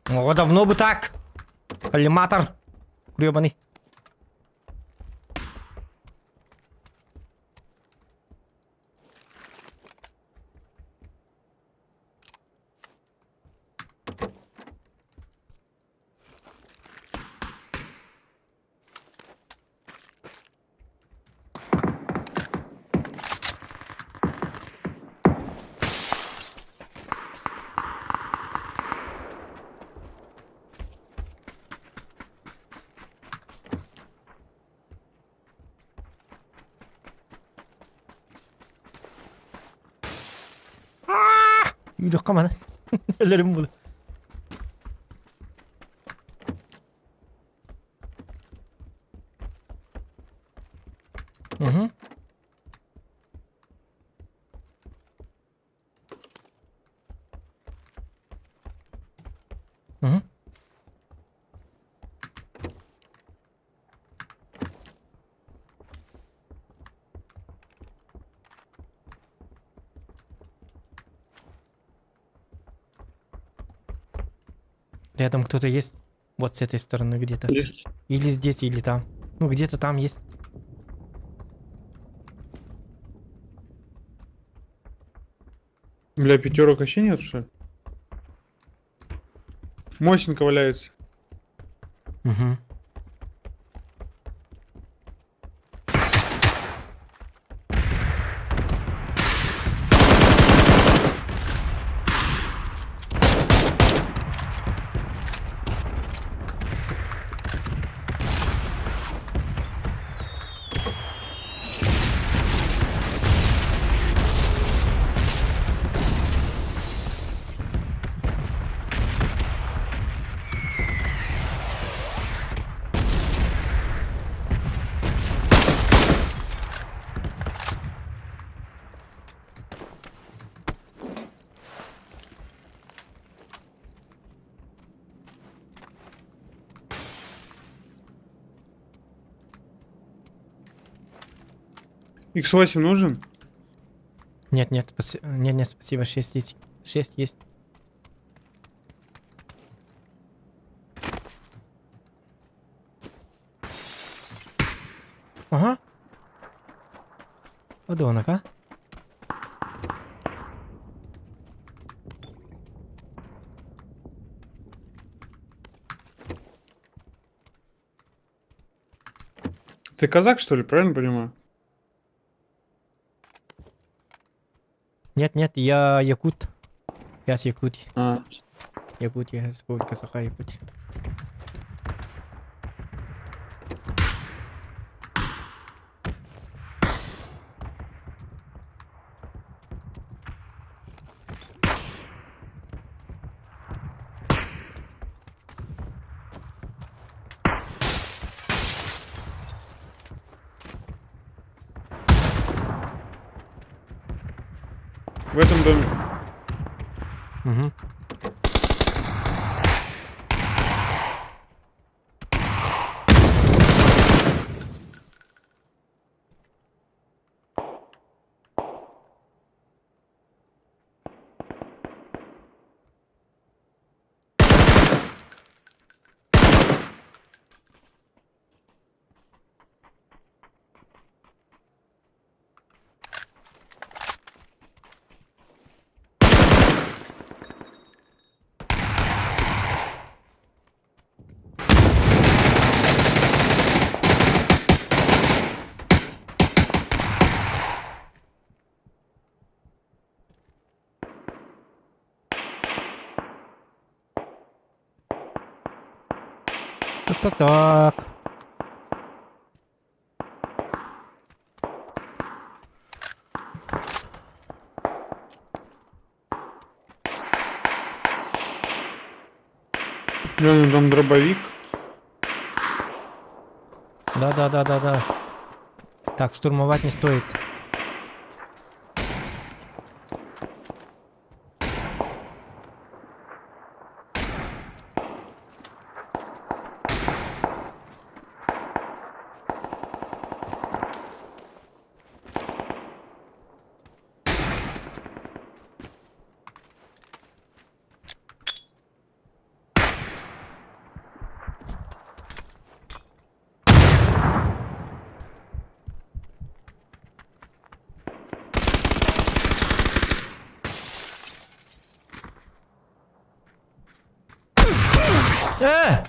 О, давно бы так! Коллиматор! Гребаный. Үйрөккө маны. Өлөрүм булу. Угу. Угу. Рядом кто-то есть. Вот с этой стороны где-то. Или здесь, или там. Ну, где-то там есть. Бля, пятерок вообще нет, что ли? Мосинка валяется. Угу. X8 нужен? Нет, нет, нет, нет, спасибо, 6 есть. 6 есть. Ага. Подонок, а? Ты казак, что ли, правильно понимаю? Нет, нет, я якут. Я с Якутии. А. Якутия, Республика Саха, Якутия. В этом доме. Угу. Так, так, так. Бля, ну там дробовик. Да, да, да, да, да. Так, штурмовать не стоит. Э!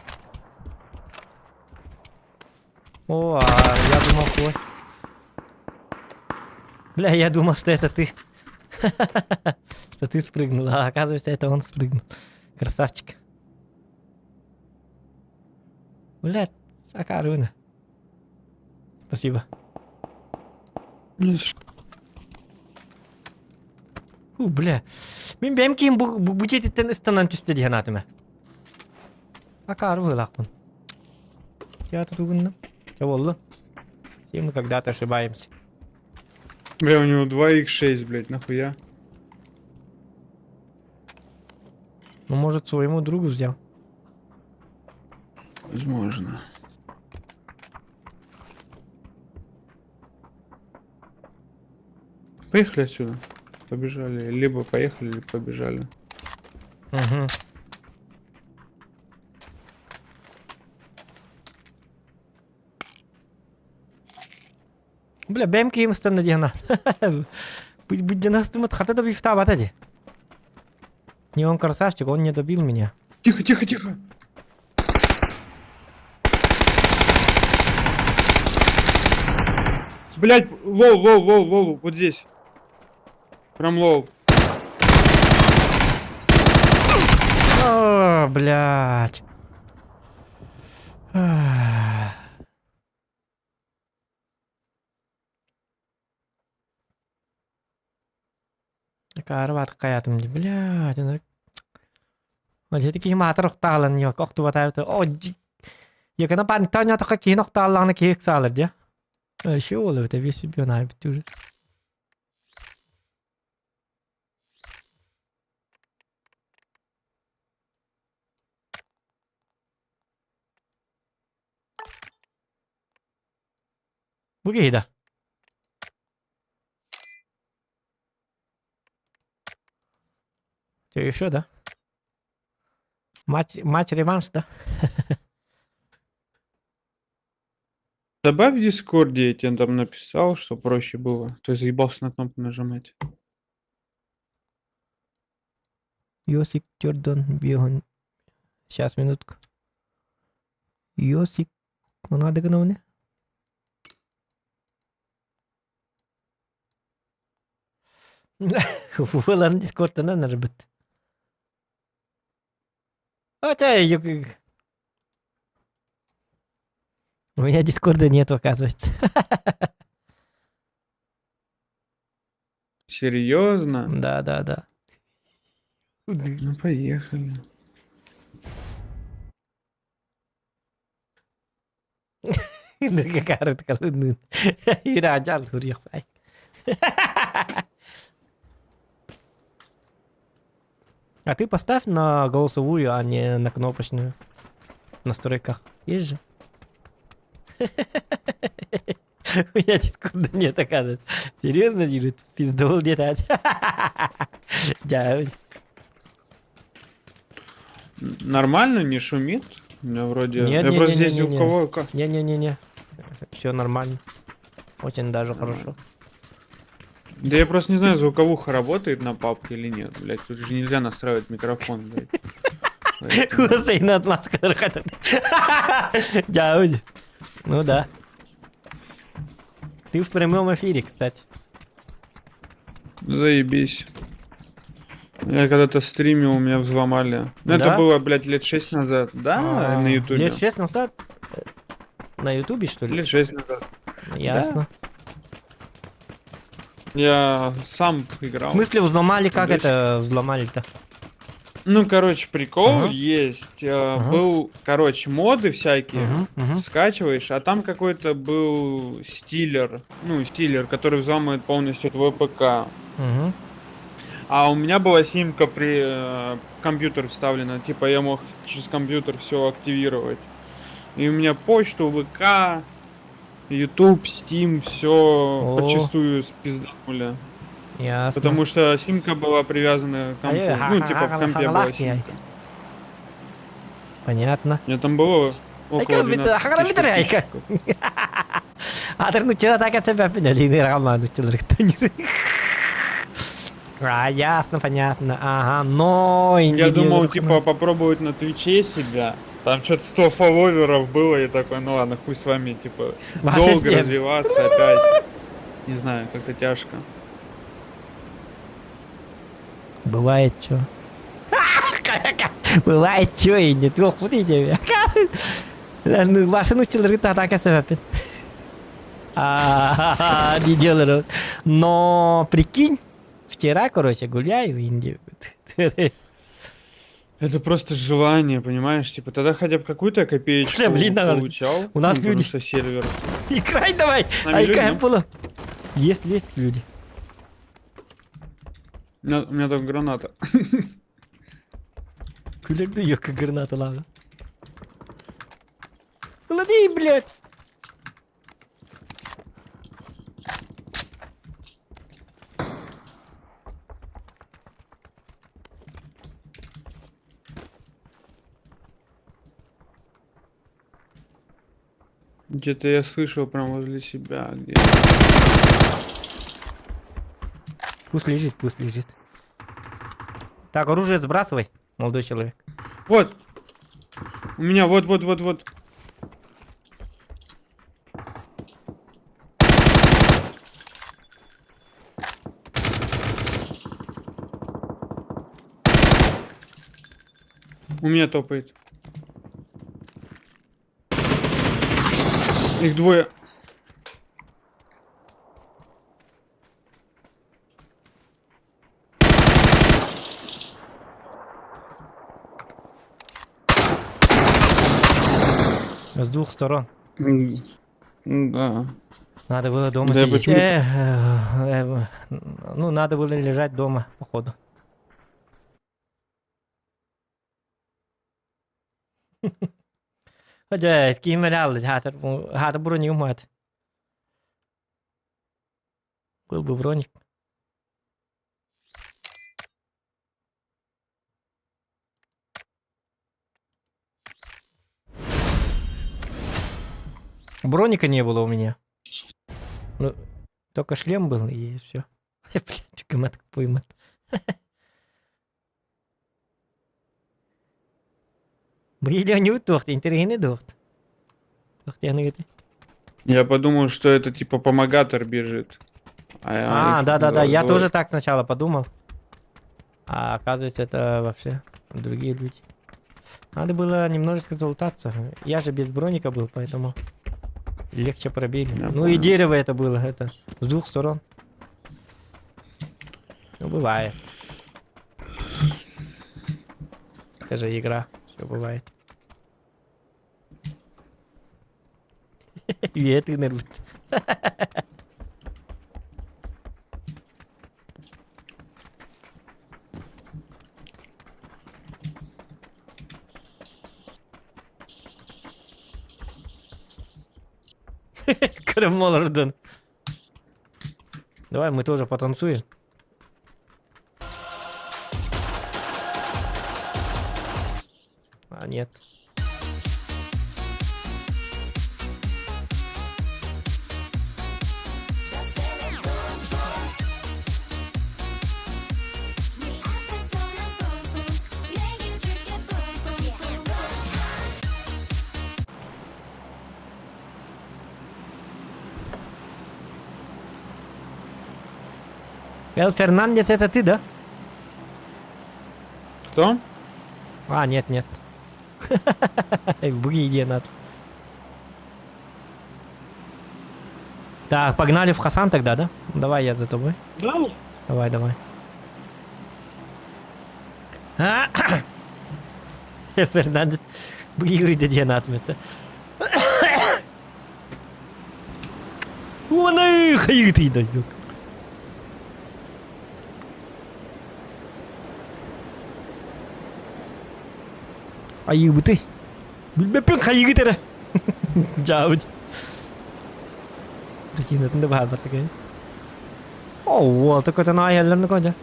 О, а я думал, твой. Бля, я думал, что это ты. Что ты спрыгнул, а оказывается, это он спрыгнул. Красавчик. Бля, Сакаруна. Спасибо. Фу, бля. Мин бэйэм киһим бу бу дьиэтиттэн ыстанан түстэ дии санаатым ээ. Акаары быһыылаахпын. Я тут угуннум. Чэ буоллун. Все мы когда-то ошибаемся. Бля, у него 2х6, блядь, нахуя? Ну, может, своему другу взял. Возможно. Поехали отсюда. Побежали. Либо поехали, либо побежали. Угу. Бля, бэйэм киһим ыстанна дии санаат. Быдьанастымыт хата да бифтаабата дии. Не он красавчик, он не добил меня. Тихо, тихо, тихо. Блять, low, low, low, low, вот здесь. Прям low. О, блядь. Акаары баатыккайаатым дии, блядь, ынырык. Дьэ киһи маатар охтаалан yok охтубатаабыта. О, якана паниктаан киһин охтааллаҕына киһи ыксаалар дьэ. Еще ол эбит эбиэс үбүөн аайбыт уже. Бу киһи да. Ты еще, да? Матч, матч-реванш, да? Добавь в Дискорде, я тебе там написал, что проще было. То есть заебался на кнопку нажимать. Йосик Джордан Бион. Сейчас, минутку. Йосик. Ну надо гына Уолан Дискордтан арбыт. Хотя у меня Дискорда нет, оказывается. Серьезно? Да, да, да. Ну поехали. Ираджал хуриях. А ты поставь на голосовую, а не на кнопочную. В настройках. Есть же? У меня дискорда нет, оказывается. Серьезно, Дирит? Пиздол где-то. Да. Нормально, не шумит? У меня вроде... Нет, Я не, просто не, не, здесь не, у не. кого... как- Не-не-не-не. Все нормально. Очень даже хорошо. Да я просто не знаю, звуковуха работает на папке или нет, блядь. Тут же нельзя настраивать микрофон, блядь. Поэтому- Хусейн отмазка Дяудь. Ну да. Ты в прямом эфире, кстати. Заебись. Я когда-то стримил, у меня взломали. Ну, это Да? было, блядь, лет 6 назад. Да, А, на Ютубе. Лет 6 назад? На Ютубе, что ли? Лет 6 назад. Ясно. Я сам играл. В смысле взломали? Как Лет это взломали-то? Ну, короче, прикол Ага. есть. Ага. Был, короче, моды всякие. Мгм, мгм. Скачиваешь, а там какой-то был stealer. Ну, stealer, который взламывает полностью твой ПК. Мгм. А у меня была симка при компьютер вставлена. Типа я мог через компьютер все активировать. И у меня почту, ВК, YouTube, Steam, все О. подчистую спизданули. Ясно. Потому что симка была привязана к компу. А, Ну, типа в компе была симка. Понятно. У меня там было около 12 тысяч подписчиков. Атыр нучча так себеппин элине рагаман нуччалар А, ясно, понятно. Ага, но... Я думал, типа, попробовать на Твиче себя. Там что-то 100 фолловеров было, и такой, ну ладно, хуй с вами, типа, Ваши долго семь. развиваться опять. Не знаю, как-то тяжко. Бывает чё. Бывает чё, и не туох бу тебе. Ваши нуччалар так себеппин. А, не делаю. Но прикинь, вчера, короче, гуляю в Индии. Это просто желание, понимаешь? Типа, тогда хотя бы какую-то копеечку Бля, блин, наверное, получал. у нас ну, потому люди. что сервер. Играй давай! С нами Ай, люди, кайф да? было. Есть, есть люди. У меня там граната. Күләк ёка граната ладно. Клади, блядь! Где-то я слышал прям возле себя. Где... Пусть лежит, пусть лежит. Так, оружие сбрасывай, молодой человек. Вот! У меня вот, вот, вот, вот. У меня топает. Их двое. С двух сторон. Да. Надо было дома Да я сидеть. почему- Ну, надо было лежать дома, походу. Хотя, ким хата броник мат. Был бы броник. Броника не было у меня. Ну, только шлем был и все. Блять, гамат поймат. Бриллиант туохт, интересный туохт. Туохт, я не Я подумал, что это типа помогатор бежит. А, их да-да-да, я двое. тоже так сначала подумал. А оказывается, это вообще другие люди. Надо было немножечко залутаться. Я же без броника был, поэтому легче пробили. Я ну и понял. дерево это было, это с двух сторон. Ну, бывает. Это же игра, все бывает. И это нервит. Крым Давай мы тоже потанцуем. А, нет. Эл Фернандес, это ты, да? Что? А, нет, нет. Буги надо. Так, погнали в Хасан тогда, да? Давай я за тобой. Да? Давай, давай. Фернандес быйгырды диэн атмыста. Уоны хайгытыйда yok. Айыбыты. Билбеппин хайыгыт эрэ. Дьаабыт. Хасинатын да баһарбат такая. О, уолта көтөн аайалларны кожа.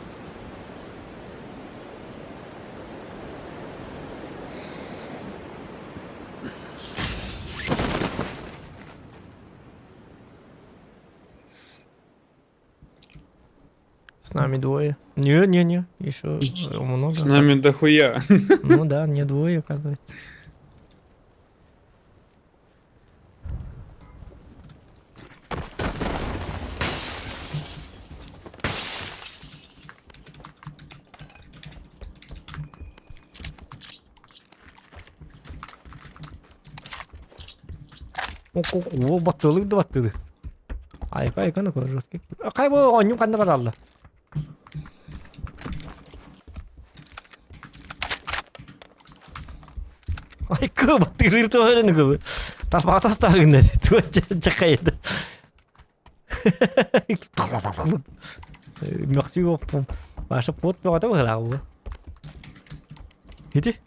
С нами двое. Не, не, не, еще много. С нами дохуя. Ну да, не двое, оказывается. О, баттылык да баттылы. Айка, айка, ну жесткий. Кай бу онньум ханна баралла. Айка, баттылыр туһарын көбү. Тарпаата старыгында туа чакайды. Merci beaucoup. Маша пот бөҕөтө быһылаах Ити.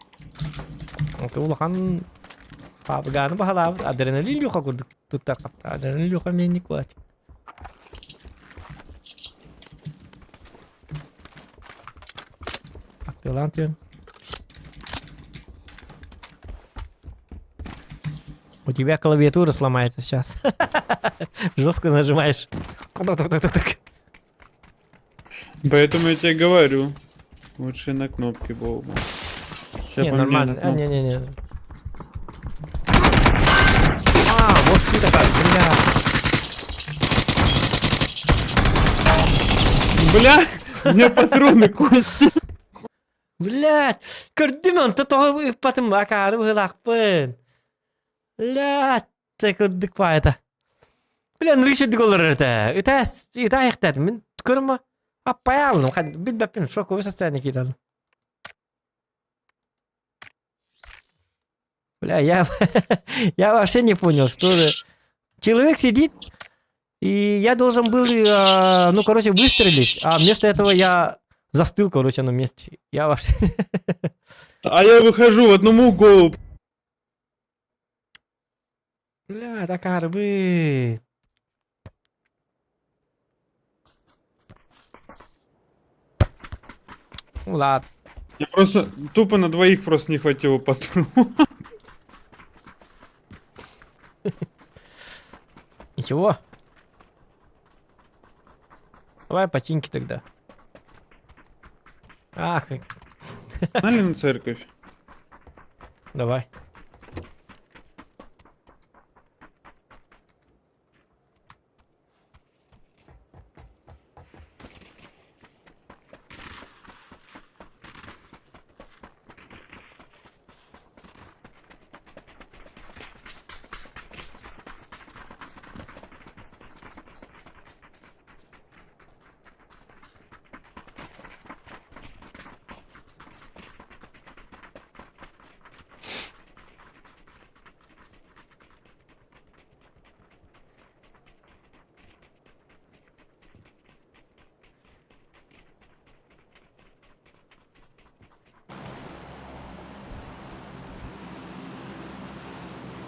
Онто улахан папыгааны баһалаабыт адреналин люха курдук туттар хапта. Адреналин люха менник буолааччы. Аттылаан түөн. У тебя клавиатура сломается сейчас. Жестко нажимаешь. Так-так-так-так. Поэтому я тебе говорю. Лучше на кнопке было бы. Ща Не, поменяю нормально. на А, кнопку. не-не-не. А, вот ты такая, бля. Бля, у меня патроны кончились. Блядь, көрдүм онто тоҕо ыппатым акаары быһылаахпын. Блядь, көрдүк паайта. Бля, нырык сүрдүк олорор этэ. Ыта, ыта айахтаатым. Мин көрүмө аппайаалым. Билбэппин, шоковый состояние киирэн. Бля, я, я вообще не понял, что же. Человек сидит, и я должен был, ну, короче, выстрелить, а вместо этого я застыл, короче, на месте. Я вообще... А я выхожу в одному голову. Бля, такая рыбы. Ну ладно. Я просто тупо на двоих просто не хватило патронов. Ничего. Давай починки тогда. Ах, Погнали на церковь. давай.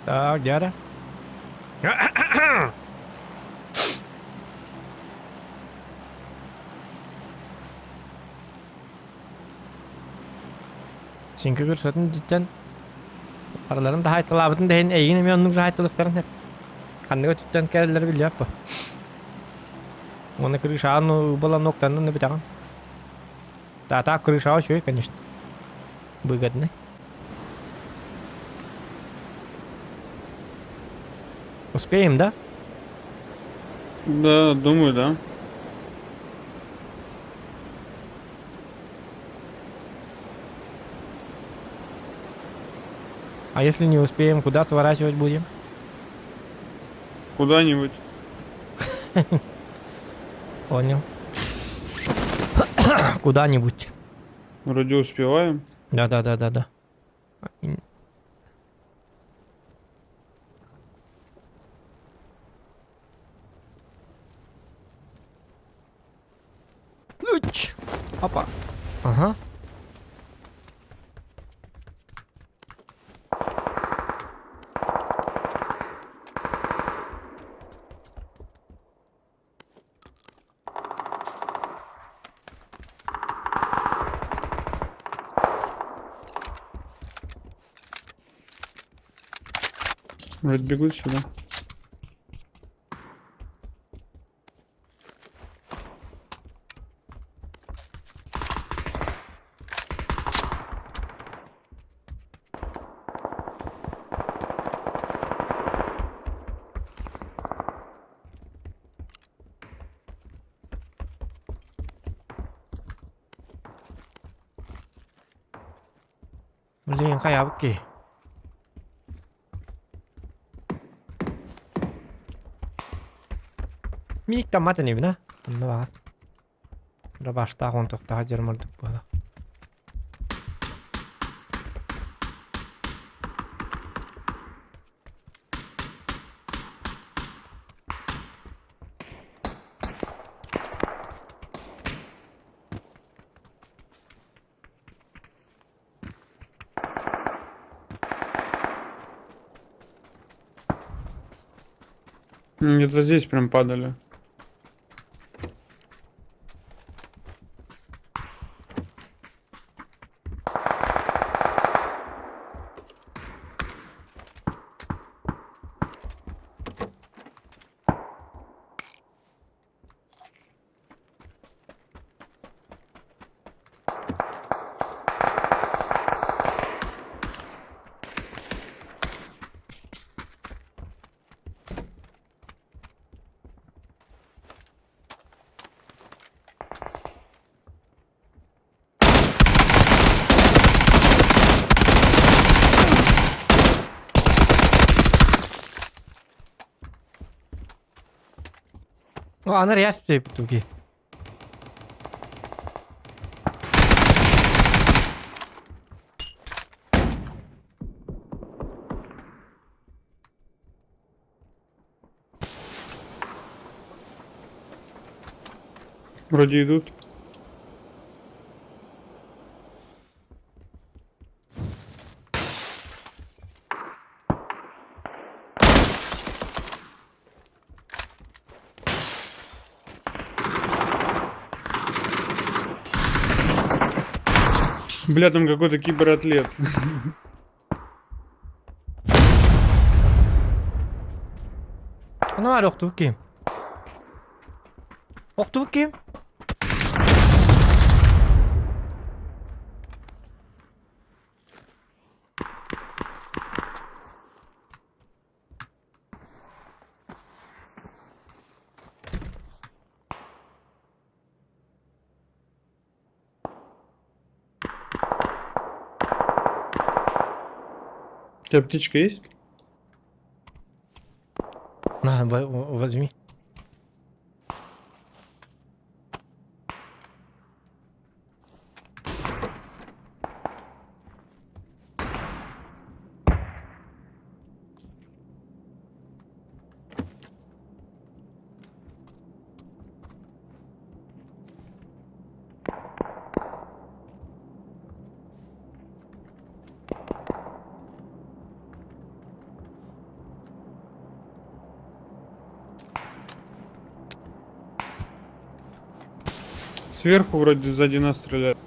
Так, дядя. Синки көрсөтүн диттен араларын да хайталаабытын да иһин эйигин эмиэ оннук хайтталыктарын хеп. Ханныга түттэн кэлэллэр билиэп бу. Уонна крышаан буолан октаннан бүтэҕин. Да, так крыша үчүгэй, конечно. Выгодный. Успеем, да? Да, думаю, да. А если не успеем, куда сворачивать будем? Куда-нибудь. Понял. Куда-нибудь. Вроде успеваем. Да-да-да-да-да. Ключ. Опа. Ага. Вроде бегут сюда. Блин, хайабки. Миник таммат инибин а? Онно баҕас. Рабаштаах онтуохтаах дьарым ордук буола. Где-то здесь прям падали. О, аны ряс туги. Вроде идут. Бля, там какой-то кибератлет. Аны охтубут ким? Охтубут ким? У тебя птичка есть? На, возьми. Сверху вроде сзади нас стреляют.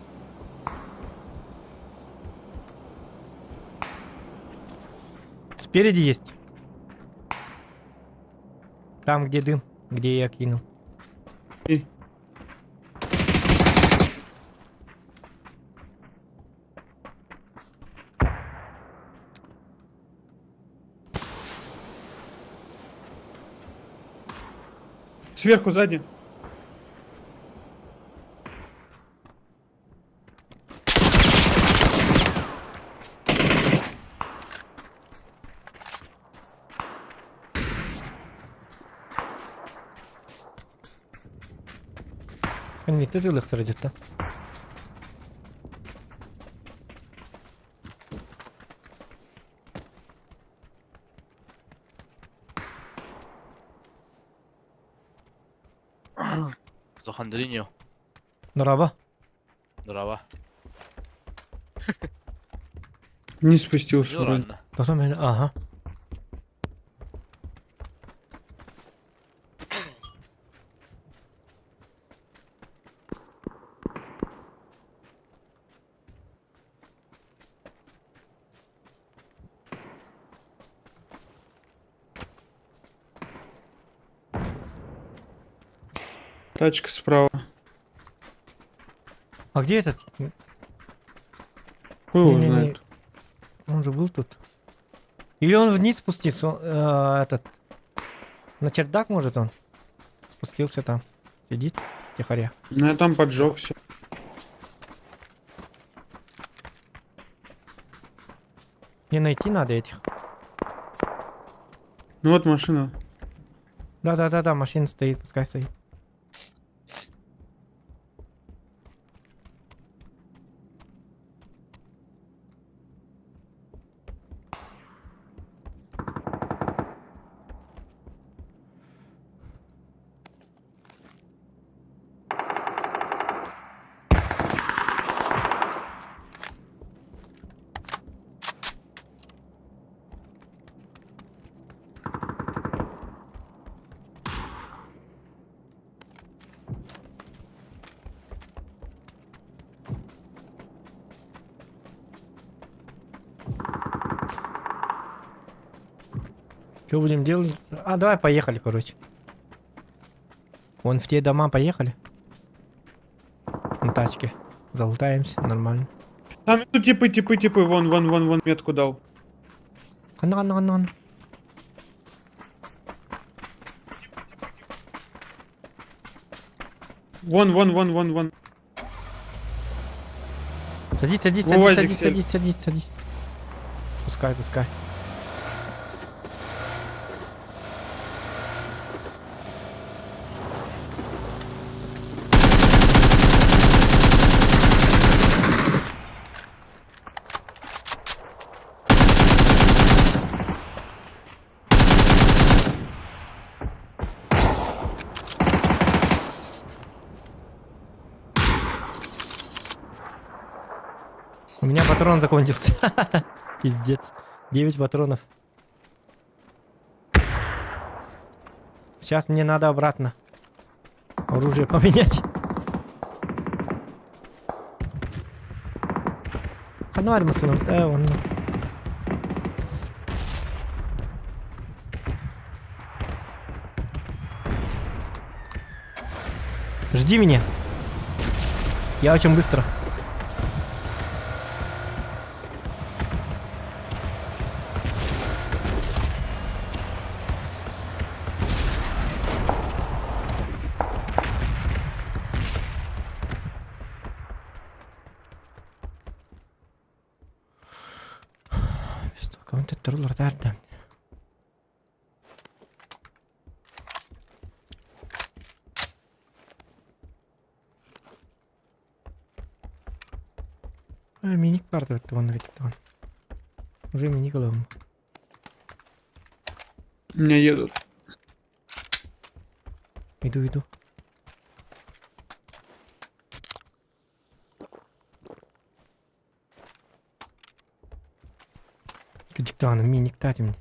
Спереди есть. Там, где дым, где я кинул. И... Сверху, сзади. Инвиты тылыктар где-то. Зохандриньо. Дороба. Здорово. Не спустился Ну вроде. ладно. Потом я- Ага. Тачка справа. А где этот? Хуй его Не-не-не. знает. Он же был тут. Или он вниз спустился, он, этот. На чердак, может, он? Спустился там. Сидит тихоря. Ну я там поджегся. Не найти надо этих. Ну вот машина. Да-да-да-да, машина стоит, пускай стоит. Что будем делать? А, давай поехали, короче. Вон в те дома поехали. На тачке. Залутаемся, нормально. Там тут типы, типы, типы, вон, вон, вон, вон метку дал. Анна, анна, анна, анна. Вон, вон, вон, вон, вон. Садись, садись, В садись, УАЗик садись, сели. садись, садись, садись. Пускай, пускай. У меня патрон закончился. Пиздец. 9 патронов. Сейчас мне надо обратно. Оружие поменять. А ну, Альма, сынок, да, он. Жди меня. Я очень быстро. Столько Миник карта вон ведь там. Уже миник лом. Меня едут. Иду, иду. Диктан, миник дать мне.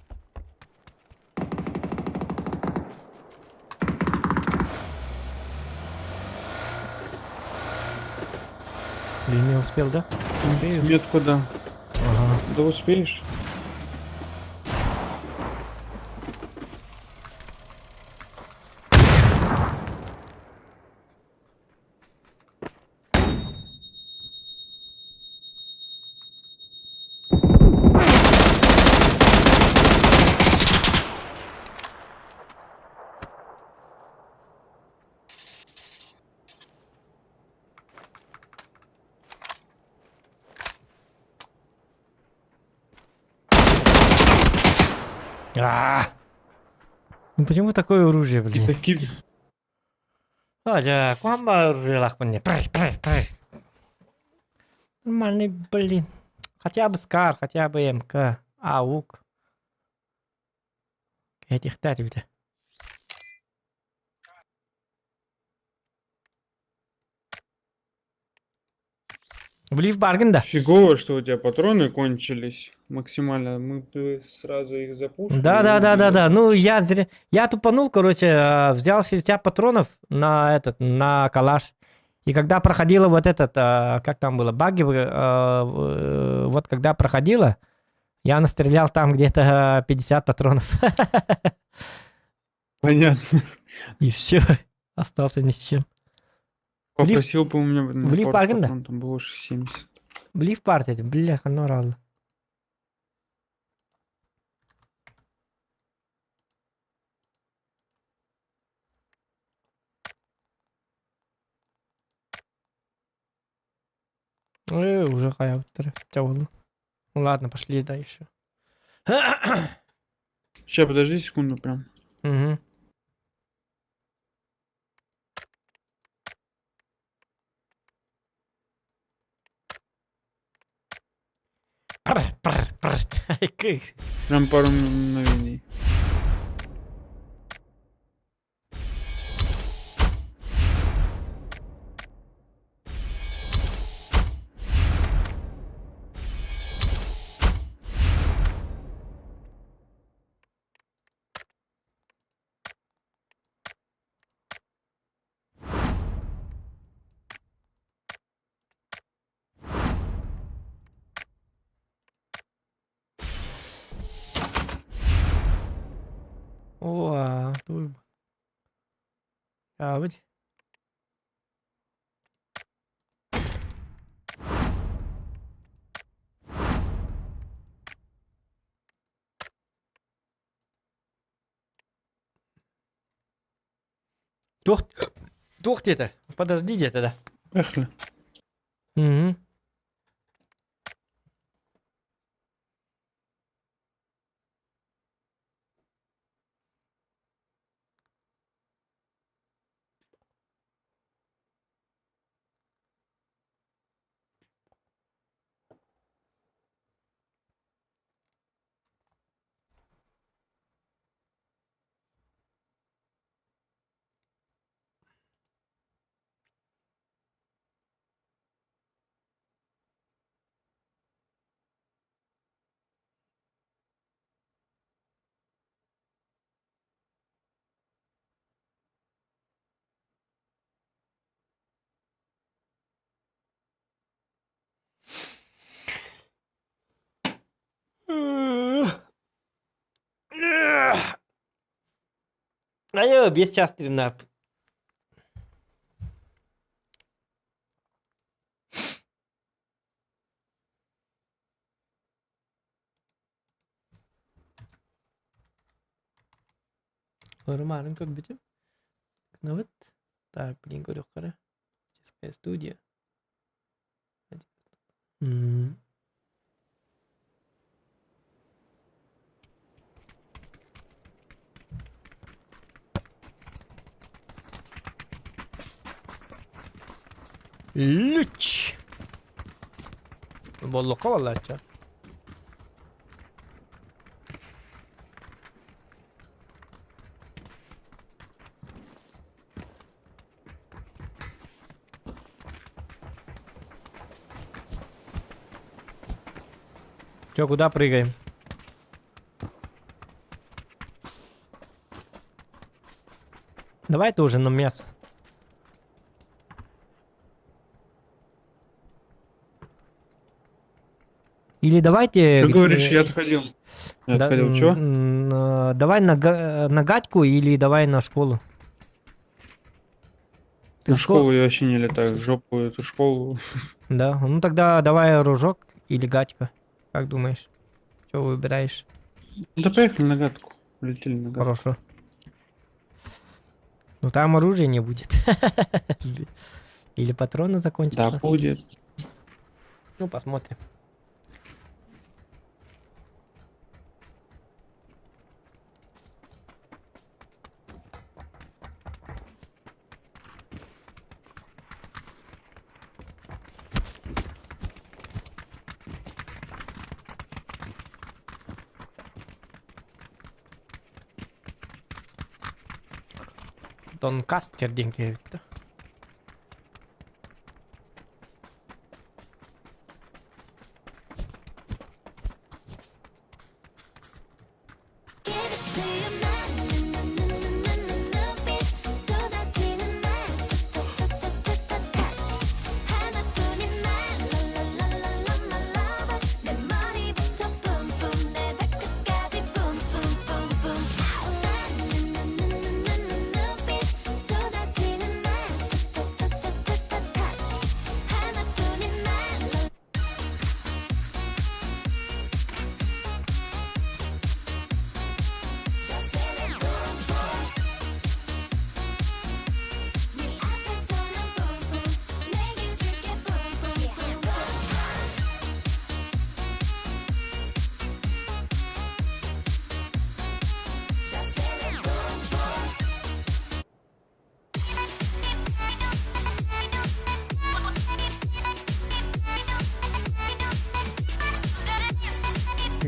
Блин, не успел, да? Успею? Метку да. Ага. Да успеешь? А! Ну почему такое оружие, блин? Такие... Дьэ, куһаҕан баарыылаахпын дии. Прыг, прыг, прыг. Нормальный, блин. Хотя бы Скар, хотя бы МК, АУК. Этихтээ этибитэ. Влив баргын да? Фигово, что у тебя патроны кончились максимально. Мы бы сразу их запушили. Да, да, да, да, да. Ну, я зря. Я тупанул, короче, взял 60 патронов на этот, на калаш. И когда проходила вот этот, как там было, багги, вот когда проходила, я настрелял там где-то 50 патронов. Понятно. И все. Остался ни с чем. Попросил бы у меня на Влив пару баргын да? патрон, там было 70. Блив партия, бляха, ну рано. Уже хайаптыр. Ну ладно, пошли дальше. Сейчас, подожди секунду прям. Угу. Пр, пр, пр. Прям пару мгновений. О, турбо. А, вот. Тух, тух где-то. Подожди где-то, да. Поехали. Угу. Айо, без час стримнап. Нормально как бы. Ну вот. Так, блин, говорю, Детская студия. М. Лүч. Боллукка боллачча. Чё, куда прыгаем? Давай это уже на мясо. Или давайте... Ты говоришь, я отходил. Я Да, отходил, чё? Давай на гатьку или давай на школу. Ты На в школу? школу я вообще не летаю, в жопу эту школу. Да, ну тогда давай ружок или гатька. Как думаешь? Что выбираешь? Ну да поехали на гатку. Улетели на гатку. Хорошо. Ну там оружия не будет. Или патроны закончатся. Да, будет. Ну, посмотрим. Донкастер диэн киһи эбит да.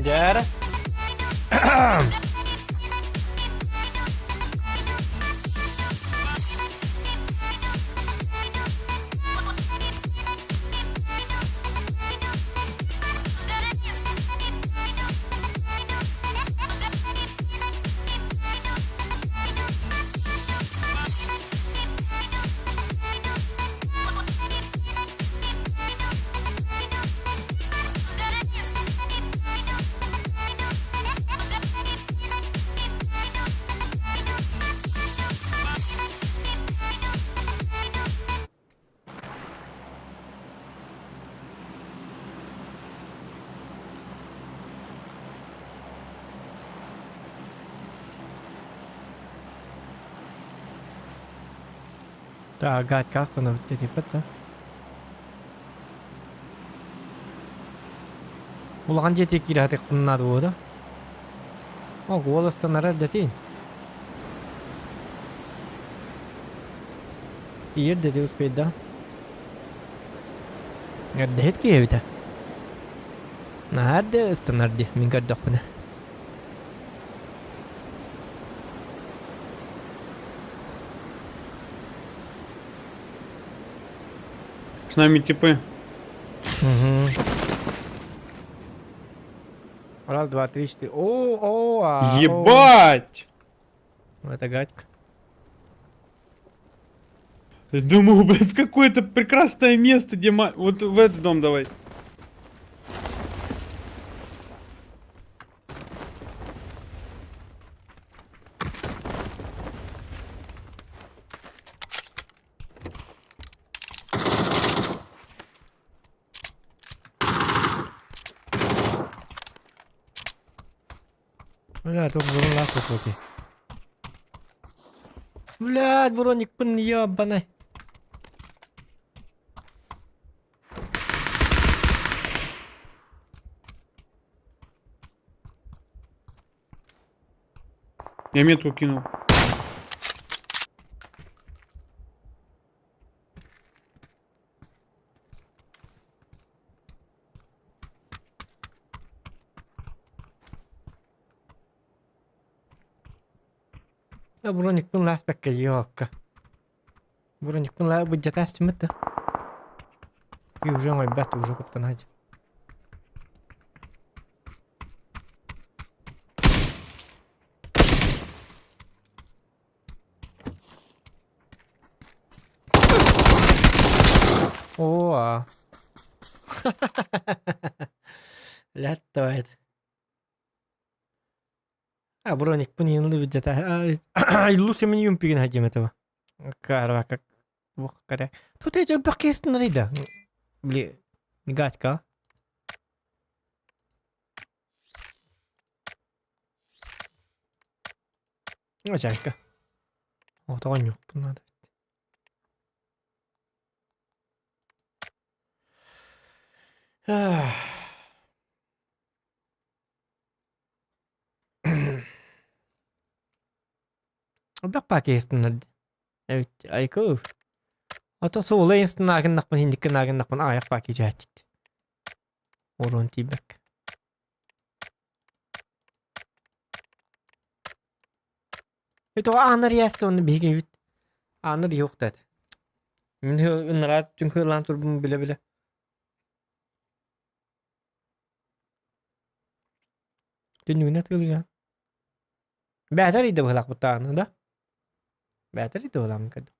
Дьэ Так, гадка остановить типа да. Улахан дьиэтигэр киирэ сатыахпын наада буолуо да. Ол уол ыстанара эрдэтиин. Тиийэр да успейда. Эрдэһит киһи эбитэ. Наһаа эрдэ ыстанар дии, мин көрдөхпүнэ. С нами типы. Угу. Раз, два, три, четыре. О, о, а, Ебать! О. Это гадька. Думаю, блядь, в какое-то прекрасное место, где ма... Вот в этот дом давай. Бля, только бурун лас окей. Блядь, броникпын ебаный. Я метку кинул. Да броникпын лас бэккэ ёкка. Броникпын ла быдьатаастымыт да. И уже оҥойбат уже куттанаачы. О, Ләттавайт. А, броникпын инлы виджата. Иллус мен юмпигин хадим этого. Карва как Бух каре. Тут эти бакестн рида. Бли, гадька. Ачайка. О, тоҕонньуохпун наада. Элбэх пакестнар эбит айкы. Ото суола инстинаагыннахпын хиндиккинаагыннахпын аҕыйах паки дьээччик. Уруон тиийбэккэ. Итого аанар ясты онно биһиги эбит. Ааны диһуохтаат. Мин ынараа түҥ турбун билэ-билэ. Түннүгүнэн атыылыга. Бээтэр ыйда быһылаахпыт да? Бээтэр ыйда быһылааммын көрдüm.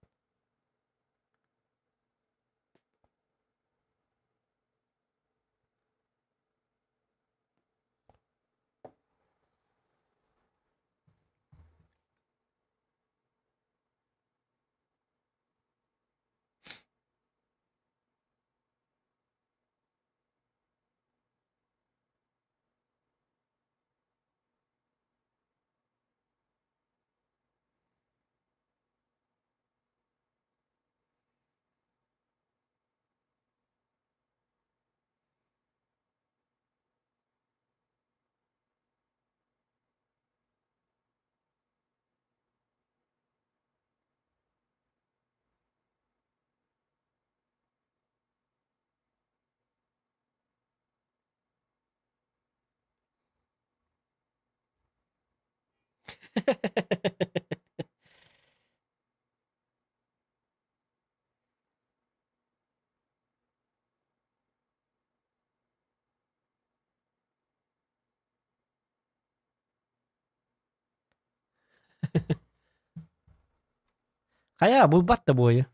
Хайа, булбат да буойу.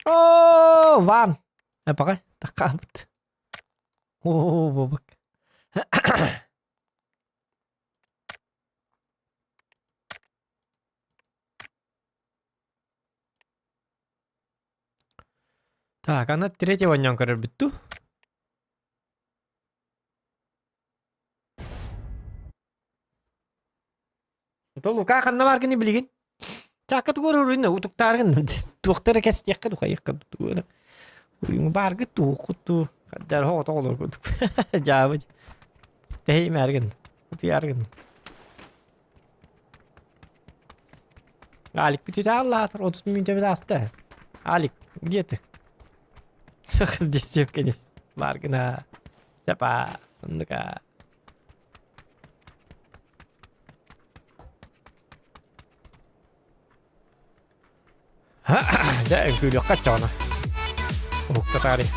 Оо, Ван! Эпаҕай, такаабыт. Оо, бобок. Так, аны третий оонньоон көрөрбүт дуу? То Лука ханна бааргыный билигин? Чаакка тугу уруйна утуктааргын туохтара кэстиэххэ духайыахха тугу бааргыт туоххут туу хаддар хоҕото олоргут дьаабыт тэһиймээргин утуйааргын Алик бүтүтэ аллаатар 30 мүнүүтэ ааста Алик где ты Здесь конечно бааргына Сапа оннука Дьэ, үҥкүүлүөххэ оччоҕуна. Уһукта таарый.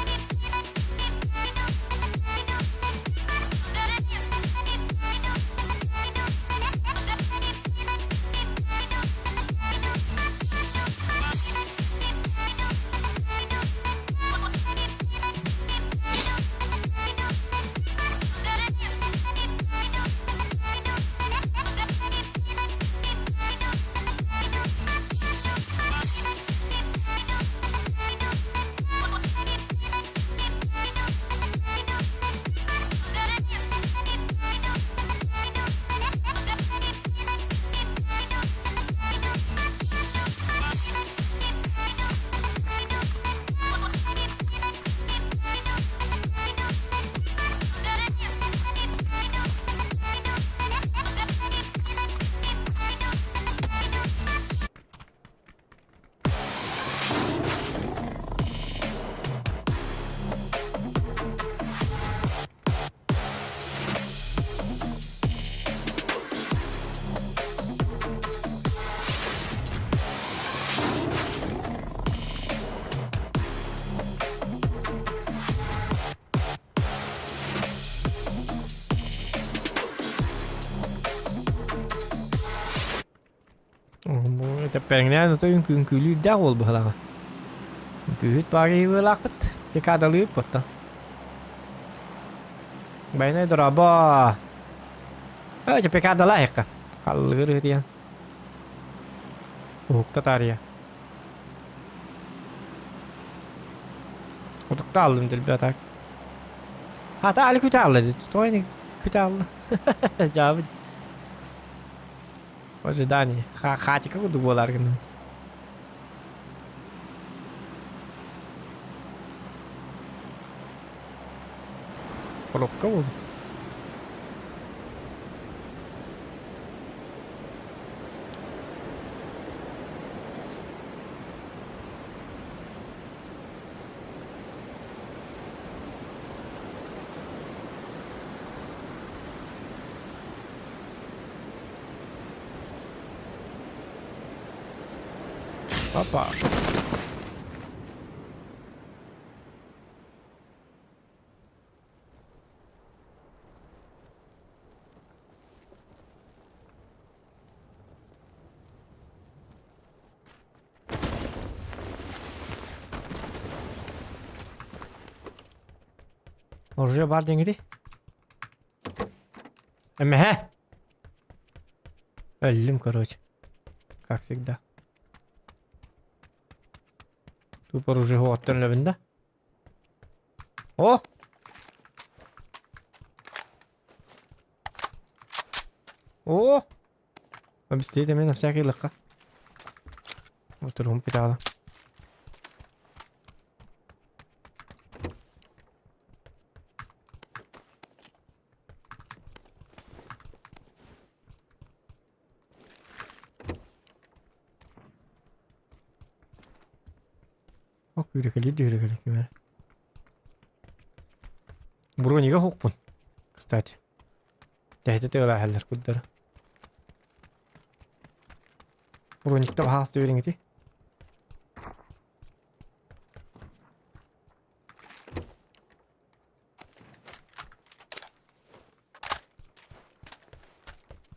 Тэппэҥнээн ото үҥкүүлүүрдээх уол быһалаҕа. Үҥкүүһүт баарыйыылаахпыт, декадалыыр ботта. Байнай дорообо. Өө, пекадалаахха. Халлыгыр ыытыйан. Уһукта таарыйа. Утукта аллым дэлби атак. Хата али күтэ алла дии. Тоҕо күтэ алла. Дьаабы. В ожидании. Хатика курдук буолаар гынным. Коробка буолу. Опа. Оружие бар диэҥити? Эмэһэ! Өллүм, короче. Как всегда. Тупо оружие оттон өлөбүн да. О! О! Объясните мне на всякий легко. Вот рум питала. Ок, үрекелі дүрекелі кимер. Бронига хоқпун, кстати. Тэһитэ тыалааһаллар курдара. Броникта баһаас түөриҥити.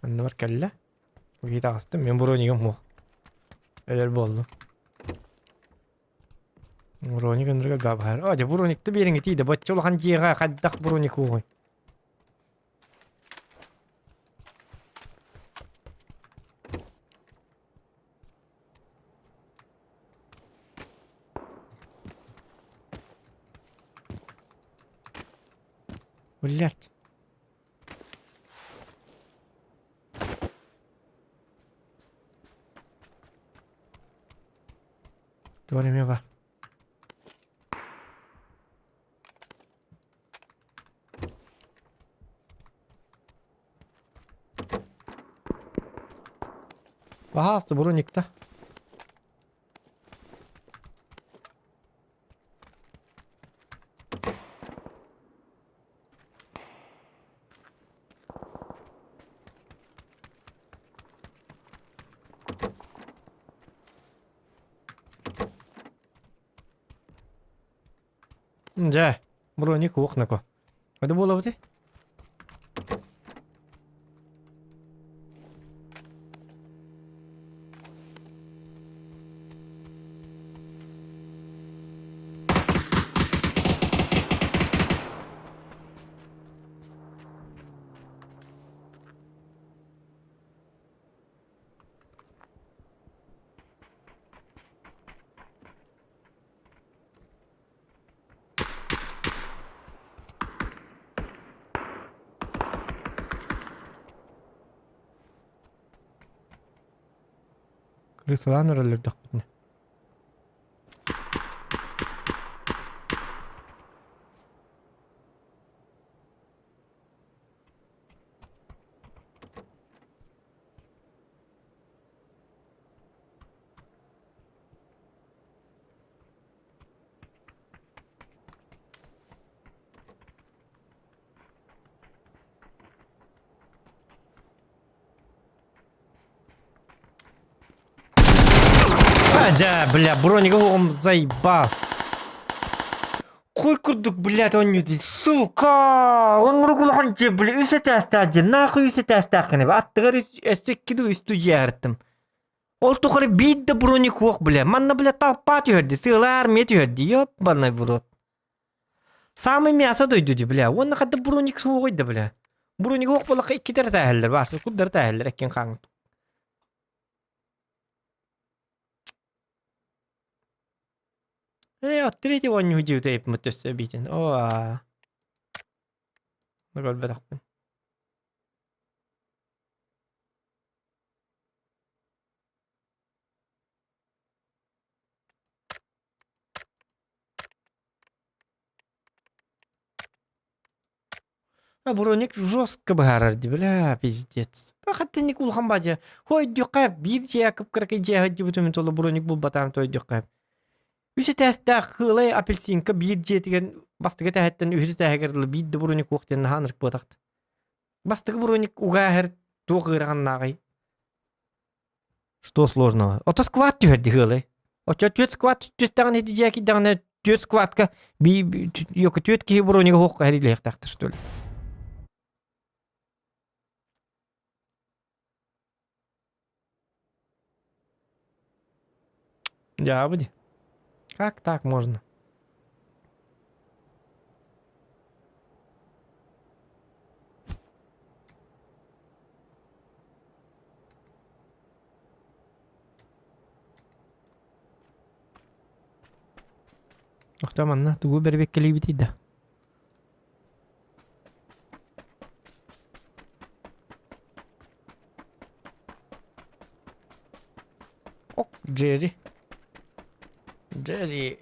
Анныбар кэллэ. Киһи таҕыстым. Мин бронигым суох. Өлөр буоллум. Броник ынырыга габһар. О, дьэ броникты биэриҥитии да бачча улахан дьиэҕэ хайдах броник уоҕуй? Блять. Туох эмиэ баар. Пожалуйста, броникта. Дьэ, броник уох нако. Это буолабыт Крысалаан өрөллөрдөхпүтүнэ. Дьэ, бля, бронига оҕом заебал. Куй курдук, блядь, оонньуу сука! Оҥорук улахан дьиэ, бля, үс этээстээх дьиэ, нахуй үс этээстээххин аттыгар өссө икки дуу үс дуу дьиэ аһартым. Ол тухары биир да броник суох, бля. Манна, бля, толпа түһэрди, сыала армия түһэрди, ёбаный в рот. Самый мясо дойду дии, бля. Уонна хадда броник суоҕуй да, бля. Броник суох буоллахха иккитэ эрэ тээһэллэр, баар, курдары тээһэллэр, эккин хаҥ. Э, от третьего оонньуу дьиэбит эппит өссө эбиитин. Оо, көрбөтөхпүн. А броник жестко быһаарар дии, бля, пиздец. Хаттинник улахан баадьа. Хойдуохха биир дьиэ кып-кыракый дьиэ сылдьыбытым толо броник булбатаам тойдуохха. Үс этээстээх хыылай апельсинка биир дьиэтигэр бастакы этээһиттэн үһүс этээһигэр дылы биир да броник уох диэн наһаа ынырык буотахт. Бастакы броник угааһар туох ыараханнааҕый? Что сложного? Ото сквад түһэрди хыылай. Оччо түөрт сквад түстэҕинэ ити дьиэ киирдэҕинэ түөрт сквадка би ёка түөрт киһи бронига хуохха хэрилиэхтээхтэр что ли? Дьаабы Как так можно? Охто манна тугу бэрбэккэлиибитий да? Ок, Джерри. Джерри.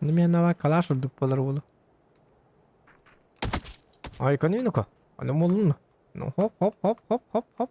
Ну, мен калаш урдук болар уолу. Ай, ну-ка. Аны молун. Ну, хоп, хоп, хоп, хоп, хоп, хоп.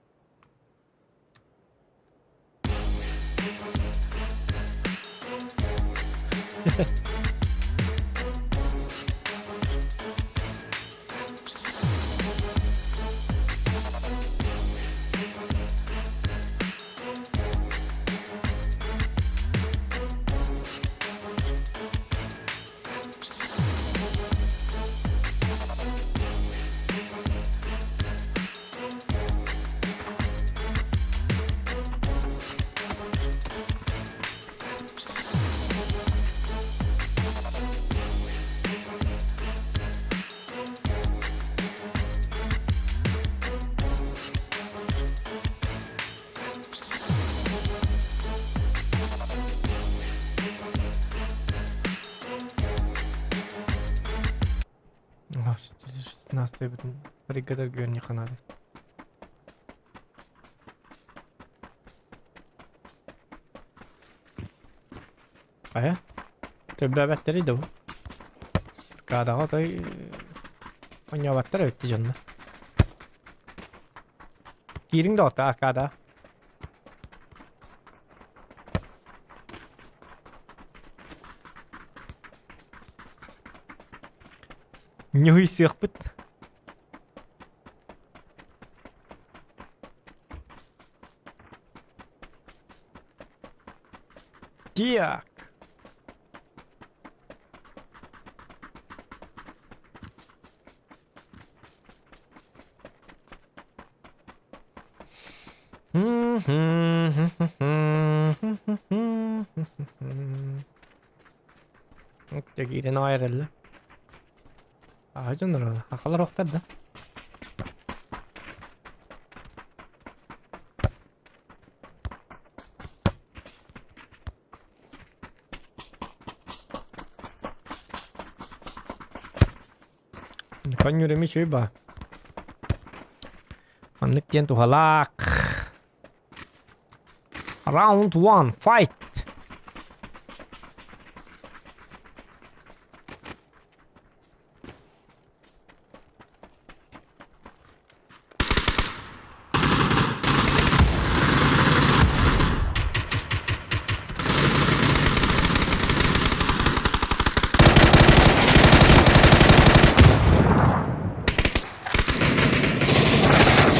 Настайбытын бригада гөрни канады. Ая? Төббәбәттери да бу. Кадаға той оñообаттар эбитти дьонно. Киириҥ да отта аркада. Ньуһуйсыахпыт. Так. Киирэн аайаралла. Аха дьоннор хахалар охтар да. Коннюреми үчүгэй баа. Маннык диэн туһалаах. Round one, fight!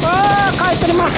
Аа, кайтарма!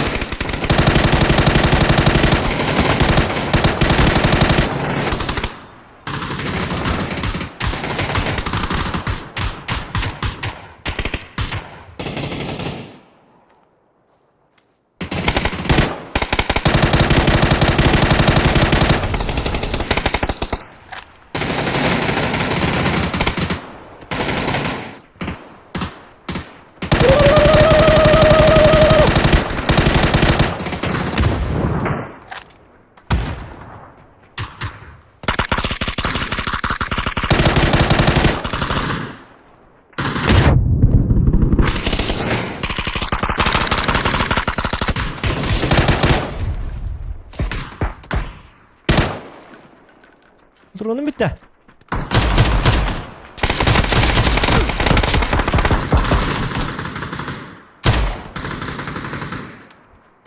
Дронум бүттэ.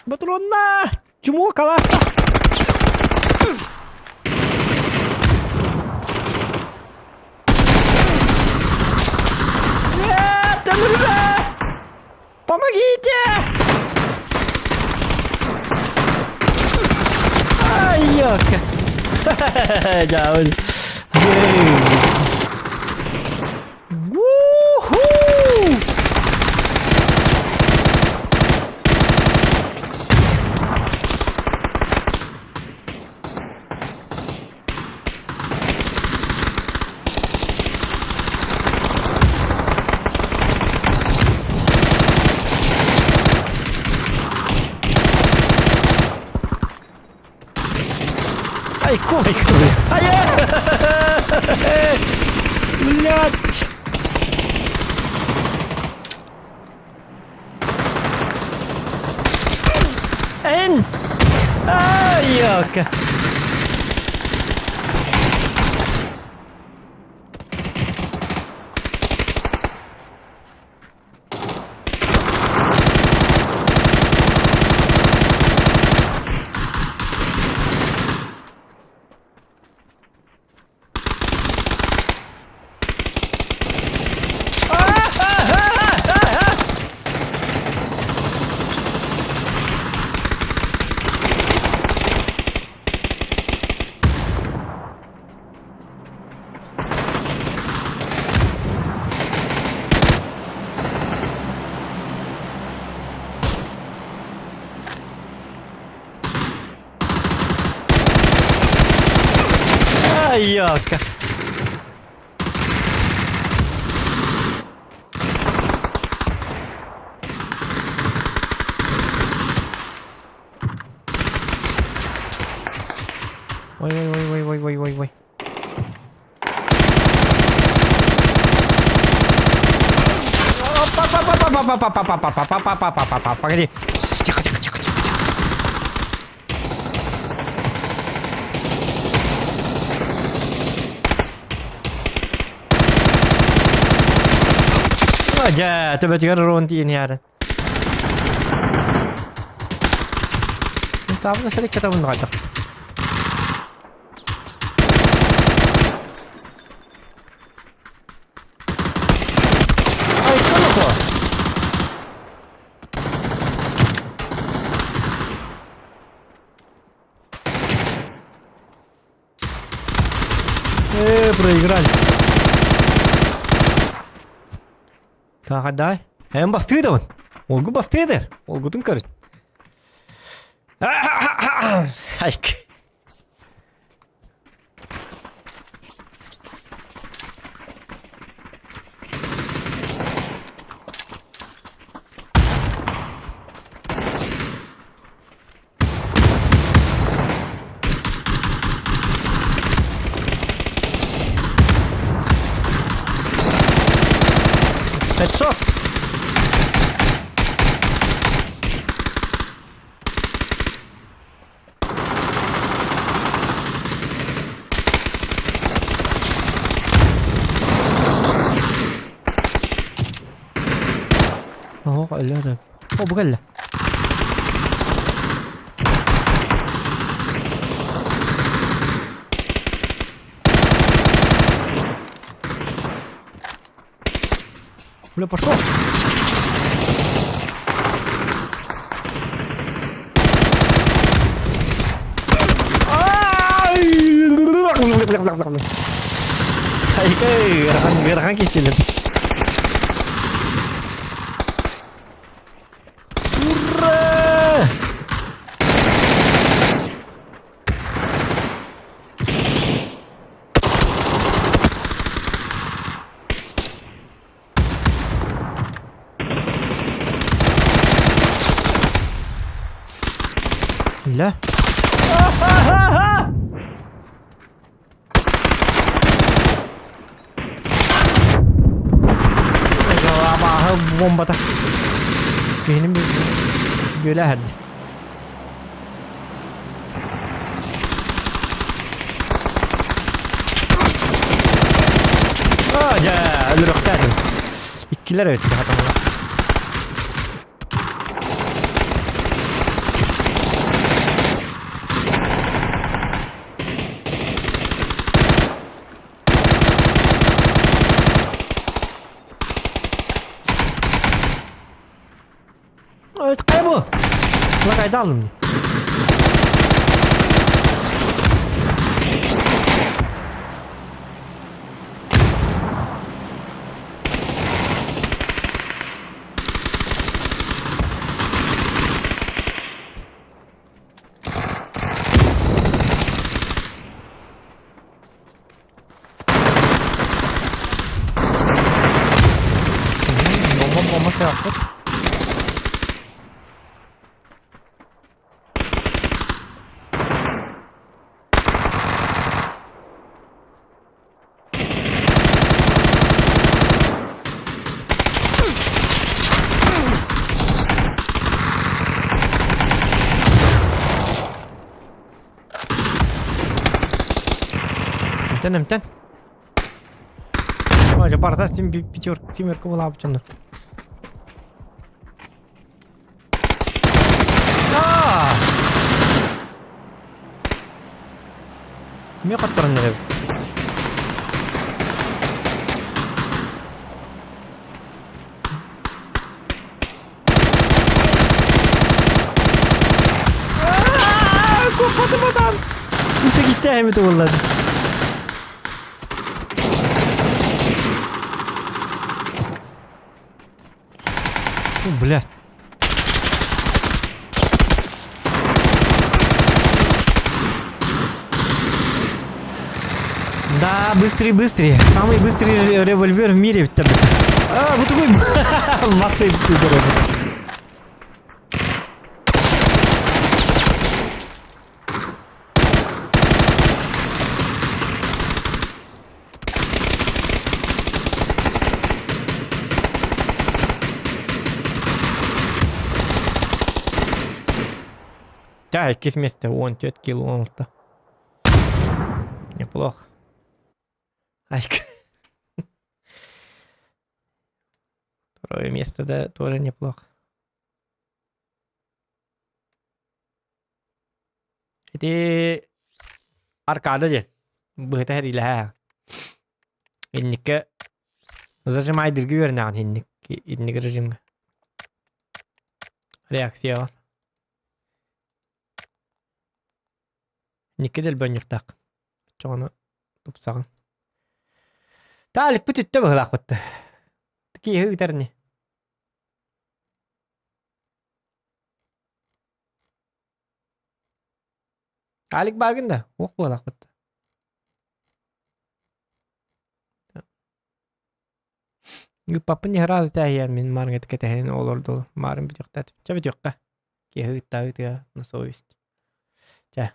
Патронна! Чмо калашта! Помогите! Ай, ёлка! Дьаабыл. Ву-ху! Ай, койка! Ай! Блять! Эн! Ай, ёлка! Ай, ёлка! Ой, ой, ой, ой, ой, ой, ой, ой. Погоди. Тихо, тихо, тихо, тихо, тихо. Дьэ, төбөтүгэр рон тиийэн иһэрин. Саабын сэриккэ табын хайдах. Ай, кто Э, проиграли. Так, дай. Эм бастыдавын. Олгу бастыдыр. Олгутун көрүт. Айк. Headshot! Оһох өлөр. О, бу кэллэ. Бля, пошел! Айкай, ыарахан киһилэр. Ура! Ля. Абааһы бомбата. Киһини бүөлэ иһэрди. Аа, дьэ, өлөрөхтөөтүм. Иккилэр өттө хатаммыт. Кайда алдым дии. Bomba bomba şey yaptık. Эмтэн, эмтэн. Ой, барда син пятерка, семерка была обычно. Да! Эмиэ хотторон эрэбит. Куоппатым атам! Үсэ кистээһими тубуллан. Бля. Да, быстрее, быстрее. Самый быстрый револьвер в мире. А, вот такой массой Да, иккис месте, 14 килл 16. Неплохо. Айка. Второе место, да, тоже неплохо. Ити аркада диэн быһыта сэриилэһэ. Инникке зажимайдырга үөрэнэҕин инник инник режимҥэ. Реакцияҕа. Инникки дэлбэнньуктаах. Оччоҕуна тупсаҕын. Тааликпыт үттэ быһыылаахпыт. Киһи ыытар ини. Алик бааргын да? Уох буолаахпыт. Ыыппаппын иһэ тээһийэр мин маарыҥа кэтэһэн олорду. Маарын бүтүөхтээт. Чэ бүтүөххэ. Киһи ыыттаа ыытыа на совесть. Чэ.